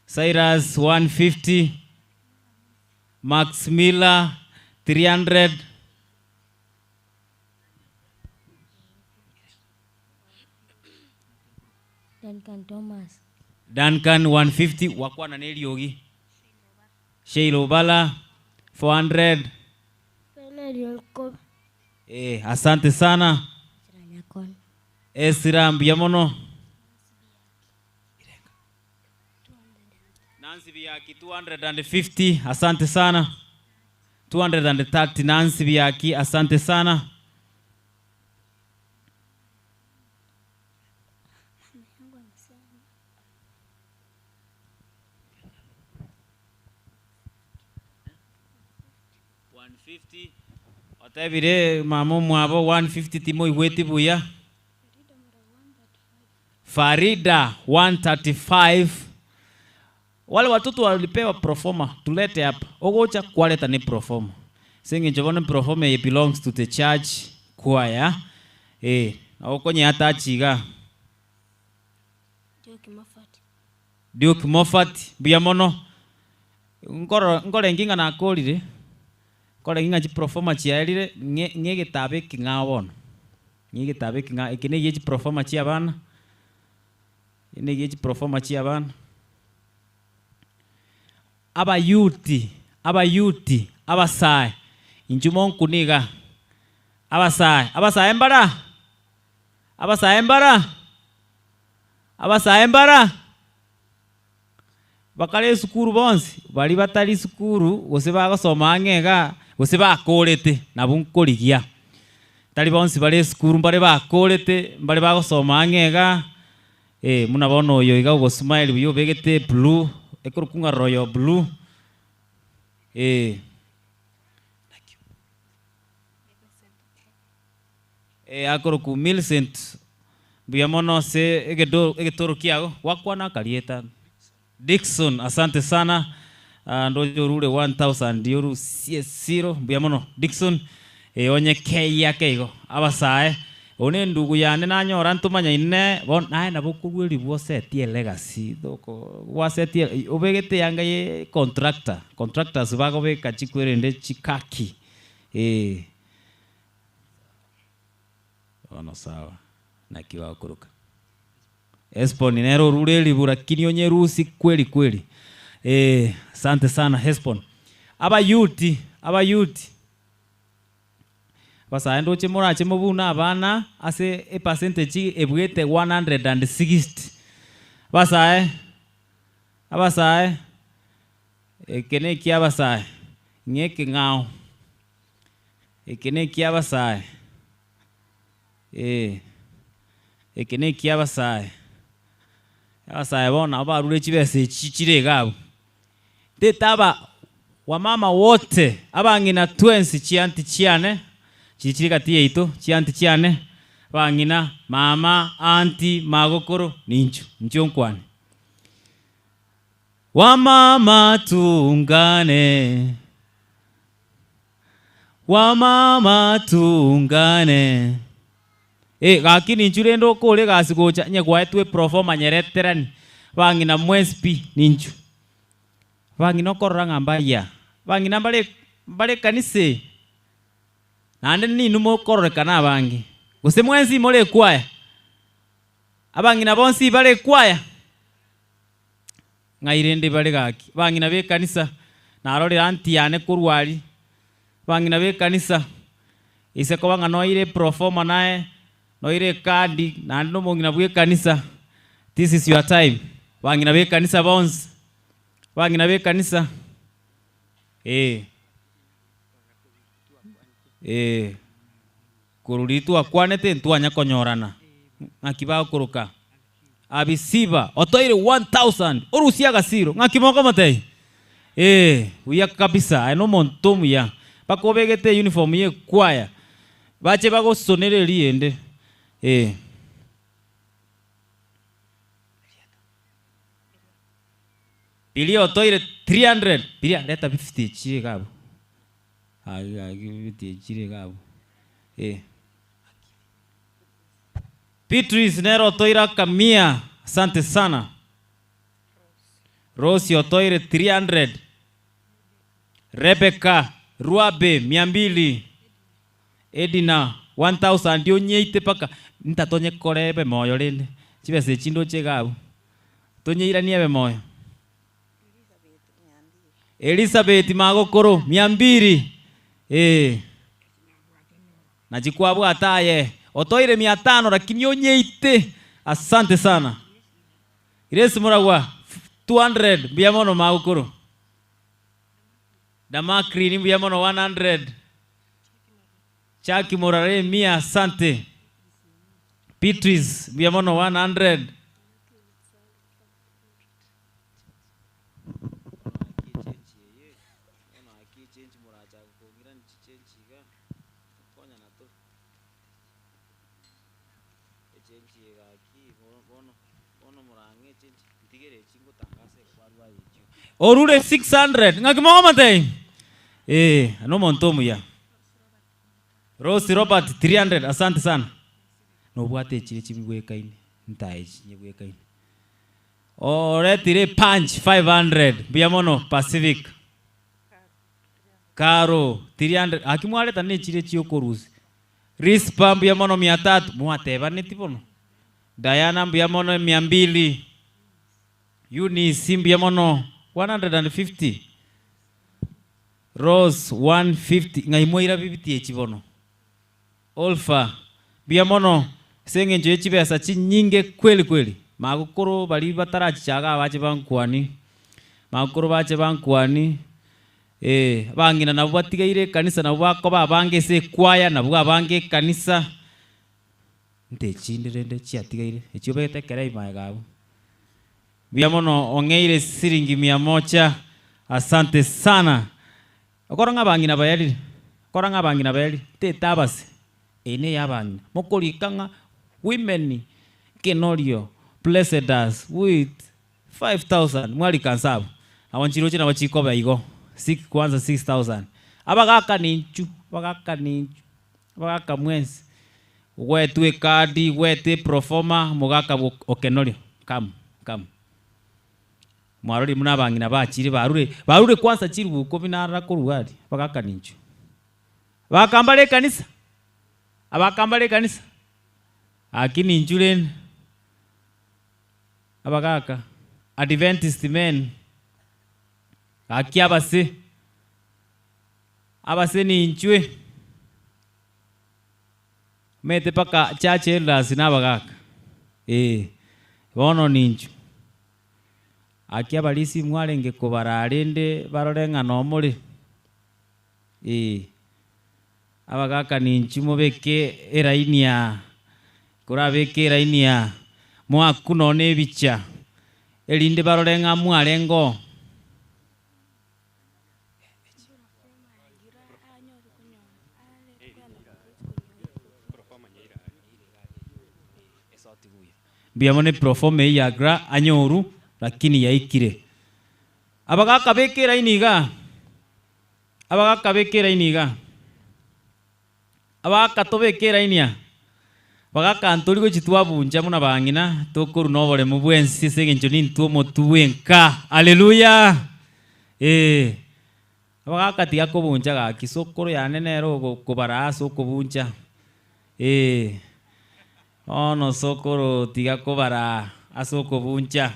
Cyrus 150. Max Miller 300. Duncan Thomas. Duncan 150 wakwana neriogi. Sheila Obala 400. Bernard Olko. Eh, asante sana. Nyakon. Esira mbuya mono. Nancy Biaki 250, asante sana. 230 Nancy Biaki, asante sana. Otebire mama omwabo 150 timoigweti buya. Farida 135. Wale watoto walipewa proforma, tulete hapa. Ogocha kwaleta ni proforma. Sing'encho bono proforma ye belongs to the church choir. Eh, na okonye hata chiga. Duke Moffat. Duke Moffat mbuya mono. Nkoro nkorenge ng'a nakorire. Nkorenge ng'a chiproforma chiaerire ng'e ng'egetabu eking'ao bono. Ng'egetabu eking'ao eke na egie chiproforma chia abana. Eke na egie chiproforma chia abana. Abayuti, abayuti, abasae, inchuo monkune iga. Abasae, abasae mbara? Abasae mbara? Abasae mbara? Bakare esukuru bonsi, baria batari sukuru gose bagosoma ang'e iga, gose bakorete, nabo nkorigia. Tari bonsi bare esukuru mbare bakorete, mbare bagosoma ang'e iga, eh, buna bono oyo iga ogosmile buya obegete blue, ekorokwa ng'a royal blue, eh. Eh, akorokwa Millicent, mbuya mono ase egedo egetoro kiago, gwakwana akarieta. Dickson, asante sana, ah, ndoche orure 1000 orusie zero, mbuya mono Dickson, eh, onye kei ake igo, abasae, oyo na endugu yane nanyora ntomanyaine, bono naye nabo okorwa eribu osetie elegacy, toko gwasetie obegete eyanga ya contractor, contractors bagobeka chikwerende chikaki, eh. Bono sawa, naki bagokoroka. Hesbon nere orure eribu lakini onyerusie kweli kweli. Eh, asante sana Hesbon. Abayuti, abayuti. Abasae ndoche morache mobune abana ase epercentage ebwete 160. Abasae, abasae, eke na ekia abasae, ng'a ekeng'ao. Eke na ekia abasae, eh, eke na ekia abasae. Abasae bono nabo barure chibesa echi chire iga abwo. Tete aba wamama wote, abang'ina twensi chianti chiane, chiri chire gati yaito, chianti chiane, abang'ina, mama, aunty, magokoro, ninchu, inche onkwane. Wamama tuungane. Wamama tuungane. Eh, gaki ninchu rende okore egasi gocha onye gwaetwe eproforma nyereterani bang'ina mwensi pi ninchu. Bang'ina okorora ng'a mbaya, bang'ina mbare mbare ekanisa eye, naende ninwe mokororekana abange, gose mwensi more ekwaya? Abang'ina bonsi bare ekwaya? Ng'ai rende bare gaki? Abang'ina b'ekanisa, narorire aunty yane korwa aria, abang'ina b'ekanisa, ise koba ng'a noire eproforma naye, noire ekadi, naende na omong'ina bw'ekanisa, this is your time. Abang'ina b'ekanisa bonsi, abang'ina b'ekanisa, eh, eh, korwa riria twakwanete ntwanya konyorana, ng'aki bagokoroka? Abisiba otoire 1000 orusie agasiro ng'aki mokomotebia? Ee, buya kabisa aye nomonto omuya mpaka obegete euniform ye ekwaya bache bagosonere eria ende ee. Biria otoire 300 biria reta 50 echire iga abwo agi 50 echire iga abwo ee. Beatrice nere otoire akamia asante sana. Rose otoire 300. Rebecca Rwabe mia mbili. Edina 1000 onyeite paka ntatonye kore ebe moyo rende chibesa echi ndoche iga abwo tonyeiranie ebe moyo. Elizabeth magokoro mia mbili eeh. Nachi kwabwata aye otoire mia tano lakini onyeite asante sana Grace Muragwa 200 mbuya mono magokoro Damakrin mbuya mono 100 Chaki Murare mia asante Beatrice mbuya mono 100. Orure 600 ng'aki mogomotebi? Eh, nomonto omuya. Rose Robert 300 asante sana. Nobwate echire chibwekaine, ntae echi nyebwekaine. Oretire epunch 500 mbuya mono Pacific. Karo 300 gaki mwareta nechire chiokorusia. Rispa mbuya mono mia tatu mwatebaneti bono. Diana mbuya mono mia mbili. Eunice mbuya mono 150. Rose 150 ng'ai mwaira bibiti echi bono. Olfa mbuya mono ase eng'encho ye chibesa chinyinge kweli kweli. Magokoro baria batarachichaga abache bankwani, magokoro bache bankwani, eh, abang'ina nabwo batigaire ekanisa nabwo bakoba abange ase ekwaya nabwo abange ekanisa, ntechinde rende chiatigaire echio obegete ekero ime abwo. Mbuya mono ong'eire siringi mia moja, asante sana. Okora ng'a abang'ina bayarire, okora ng'a abang'ina bayarire, tetabase. Eye ney'abang'ina. Mokorika ng'a women kenorio blessed us with 5000 mwarika nse abwo. Nabo nchiroche nabo chikoba igo, six kwanza 6000. Abagaka ninchu, abagaka ninchu, abagaka mwensi, gwetwa ekadi, gwetwa eproforma, omogaka bwo okenorio, come, come. Mwarorire buna abang'ina bachire barure, barure kwanza chiribu ikomi narara korwa aria, abagaka ninchu. Bakambara ekanisa, abakambara ekanisa, gaki ninchu rende, abagaka, Adventist men, gaki abase, abase ninchwe, omanyete mpaka church elders na abagaka, eh, bono ninchu. Gaki abarisia mwarenge kobaraa rende barore ng'a nomore. Ee, abagaka ninchu mobeke eraini aa, korabeke eraini aa, moakwe nonya na ebicha, erinde barore ng'a mwarenge oo. Mbuya mono eproforma eyio ya Gra anyoru lakini yaikire. Abagaka beka eraini igaa. Abagaka beka eraini igaa. Abagaka tobeke eraini aa. Bagaka ntori gochia twabuncha buna bang'ina, tokorwa noboremu bwensi ase eng'encho nintwe omotwe bw'enka. Haleluya! Ee. Abagaka tiga kobuncha gaki, sokoro yane nere ogokobaraa ase okobuncha. Ee. Bono sokoro tiga kobaraa ase okobuncha.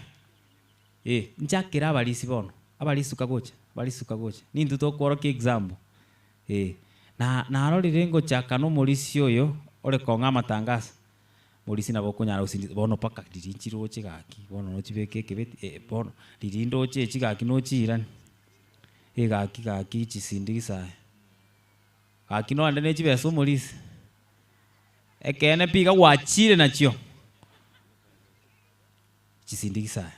Ee, nchakere abarisi bono, abarisuka gocha, abarisuka gocha. Nintwe tokworokia example. Ee, na narorire ngochaka na omorisia oyo ore kong'a amatangaso, morisia nabo okonyara gosindi bono mpaka riria nchiroche gaki, bono nochibeke ekebeti eh bono riria ndoche echi gaki nochiirani, eh gaki gaki chisindikisa aye. Gaki nonde ne chibesa omorisia, ekeene pi iga gwachire nachio. Chisindikisa aya.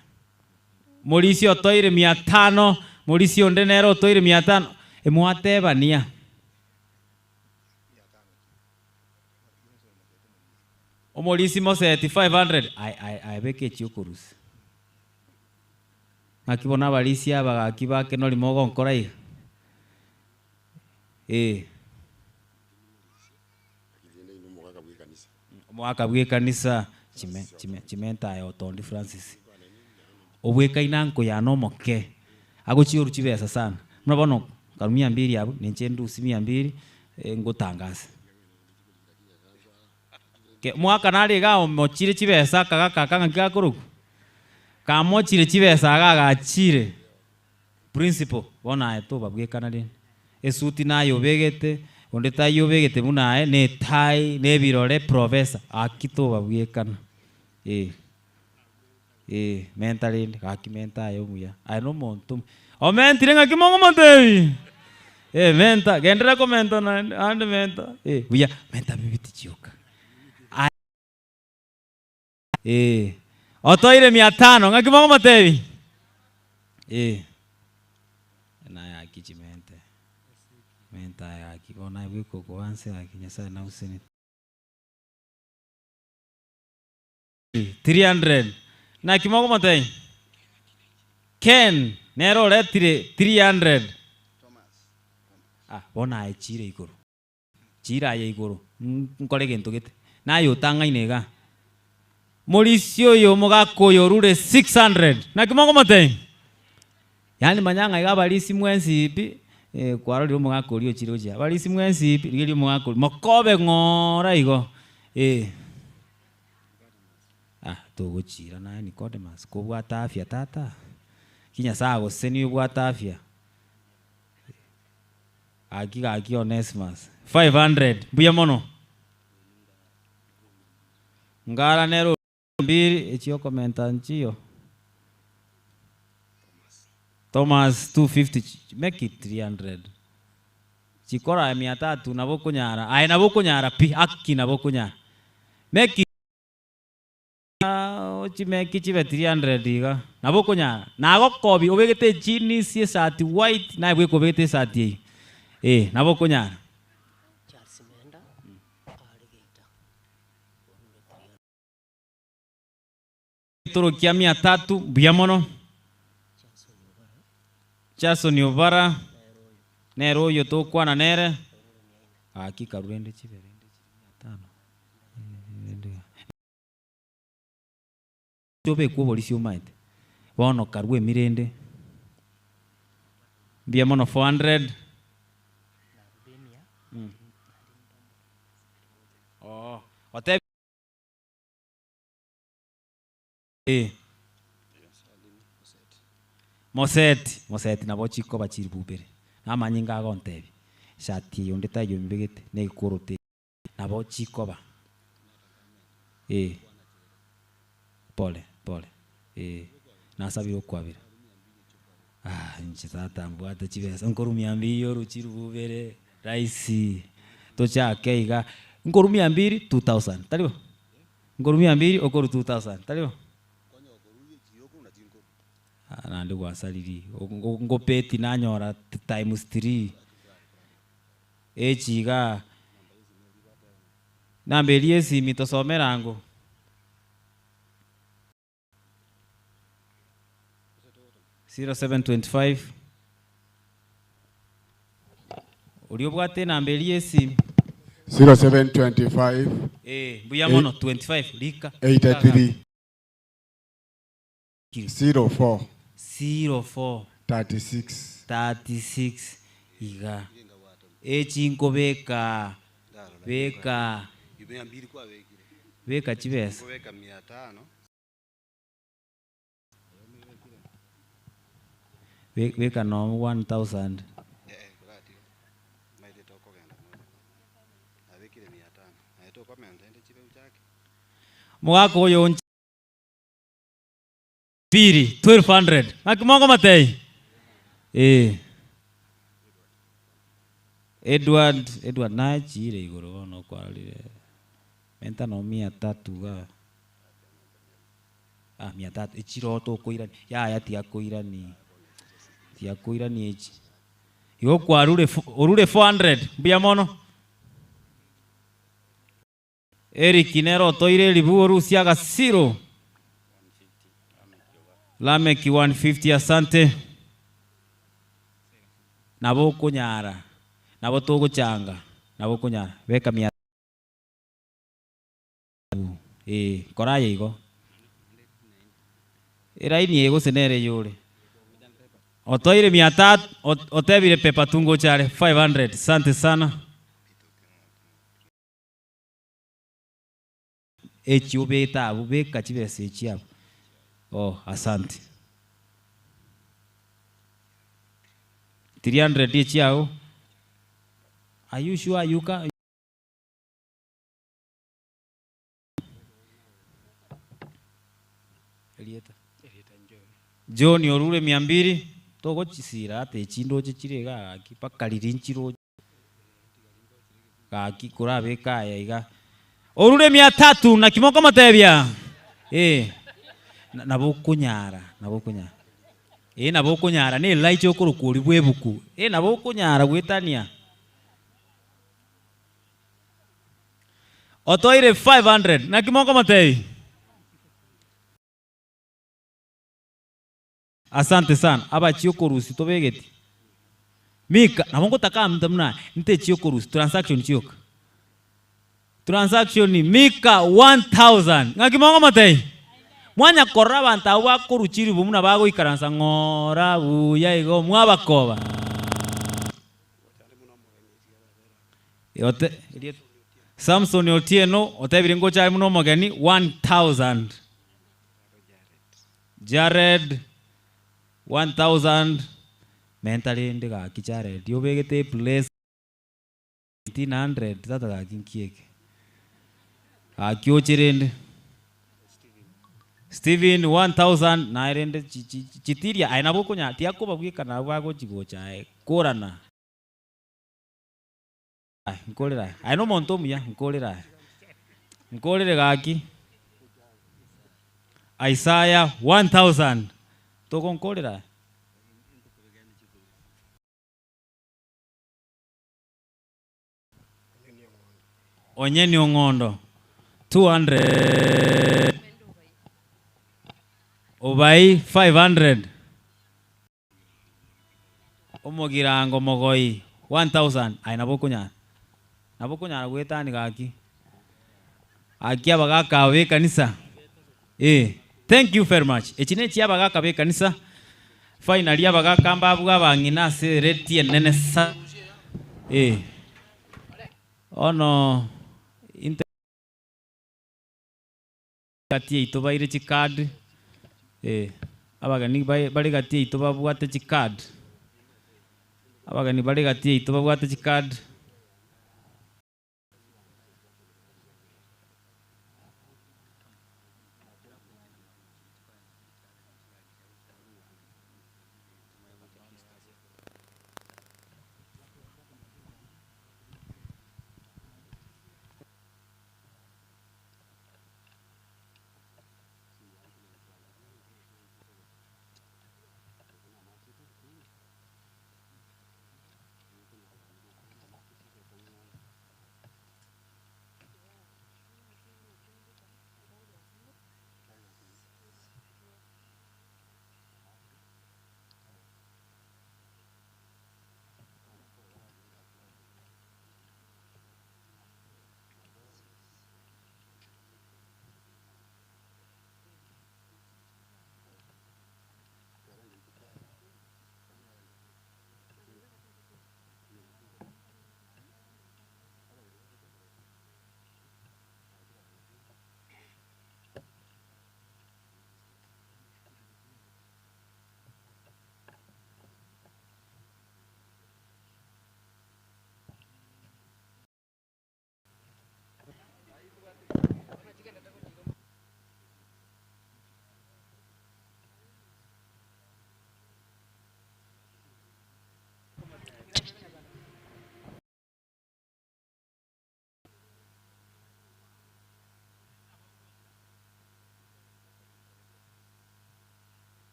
Morisia otoire mia tano, morisia onde nere otoire mia tano, emwatebania. Omorisia moseti 500, aye aye aye beka echi okorusia. Ng'aki bono abarisia aba gaki bake nori mogonkora iga? Eh. Omogaka bw'ekanisa, chime, chime, chimenta aye Otondi Francis, obwekaine anko yane omoke, agochia orwa chibesa sana. Buna bono nkarwa mia mbiri abwo, ninche ndusie mia mbiri, ngotangase. Ke, omogaka nare igaa omochire chibesa akagaka aka ng'aki gakorokwa? Kamochire chibesa iga agachire. Principal, bono aye tobabwekana rende. Esuti naye obegete, onde taiyo obegete buna aye, ne etai, ne ebirore, professor, gaki tobabwekana. Eh, eh, menta rende, gaki menta aye omuya. Aye na omonto omuya. Omentire ng'aki mogomotebi? Eh, menta, genderera komenta naende, naende menta, eh, buya, menta bibiti chioka. Aye. Ee. Otoire mia tano, ng'aki mogomotebi? Ee. Naye gaki chimente. Mente aye gaki, bono aye bweka okoba nse gaki, Nyasaye nagoseseneti. 300. Naki mogomotebi? Ken nere oretire 300. Ah, bono aye chire igoro. Chiira aye igoro, nkore egento gete. Naye otang'aine igaa. Morisia oyo omogaka oyo orure 600. Naki mokomotebia? Yaani manya ng'a iga abarisia mwensi pi, eh, kwarorire omogaka oria ochire gochia. Abarisia mwensi pi, rigereria omogaka oria, mokobe ng'ora igo, eh. Ah, togochiira naye Nicodemus, kobwate afya tata? Ki Nyasaye agosesenie obwate afya? Gaki gaki Onesimus. 500 mbuya mono. Ngara nere mbiri echi okomenta nchiyo. Thomas 250 make it 300. Chikora aye mia tatu nabo okonyara aye nabo okonyara pi haki nabo okonyara. Make it Ochimeki chibe 300 iga, nabo okonyara. Nagokobi obegete ejeans, esati white, naye bweka obegete esati eyio. Eh, nabo okonyara. Torokia mia tatu, mbuya mono. Jason Obara, nere oyo tokwana nere. Gaki karure rende chibe rende chiri mia tano. Obekwe oborisia omaete. Bono karue emirende. Mbuya mono 400. Oo. Otebi. Ee. Moseti, moseti nabo chikoba chilifu ibere. Namanyinga agontebia, Eshati eye onde taiyo ombegete, na egekoroto eke. Nabo chikoba. Ee. Pole, pole. Ee. Nasabire okwabera. Ah, inche tata mbwate chibesa, nkorumia mbiya oruchi rubere, rahisi, tochake iga, nkorumia mbiri 2000, tari bo? Nkorumia mbiri okorwa 2000, tari bo? Ah, naende gwasaririe, ngopeti nanyora times three. Echi igaa. Namba eria esimi tosomere ango. 0725 Oria obwate enamba eria esimi. 0725 Eh, mbuya mono 25 rika. 83 04 04 36 36 iga echi nkobeka beka beka chibesa Kubeka mia tano. Beka no 1000 Mwaka oyo pili 1200 makimongo matei eh Edward Edward nachire igoro bono kwarire menta no mia tatu ga ah mia tatu echiroto okoirani yaya tiakoirani tiakoirani echi igo kwarure orure 400 mbuya mono Eric nero otoire eribu orusia agasiro Lameki 150 asante nabo okonyara nabo togochanga nabo okonyara beka mia eh kora aye igo eraini eye gose nere yore otoire mia tatu otebire pepa tungochare 500 asante sana echi obete abwo beka chibesa echi abwo oh asante 300 echi agwo are you sure you can Erieta John orure mia mbili togochisira ate echindoche chire iga gaki mpaka riri nchiroche gaki korabeka aya iga orure mia tatu naki mokomotebia eh nabo okonyara nabo okonyara eh nabo okonyara na Elijah okorokwa oria bwa ebuku eh nabo okonyara goetania otoire 500 naki mokomotebia Asante sana abachia okorusia tobegeti Mika nabo ngotaka aminto buna ntechia okorusia transaction chioka transaction Mika 1000 ng'aki mogomotebia mwanya korora abanto abwo bakorwa chiribu buna bagoikaransa ng'ora buya igo mwabakoba Ote Samson Otieno otebire ngocha are buna omogeni 1000 Jared 1000 menta rende gaki Jared obegete eplace 1900 tata gaki nki eke gaki oche rende Stephen 1000 naye rende chitiria aye nabo okonya tiakoba bweka nabo bagochi gocha aye korana nkorere aye aye na omonto omuya nkorere aye nkorere gaki Isaiah 1000 togonkorera aye. Onyeni ong'ondo 200 Obai 500 Omogirango mogoi 1000 aye nabo okonyara nabo okonyara goetani gaki gaki abagaka aba b'ekanisa eh thank you very much echi ne chia abagaka b'ekanisa finally abagaka mbabwo abang'ina ase ereti enene sana eh bono inte Gati yaito baire chicard, eh, abageni bare gati yaito babwate chicard, abageni bare gati yaito babwate chicard.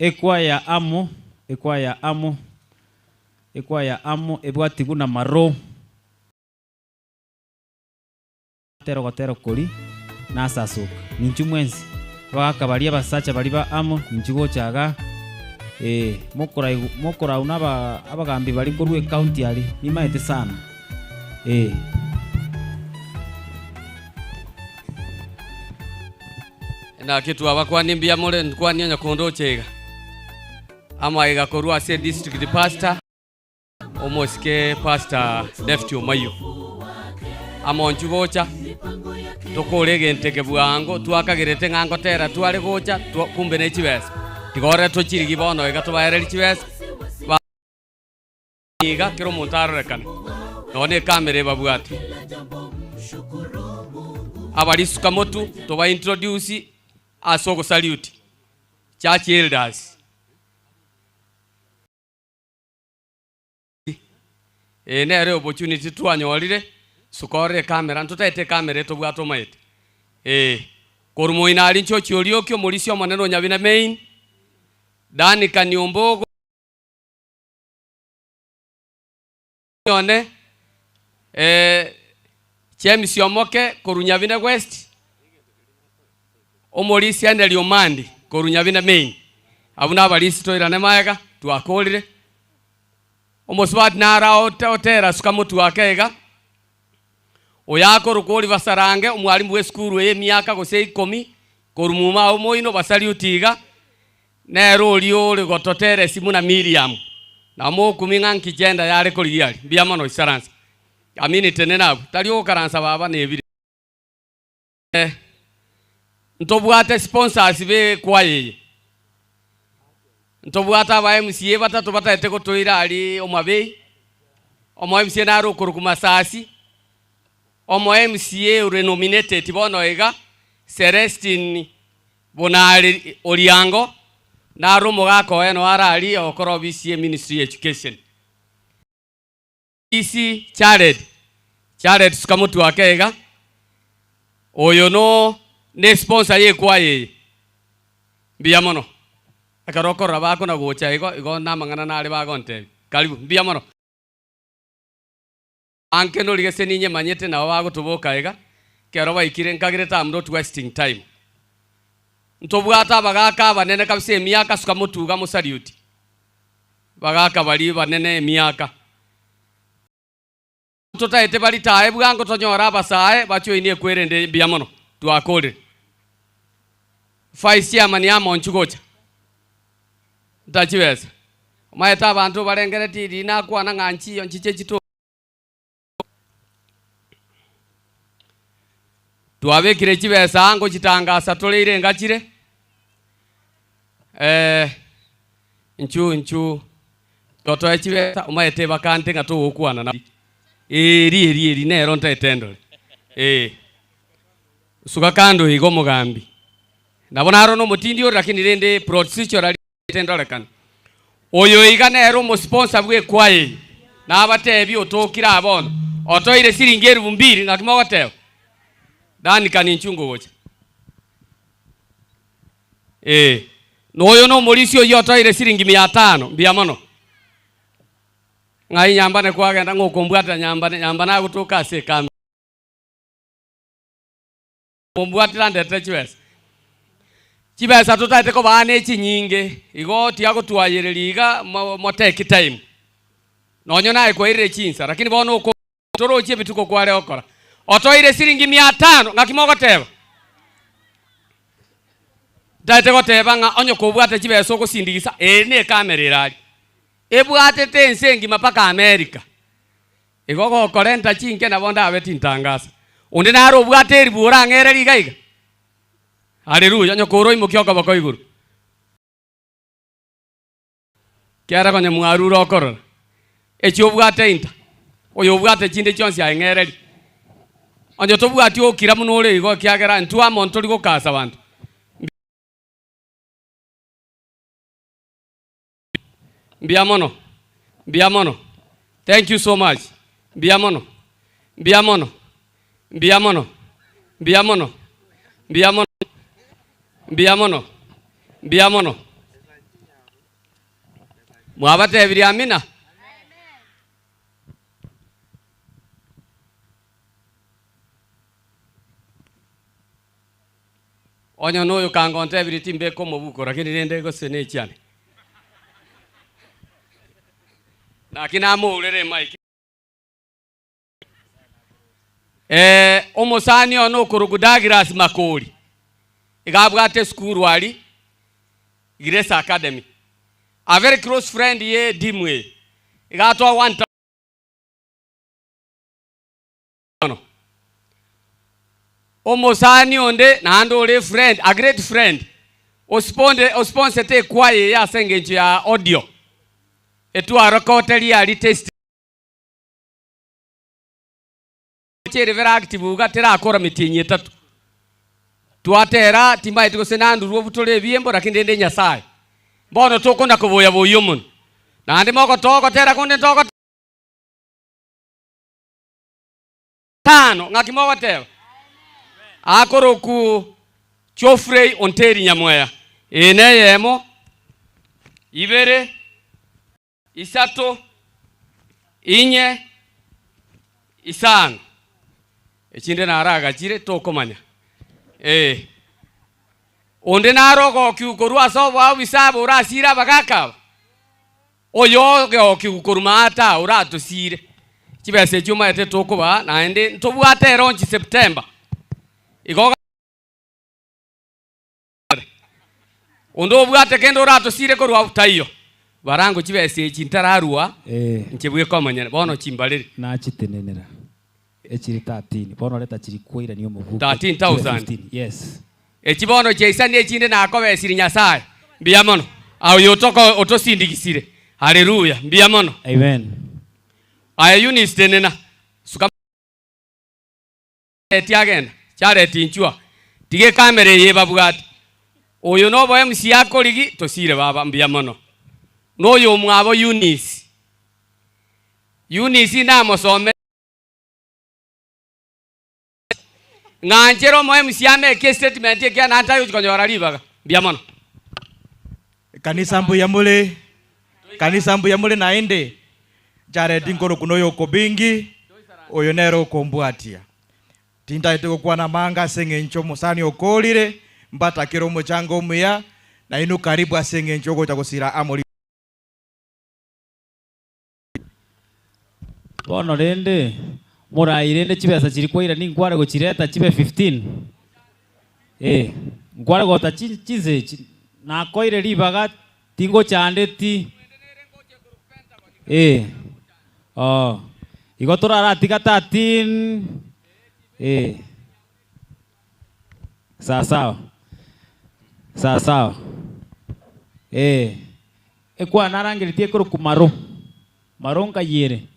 Ekwaya amo, ekwaya amo, ekwaya amo ebwatigwe na maro. Tera ogotera kori nasasoka. Ninchu mwensi, abagaka baria abasacha baria ba amo, ninchu gocha igaa, ee, mokoraigu mokorau na aba abagambi baria korwa ecounty aria, nimaete sana, ee. Naki twabakwanie mbuya more, nkwanie onye kondoche iga. Amaiga korwa ase district pastor. Omosike Pastor Lefty Omayio amonchwe gocha tokore egento eke bwango twakagerete ng'a ngotera tware gocha twa kumbe ne chibesa tiga ore tochirigie bono iga tobaererie chibesa ba iga kera omonto arorekane nonye na ekamera ebabwate. Abarisuka motu toba introduce ase ogosaluti church elders. Eye nere opportunity twanyorire, suka orore ecamera, ntotagete ecamera etobwate omaete eh. Korwa moino aria inche ochia orioki omorisia omonene o Nyabina Main, Danikani Ombogo, one James Omoke korwa Nyabina West, omorisia Henry Omandi korwa Nyabina Main, abwo nabarisia toirane magega twakorire. Omosubati naro aote otera suka motwe ake iga, oyo akorokwa Oliver Sarange, omwalimu bw'esukuru eye emiaka gose ikomi, korwa muma agwo moino basaliuti iga, nere oria ore gototera esimu na Miriam, na mokumia ng'a nki gender yare korigia aria. Mbuya mono isaransa. Amini tenena abwo, tari ogokaransa baba nebire. Ntobwate sponsors be ekwaya eye, ntobwate aba MCA batato batagete gotoira aria Homa Bay, omo MCA nare okorokwa Masasi, omo MCA ore nominated bono iga Celestine Bonari Oriango, nare omogaka oye noo are aria ogokora ofisi ye ministry ya education. Isi Jared, Jared suka motwe ake iga, oyo no ne sponsor ye ekwaya eye. Mbuya mono. Ekero okorora bakona gocha igo, igo namang'ana nare bagontebia. Karibu, mbuya mono. Anke nori gese ninyemanyete nabo bagotoboka iga, ekero baikire nkagerete am not wasting time. Ntobwate abagaka abanene kabisa emiaka suka motwe iga mosaluti. Bagaka baria banene emiaka. Totaete baritae bwango tonyore abasae bachoinie ekwerende mbuya mono. Twakorire. Vice chairman amo inchu gocha. Ntachibesa. Omanyete abanto barengeretie riria nakwana ng'a nchiyo nchiche chito. Twabekire chibesa aa ngochitangasa tore ire engachire, inchu inchu totoe chibesa omanyete ebakante ng'a togokwana nabo. Eri eri eri nero ntaete ndore eh. Suka kando iga omogambi, nabo naro na omotindi ore lakini rende procedurally. Tendorekana. Oyo iga nere omosponsor bw'ekwaya eye, nabateebie otokire aa bono, otoire siringi elifu mbili, naki mogoteba? Danika ninchu ngogocha. Ee, na oyo nomorisia oyio otoire siringi mia tano, mbuya mono. Ng'ai nyambane kwagenda ng'a okombwatera nyambane, nyambane agotoka ase ekambi. Mombwatera ndetere chibesa. Chibesa totaete kobaa ne chinyinge, igo tiga gotwayereria iga mo take time. Nonye naye kwairire chinsa, lakini bono oko torochie ebituko kware gokora. Otoire siringi mia tano, ng'aki mogoteba? Ntaete goteba ng'a onye kobwate chibesa ogosindigisa, eri ne ekamera ere aria. Ebwatete ense engima mpaka America. Igo gokorenta chinke nabo ndabe tintangasa. Onde nare obwate eribu orang'ererie iga iga? Haleluya! Onye kore oimokie okoboko igoro. Kiagera konya mwarure okorora echi obwate inta, oyo obwate chinde chionsi aye ng'ererie. Onye tobwati okira buna ore igo ekiagera intwe amo ntori gokasa abanto. Mbuya mono, mbuya mono, thank you so much, mbuya mono, mbuya mono, mbuya mono, mbuya mono, mbuya mono, mbuya mono, mbuya mono. Mwabatebirie amina? Onye noyo kanga ontebirie timbeka omobuko lakini rende gose nechiane. Naki namourera emic. Eh, omosani one okorokwa Douglas Makori, iga abwate esukuru aria, Grace Academy. A very close friend ye edimu eye. Iga atoa one mono. Omosani onde naende ore efriend, a great friend, osponde osponsete ekwaya eye ase engencho ya audio, etwarokoteria aria test ere very active iga terakora metienyi etato. Twatera timbaeti gose nandurwe obutore ebiembo lakini rende Nyasaye. Bono tokona koboya boyia omonwe. Naende mogotoa ogotera konde ntogo. Tano, ng'aki mogoteba? Akoroku Geoffrey Onteri Nyamweya. Eye neyemo, ibere, isato, inye, isano. Echinde naragachire tokomanya. Eh. Onde nare ogokiu korwa ase oboabisa aba orasire abagaka aba? Oyogeokigwa korwa maate aa oratosiire chibesa echio omanyete tokobaa naende ntobwate elaunch September igo onde obwate kende oratosiire korwa abwo taiyo barango chibesa echi ntararua inche bweka omonyene bono chimbarere. Nachitenenera echiri 13 bono reta chiri koirania omobuko 13,000. 15 yes. Echi bono chiaisani echinde nakobesirie Nyasae. Mbuya mono. Oyo otoko otosindigisire. Haleluya. Mbuya mono. Amen. Aye Eunice tenena. Suka Chareti agenda. Chareti inchwa. Tiga ekamera eye ebabwate. Oyo nobo MC akorigi tosire baba. Mbuya mono. Noyo omwabo Eunice. Eunice namosome. Ng'anchere omo-MC ameke estatement ekiagera naende tari gochia konyora ribaga. Mbuya mono. Ekanisa mbuya more? Kanisa mbuya more naende? Jared nkoroku noyo okobingi, oyo nere okombwatia. Tintagete gokwana amanga ase eng'encho omosani okoorire, mbatakere omochango omuya, nainwe karibu ase eng'encho ogocha gosira amo Bono rende, morai rende chibesa chiria kwaira ninkware gochireta chibe 15? Eh, nkware gota chi chinsa echi, nakoire ribaga tingochandeti. Eh, oo, igo toraratiga 13, eh, sawasawa, sawasawa, eh. Ekwana arangeretie ekorokwa Maro. Maro nkai ere?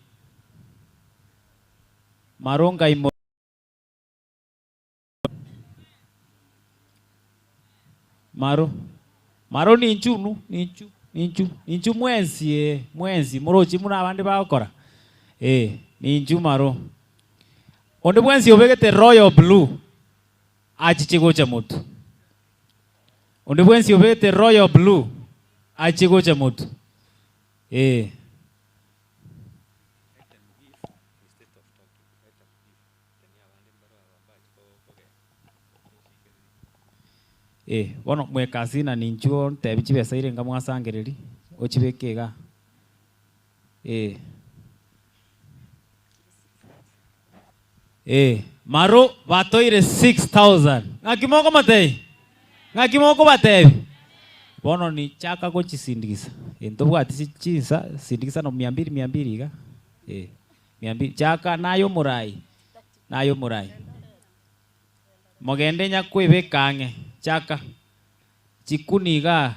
Maro nkai more? Maro. Maro ninchu nu, ninchu, ninchu, ninchu mwensi ee, mwensi moroche buna abande bagokora? Ee, ninchu maro. Onde bwensi obegete royal blue achiche gocha motwe. Onde bwensi obegete royal blue achie gocha motwe. Ee. Ee, bono mwekasina ninchuo ntebi chibesa irenga mwasangereri, ochibeke igaa. Ee. Ee, maro batoire 6000. Ng'aki mokomotebia? Ng'aki mokobatebia? Bono ni chaka gochisindikisa. Ee, ntobwati chi chinsa, sindikisa no mia mbili mia mbili iga. Ee, mia mbili. Chaka naye omorai, naye omorai. Mogende nyakoebeka ang'e, chaka. Chikuni igaa,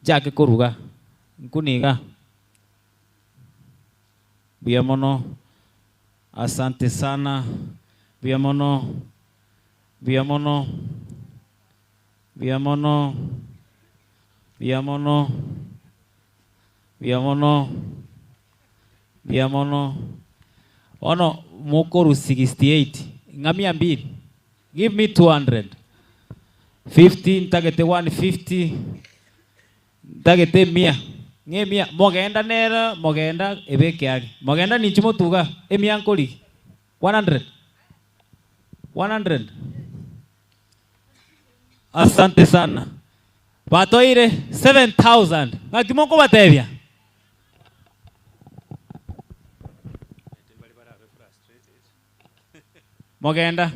nchake koruga, nkuni igaa. Mbuya mono. Asante sana. Mbuya mono. Mbuya mono. Mbuya mono. Mbuya mono. Mbuya mono. Mbuya mono. Bono mokorwa 68 ng'a mia mbili. Give me 200. 50 ntagete 150 ntagete emia. Ng'a emia, mogenda nere, mogenda ebeke ang'e. Mogenda ninche motuga, emia nkorigi. 100. 100. Asante sana. Batoire 7000. Ng'aki mokobatebia? Mogenda.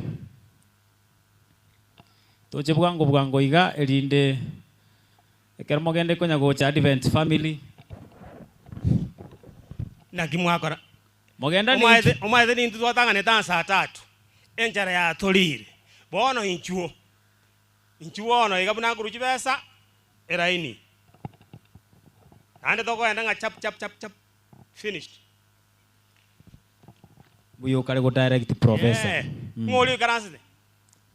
Toche bwango bwango iga erinde ekero mogende konya gocha Advent family. Naki mwakora? Mogenda Omwaete ninchu. omwaete nintwe twatang'anete aa saa tatu, enchara yatorire. Bono inchuo, inchuo bono iga buna nkorwa chibesa, eraini. Naende tokoenda ng'a chap chap chap chap, finished. Mbuya okare go direct professor. Eh, ng'o oria oikaransete?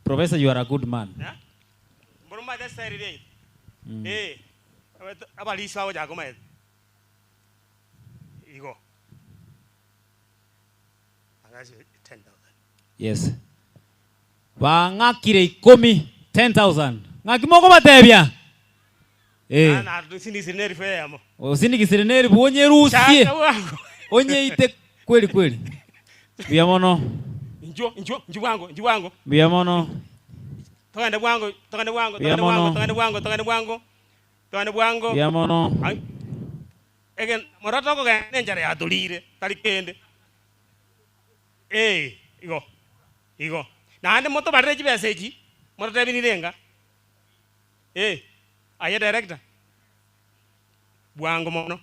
Professor you are a good man. Eh? Mboro momaete estyle eria yaito. Eh, abarisia bagochaka komaete. Igo. Ang'ase 10,000. Yes. Bang'akire ikomi, 10,000. Ng'aki mokobatebia? Eh. Na sindikisire na elifu eyemo. Osindikisire na elifu onyerusie. Chaka bwango. Onyeite kweli kweli. Mbuya mono. Inchuo, inchuo, inchuo bwango, inchuo bwango. Mbuya mono. Togende bwango, togende bwango, Mbuya togende bwango, mono. togende bwango, togende bwango. Togende bwango. Mbuya mono. Ai. Ege moro tokogenda nenchara yatorire, tari kende. Eh, igo, igo. Naende motobarere chibesa echi, mototebi nirenga. Eh, aye director, bwango mono.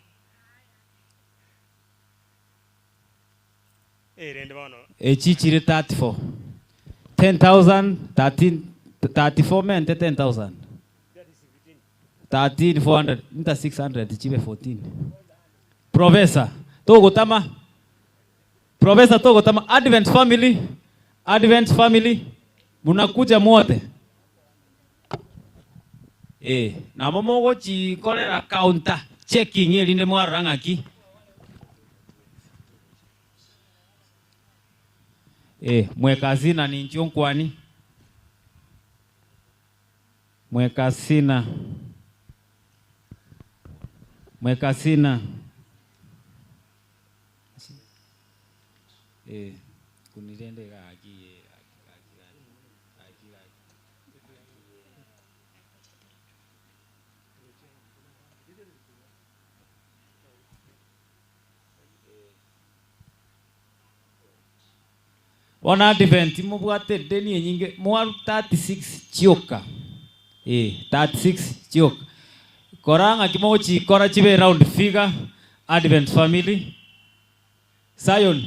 Eh, rende bono. Echi chire 34. 10,000, 13, 34 mente 10,000. 13, 400, nta 600 chibe 14. Professor, togotama. Professor togotama. Advent family, Advent family, munakuja mwote. Eh, nabo mogochikorera counter checking erinde mwarora ng'aki. Eh, mwekasina ninche nkwani. Mwekasina. Mwekasina. Eh, kunirende gaki eh, gaki gaki gaki gaki gaki. Bono Advent mobwate edeni enyinge mwaru 36 chioka eh 36 chioka kora ng'aki mogochikora chibe round figure Advent family Zion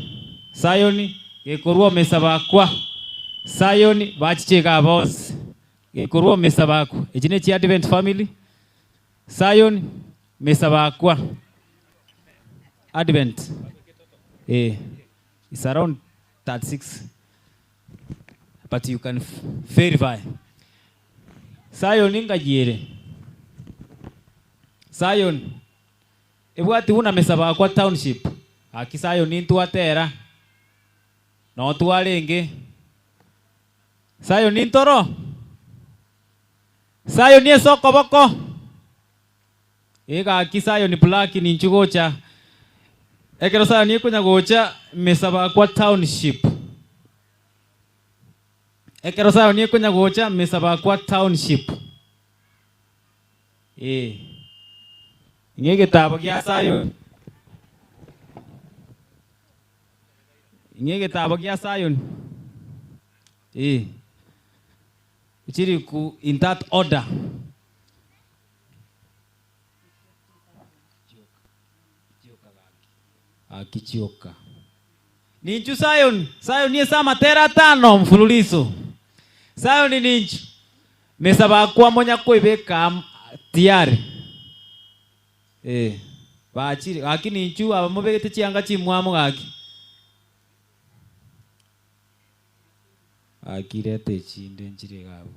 Zion gekorwa omesaba akwa Zion bachiche igaa bonsi gekorwa omesaba akwa echi ne chi Advent family Zion mesaba akwa Advent eh it's around 36 but you can verify. Zion ngayiere Zion ebwati buna mesaba akwa township gaki Zion intwatera noo twarenge Zion intoro Zion ase okoboko Ee gaki Zion Black ninchu gocha ekero Zion ekonya gocha Mesabakwa Township Ekero Zion ekonya gocha Mesabakwa Township Ee Ng'a egetabo gia Zion Ng'a egetabo gia Zion Ee Chiri ku in that order. Gaki chioka. Ninchu Sayoni, Sayoni ase amatera atano mfululizo. Sayoni ninchu. Mesaba kwa monya koibeka tiyari. Eh, bachire. Gaki ninchu aba mobegete chianga chimwamu gaki. Gaki reta echinde nchire iga abwo.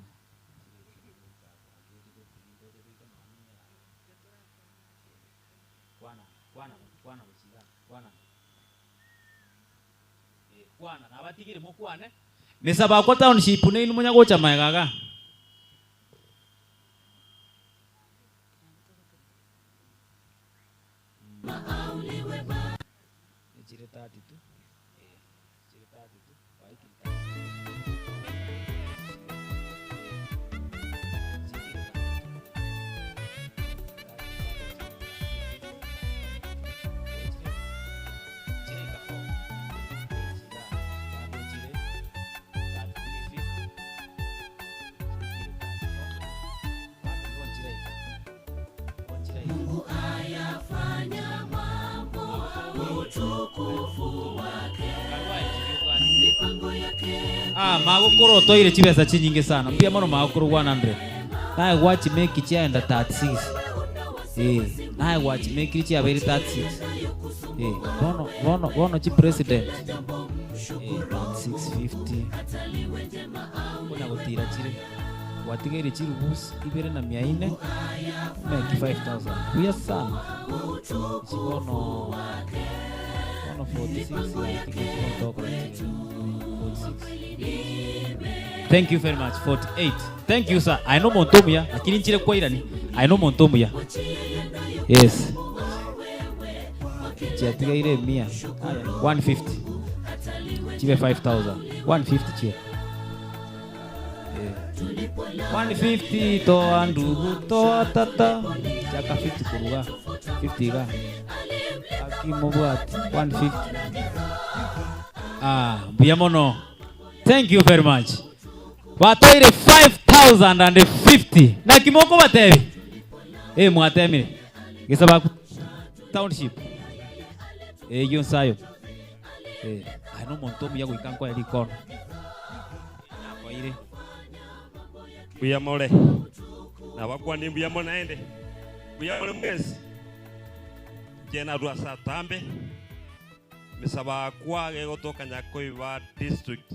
Mesabakwa township nainwe monya gocha magega iga. Mungu ayafanya mambo utukufu wake mipango yake Ah, magokoro otoire chibesa chinyinge sana. Mbuya mono magokoro 100. Naye gwachimeki chiaenda 36. Eh, naye gwachimekiri chiabeire 36. Eh, bono bono bono chi president. Eh, 3650. Konya gotira chire. Gwatigeire chirubusi ibere na mia ine. Meki 5000. Buya sana. Ichi bono bono 46 gwatigeire tokora chire. 46. Thank you very much. 48. Thank you sir. Aye nomonto omuya, lakini nchire kwairani. Aye nomonto omuya. Yes. Chiatigaire emia. Aya, 150. Chibe 5000. 150 chio. Eh. 150 toa ndugu toa tata. Chaka 50 kuruga. 50 iga. Akimobwati 150. Ah, mbuya mono. Thank you very much. Batoire 5050. Naki mokobatebi? Eh, mwatemire. Gesabaku township. Eh, eyio nsayo. Eh, aye nomonto omuya goika nkoe rikono. Nakoeire. Mbuya more. Nabakwanie mbuya mono naende. Mbuya more mwensi. Inche narue ase atambe. Mesabakwa gegotoka Nyakoiba district,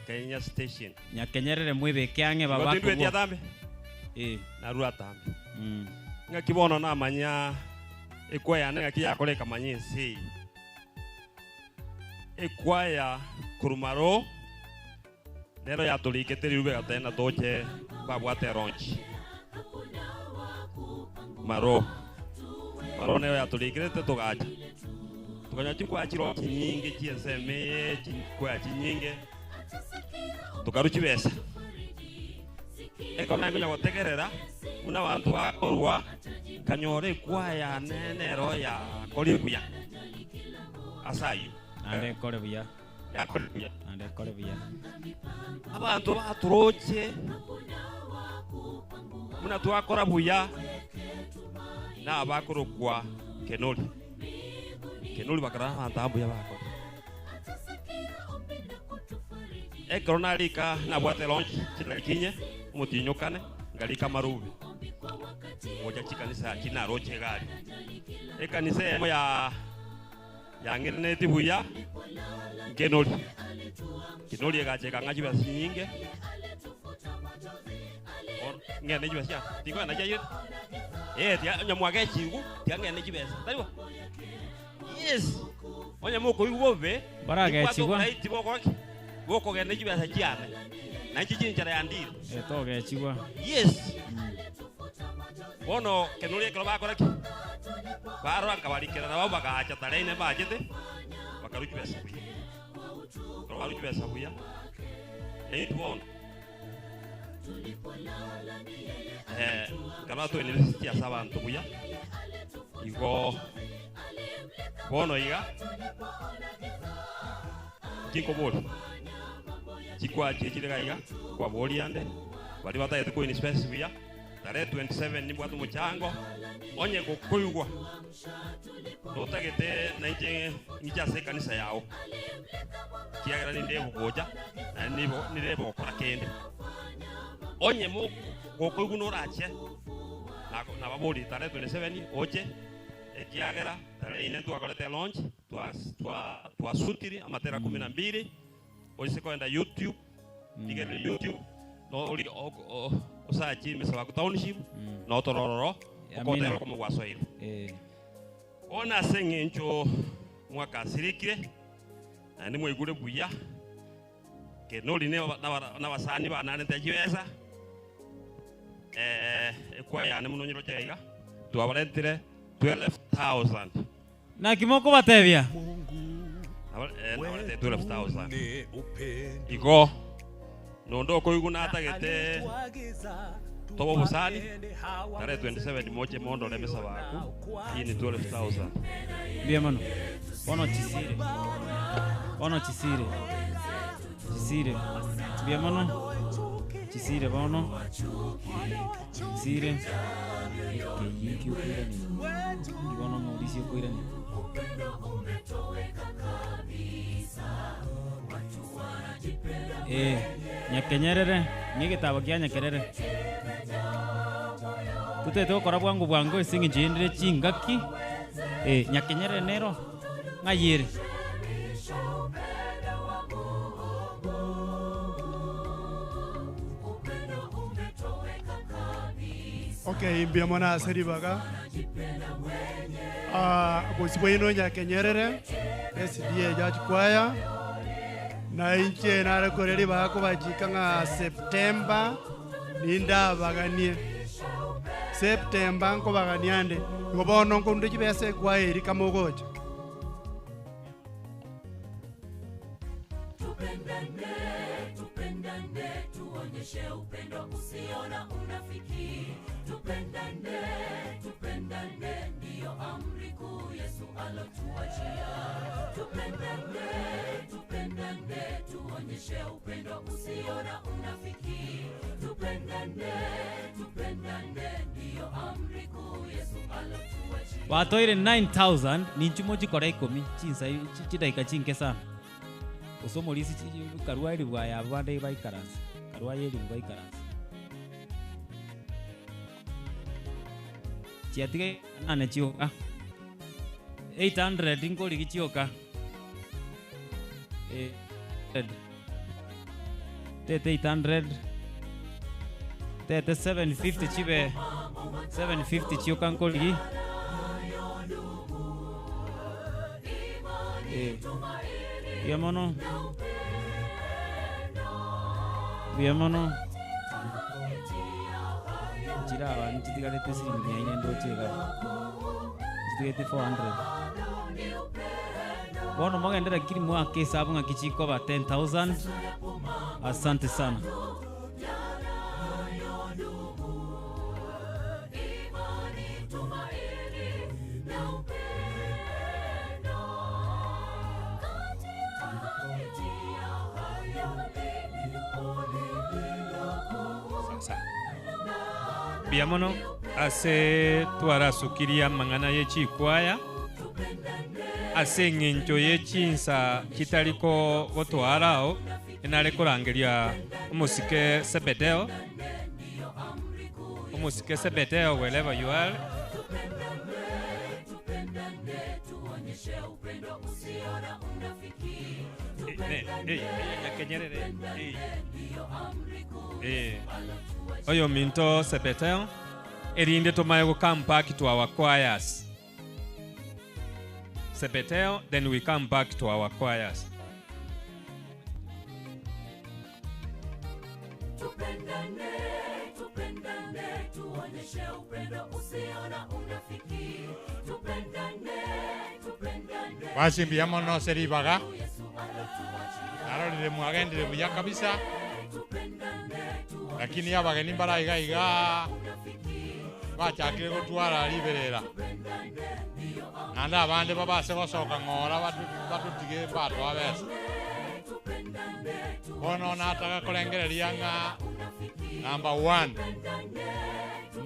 Kenya station. Nyakenyerere mwebeke ang'e Igo baba tindweti akobua. atambe? Eh. Narue atambe. Mm. Ng'aki bono namanya ekwa yane ng'aki yakora ekamanya ense eye. Ekwa ya korwa nero yatorikete rirube egateba ng'a toche babwate eronchi. Maro. Maro nero yatorikerete togacha. Tokanyora chikwaya chiroo chinyinge chi'ensemo eye, chikwaya chinyinge, tokarwa chibesa. Ekero naye konya gotegerera buna abanto bakorwa, nkanyora ekwaya yane nero yakorire buya ase ayio. Naende ekore buya. Yakorire buya. Naende ekore buya. Abanto batoroche buna twakora buya nabakorokwa Kenori. Kenori bakarora abanto aba mbuya bakora. Ekero narika nabwate launch chitariki inye omotienyi okane nkarika amarube gocha chikanisa chinaroche iga aria. Ekanisa eyemo ya yang'iranetie buya nkenori. Kenori egacha ekang'a chibesa chinyinge bono ng'ende chibesa chiane tingogenda chiayete eh tiga onye mwagechigwa tiga ng'ende chibesa tari bo? Yes onye mokoigwa bobe nimbwate Baragechigwa. oboraiti bokora ki? Bokogenda chibesa chiane na inche chinchera yandire. Eh, togechigwa. Yes. Bono kenori ekero bakora ki? Barora nkabarikera nabo bagacha tarehe ine mbachete, bakarua chibesa buya. Ekero barua chibesa buya, naintwe bono eh, nkarora toeneretie ase abanto buya, igo bono iga nkinkoboria, chikwachechire iga iga, nkwaboria ande, baria batagete koinspect buya, Tarehe 27 nimbwate omochango, onye gokoigwa notagete nainche ng'iche ase ekanisa yao, ekiagera ninde gocha naende nibo nire gokora kende. Onye mo gokoigwa norache, nako nababorie tarehe 27 oche, ekiagera tarehe ine twakorete launch, twas twa twasutire amatera kumi na mbili, Oise kogenda YouTube, rigereria YouTube, no ori osachi Misabaku Township, no otorororo, okotera Amina. okomo gwasoire. Eh. Bono ase eng'encho mwakasirikire, naende mwaigure buya, Kenori nabasani banarente chibesa, eh, ekwaya yane mono nyiroche iga, twabarentire 12,000. Naki mokobatebia? Nabo eh, nabarete 12,000. Igo nonde okoigwa natagete tobe obosani tarehe 27 moche mondore emesabo aku hii ni 12,000. Mbuya mono. Bono chisire. Bono chisire. Chisire. Mbuya mono. Chisire bono. Chisire. Ekeyio ekio okoiraneria. Inki bono omorisia okoiraneria? Eh, nyakenyerere, ng'a egetabo kia nyakerere. Totagete gokora bwango bwango ase eng'encho yendire chingaki, eh, nyakenyerere nero, ng'ai ere? Okay, mbuya mono ase ribaga. Ah, bosio bwaino Nyakenyerere, SDA Church Choir, na inche nare koria ribaga kobachika ng'a September nindabaganie. September nkobagania ande, igo bono nkorunde chibesa echoir eria kama ogocha. Tupendane, tupendane, tuonyeshe upendo usio na unafiki. Tupendane, tupendane, ndiyo amri kuu Yesu alotuachia. Tupendane, tupendane, tuonyeshe upendo usio na unafiki. Tupendane, tupendane, ndiyo amri kuu Yesu alotuachia. Batoire 9000 ninchu mochikore ikomi chinsa chi- chidaika chinke sana. Gose omorisia chi karua elifu aye abwo bande baikaranse, karua aye elifu baikaranse. Chiatiga nane chioka, 800 nkorigi chioka, eh, tete 800, tete 750 chibe 750 chioka nkorigi. Eh, mbuya mono, mbuya mono. Chiraba nchitigarete siringi mia ine ndoche iga, nchitigarete 400. Bono mogende lakini mwake esabu ng'aki chikoba 10000. Asante sana. Sasa mbuya mono ase twarasukirie amang'ana ye chikwaya ase eng'encho ye chinsa chitari ko gotwara ao enare korangeria omosike Sebedeo omosike Sebedeo wherever you are Eh, ne, eh, Nyakenyerere, eh. Eh, oyo minto Sebedeo erinde tomaye go come back to our choirs Sebedeo then we come back to our choirs Tupendane, tupendane, tuonyeshe upendo usio na unafiki. Tupendane, tupendane. Basi mbuya mono ase ribaga narorire mwagendire buya kabisa lakini abageni mbara iga iga bachakire gotwara riberera naende abande babase gosoka ng'ora batu- batutige batwa besa bono nataka korengereria ng'a number one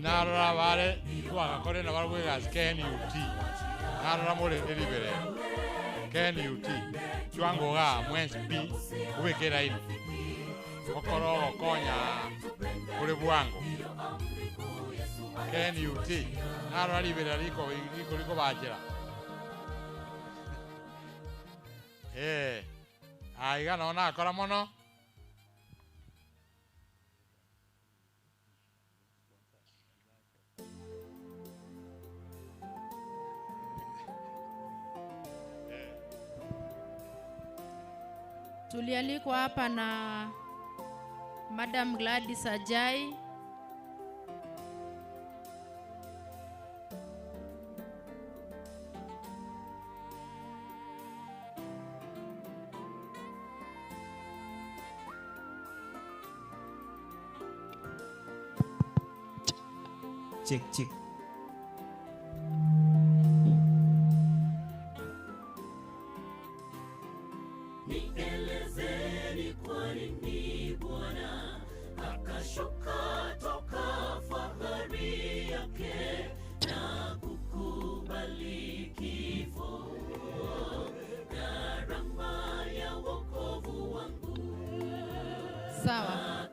narora bare twagakore na barabwo egasi KNUT narora morende riberera KNUT chwango iga mwensi pi obeke eraini okoro ogokonya kore bwango KNUT narora riberera riko riko rikobachera eh aiga no nakora mono Tulialikwa hapa na Madam Gladys Ajai. Check check. Nielezeni kwa nini Bwana akashuka toka fahari yake na kukubali kifo, gharama ya wokovu wangu. Sawa.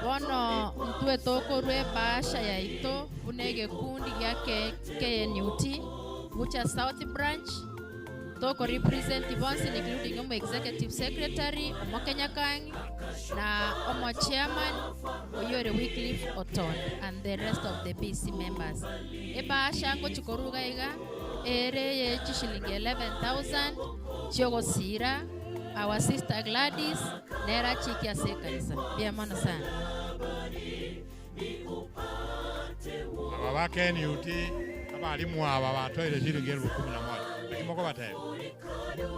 Bono ntwe tokorwa ebahasha yaito buna egekundi gia K- KNUT gocha South Branch toko represent bonsi including omo executive secretary omo Kenya Kang'i na omo chairman oyio ore Wycliffe Oton and the rest of the BC members. Ebahasha ngochi koruga iga ere eye chishilingi 11,000 chiogosira our sister Gladys nere achike ase ekanisa. Mbuya mono sana. Aba ba KNUT abalimu aba batoire shilingi elfu kumi na moja naki mokobatebia?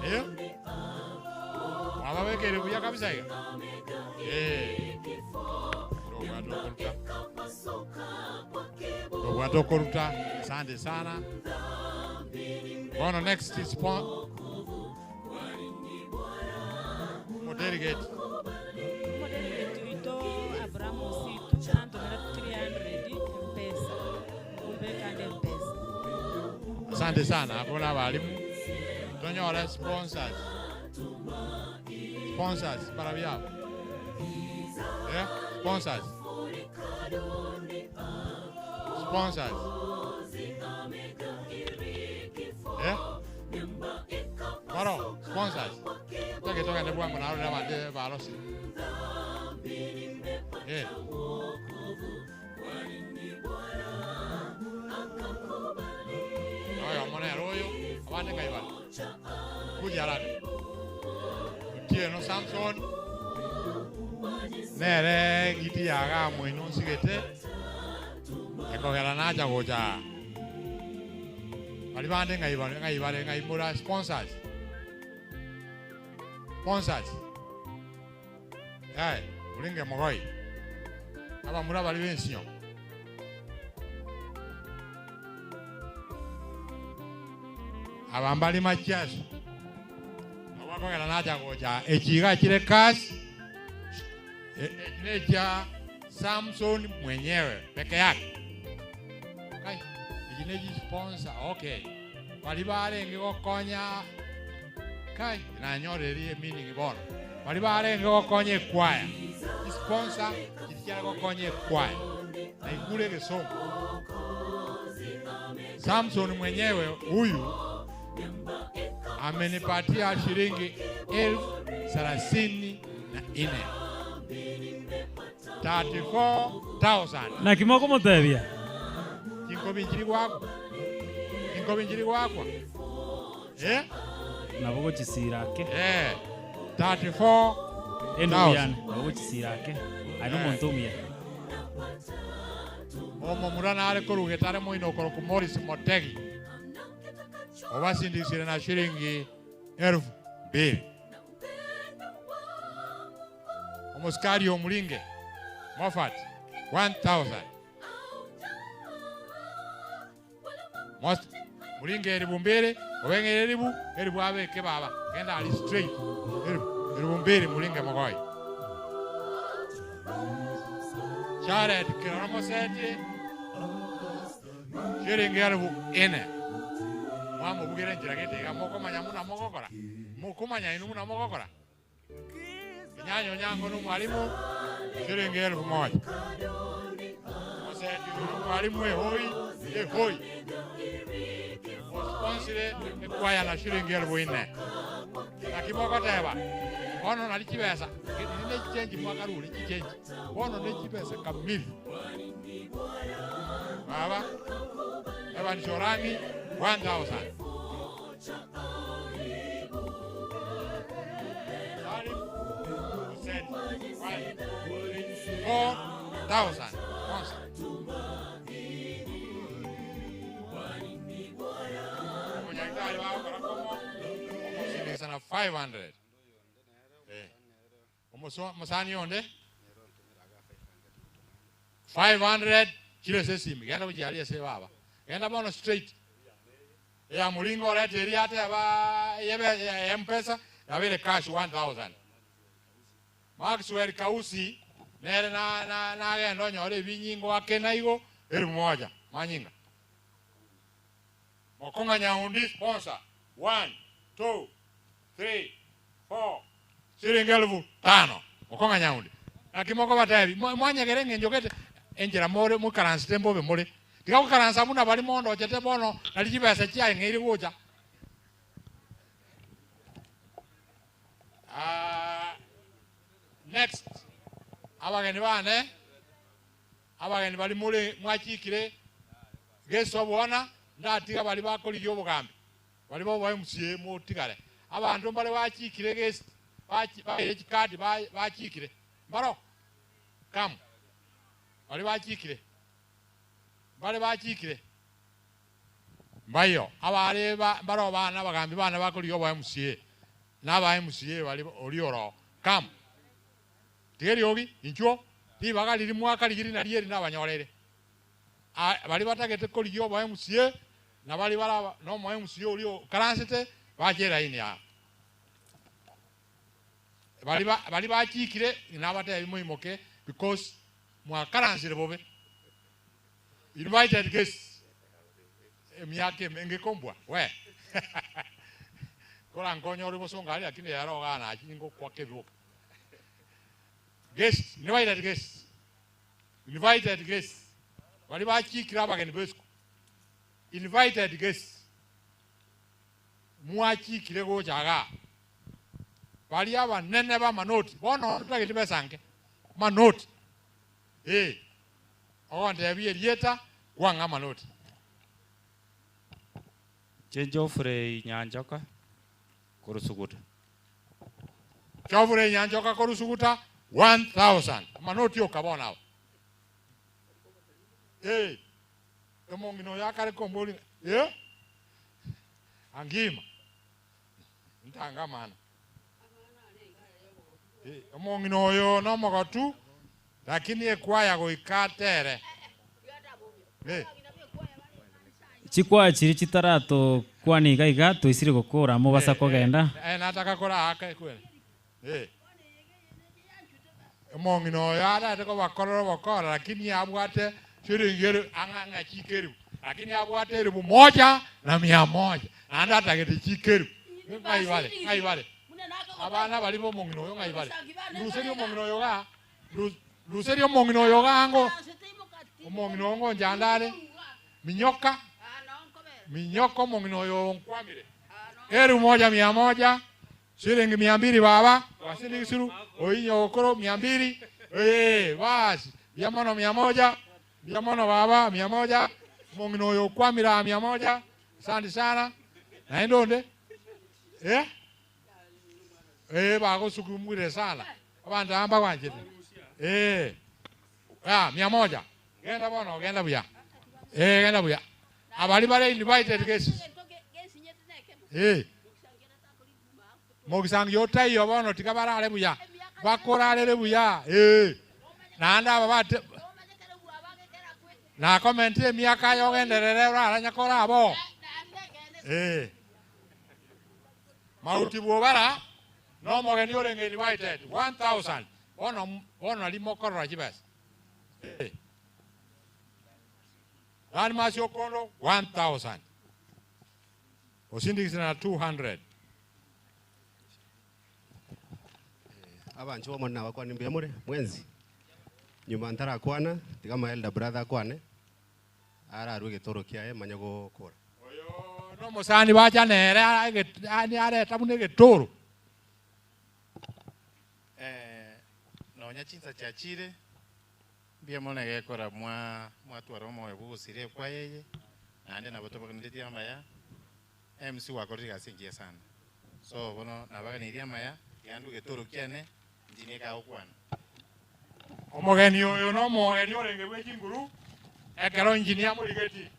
Eh? Mwababekeire buya kabisa iga? Eh. Ndobwate okoruta. Ndobwate okoruta. Asante sana. Bono next is Omodelegate. Omodelegate oito Abraham Ositu nantomera 300 mpesa nkombeka nde mpesa. Asante sana abwo na abalimu. Tonyore sponsors. Sponsors barabwo abo. Eh, sponsors. Sponsors. Eh? Baro, sponsors. Take togende bwango narorire abande barosire. Eh. Noyomo nere oyo, abande ng'ai bare? Kuja haraka. Otieno Samson nere eng'iti yaga moino nsigete ekogera nacha gocha aa. Baria bande ng'ai bare ng'ai bare ng'ai more sponsors? Sponsors. Yaya, orenge mogoi. Abamura baria b'ensinyo. Aba mbare machiaso. Nabo bakogenda nacha gocha echi iga chire cash echi nechia Samson mwenyewe peke yake. Kai, echi nechi sponsor okay. Baria barenge gokonya kai nanyoreri meaning bono. Baria barenge gokonya ekwaya. Chisponsor chiri chiare gokonya ekwaya. Naigure egesongo. Samson mwenyewe huyu amenipatia shilingi elfu thelathini na nne. 34,000. Naki mokomotebia? Chinkobi nchiri goakwa? Chinkobi nchiri goakwa? Eh? Nabo gochisira ake. Eh, 34,000. Endugu yane, nabo gochisira ake. Aye nomonto omuya. Omomura nare korwa Getare moino okorokwa Morris Motegi, obasindikisire na shilingi elfu mbili. Omosikari omoringe Moffat 1000. Most muringe eribu mbili obeng'eire eribu eribu abeke baba genda ari straight eribu eribu mbili muringe mogoi Jared kirora moseti shilingi elfu ine mwamobugera enchera gete iga mokomanya muna mogokora mokomanya inwe muna mogokora Onyanyo Onyango nomwalimu shilingi elfu moja. Moseti oyo nomwalimu ehoi ehoi osponsire ekwaya na shilingi elfu ine. Naki mogoteba bono nari chibesa eri ne chichenji mwakarure chichenji bono ne chibesa kamili. Baba Evans Orangi 1000. Omonyagetari bagokora komo omosindikisa 500 eh omosani onde 500. Chire ase esimi, genda gochia aria ase baba. Genda bono straight. Eya moringa orete eria ateba eyebe ya mpesa yabeire cash 1000. Maxwell Kausi nere na na nagenda onyore ebinyinga oake naigo elfu moja manyinga. Mokong'a Nyaundi sponsor one, two, three, four, siringi elfu tano. Mokong'a Nyaundi. Naki mokobatebi mwanyegere eng'encho gete enchera more moikaransete mbobe more. Tiga goikaransa buna baria mondochete bono nari chibesa chiang'eire gocha. Ah, next abageni bane abageni baria more mwachikire gese obona ndatiga baria bakorigia obogambi baria boboe MCA motigare. Abanto mbare bachikire gest baire chikadi bachikire mbaro come baria bachikire mbare bachikire mbaiyo abare mbaro bana abagambi bane bakorigia oboe MCA na aba MCA baria oria oroo come tiga eriogi inchuo ribaga riria mwakarigirie nario eri nabanyoreire. Baria batagete korigia obo MCA na baria bare na omo MCA oria okaransete bache elaini aa. Baria baria bachikire nabatebi moimoke because mwakaransire bobe. Invited guests emiaka emenge kombua we korankonye ore bosongo aria lakini ero igaa nachi ningokwa kebiboka. Guests, invited guests. Invited guests, baria bachikire abageni b'esiko. Invited guests, mwachikire gocha igaa. Baria abanene b'amanoti, bono totageti besa nke, amanoti, eh, ogontebia erieta, kwang'a amanoti. Inche Geoffrey Nyanchoka korwa Suguta. Geoffrey Nyanchoka korwa Suguta 1000 amanoti oka bono aba. Eh, omong'ina oyo akare kombori eh, angima ntangamana. Eh, omong'ina oyo nomogotu lakini ekwaya goika atere. Eh. Chikwaya chiria chitaratokwana iga iga toisire gokora mobasa kogenda. Eh, nataka koraaka ekwere. Eh. Omong'ina oyo arete kobakorera obokora lakini abwate shilingi eri ang'a ng'a chikeribu lakini abwate elifu moja na mia moja naende atagete chikeribu ng'ai bare ng'ai bare abana baria ba omong'ina oyo ng'ai bare nduserie omong'ina oyo igaa Ruseria omong'ina oyo iga ango, omong'ina oyo ngonchanda are, minyoka, minyoka omong'ina oyo onkwamire. Elfu moja mia moja, shilingi mia mbili baba, gwasindikisiru, oinye okoro mia mbili, ee, basi, mbuya mono mia moja, mbuya mono baba, mia moja, omong'ina oyo okwamire aa mia moja, asante sana, naende onde? Eh? Ee, bagosukumire sana. Abanto aba mbagwanchete. Ee. Ah, mia moja. Genda bono, genda buya. Ee, genda buya. Abari bare invited guests. Ee. Mogisangio otaiyo bono tiga barare buya. Bakorarere buya. Ee. Naende aba bate nakomentire emiaka aye ogenderere oraranya korabo. Ee. Mauti bw'obara nomogeni orenge invited 1000 bono bono nari mokorora chibesa eh. Ranimasi okondo 1000 osindikisire na 200. Abanchwa b'Omonene nabakwane mbuya more mwensi. Nyuma ntarakwana, tiga my elder brother akwane, ararue egetoro kiaye manye gokora. Nomosani bacha nere areta buna egetoro. Eh, nonya chinsa chiachire, mbuya mono egekora mwa mwatwara omoyo bw'ogosira ekwaya eye, naende nabo tobaganiretie amaya, MC gwakorire egasi engiya sana. So bono nabaganeirie amaya, tiga ndue egetoro kiane, inche nigo agokwana. Omogeni oyo nomogeni orenge bwe chinguru, ekero engineer amorigetie.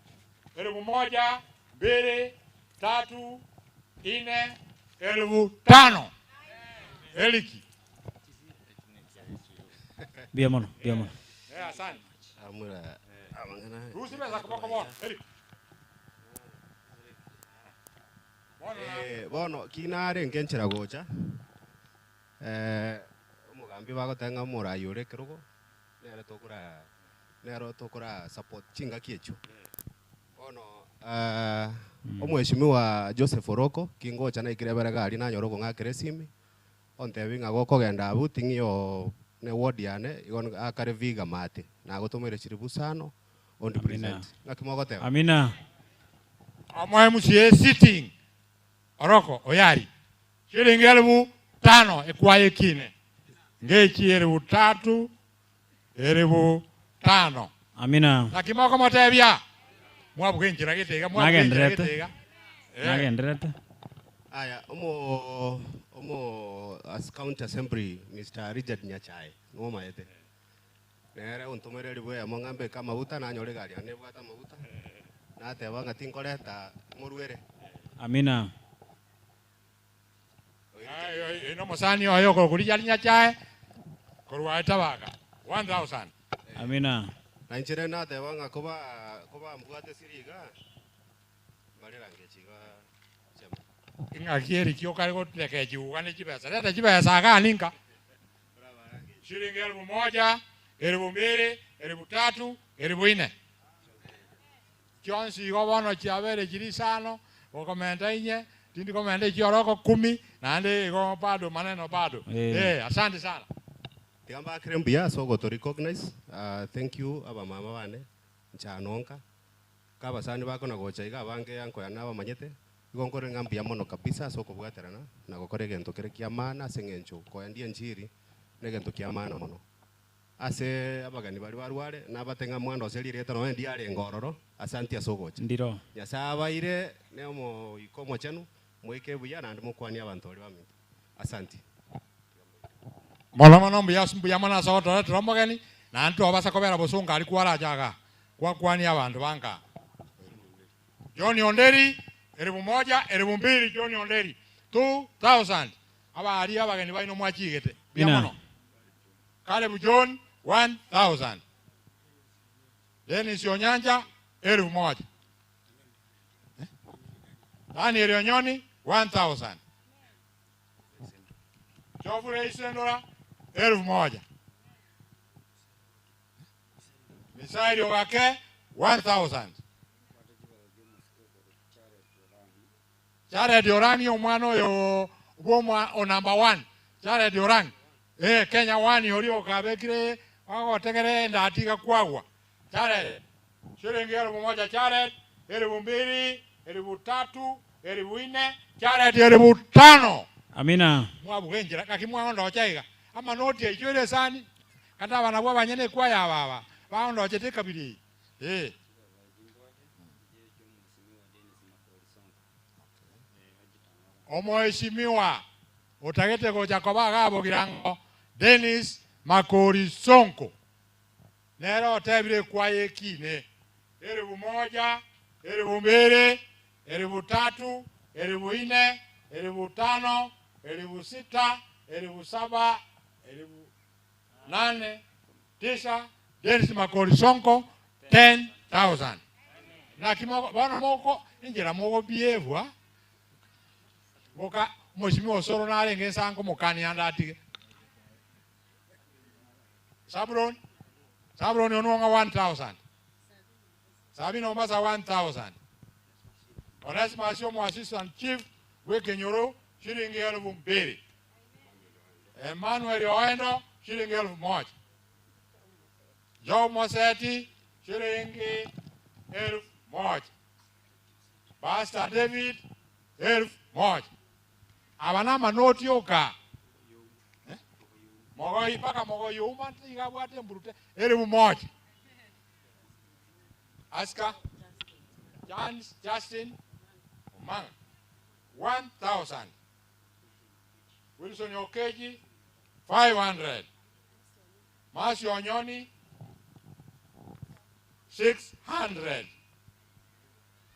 Elfu moja, mbili, tatu, ine, elfu tano. Eliki. Mbuya mono, mbuya mono. Eh, asante. Amura. Rusi besa koboko bono. Eric. Eh, bono kinare nkenchera gocha eh, omogambi bagoteba ng'a omorai ore ekerogo nere tokora nero tokora support chingaki echio. Bono eh, omweshimiwa Joseph Oroko kingocha naikire eberega aria nanyora okong'akera esimi, ontebia ng'a gokogenda abwo ting'iyo ne ward yane igo akare Vihiga maate, nagotomeire chiribu isano ondipresent. Ng'aki mogoteba? Amina. Omo MCA sitting Oroko oyari shilingi elfu tano ekwaya ekine ngechi elfu tatu elfu tano. Amina. Naki mokomotebia? Mwabuga enchera gete iga, mwabuga enchera Nagendererete. gete iga. Eh. Nagendererete. Aya, omo omo as county assembly Mister Richard Nyachae nomaete. Nere ontomere ribu eyemo ng'a mbeke amaguta nanyore egari yane ebwate amaguta nateba ng'a tinkoreta moruere. Amina. Oyo nomosani oye okorokwa Richard Nyachae korwa Tabaka 1000. Amina. Na inche rende nateba ng'a koba koba mbwate siri iga mbarera ngechi iga chema. Ing'aki eri ki okare gotureka echiuga ne chibesa? Reta chibesa igaa ninka. Shilingi elfu moja, elfu mbili, elfu tatu, elfu ine. Chionsi igo bono chiabeire chiri isano, gokomenta inye, tindi komenta echioroko kumi, naende igo bado maneno bado. Eh. Eh, asante sana. Tiga mbakere mbuya ase ogoto recognize, thank you abamama bane, nchanonka, ka abasani bako na gocha iga abange anko yane nabamanyete, igo nkore ng'a mbuya mono kabisa ase okobwaterana na gokora egento kere kia maana ase eng'encho koendia enchiri negento kia maana mono. Ase abageni baria barware, nabate ng'a mwandosie rireeta nonya ndiarenge ororo, asanti ase ogocha. Ndiro. Nyasae abaire ne Omoika Omochenu, moike buya naende mokwanie abanto baria baminto. Asanti. Mono mono mbuya mbuya mono ase ogotoretera omogeni, naende twabasa kobera bosongo aria kwarache igaa, gwakwania abanto ba nka. John Onderi, elfu moja, elfu mbili, John Onderi, 2000. Abaria abageni baino mwachigete. Mbuya Amina. mono. Caleb John, 1000. Dennis Onyanja, elfu moja. Daniel Onyoni, 1000. Geoffrey Isendora, elfu moja. Misael Ogake, 1000. Jared Orangi omwana oyo bw'omwa o number one Jared Orangi eh, Kenya one oria okabekire agotegere endati iga kwagwa Jared shilingi elfu moja Jared elfu mbili elfu tatu elfu ine Jared elfu tano Amina. mwabuga enchera gaki mwaondocha iga amanoti aicho ere esani kata abana bwa abanyene ekwaya aba aba baondochete ekabira eye eh. Omoeshimiwa otagete gocha koba iga Bogirango Dennis Makori Sonko nere otebire ekwaya ekine elfu moja, elfu mbili, elfu tatu, elfu ine, elfu tano, elfu sita, elfu saba, elfu nane, tisa, Dennis Makori Sonko 10,000. Naki mogo bono moko enchera mogobiebwa boka omoshimiwa Osoro narenge ensango mokani ande atige. Zabulon, Zabulon onwong'a 1000. Sabina Mombasa 1000. Onesimus omo assistant chief bw'ekenyoro shilingi elfu mbili. Emmanuel Oendo shilingi elfu moja. Joe Moseti shilingi elfu moja. Pastor David elfu moja. Aba namanoti oka Eh? Mogoi mpaka mogoi ouma iga abwate emburute elfu moja. Aska Jans Justin Omanga 1000. Wilson Okeji 500. Masi Onyoni 600.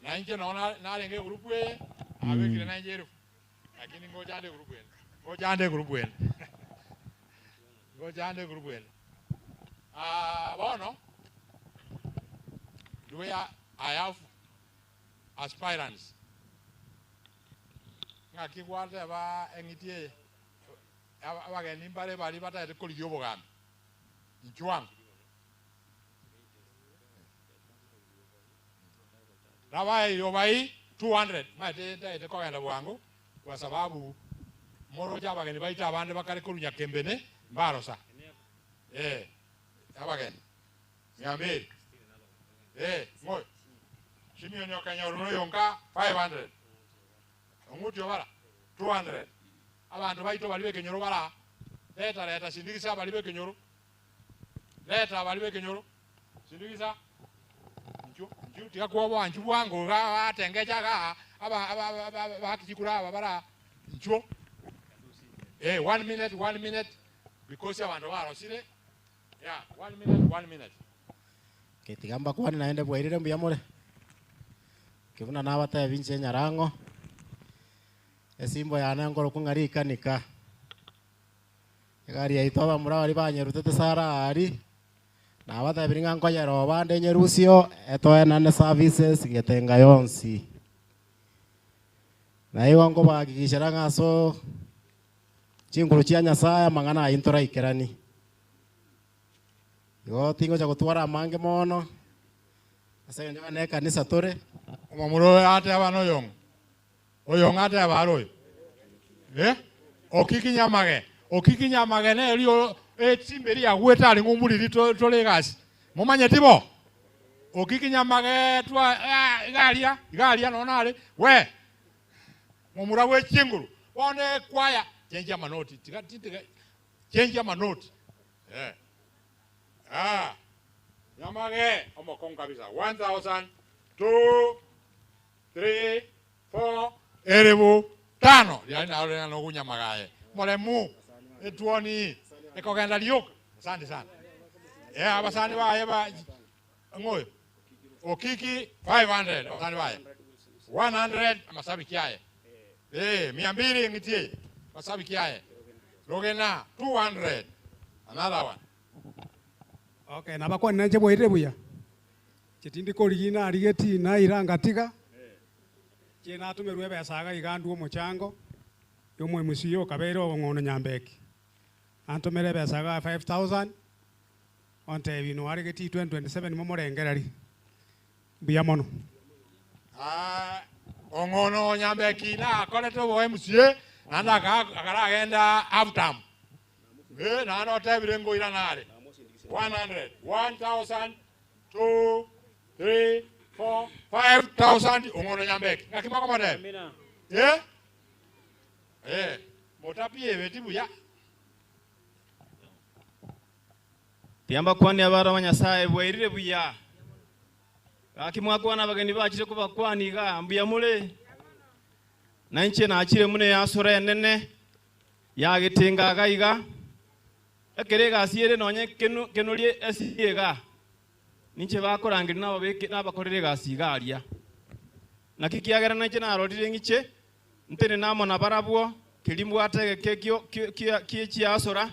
Na inche nonya narenge egroup eye abekire nainche elfu lakini ngocha ande egroup ende ngocha ande egroup ende ngocha ande egroup ende. Ah, bono Where I have aspirants. Ng'aki gwateba eng'iti eye, abageni mbare baria batagete korigia obogambi. Inchuo ango. Nabaeire obai 200, maete ntagete kogenda bwango kwa sababu moroche abageni baito abande bakare korwa Nyakembene mbarosa. Eh, abageni. Mia mbili. Eh, moyo. Simeon okanyorwa noyonka 500. Ong'uti obara 200. Abanto baito baria b'ekenyoro bara leta leta sindigisa baria b'ekenyoro. Leta baria b'ekenyoro sindigisa. Inchuo inchuo tiga kwoboa inchuo bwango iga batengecha igaa aba aba aba aba bakichikura aba bara inchuo. Eh, one minute one minute because abanto barosire. Yeah, one minute one minute. Okay, tiga mbakwane naende bwairire mbuya more. Ki buna nabatebi inche Nyarang'o, esimbo yane nkorokwa ng'a rikanika. Egari yaito abamura baria banyerutete sara aria, nabatebirie ng'a nkoyeroba ande nyerusie etoenane services getenga yonsi. Na igo nkobahakikishera ng'a aso chinguru chia Nyasaye amang'ana ayio ntoraikeranie. Igo tingocha gotwara amange mono, ase eng'encho ng'a nekanisa tore. Omomura oyo ateba noyong'o? Oyong'o ateba are oyo? Eh? Okiki nyamage, okiki nyamage neri esimba eria yagwete are ng'umuriri tore egasi. Momanyeti bo? Okiki nyamage twa ah, iga aria, iga aria nonya nare, we! Momura bwe chinguru, bono ekwaya, chenchia amanoti, tiga tiga chenchia amanoti. Eh. Ah. Nyamage omokong'u kabisa. 1000, 2, 3, 4, eribu tano. Riari naro ring'ana ogunyamaga aye. Moremu, etuoni, ekogenda rioka. Asante sana. Eh, abasani baye ba ng'oyo. Okiki 500 abasani baye. 100 amasabiki aye. Eh, mia mbili eng'iti eye. Masabiki aye. Rogena 200. Another one. Okay, nabakwanire inche bwairire buya, inche tindi korigia narigetie naira ngatiga, inche natomerwe ebesa iga iga ndue omochango, ya omo MCA okabeire obong'ono Nyambeki, antomere ebesa iga 5000, ontebia noaregetie 2027 momorengererie, mbuya mono. Ah, ong'ono Nyambeki nakorete obo MCA naende akaragenda half term. Eh, naende otebire ngoirana are 100, 1000, 2, 3, 4, 5000 ong'ono Nyambeki. Ng'aki mokomotebia? Eh? Eh, motapiebeti buya. Tiga mbakwanie abana ba Nyasae, bwairire buya. Gaki mwakwana abageni bachire kobakwania iga, mbuya more? Na inche nachire buna easura enene yagetenga iga iga, ekero egasi ere nonya kenorie esiri iga, ninche bakorangeria nababeke nabakorere egasi iga aria. Naki ekiagera nainche narorire ng'iche, ntenene amo nabarabwo, keria mbwate egeke gie chiasura,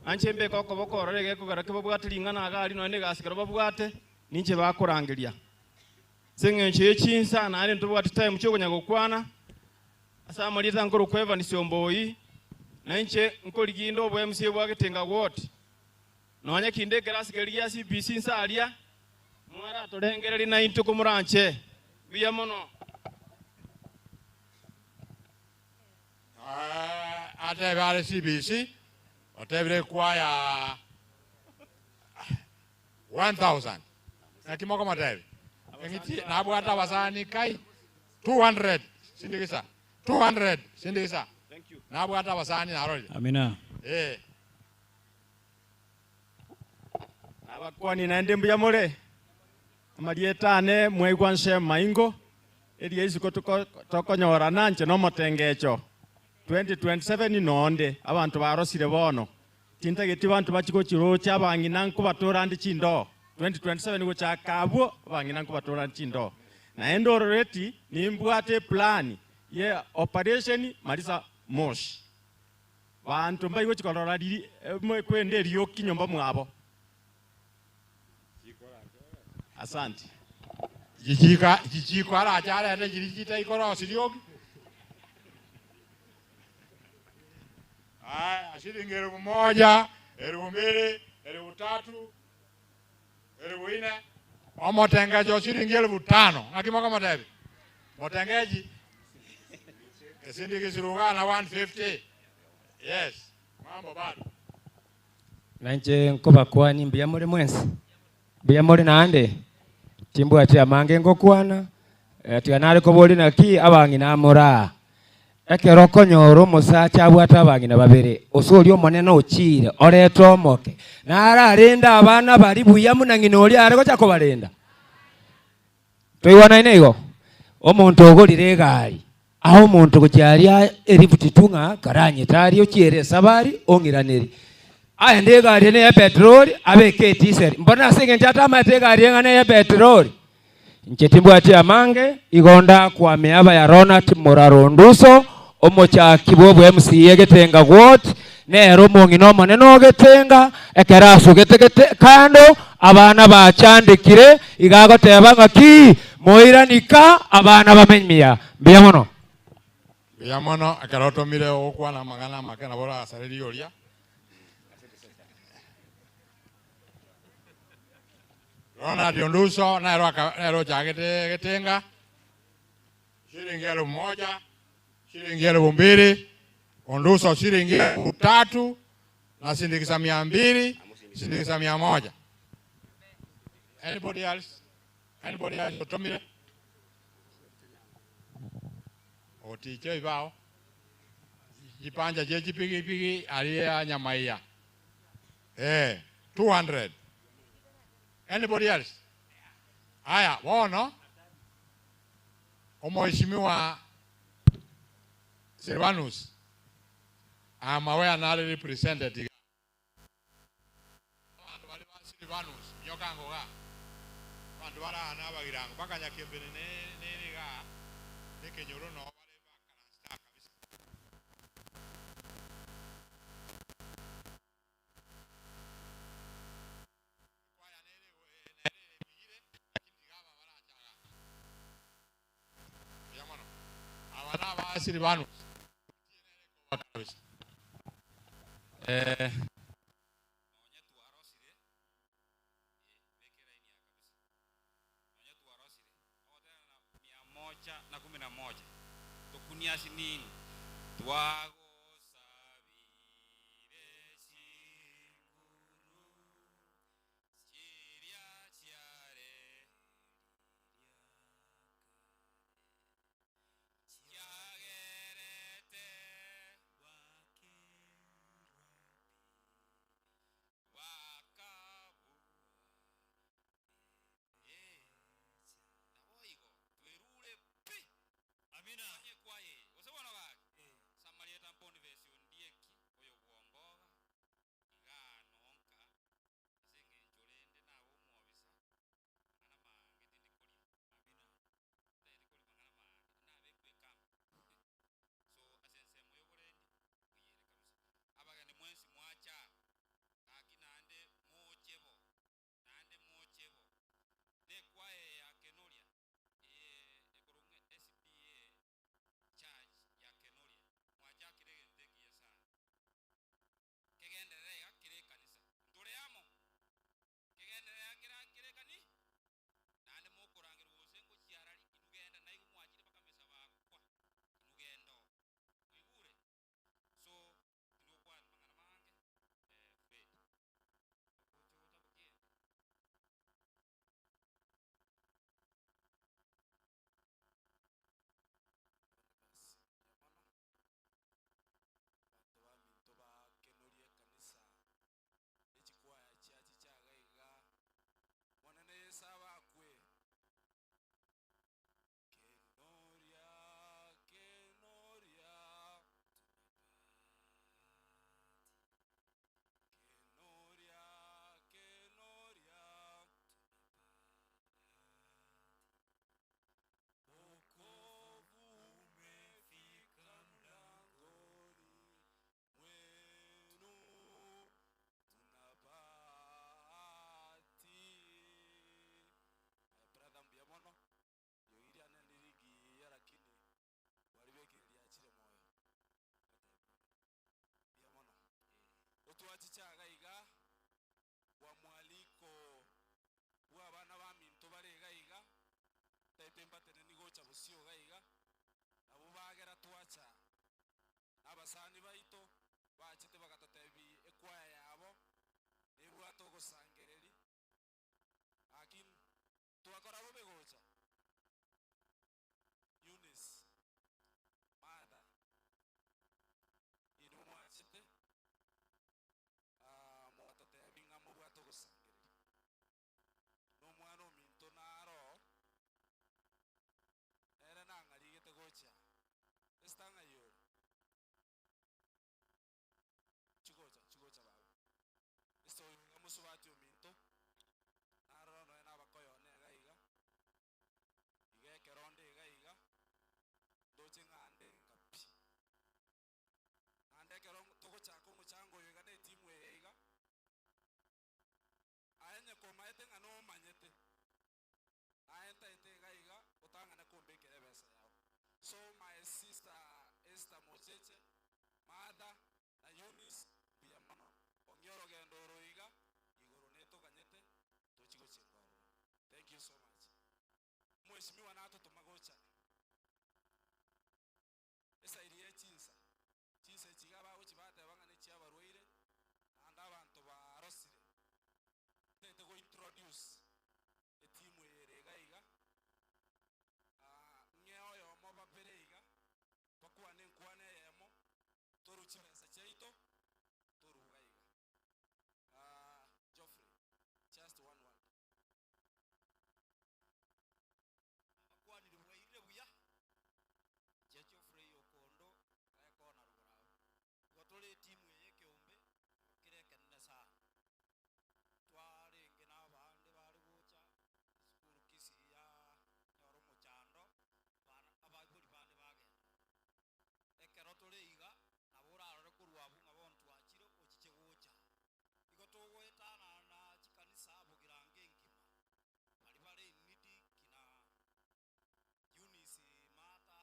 Anche mbeke okoboko ororo egekogera kebabwate ring'ana iga aria nonya negasi ekero babwate, ninche bakorangeria. Ase eng'encho ye chinsa naende ntobwati time chiokonya gokwana, ase amarieta nkorokwa Evans Omboi, na inche nkorigia inde obo MCA bwa Getenga Ward. Nonya kinde ekerasi keria gia CBC inse aria, mwaratorengereria naintwe komoranche. Mbuya mono. Atebe are CBC, otebire ekwaya 1000. Naki mokomotebia? Eng'iti nabwate abasani kai 200 sindikisa 200 sindikisa nabwate abasani narorire. Amina. Eh. Nabakwani naende mbuya more? Amarieta ane mwaigwa nse maingo, eria isiko tokonyorana inche nomotengecho 2027 nonde abanto barosire bono. Tintageti banto bachie gochirocha abang'ina nkobatora ande chindoo 2027 gochaka abwo abang'ina nkobatora ande chindoo. Naende already nimbwate eplan ye operation marisa moshi. Banto mbaigochi korora riri kwende erioki nyomba mwabo. Asante. Chichika chichiko arache arete chiri chitaikorosi rioki. Aya, shilingi 1000, 2000, 3000, 4000. Omotengecho shilingi 5000. Ng'aki mokomotebi? Motengeji. Esindi kisirugana 150. Yes. Mambo bado. Nainche nkobakwani mbuya more mwensi, mbuya more naende, timbwati amange ngokwana, eh, tiga nare koboria naki abang'ina amore aa. Ekero okonyora omosacha abwate abang'ina babere, ase oria omonene ochiire, orete omoke, nararende abana baria buya buna ng'ina oria are gocha kobarenda. Toigwanaine igo? Omonto ogorire egari, ae omonto gochia aria erifuti tu ng'a karanyete aria ochiere esabari ong'iraneri. Aende egari eye neye petroli, abeke edisel. Mbona ase eng'encho atamaete egari eye ng'a neye petroli? Inche timbwati amange, igo ndakwame abaya Ronald Murarunduso, omochaki bw'obwa MCA Getenga Ward, nere omong'ina omonene o Getenga, ekero asugete gete kando, abana bachandekire, iga agoteba ng'a ki, moirani ka, abana bamenyia. Mbuya mono. Mbuya mono ekero otomire ogokwana amang'ana amake nabo orasarerie oria. Ronald Onduso nere aka nere ochagete Getenga, shilingi 1000, shilingi 2000, Onduso shilingi 3000 na sindikisa 200, sindikisa 100. Anybody else? Anybody else otomire? Otiche ibao. Chipanja chie chipigipigi aria Nyamaiya. Eh, 200. Anybody else? Aya, bono omoheshimiwa Silvanus amawe nare represented iga. Abanto baria ba Silvanus minyoka ango igaa. Abanto bare aa na abagirango mpaka Nyakembene nere igaa na ekenyoro noo bare bakaransta kabisa. Eh, 111 tokunia asinini twagosabire. Twachiche iga iga bwa mwaliko bwa abana baminto bare iga iga, ntaete mbateneni gocha bosio iga iga, nabwo bagera twacha na abasani baito bachete bagatotebi ekwaya yabo nebwate ogosangereri, lakini twakora bobe gocha. Eunice, Martha, inwe mwachete ah, mwatotebi ng'a mobwate ogosangereria. Na omwana ominto naro, nere nang'arigete gocha. Esther ng'ai ore? Chigocha, chigocha baba. Esther oyo iga mosubati ominto, naroro nonya nabakoyone iga iga, iga ekero onde iga iga, ndoche ng'a nde nka pi. Naende ekero togochaka omochango oyo iga na etimu eye iga, aye onye komaete ng'a nomanyete, naye ntaete iga iga otang'ane kombekera ebesa yao. So my sister Esther Mocheche, Martha na Eunice mbuya mono. Ong'e orogendo oro iga igoro netoganyete tochi gochenga ororo. Thank you so much. Omweshimiwa natotoma gocha esairi ye chinsa. Chinsa echi iga bagochi bateba ng'a nechia abarwaire naende abanto barosire. Ntaete go introduce etimu eye ere iga iga, ng'e oyomo babere iga, bakwane enkwana eyemo, torue chibesa chiaito, torue iga iga. Geoffrey, just one word. Abakwanire bwairire buya, inche Geoffrey Okondo ekona rogoro abwo. Igo tore etimu eye ekeombe kere ekenene sana. Twarenge na abande bare gocha esukuru Kisii ya nyora omochando, abana abaibori bande bagenda. Ekero tore iga, nabo orarore korwa abwo ng'a bono twachire ochiche gocha. Igo togoetanana chikanisa bogirango engima, baria bare in need kina Eunice Martha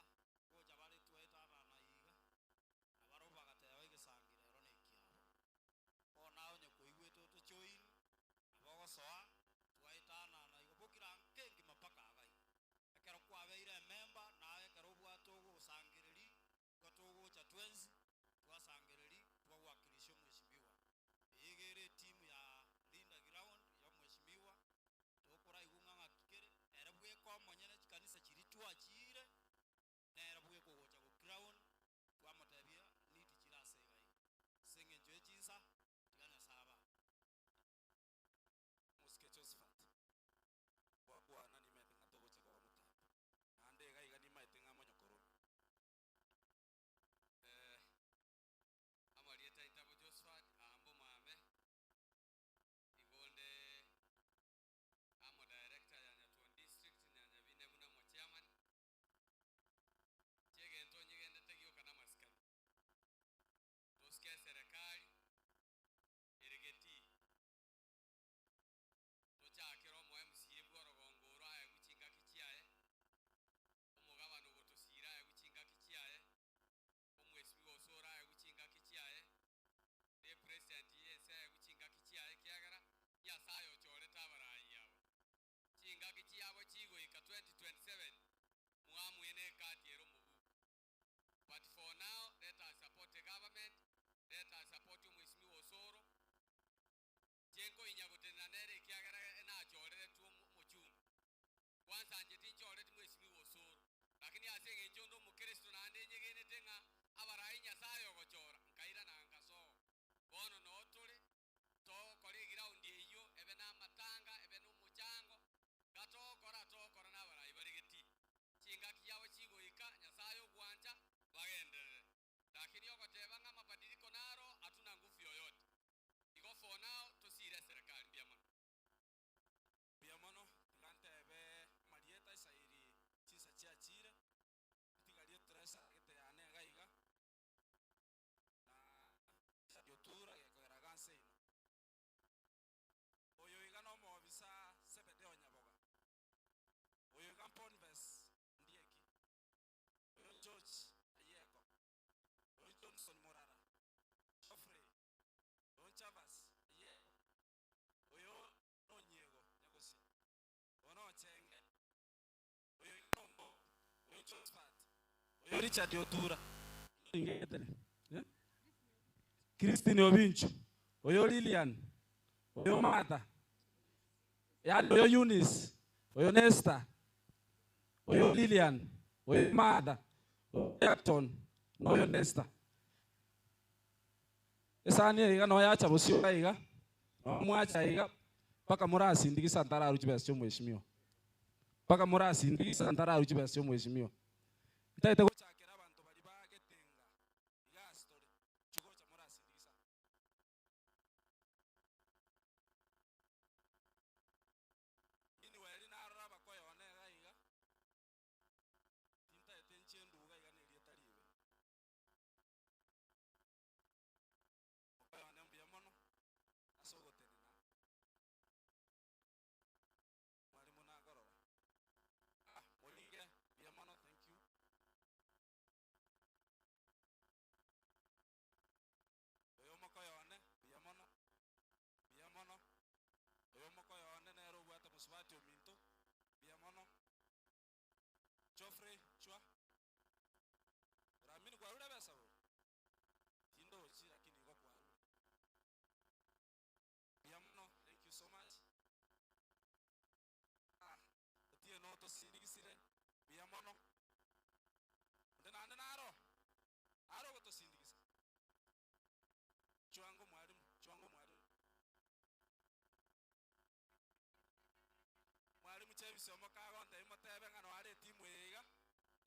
gocha bare twaetanana iga, na barobwo bagateba egesangi rero nekiabo. Bono naye onye koigwete otojoin, nabo ogosoa twaetanana igo bogirango engima mpaka iga iga. Ekero kwabeire emember, naye ekero obwate ogosangereri, igo togocha twensi, twasangereri, twawakilisha omweshimiwa. Eye iga ere etimu ya Linda Ground ya omweshimiwa, tokoraigwa ng'a ng'aki kere, ere bweka omonyene chikanisa chiria twachiire, nere bweka ogocha go crown, twamotebia need chire ase iga iga. Ase eng'encho ye chinsa, tiga Nyasaye abaake. Omosike Josephat, gwakwana nimaete ng'a togocha koba motambe, naende iga iga nimaete ng'a monyokorome. Eh, amarieta aito abo Josephat, aambe omame, igo onde amo director ya Nyatuon District, na Nyabine buna omochairman. Inche egento nyegendete gioka namasikani. Tosike eserekari ere getii. Tochakere omo MCA bwa orogongo oro aegwe chingaki chiaye, omogabana ogotosiira aegwe chingaki chiaye, omwesimi gose ore aegwe chingaki chiaye, na epresident ye ense aegwe chingaki chiaye ekiagera Nyasaye ochorete abarai aba. Chingaki chiabo chigoika 2027 mwamue ne ekati ere omobuko. But for now let us support the government, let us support omwesimiwa Osoro, Inche nkoinya gotenena nere ekiagera nachoreretwe omochumba. Kwansa inche tinchoreti mwesimiwa Osoro, lakini ase eng'encho onde omokristo naende nyegenete ng'a abarai Nyasaye ogochora, nkairana nkasoa. Bono noo tore, togokora egiraundi eyio, ebe namatanga, ebe nomochango, gatogokora togokora nabarai bare getii. Chingaki chiabo chigoika, Nyasaye ogwancha, bagenderere. Lakini ogoteba ng'a amabadiliko naro hatuna nguvu yoyote. Igo for now tosiire eserekari mbuya mono. Mbuya mono, tiga ntebe amarieta Isairi chinsa chiachire, ritigarie treasure gete yane iga iga, na Otura gekogera iga nse ino. Oyo iga nomoofisa Zebedeo Nyaboga, oyo iga Boniface Ndieki, oyo George Ayieko, oyo Johnson Murara, Geoffrey, oyo Chavas. Omachenge, oyo Inongo, oyo Josphat, oyo Richard Otura. Christine Obinchu, oyo Lilian, oyo Martha, yaani oyo Eunice, oyo Nesta, oyo Lilian, oyo Martha, oyo Jackton, na oyo Nesta. Esani eye iga noyacha bosio iga iga, nomwacha iga, mpaka morasindigisa ntararue chibesa chia omweshimiwa. Mpaka morasindigisa ntararue chibesa chia omweshimiwa. Ntaete gochakera abanto baria bagetenga iga ase tore, chigocha morasindigisa. Meanwhile narora abakoyona iga iga, tintaete inche enduga iga nerieta ribe. Mokoyone mbuya mono ase ogotenena. Mwalimu nakorora. Ah, moringe, mbuya mono, thank you. Oyo omokoyone, mbuya mono, mbuya mono. Oyo omokoyone nere obwate mosubati ominto, mbuya mono. Geoffrey, chwa. Oramini kwarure ebesa bori? Tindochi lakini igo kwarure. Mbuya mono, thank you so much. Ah, otieno otosindigisire, mbuya mono. Onde naende naro, naro ogotosindikisa. Chwango mwalimu, chwango mwalimu. Mwalimu chebise omokago ontebi motebe ng'a noare etimu eye iga,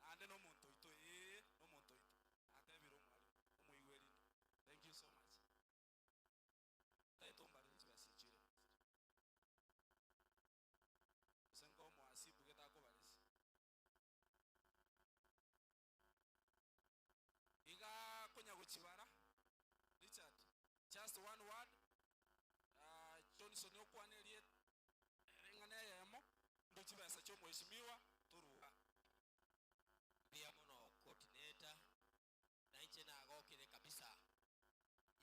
naende na omonto oito, ee, na omonto oito. Natebire omwalimu, omoigweri inde. Thank you so much. Taete ombarere chibesa echire. Gose nkoe omohasibu gete akobaresi. Iga konya gochibara, Richard, just one word, Johnson okwane erieta ring'ana eyemo, ndo chibesa chia omweshimiwa torua. Mbuya mono coordinator, na inche nagokire kabisa,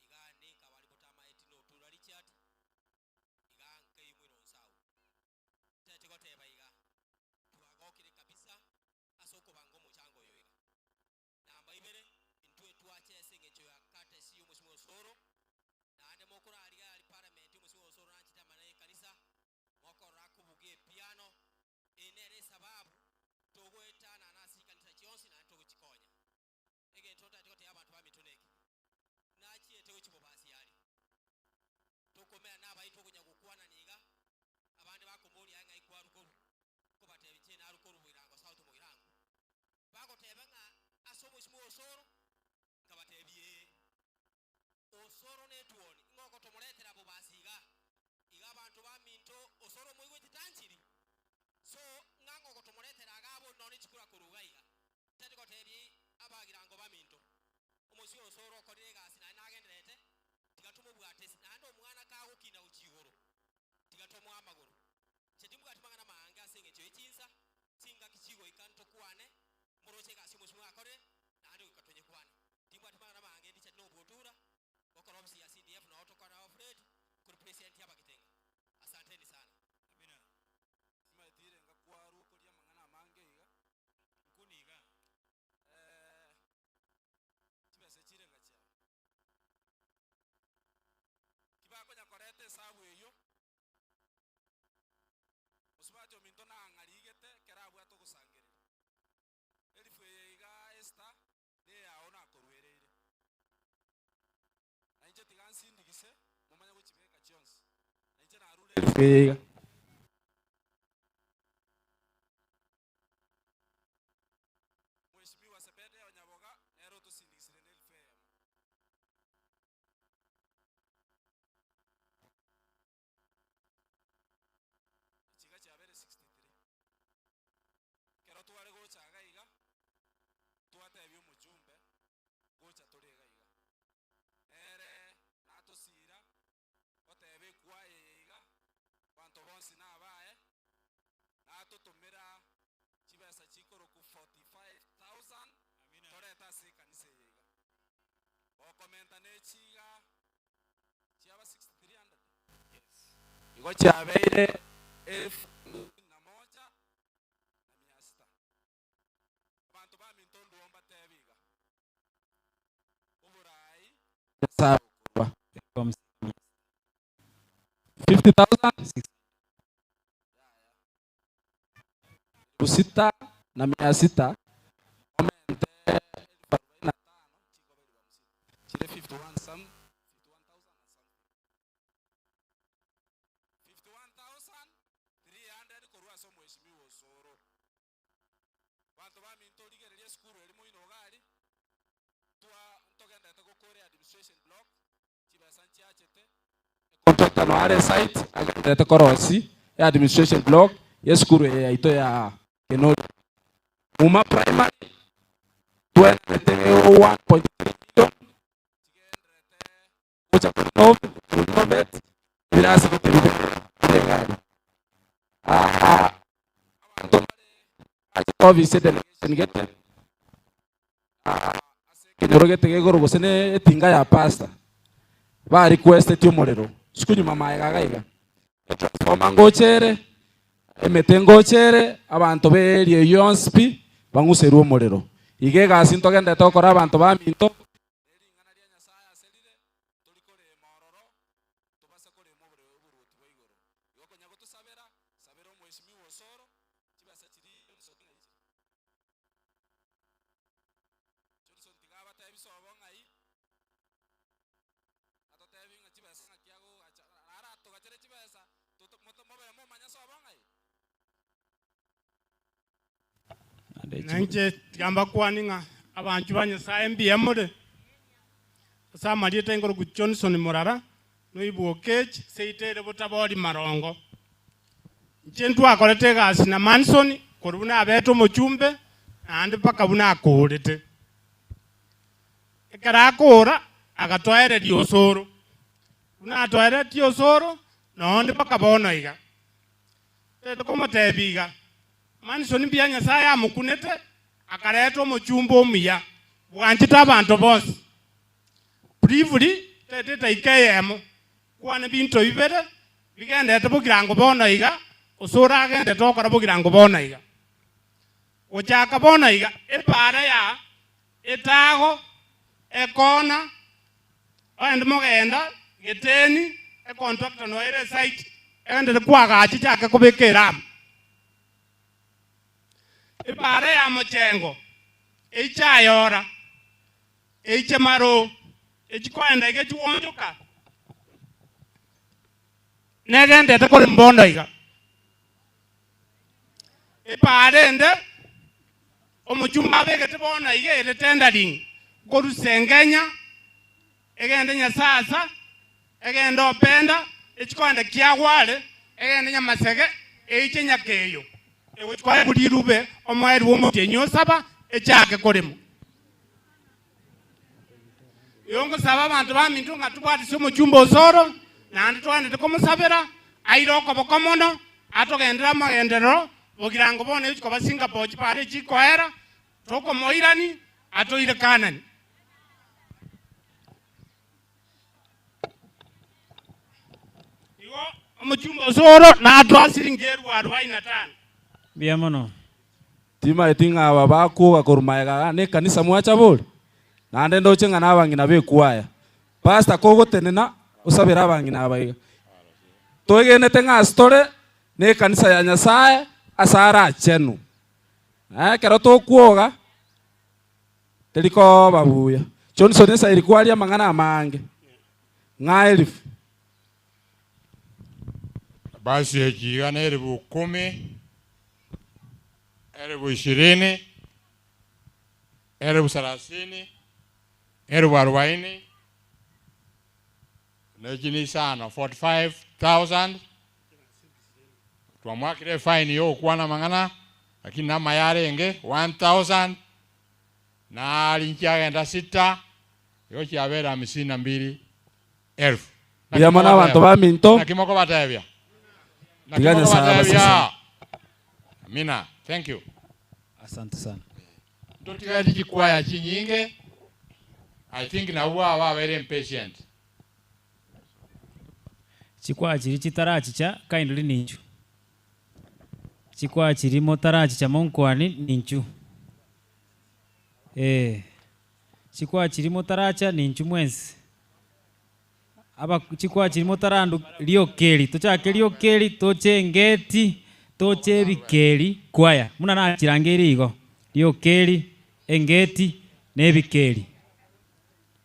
iga ninka baria botamaeti notura Richard, iga nkeimwire onsau. Ntete goteba iga, twagokire kabisa ase okobanga omochango oyo iga. Namba ibere, intwe twache ase eng'encho ya courtesy y'omosimo osoro, naende mokorarigia aria parliament omosimo osoro nanchete amang'ana y'ekanisa, mokorora akobugia epiano, eye nere esababu togoetanana ase chikanisa chionsi naende togochikonya. Egento ntagete gotebia abanto baminto neke, nachiete gochia bobasi aria, tokomera nabaito okonya gokwanani iga, abande bakomboria aye ng'ai kwarwa korwa, nkobatebia inche narwa korwa Bogirango South Mogirango. Bagoteba ng'a ase omosimo osoro, nkabatebia ee. Osoro netuoni, ng'a ogotomoretera bobasi iga, iga abanto baminto osoro omoigweti tanchiri. So, ng'a ng'ogotomoretera iga abwo nonye chikura korwa iga iga. Tari gotebia abagirango baminto, omosio osoro okorire egasi naende nagendererete, tiga tomobwate naende omwana kagokina gochia igoro, tiga tomoe amagoro. Inche timbwati mang'ana maange ase engencho ye chinsa, chingaki chigoika ntokwane, moroche egasi omosio mwakorire, naende goika tonyekwane. Timbwati mang'ana maange Richard Nobuotura, gokora ofisi ya CDF noo tokora nabo Fred, nkorepresent Abagitenga. Asanteni sana. Amina. Timaeti renga kwarwa okoria amang'ana amange iga. Nkuni iga. Eh, chibesa chirenga chiabo. Ki bakonya koreta esabu eyio, mosubati ominto nang'arigete ekero abwate ogosangereria. Elifu eye iga Esther neyao nakoruereire. Na inche tiga nsindigise momanye gochibeka chionsi. Na inche narure elifu eye iga. Mweshimiwa Sebedeo Nyaboga nere otosindigisire nelifu eyemo. Echiga chiabeire 63. Ekero tware gocha iga iga, twatebia omochumbe, ngocha tore iga iga. Nere natosira, goteba ekwaya eye iga, abanto bonsi nabaye, natotomera chibesa chikorokwa 45,000 torete ase ekanisa eye iga. Gokomenta ne chiga chiaba 6300? Igo chiabeire elfu na moja. Nyasae okorua. 50,000 6,600 omente 45,000 chire 51 some 51,300 korwa ase omweshimiwa Osoro. Banto baminto rigereria esukuru eri moino iga aria, twa ntogenderete gokora administration block, chibesa nchiachete, econtractor noyo are esite agenderete korosia eadministration block yesukuru eye yaito ya Kenori. Muma Primary twenderete 1.3 million chigenderete gocha korenovate ebirasi gete bibe bire iga aria. Abanto mbare bachete ofisi edelegation gete ase ekenyoro gete gegoro gose ne etinga ya pastor ba requesteti omorero sikunyuma maega iga iga etransformer ngocha ere emete ngocha ere abanto be area eywo yonsi pi bang'userwe omorero. Iga egasi ntogenderete gokora abanto baminto. Nainche tiga mbakwane ng'a abanchwa ba Nyasae mbuya more. Ase amarieta enkorokwa Johnson Morara, noibwa Okech, seito ere botabori marongo. Inche ntwakorete egasi na Manson korwa buna abete omochumbe naende mpaka buna akoorete. Ekero akoora agatoereria osoro. Buna atoeretie osoro noonde mpaka bono iga. Tete komotebia iga, Manson mbuya Nyasae amokunete akareta omochumbe omuya bwanchete abanto bonsi. Briefly, tete edaika eyemo, kwane binto bibere bigendete bogirango bono iga, gose oragendete gokora bogirango bono iga. Gochaka bono iga, epaara ya etago, ekona, ogende mogenda, geteni, econtractor noyo ere esite, egenderere kwagacha echake kobeka eramu. Epaara ya mochengo, eichayora, eiche maroo, echikoenda iga echigwonchoka, negendete kore mbondo iga. Epaara ende omochumba abegete bono iga ere tendering, korwa Sengenya egende Nyasasa, egende Openda, echikoenda Kiagware, egende Nyamasege, eiche Nyakeyo, egochia koegwa rirube omoerio bw'omotienyi o saba echake koremwa. Igo ngosaba abanto baminto ng'a tobwatise omochumba osoro, naende togwenerete komosabera, aire okoboko mono, atogenderere amagenderero, bogirango bono egochia koba Singapore chipara echi chikoera, tokomoirani, atoire Kanani. Igo omochumba osoro natoa siringi elfu arobaini na tano. Mbuya mono. Timaeti ng'a aba bakwoga korwa magega iga nekanisa mwacha bori? Naende ndoche ng'a nabang'ina b'ekwaya. Pastor kogotenena osabere abang'ina aba iga. Twegenete ng'a ase tore nekanisa ya Nyasaye ase are achenu. Na ekero tokwoga teri koba buya. Johnson esairi kwaria amang'ana amange ng'a elifu. Basi echi iga na elifu kumi, elifu ishirini, elifu thelathini, elifu arobaini, na echi ni isano, 45,000. Twamwakire efaini ya ogokwana amang'ana, lakini namaya arenge 1,000, nari nchiagenda sita, igo chiabere hamsini na mbili elfu. Mbuya mono abanto baminto. Naki mokobatebia? Naki Tiga Nyasae mokobatebia? abasesenie. Amina. Thank you. Asante sana. Ntotigaeti chikwaya chinyinge. I think nabwo aba babeire impatient. Chikwaya chiria chitarachicha kindly ninchu. Chikwaya chiria motarachicha monkwani ninchu. Eeh. Chikwaya chiria motaracha ninchu mwensi. Aba chikwaya chiria motarandu riokeri, tochake riokeri toche engeti, toche ebikeri kwaya. Buna nachirangeire igo, riokeri, engeti, na ebikeri.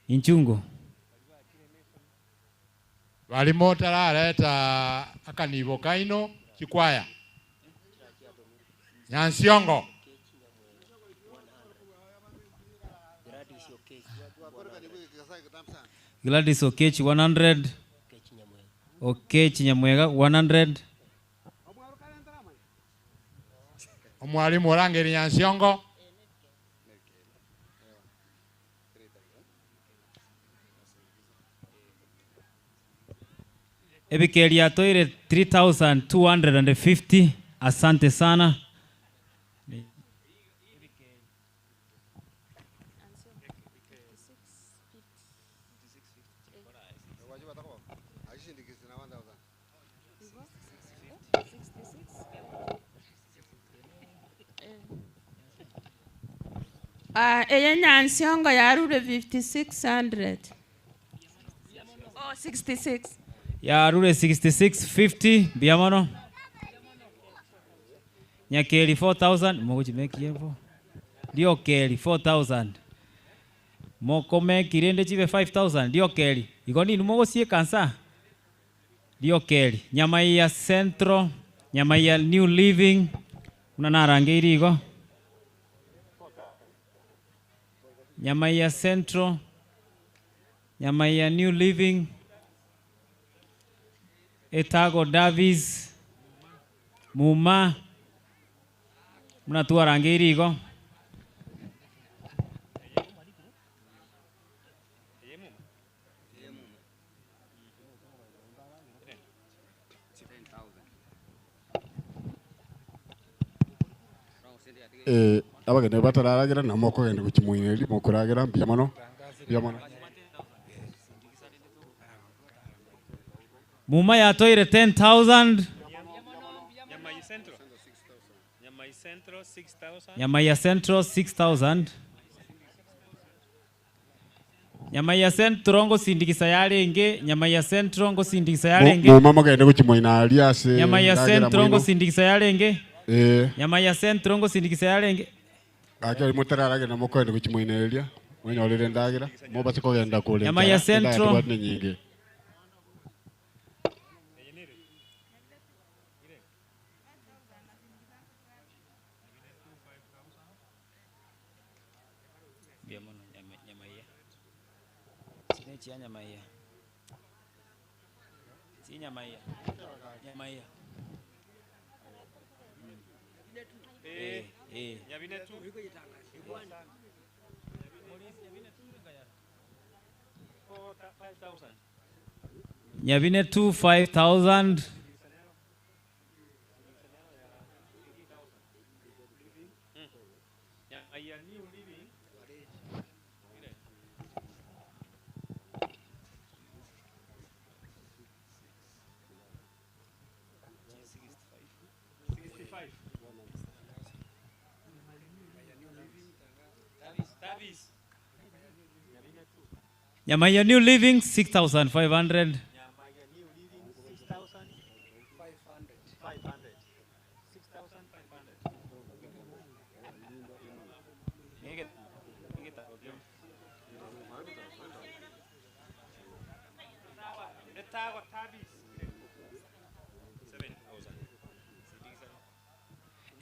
Inchungo. Baria motarareta akanibo kaino chikwaya. Nyansiongo. Gladys Okechi 100, Okechi Nyamwega 100. Omwalimu orangerie Nyansiongo. Ebikeri yatoire 3250 asante sana. Ah, eye Nyansiongo yarure 5600. Oh, 66. Yarure 6650 mbuya mono. Nyakeri 4000 mogochimekia bo. Riokeri 4000. Mokomeki rende chibe 5000 riokeri. Igo ninwe mogosieka nsa? Riokeri. Nyamaiya Central, Nyamaiya New Living, buna narangeiri igo. Nyamaiya Central, Nyamaiya New Living, Etago Davis, Muma, buna twarangeiri igo. Eh, abageni batararagera nabo mokogenda gochia moino mokoragera mbuya mono mbuya mono. Muma yatoire 10,000. Nyamaiya Central 6,000. Nyamaiya Central ngosindikisa yarenge, Nyamaiya Central ngosindikisa yarenge. Muma mogende gochia moino aria ase Nyamaiya endagera Central moino. ngosindikisa yarenge. Eh. Nyamaiya Central ngosindikisa yarenge. Gaki aria motararagera nabo mokogenda gochia moino eria, mwenyorere endagera, mobase kogenda kore Nyamaiya enchara, endagera Central. tobwate nenyinge. Mbuya mono Nyamaiya. Chine chia Nyamaiya. Chi Nyamaiya. Nyamaiya. Eh, eh. Nyabine 2 5000. Nyamaiya New Living 6500.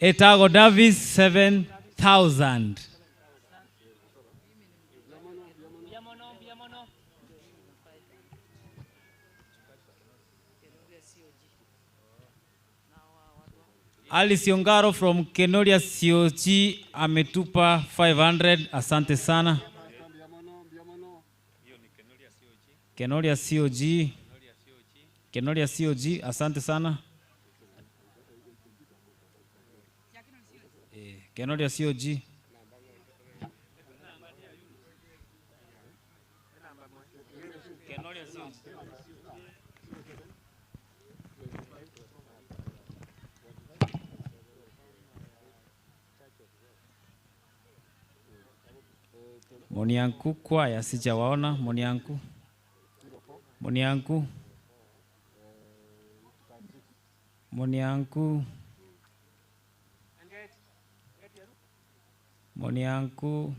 Etago Davis 7000. Alice Ongaro from Kenoria COG ametupa 500. Asante sana. Kenoria COG. Kenoria COG, asante sana. Eh, Kenoria COG. Monianku kwaya sijawaona Monianku. Monianku. Monianku. Monianku.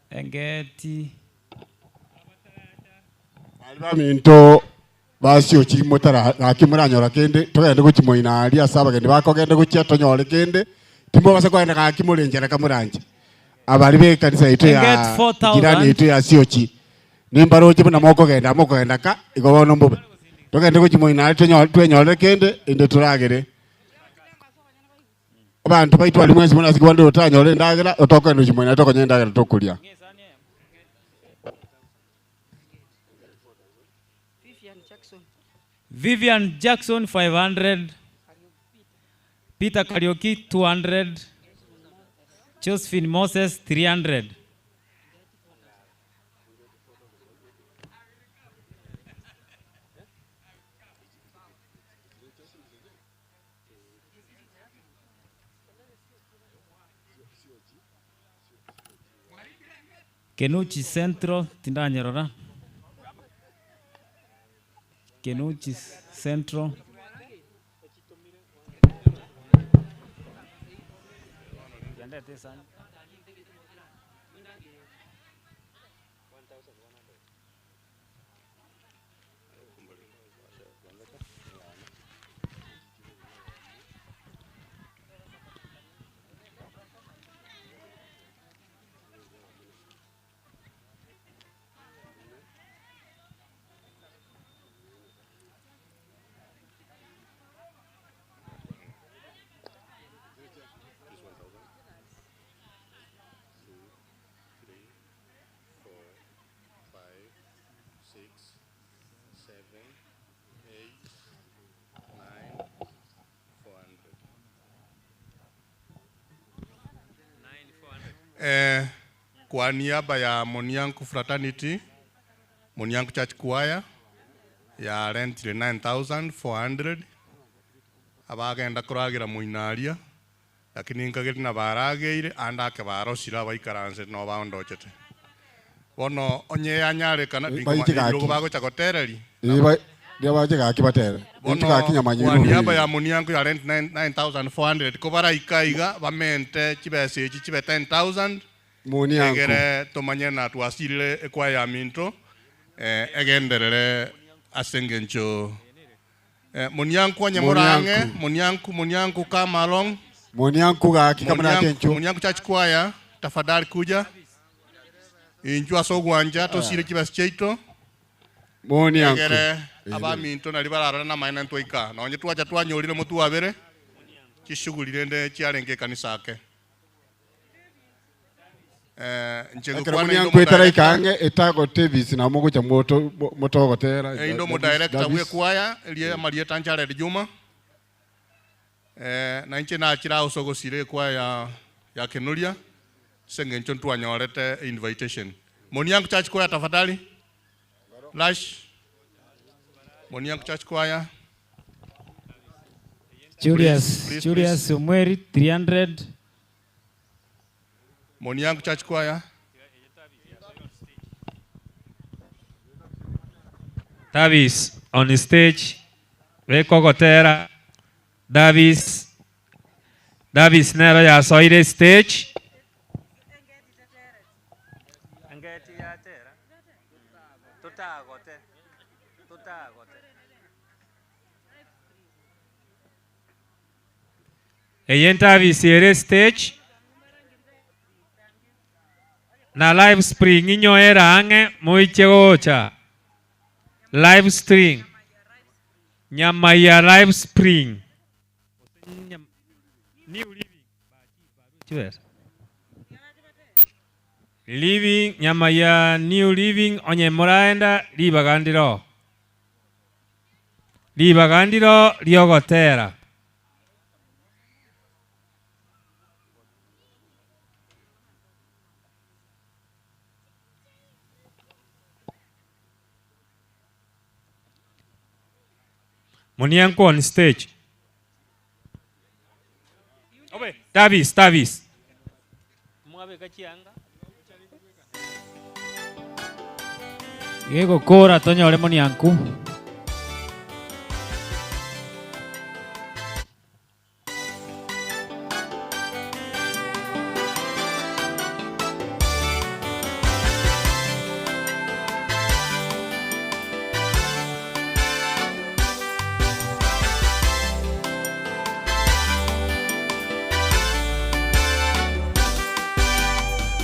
Engeti. Baminto basiochi motara gaki moranyora kende togende gochia moino aria ase abageni bakogenda gochia tonyore kende timobasa kogenda gaki more enchera kamoranche abari be ekanisa yaito ya Engeti 4,000. jirani yaito ya siochi nimbaroche buna mokogenda mokogenda ka igo bono mbobe togende gochia moino aria tonyore twenyorere kende inde toragere abanto baito aria mwensi buna ase kebande otanyore endagera otokogenda gochia moino aria tokonyora endagera tokoria. Vivian Jackson 500, Peter Kariuki 200, Josephine Moses 300. Kenuchi Central tindanyerora, Kenuchi Central. Eh, kwa niaba ya Monianku Fraternity, Monianku Church Choir ya rentire 9400 abagenda koragira moinaria lakini nkageri na barageire ande ake barosire abaikaranse no baondochete bono onye yanyarekana Baite gaki. bagocha gotereri Riria bache gaki batere bono gaki nyamanyi kwa niaba ya Monianku ya rent 9400 kobaraika iga bamente chibesa echi chibe 10000 Monianku. egere tomanye na twasirire ekwaya ya minto eh, egenderere ase eng'encho eh, Monianku onye morange Monianku. Monianku Monianku come along Monianku gaki kamana Monianku chencho Monianku Church Choir tafadhali kuja inchu ase ogwanja tosire chibesa chiaito Monianku. egere abaminto nari bararora na amaene ntwaika nonye twacha twanyorire motwabere chishughuli rende chiarenge ekanisa ake eh, inche Ekero ngokwana Monianku inde etaraika ang'e etagote ebisi nabo mogocha moto motogotera inde omodirector bwa ekwaya eria amarieta Jared Juma eh, na inche nachire ase ogosira ekwaya ya, ya Kenuria ase eng'encho ntwanyorete invitation. Monianku Church Choir tafadhali. Lash. Monianku Church Choir. Julius, Please, please, Julius please. Omweri 300. Monianku Church Choir. Davis on stage bekogotera Davis Davis nero yasoire stage. Engeti yatera totagote totagote Eye Davis ere stage na live spring inyoera ang'e moiche gocha live string nyama ya live spring living nyama ya new living onye moraenda ribaga ndiro ribaga ndiro riogotera Monianku on stage. Davis, Davis. Gegokora tonyore monianku.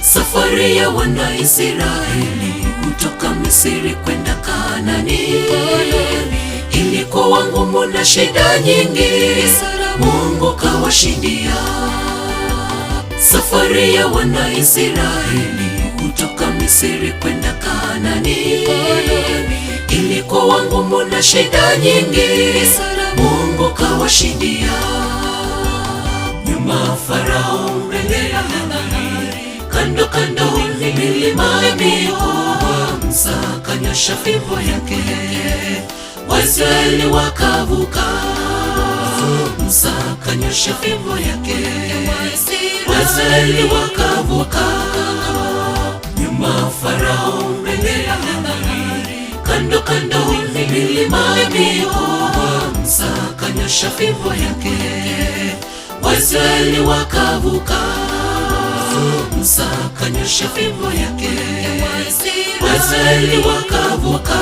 Safari ya Wanaisraeli kutoka Misri kwenda Kanani ilikuwa ngumu na shida nyingi, Mungu kawashindia. Safari ya Wanaisraeli kutoka Misri kwenda Kanani ilikuwa ngumu na shida nyingi, Mungu kawashindia. Nyuma Farao, mbele ya bahari, kando kando milima mikubwa, Musa akanyosha fimbo yake, Waisraeli wakavuka. Musa akanyosha fimbo yake, Waisraeli wakavuka. Nyuma Farao, mbele ya bahari, kando kando milima mikubwa, Musa akanyosha fimbo yake, Waisraeli wakavuka. Musa akanyosha fimbo yake, Waisraeli wakavuka.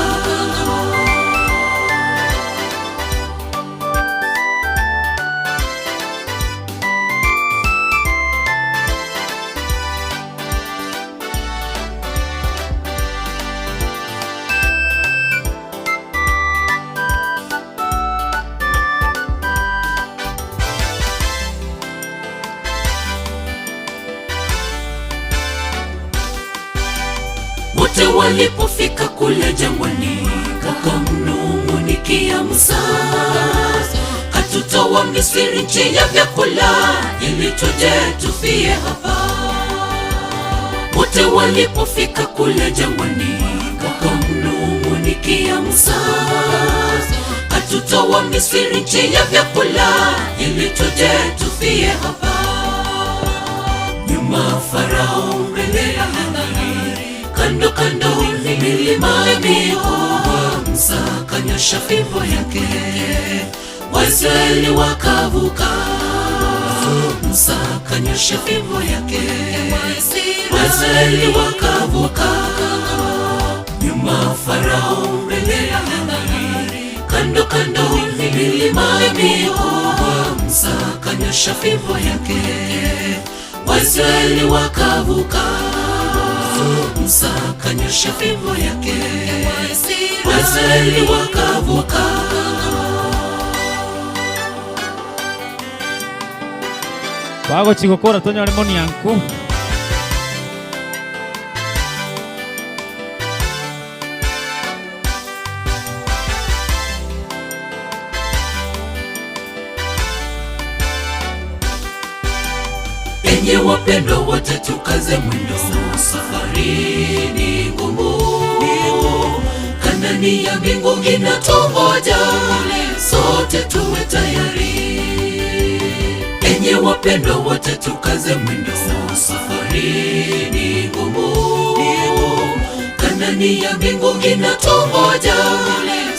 Wote walipofika kule jangwani, wakamnung'unikia Musa, katutoa Misri, nchi ya vyakula, ili tuje tufie hapa. Wote walipofika kule jangwani, wakamnung'unikia Musa, katutoa Misri, nchi ya vyakula, ili tuje tufie hapa. Nyuma Farao, mbele ya bahari, kando kando milima mikubwa, Musa akanyosha fimbo yake, Waisraeli wakavuka. Musa akanyosha fimbo yake, Waisraeli wakavuka. Nyuma Farao, mbele ya bahari, kando kando milima mikubwa, Musa akanyosha fimbo yake, Waisraeli wakavuka. Musa akanyosha fimbo yake, Waisraeli wakavuka. Bagochi gokora tonyore monianku. Enye wapendwa wote, tukaze mwendo, safari ni ngumu, Kanani ya mbingu inatungoja, sote tuwe tayari. Enye wapendwa wote, tukaze mwendo, safari ni ngumu, Kanani ya mbingu inatungoja,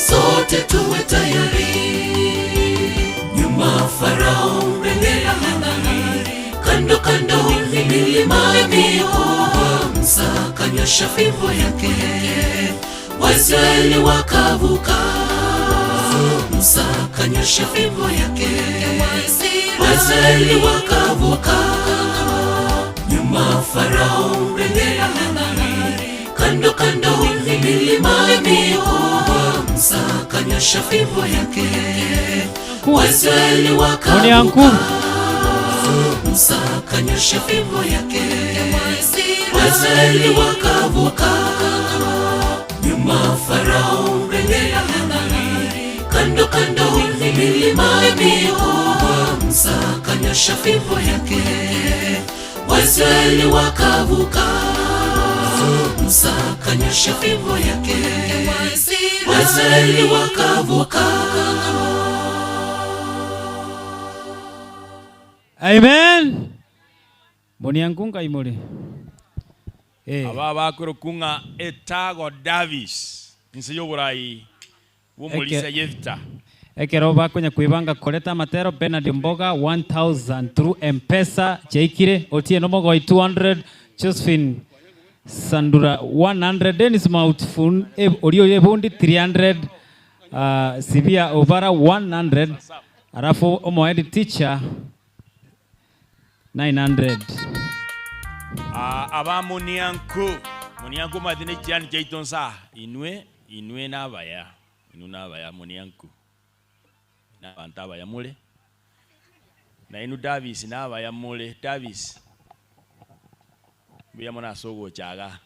sote tuwe tayari. Nyuma Farao, mbele ya bahari, kando kando milima mikubwa, Musa akanyosha fimbo yake, Waisraeli wakavuka. Musa akanyosha fimbo yake, Waisraeli wakavuka. Nyuma Farao, mbele ya bahari, kando kando milima mikubwa, Musa akanyosha fimbo yake, Waisraeli Monianku. wakavuka. Musa akanyosha fimbo yake, Waisraeli wakavuka. Nyuma Farao, mbele ya bahari, kando kando milima mikubwa, Musa akanyosha fimbo yake, Waisraeli wakavuka. Musa akanyosha fimbo yake, Waisraeli wakavuka. Amen. Monianku ngai more. Aba bakorokwa ng'a Etago Davis, inse y'oborai bw'omorisia Yefta. Ekero bakonya kwebanga koreta amatero, Bernard Mboga 1000 through Mpesa chiaikire, Otieno Mogoi 200, Josephine Sandura 100, Dennis Mautfun oria oyo ebundi 300, Sibia Obara 100, alafu omohead teacher 900. Aa aba monianku, monianku omanyete ne chiani chiaito nsa inwe, inwe nabaya, inwe nabaya monianku, nabanto abaya more, na inwe Davis nabaya more, Davis, mbuya mono ase ogocha igaa.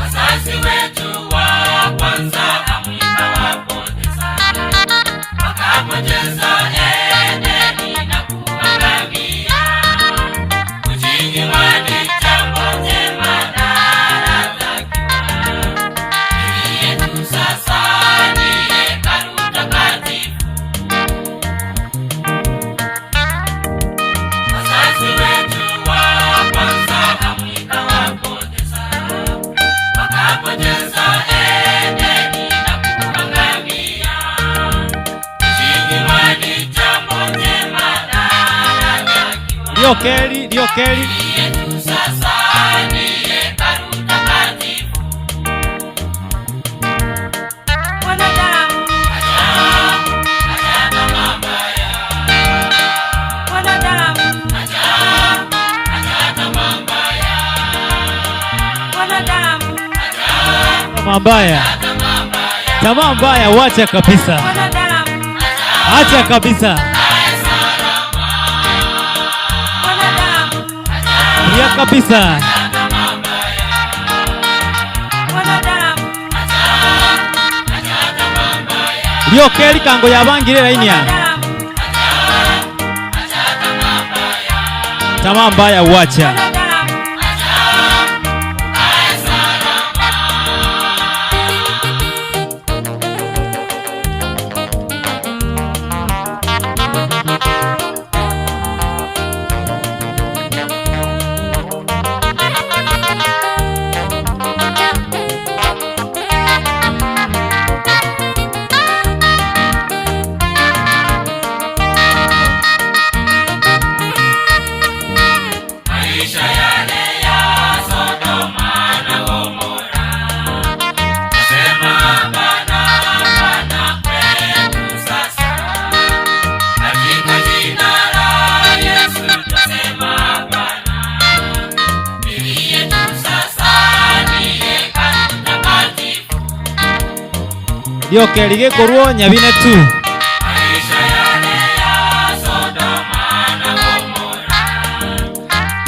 Wazazi wetu wa kwanza amwikawapoteza, wakapoteza Edeni na kuangamia. Kujinyima ni jambo jema na la takiwa. Dini yetu sasa ni hekalu takatifu. Wazazi wetu wa kwanza amwikawapoteza wakapoteza Edeni na kuangamia. Kujinyima ni jambo jema na la takiwa. Riokeri, riokeri. Dini yetu sasa ni hekalu takatifu. Tamaa mbaya, tamaa mbaya, wacha kabisa, acha kabisa, ria kabisa. Riokeri kango yabangire laini ya tamaa mbaya, wacha. Maisha Rioka eri gekorwa Nyabine tu. Maisha yale ya Sodoma na Gomora,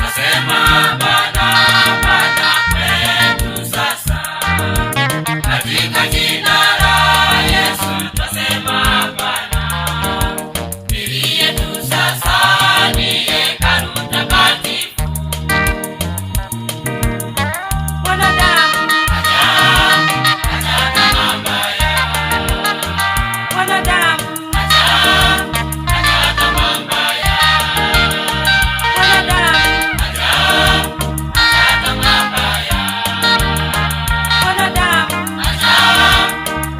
nasema hapana, hapana kwetu sasa. Katika jina la Yesu twasema hapana. Miili yetu sasa ni hekalu takatifu. Wanadamu, acha, acha tamaa mbaya. Wanadamu, acha, acha tamaa mbaya. Wanadamu, acha, acha tamaa mbaya. Wanadamu, acha,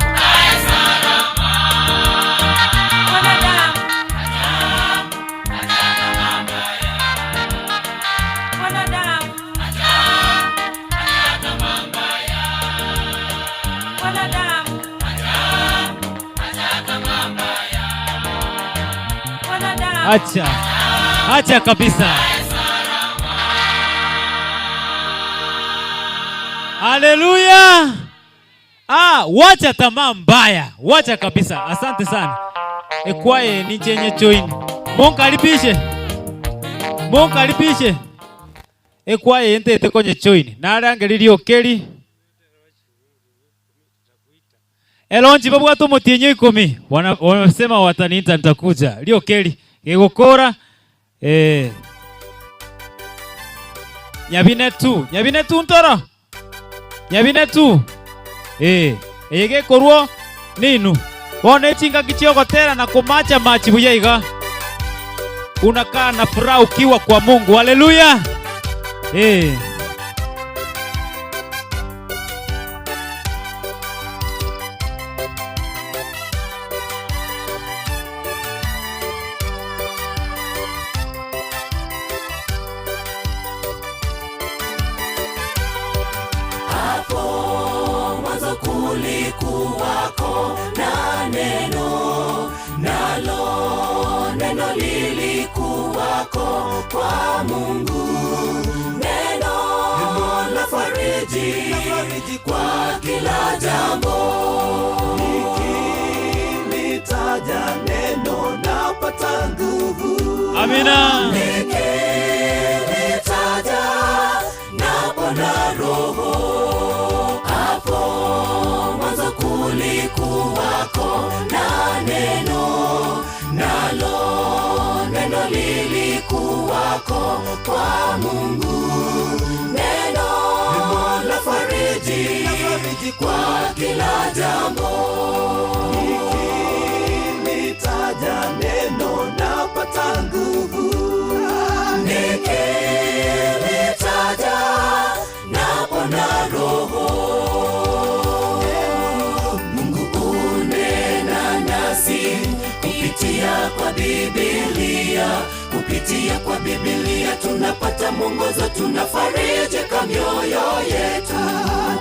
ukae salama. Wanadamu, acha, acha tamaa mbaya. Wanadamu, acha, acha tamaa mbaya. Wanadamu, acha, acha tamaa mbaya. Wanadamu, Acha. Acha kabisa. Haleluya. Ah, wacha tamaa mbaya. Wacha kabisa. Asante sana. Ekwaye ni chenye join. Munkaribishe. Munkaribishe. Ekwaye entete konye join. Narangeririe okeri. Elonji babwate omotienyi ikomi. Wana wanasema wataniita nitakuja. Riokeri gegokora eh Nyabine tu, nyabine tu ntoro. Nyabine tu. Eh, eye gekorwo ninu. Bono echingaki chiogotera na komacha machi buya iga. Unakaa na furaha ukiwa kwa Mungu. Haleluya. Eh. Hapo mwanzo kulikuwako na neno, nalo neno lilikuwako kwa Mungu. Neno la fariji kwa kila jambo. Nikilitaja neno napata nguvu. Amina. Nikilitaja napona roho. Hapo mwanzo kulikuwako na neno, nalo neno lilikuwako kwa Mungu. Neno la fariji kwa kila jambo. Nikilitaja neno napata nguvu. Nikilitaja napona roho. Mungu unena nasi kupitia kwa Biblia, kupitia kwa Biblia tunapata mwongozo, tunafarijika mioyo yetu.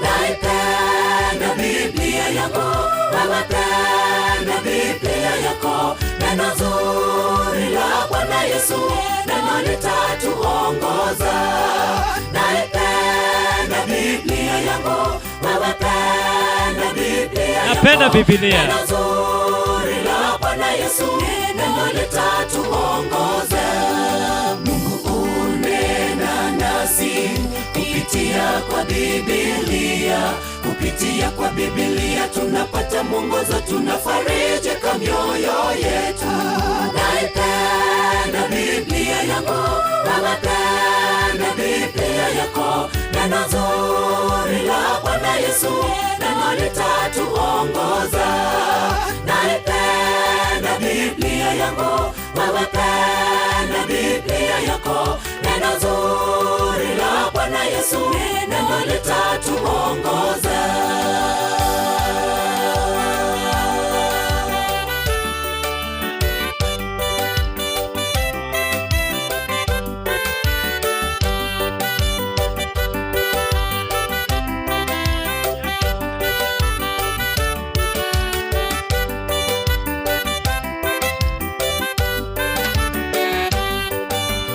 Naipenda Biblia yangu, wewe penda Biblia yako, neno zuri la Bwana Yesu, neno litatuongoza. Naipenda Biblia yangu, wewe penda Biblia yako, Napenda Biblia. neno zuri la Bwana Yesu, neno litatuongoza. Mungu unena nasi kupitia kwa Biblia, kupitia kwa Biblia tunapata mwongozo, tunafarijika mioyo yetu. Naipenda Biblia yangu, wewe penda Biblia yako, neno zuri la Bwana Yesu, neno litatuongoza. Naipenda Biblia yangu, wewe penda Biblia yako, neno zuri la Bwana Yesu, neno litatuongoza.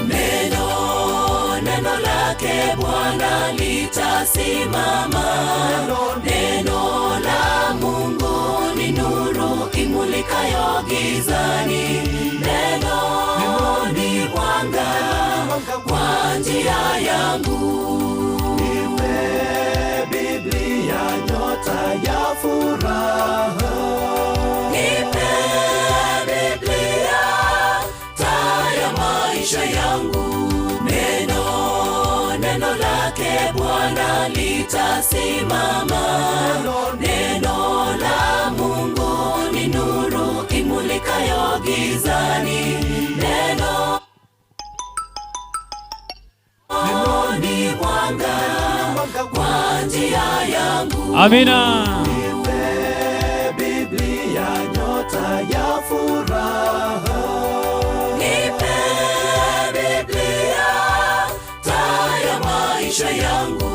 Neno, neno lake Bwana litasimama. Neno la Mungu gizani. Neno ni mwanga kwa njia yangu. Nipe Biblia nyota ya furaha. Nipe Biblia taa ya maisha yangu. Neno, neno lake Bwana litasimama. Neno la Mungu ni nuru imulikayo gizani. Neno ni mwanga kwa njia yangu. Amina. Nipe Biblia nyota ya furaha. Nipe Biblia taa ya maisha yangu.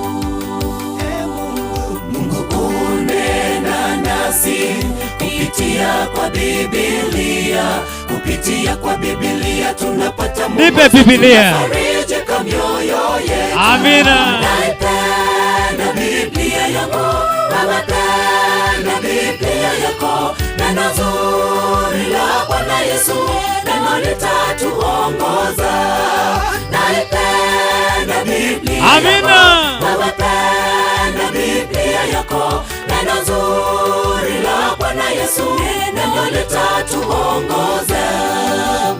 Mungu unena nasi kupitia kwa Biblia, kupitia kwa Biblia tunapata Nipe mwongozo, Biblia. tunafarijika mioyo yetu. Amina. Naipenda Biblia yangu, wewe penda Biblia yako, neno zuri la Bwana Yesu, neno litatuongoza. Naipenda Biblia Amina. yako, wewe penda Biblia yako, neno zuri la Bwana Yesu, neno litatuongoza.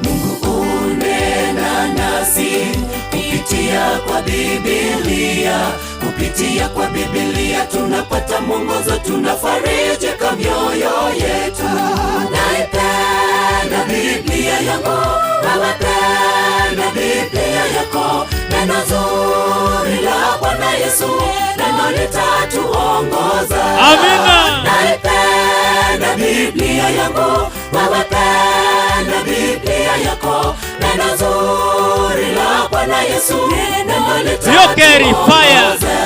Mungu unena nasi kupitia kwa Biblia, kupitia kwa Biblia tunapata mwongozo, tunafarijika mioyo yetu. Naipenda Biblia yangu, wewe penda Biblia yako, neno zuri la Bwana Yesu, neno litatuongoza. Amina. Naipenda Biblia yangu, wewe penda Biblia yako, neno zuri la Bwana Yesu, neno Yokeri, fire. litatuongoza.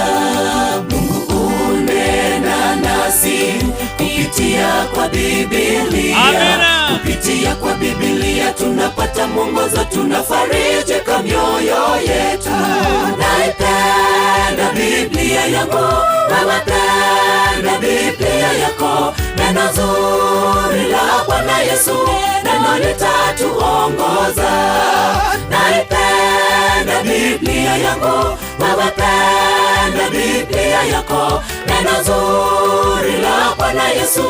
Mungu unena nasi kupitia kwa Biblia, Amina. kupitia kwa Biblia tunapata mwongozo, tunafarijika mioyo yetu. Naipenda Biblia yangu, wewe penda Biblia yako, neno zuri la Bwana Yesu, neno litatuongoza. Naipenda Biblia yangu, wewe penda Biblia yako, neno zuri la Bwana Yesu,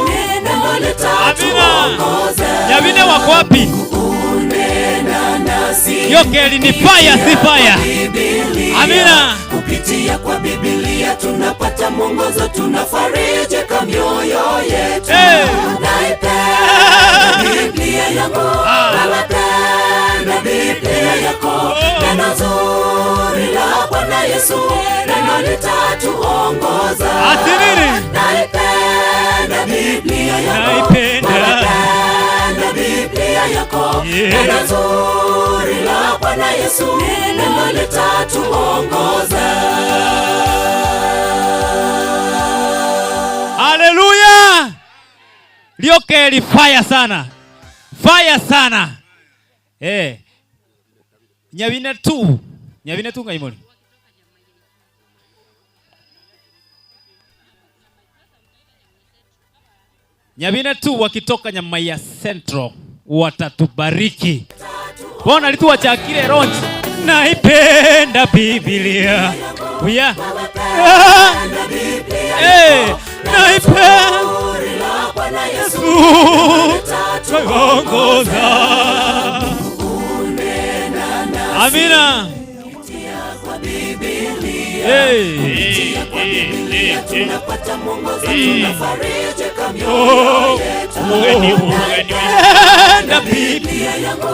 neno litatuongoza. Nyabine wako wapi? Unena nasi Yokeri ni fire, si fire. Biblia. Amina. Kupitia kwa Biblia tunapata mwongozo, tunafarijika mioyo yetu. Hey. Naipenda Biblia yangu, wewe penda Biblia yako, neno zuri la Bwana Yesu, neno litatuongoza. Ati nini? Naipenda Biblia yangu, Naipenda. wewe penda Biblia yako, Yeah. neno zuri la Bwana Yesu, neno litatuongoza. Haleluya! Liokeli fire sana. Fire sana. Eh. Nyabine tu. Nyabine tu ngaimoni. Nyabine tu wakitoka Nyamaiya Central watatubariki. Bona lituwachakire ronji. Naipenda Biblia. Uya. Ah. Eh, naipenda Yesu tuongoza. Amina. Hey. Tunapata mwongozo, tunafarijika Oh. mioyo yetu. Mugeni, mugeni. Naipenda Biblia yangu,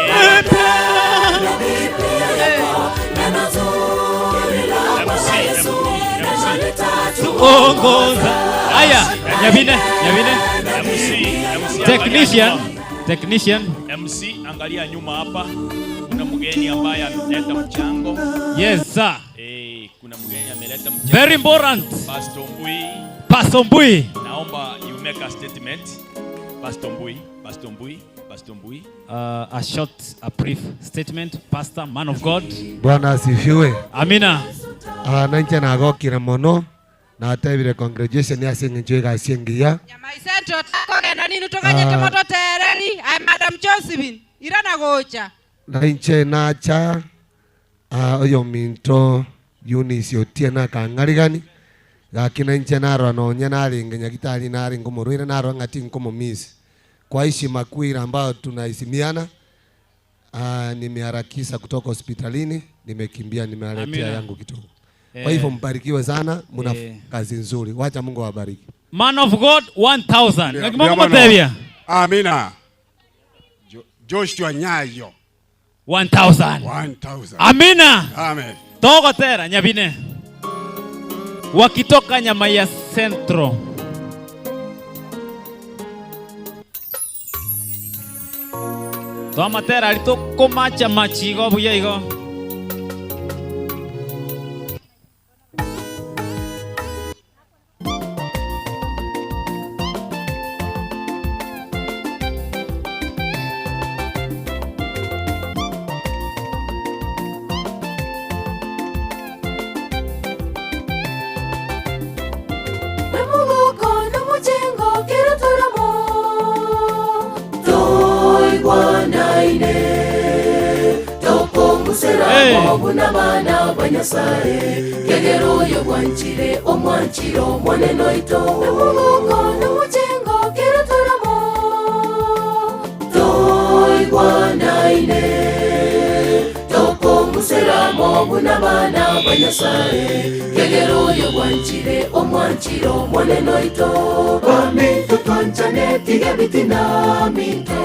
naipenda Biblia yako, neno zuri la Bwana Yesu, neno litatuongoza. Ongoza. Haya, Nyabine, Nyabine. MC, Technician, technician. MC, angalia nyuma hapa. Kuna mgeni ambaye ameleta mchango. Yes, sir. Eh, kuna mgeni ameleta mchango. Very important. Pastor Mbui. Pastor Mbui. Naomba you make a statement. Pastor Mbui, Pastor Mbui, Pastor Mbui. A short, a brief statement. Pastor, man of God. Bwana asifiwe. Amina. Ah, nanche nagokire mono natebire congregation ase eng'encho egasi engiya Maisentro takogenda ninu toganyete Ah. mototereri Aya Madam Josephine, irana gocha. Na inche nacha aa oyominto Eunice Otieno akang'arigani, gaki na inche narora nonye narenge nyagitari narenge omorwaire narora ng'a tinkomomiss. Kwa heshima kuu ile ambayo tunaheshimiana, aa nimeharakisha kutoka hospitalini, nimekimbia nimewaletea Amina. yangu kidogo. Kwa hivyo mbarikiwe sana, mna kazi nzuri. Wacha Mungu awabariki. Man of God 1000. Ndio, Naki Mungu ndio mono. motebia. Amina. Joshua Nyayo. 1000. 1000. Amina. Amen. Togotera nyabine. Wakitoka Nyamaiya Central. Twamatera ari tokomacha machi igo buya igo. Nemogoko nomojengo kero toramo toigwanaine tokonguseramo buna bana ba Nyasaye kegero oyo bwanchire omwanchire omonene oito Nemogoko nomojengo kero toramo toigwanaine tokonguseramo buna bana ba Nyasaye kegero oyo bwanchire omwanchire omonene oito Baminto twanchane tiga bitina minto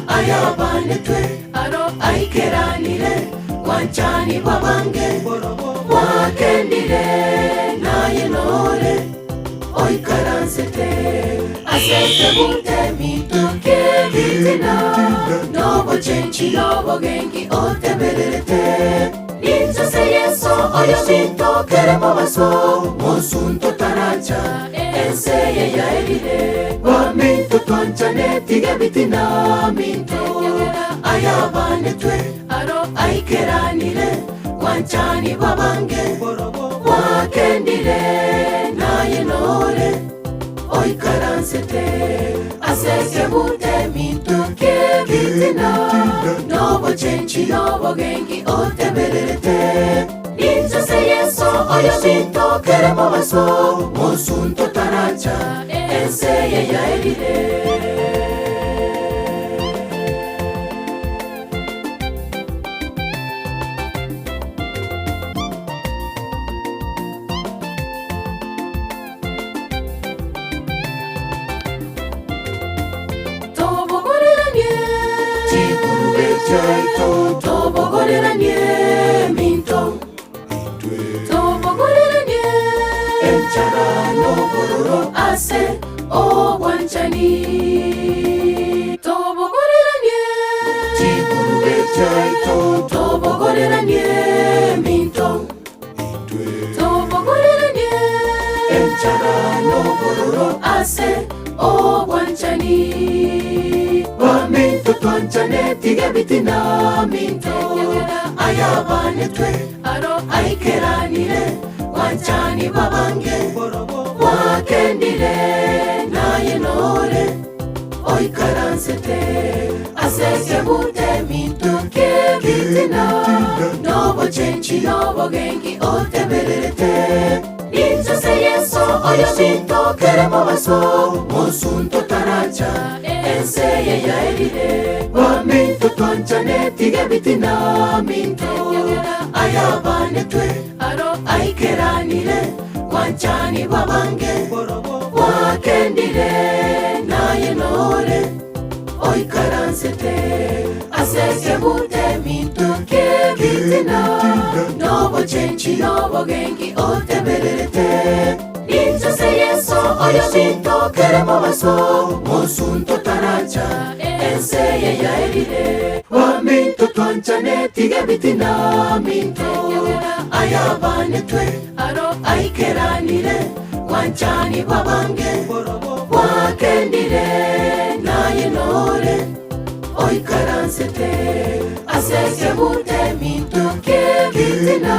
ayabanetwe aikeranire gwanchani babange gwakendire naye nore oikaransete asese bute mituke bitina nobochenchi nobogengi otebererete ninzose yeso oyo mintokere mobaso mosunto taracha enseye yaerire baminto twanchane tiga bitina minto ayabanetwe aikeranire gwanchani babange gwakendire naye nore oikaransete asese bute mituke bitina nobochenchi nobogengi otebererete ninzose yeso oyo mintokere mobaso mosunto taracha enseye yaerire tobogoreranie chigurube chaito tobogoreranie minto tobogoreranie enchara nobororo ase obwanchani tobogoreranie chigurube chaito tobogoreranie minto tobogoreranie enchara nobororo ase obwanchani baminto twanchane tiga bitina minto ayabanetwe aikeranire gwanchani babange gwakendire naye nore oikaransete asese bute mituke bitina nobochenchi nobogengi otebererete ninzose yeso oyo mintokere mobaso mosunto taracha enseye yaerire baminto twanchane tiga bitina minto ayabanetwe aikeranire gwanchani babange gwakendire naye nore oikaransete asese bute mituke bitina nobochenchi nobogengi otebererete ninzose yeso oyo mintokere mobaso mosunto taracha enseye yaerire baminto twanchane tiga bitina minto ayabanetwe aikeranire gwanchani babange gwakendire naye nore oikaransete asese bute mituke bitina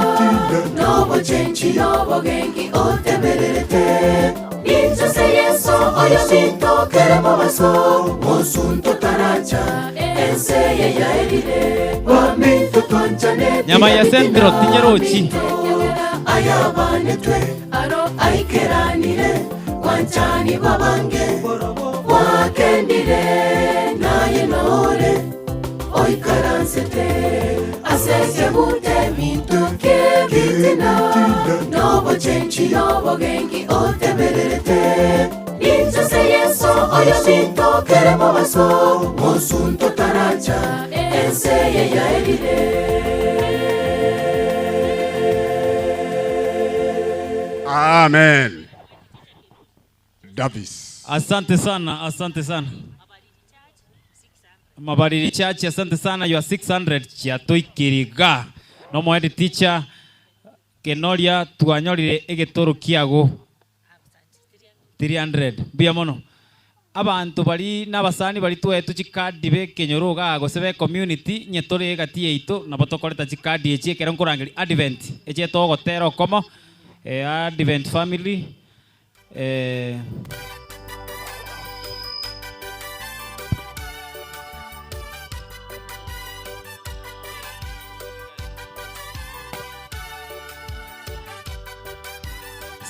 nobochenchi nobogengi otebererete ninzose Ninchose Yeso oyo minto kere mobaso mosunto taracha ense ye yaerire baminto twanchane Nyama ya Centro, tinyerochi. ayabanetwe aikeranire wanchani babange wakendire naye nore oikaransete asese bute bintu kebitina nobochenchi nobogengi otebererete ninjose yeso oyo binto kere mobaso mosunto taracha ense ye yaerire Amen. Davis. Asante sana, asante sana. Mabariri Church, asante sana. Your 600 chiatoikiriga. No mwedi teacher Kenoria twanyorire egetoro kiago 300. Mbuya mono. Abantu bari n'abasani bari twetu chikadi bekenyoro iga gose be community nye tore egati yaito nabo tokoreta chikadi echi ekero nkorangeri Advent eche togotera okomo Advent family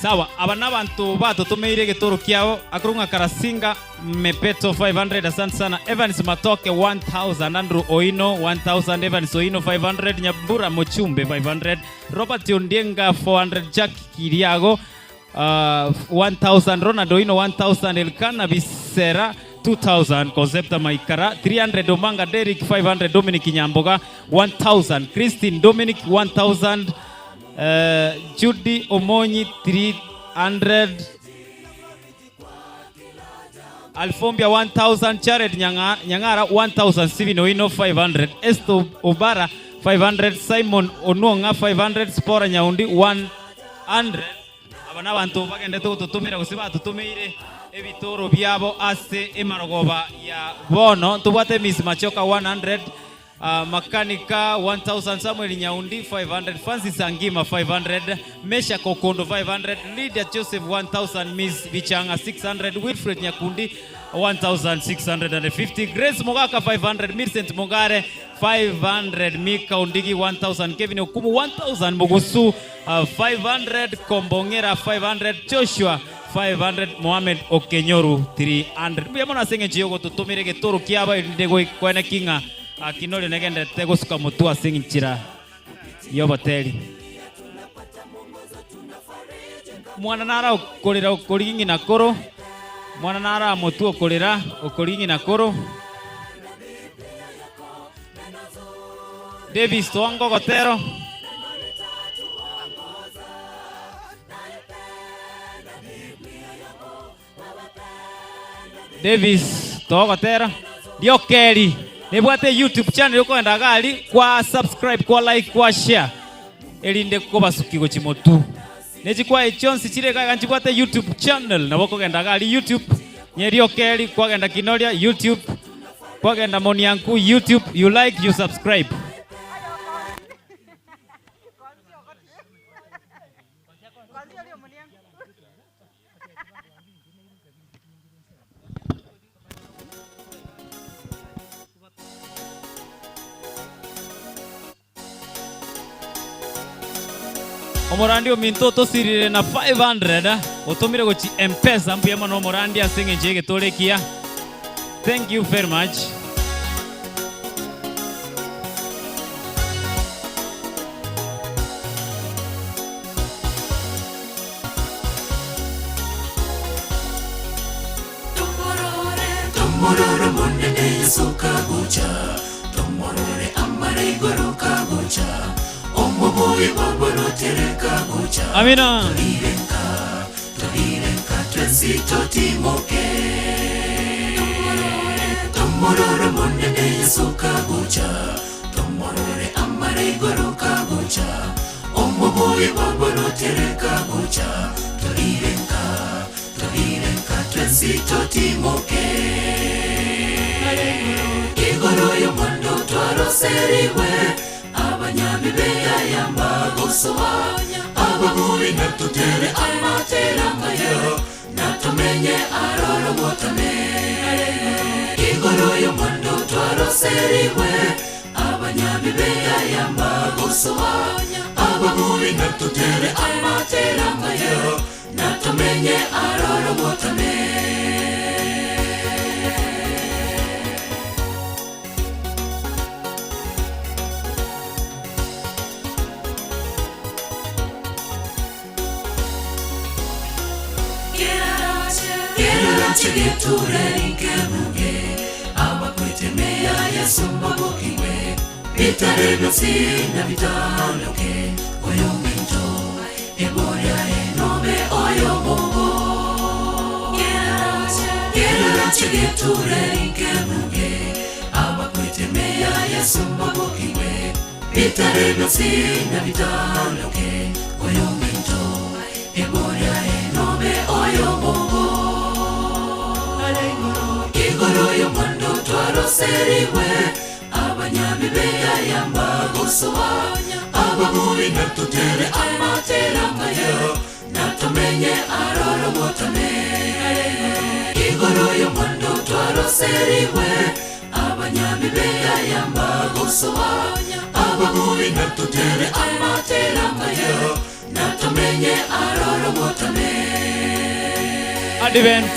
Sawa, aba nabanto batotomeire egetoro kiabo akorwa ng'a Karasinga Mepeto 500, asante sana. Evans Matoke 1000, Andrew Oino 1000, Evans Oino 500, Nyambura Mochumbe 500, Robert Ondienga 400, Jack Kiriago 1000, Ronald Oino 1000, Elkana Bisera 2000, Concepta Maikara 300, Omanga Derrick 500, Dominic Nyamboga 1000, Christine Dominic 1000, Judy Omonyi 300, Alfombia 1000, Jared Nyang'ara 1000, Steven Oino 500, Esto Obara 500, Simon Onuonga 500, Spora Nyaundi 100. Aba n'abantu bagendete gototomera gose batotomeire ebitoro biabo ase emarogoba ya bono. Tobwate Miss Machoka 100, Makanika 1000, Samuel Nyaundi 500, Francis Angima 500, Mesha Kokondo 500, Lydia Joseph 1000, Miss Bichanga 600, Wilfred Nyakundi 1650, Grace Mogaka 500, Millicent Mogare 500, Mika Ondigi 1000, Kevin Okumu 1000, Mugusu 500, Kombongera 500, Joshua 500, Mohamed Okenyoru 300. Mbuya mono ase eng'encho yogototomera egetoro kiabo erinde goikwana king'a akinori negendete gosuka motu ase eng'inchira y'oboteri. Mwana nara okorera okori ng'ina koro, mwana nara motu okorera okori ng'ina koro. Davis Twango Gotero. Davis Togotera. Riokeri nebwate YouTube channel okoenda gari kwa subscribe kwa like kwa share erinde kobasuki gochi motu nechikwae chionsi chire gaga nchibwate YouTube channel nabo kogenda gari YouTube nyeriokeri kwagenda Kinoria YouTube kwagenda Monianku YouTube you like you subscribe. Omorandi ominto otosirire na 500 otomire gochi M-Pesa mbuya mono omorandi ase eng'encho y'egetoro ekiya. Thank you very much. Tomorore monene Yesu kagocha, tomorore amare igoro kagocha, omobuyi boborotere kagocha. Amina. Torirenka, torirenka twensi totimoke. Tomorore, tomorore monene Yesu kagocha, tomorore amare igoro kagocha, omobuyi boborotere kagocha. Torirenka, torirenka twensi totimoke. Igoro y'omondo twaroseriwe, abanyabibeya yambagosoa, ababubi natutere amateramayo, Natumenye aroro botame Igoro y'omondo twaroseriwe Abanyabibeya yambagosoa Ababubi natutere amateramayo Natumenye aroro botame Kerarachegeturerinkebuge abakwetemea Yesu mbabukiwe bitare byose nabitanoke oyo minto eboria enobe oyo bobo Kerarachegeturerinkebuge abakwetemea Yesu mbabukiwe bitare byose nabitanoke oyo minto eboria enobe oyo bobo igoro y'omondo twaroseriwe abanyabibeya yambagosoa ababubi natutere amateramayo natumenye aroro botame igoro y'omondo twaroseriwe abanyabibeya yambagosoa ababubi natutere amateramayo natumenye aroro botame Advent.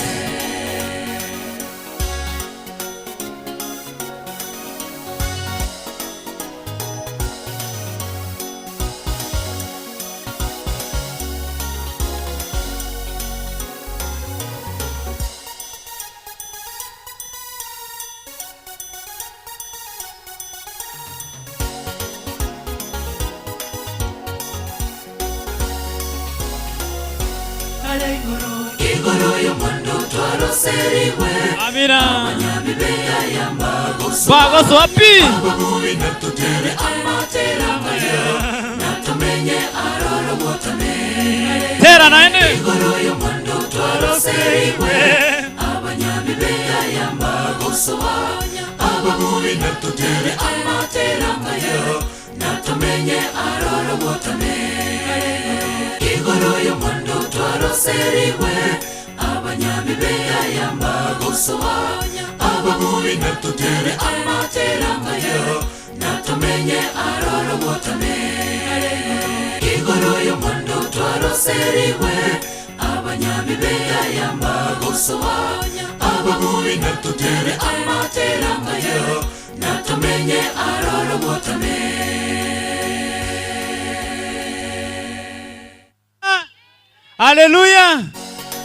Igoro y'omondo twaroseriwe Amina. Abanyabibeya yambagosoa Bagoso wapi? Ababubi natutere amateramayo Natumenye aroro botame Tera naende. Igoro y'omondo twaroseriwe Abanyabibeya yambagosoa Ababubi natutere amateramayo Natumenye aroro botame Igoro y'omondo twaroseriwe Abanyabibeya yambagosoa Ababubi natutere amateramayo Natumenye aroro botame Igoro y'omondo twaroseriwe Abanyabibeya yambagosoa Ababubi natutere amateramayo Natumenye aroro botame Haleluya.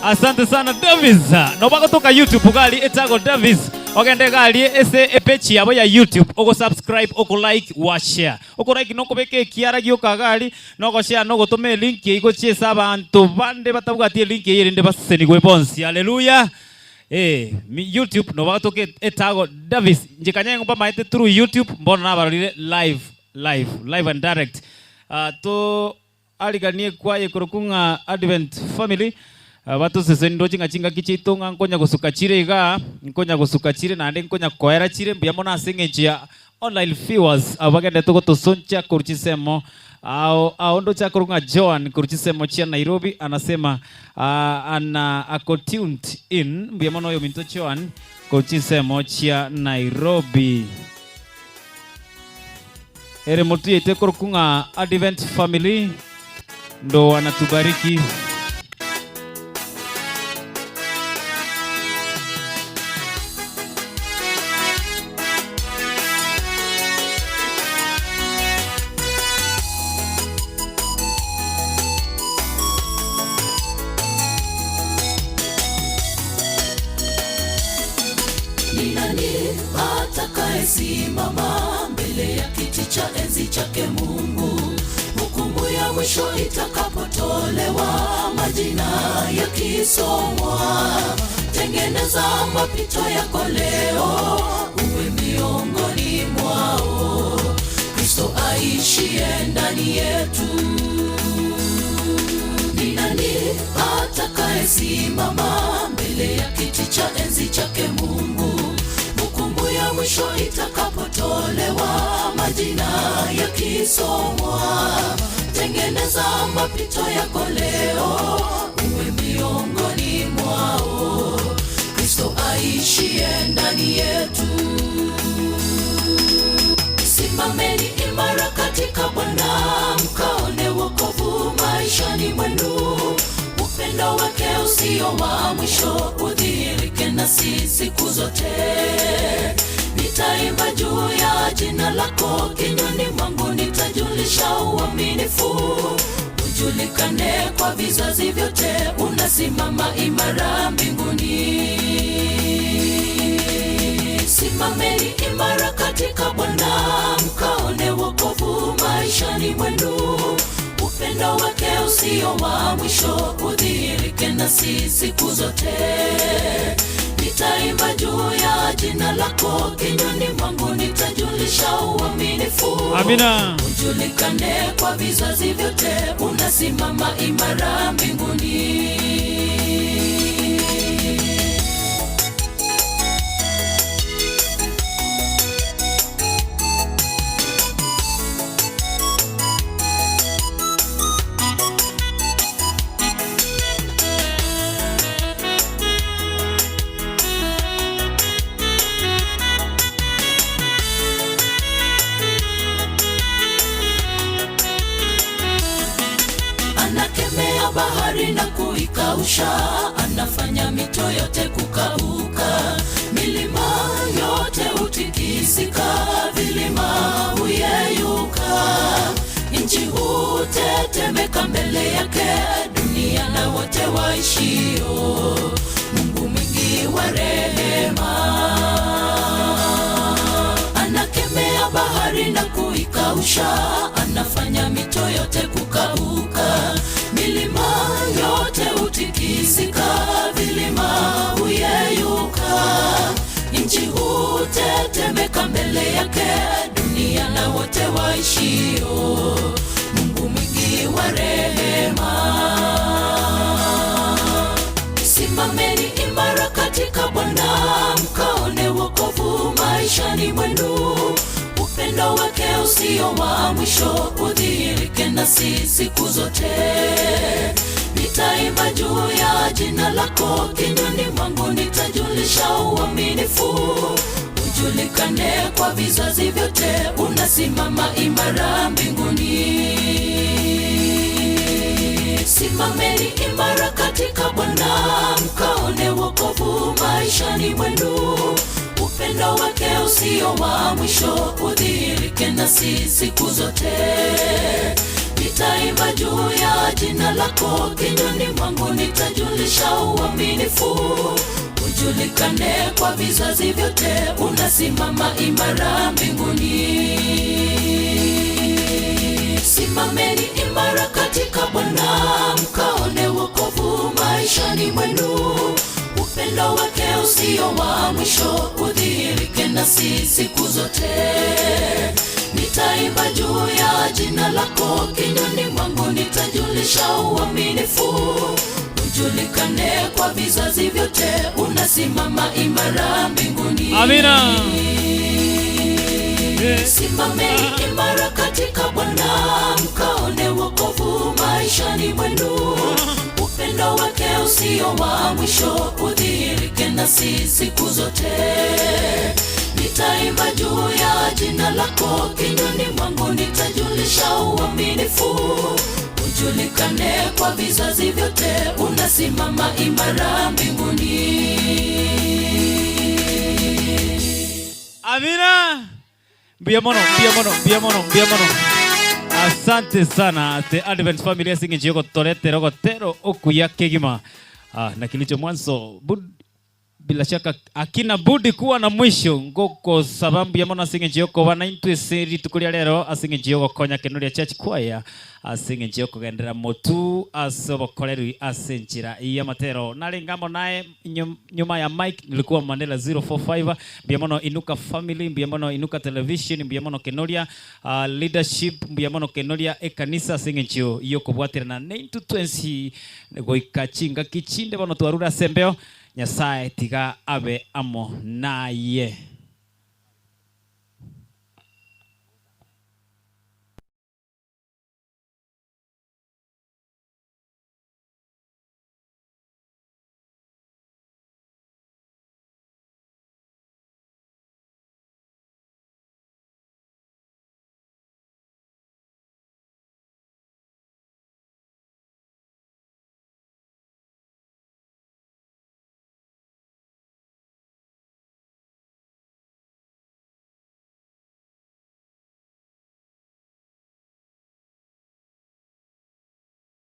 Asante sana Davis. Noba kutoka YouTube gali etago Davis. Ogende gali ese epechi yabo ya YouTube ogo subscribe ogo like wa share. Ogo like noko beke kiara gioka gali noko share noko tome link igo chiesa abantu bande batabwatie link yerinde basenigwe bonsi. Haleluya. Mi YouTube noba kutoka etago Davis. Njikanye ngomba maite through YouTube mbona nabarorire live live live and direct. To ariganie kwaye kurukunga Advent family batuseseni ndochi ngachinga kichitu nga nkonya gusuka chire iga nkonya gusuka chire nande nkonya koera chire mbuya mono ase eng'encho ya online viewers abagende tugotusoncha koruchisemo ao ao ndo cha kurunga Joan koruchisemo chia Nairobi anasema ana ako tuned in mbuya mono oyo minto Joan koruchisemo chia Nairobi ere mutu yete kurukunga Advent family ndo wanatubariki. Ni nani atakayesimama mbele ya kiti cha enzi chake Mungu? Hukumu ya mwisho itakapotolewa, majina yakisomwa. Tengeneza mapito yako leo, uwe miongoni mwao. Kristo aishie ndani yetu. Ni nani atakayesimama mbele ya kiti cha enzi chake Mungu? Hukumu ya mwisho itakapotolewa, majina yakisomwa. Tengeneza mapito yako leo, uwe miongoni mwao. aishiye ndani yetu. Simameni imara katika Bwana, mkaone wokovu maishani mwenu. Upendo wake usio wa mwisho udhihirike nasi siku zote. Nitaimba juu ya jina lako, kinywani mwangu nitajulisha uaminifu. Ujulikane kwa vizazi vyote, unasimama imara mbinguni. Simameni imara katika Bwana, mkaone wokovu maishani mwenu. Upendo wake usio wa mwisho udhihirike nasi siku zote. Nitaimba juu ya jina lako, kinywani mwangu nitajulisha uaminifu. Amina. Ujulikane kwa vizazi vyote, unasimama imara mbinguni. Anakemea bahari na kuikausha, anafanya mito yote kukauka, milima yote hutikisika, vilima huyeyuka, nchi hutetemeka mbele yake, dunia na wote waishio. Mungu mwingi wa rehema anakemea bahari na kuikausha, anafanya mito yote kukauka, milima yote hutikisika, vilima huyeyuka, nchi hutetemeka mbele yake, dunia na wote waishio. Mungu mwingi wa rehema. Simameni imara katika Bwana, mkaone wokovu maishani mwenu. Upendo wake usio wa mwisho udhihirike nasi siku zote. Nitaimba juu ya jina lako, kinywani mwangu nitajulisha uaminifu. Ujulikane kwa vizazi vyote, unasimama imara mbinguni. Simameni imara katika Bwana, mkaone wokovu maishani mwenu. Upendo wake usio wa mwisho udhihirike nasi siku zote. Nitaimba juu ya jina lako, kinywani mwangu nitajulisha uaminifu. Ujulikane kwa vizazi vyote, unasimama imara mbinguni. Simameni imara katika Bwana, mkaone wokovu maishani mwenu. Upendo wake usio wa mwisho udhihirike nasi siku zote. Nitaimba juu ya jina lako, kinywani mwangu nitajulisha uaminifu. Ujulikane kwa vizazi vyote, unasimama imara mbinguni. Amina. Simameni imara katika Bwana, mkaone wokovu maishani mwenu. Upendo wake usio wa mwisho udhihirike nasi siku zote. Nitaimba juu ya jina lako, kinywani mwangu nitajulisha uaminifu. Ujulikane kwa vizazi vyote, unasimama imara mbinguni. Amina. Mbia mono, mbia mono, mbia mono, mbia mono. Asante sana the Advent family asinge gotoretera gotero okuya kegima. Ah, na kilicho mwanzo bud, bila shaka akina budi kuwa na mwisho ngoko sababu ya mono asinge njiyoko bana intwe seri tukuria lero asinge njiyoko konya kenuria church choir asinge njiyoko gendera motu asobokorerwi ase njira ya matero nalingamo naye nyuma ya mike nilikuwa Mandela 045 mbia mono inuka family mbia mono inuka television mbia mono kenoria leadership mbia mono kenoria ekanisa asinge njiyo yokobwatirana neintu twensi goika chinga kichinde bono twarura sembeo nyasaye tiga abe amo naye.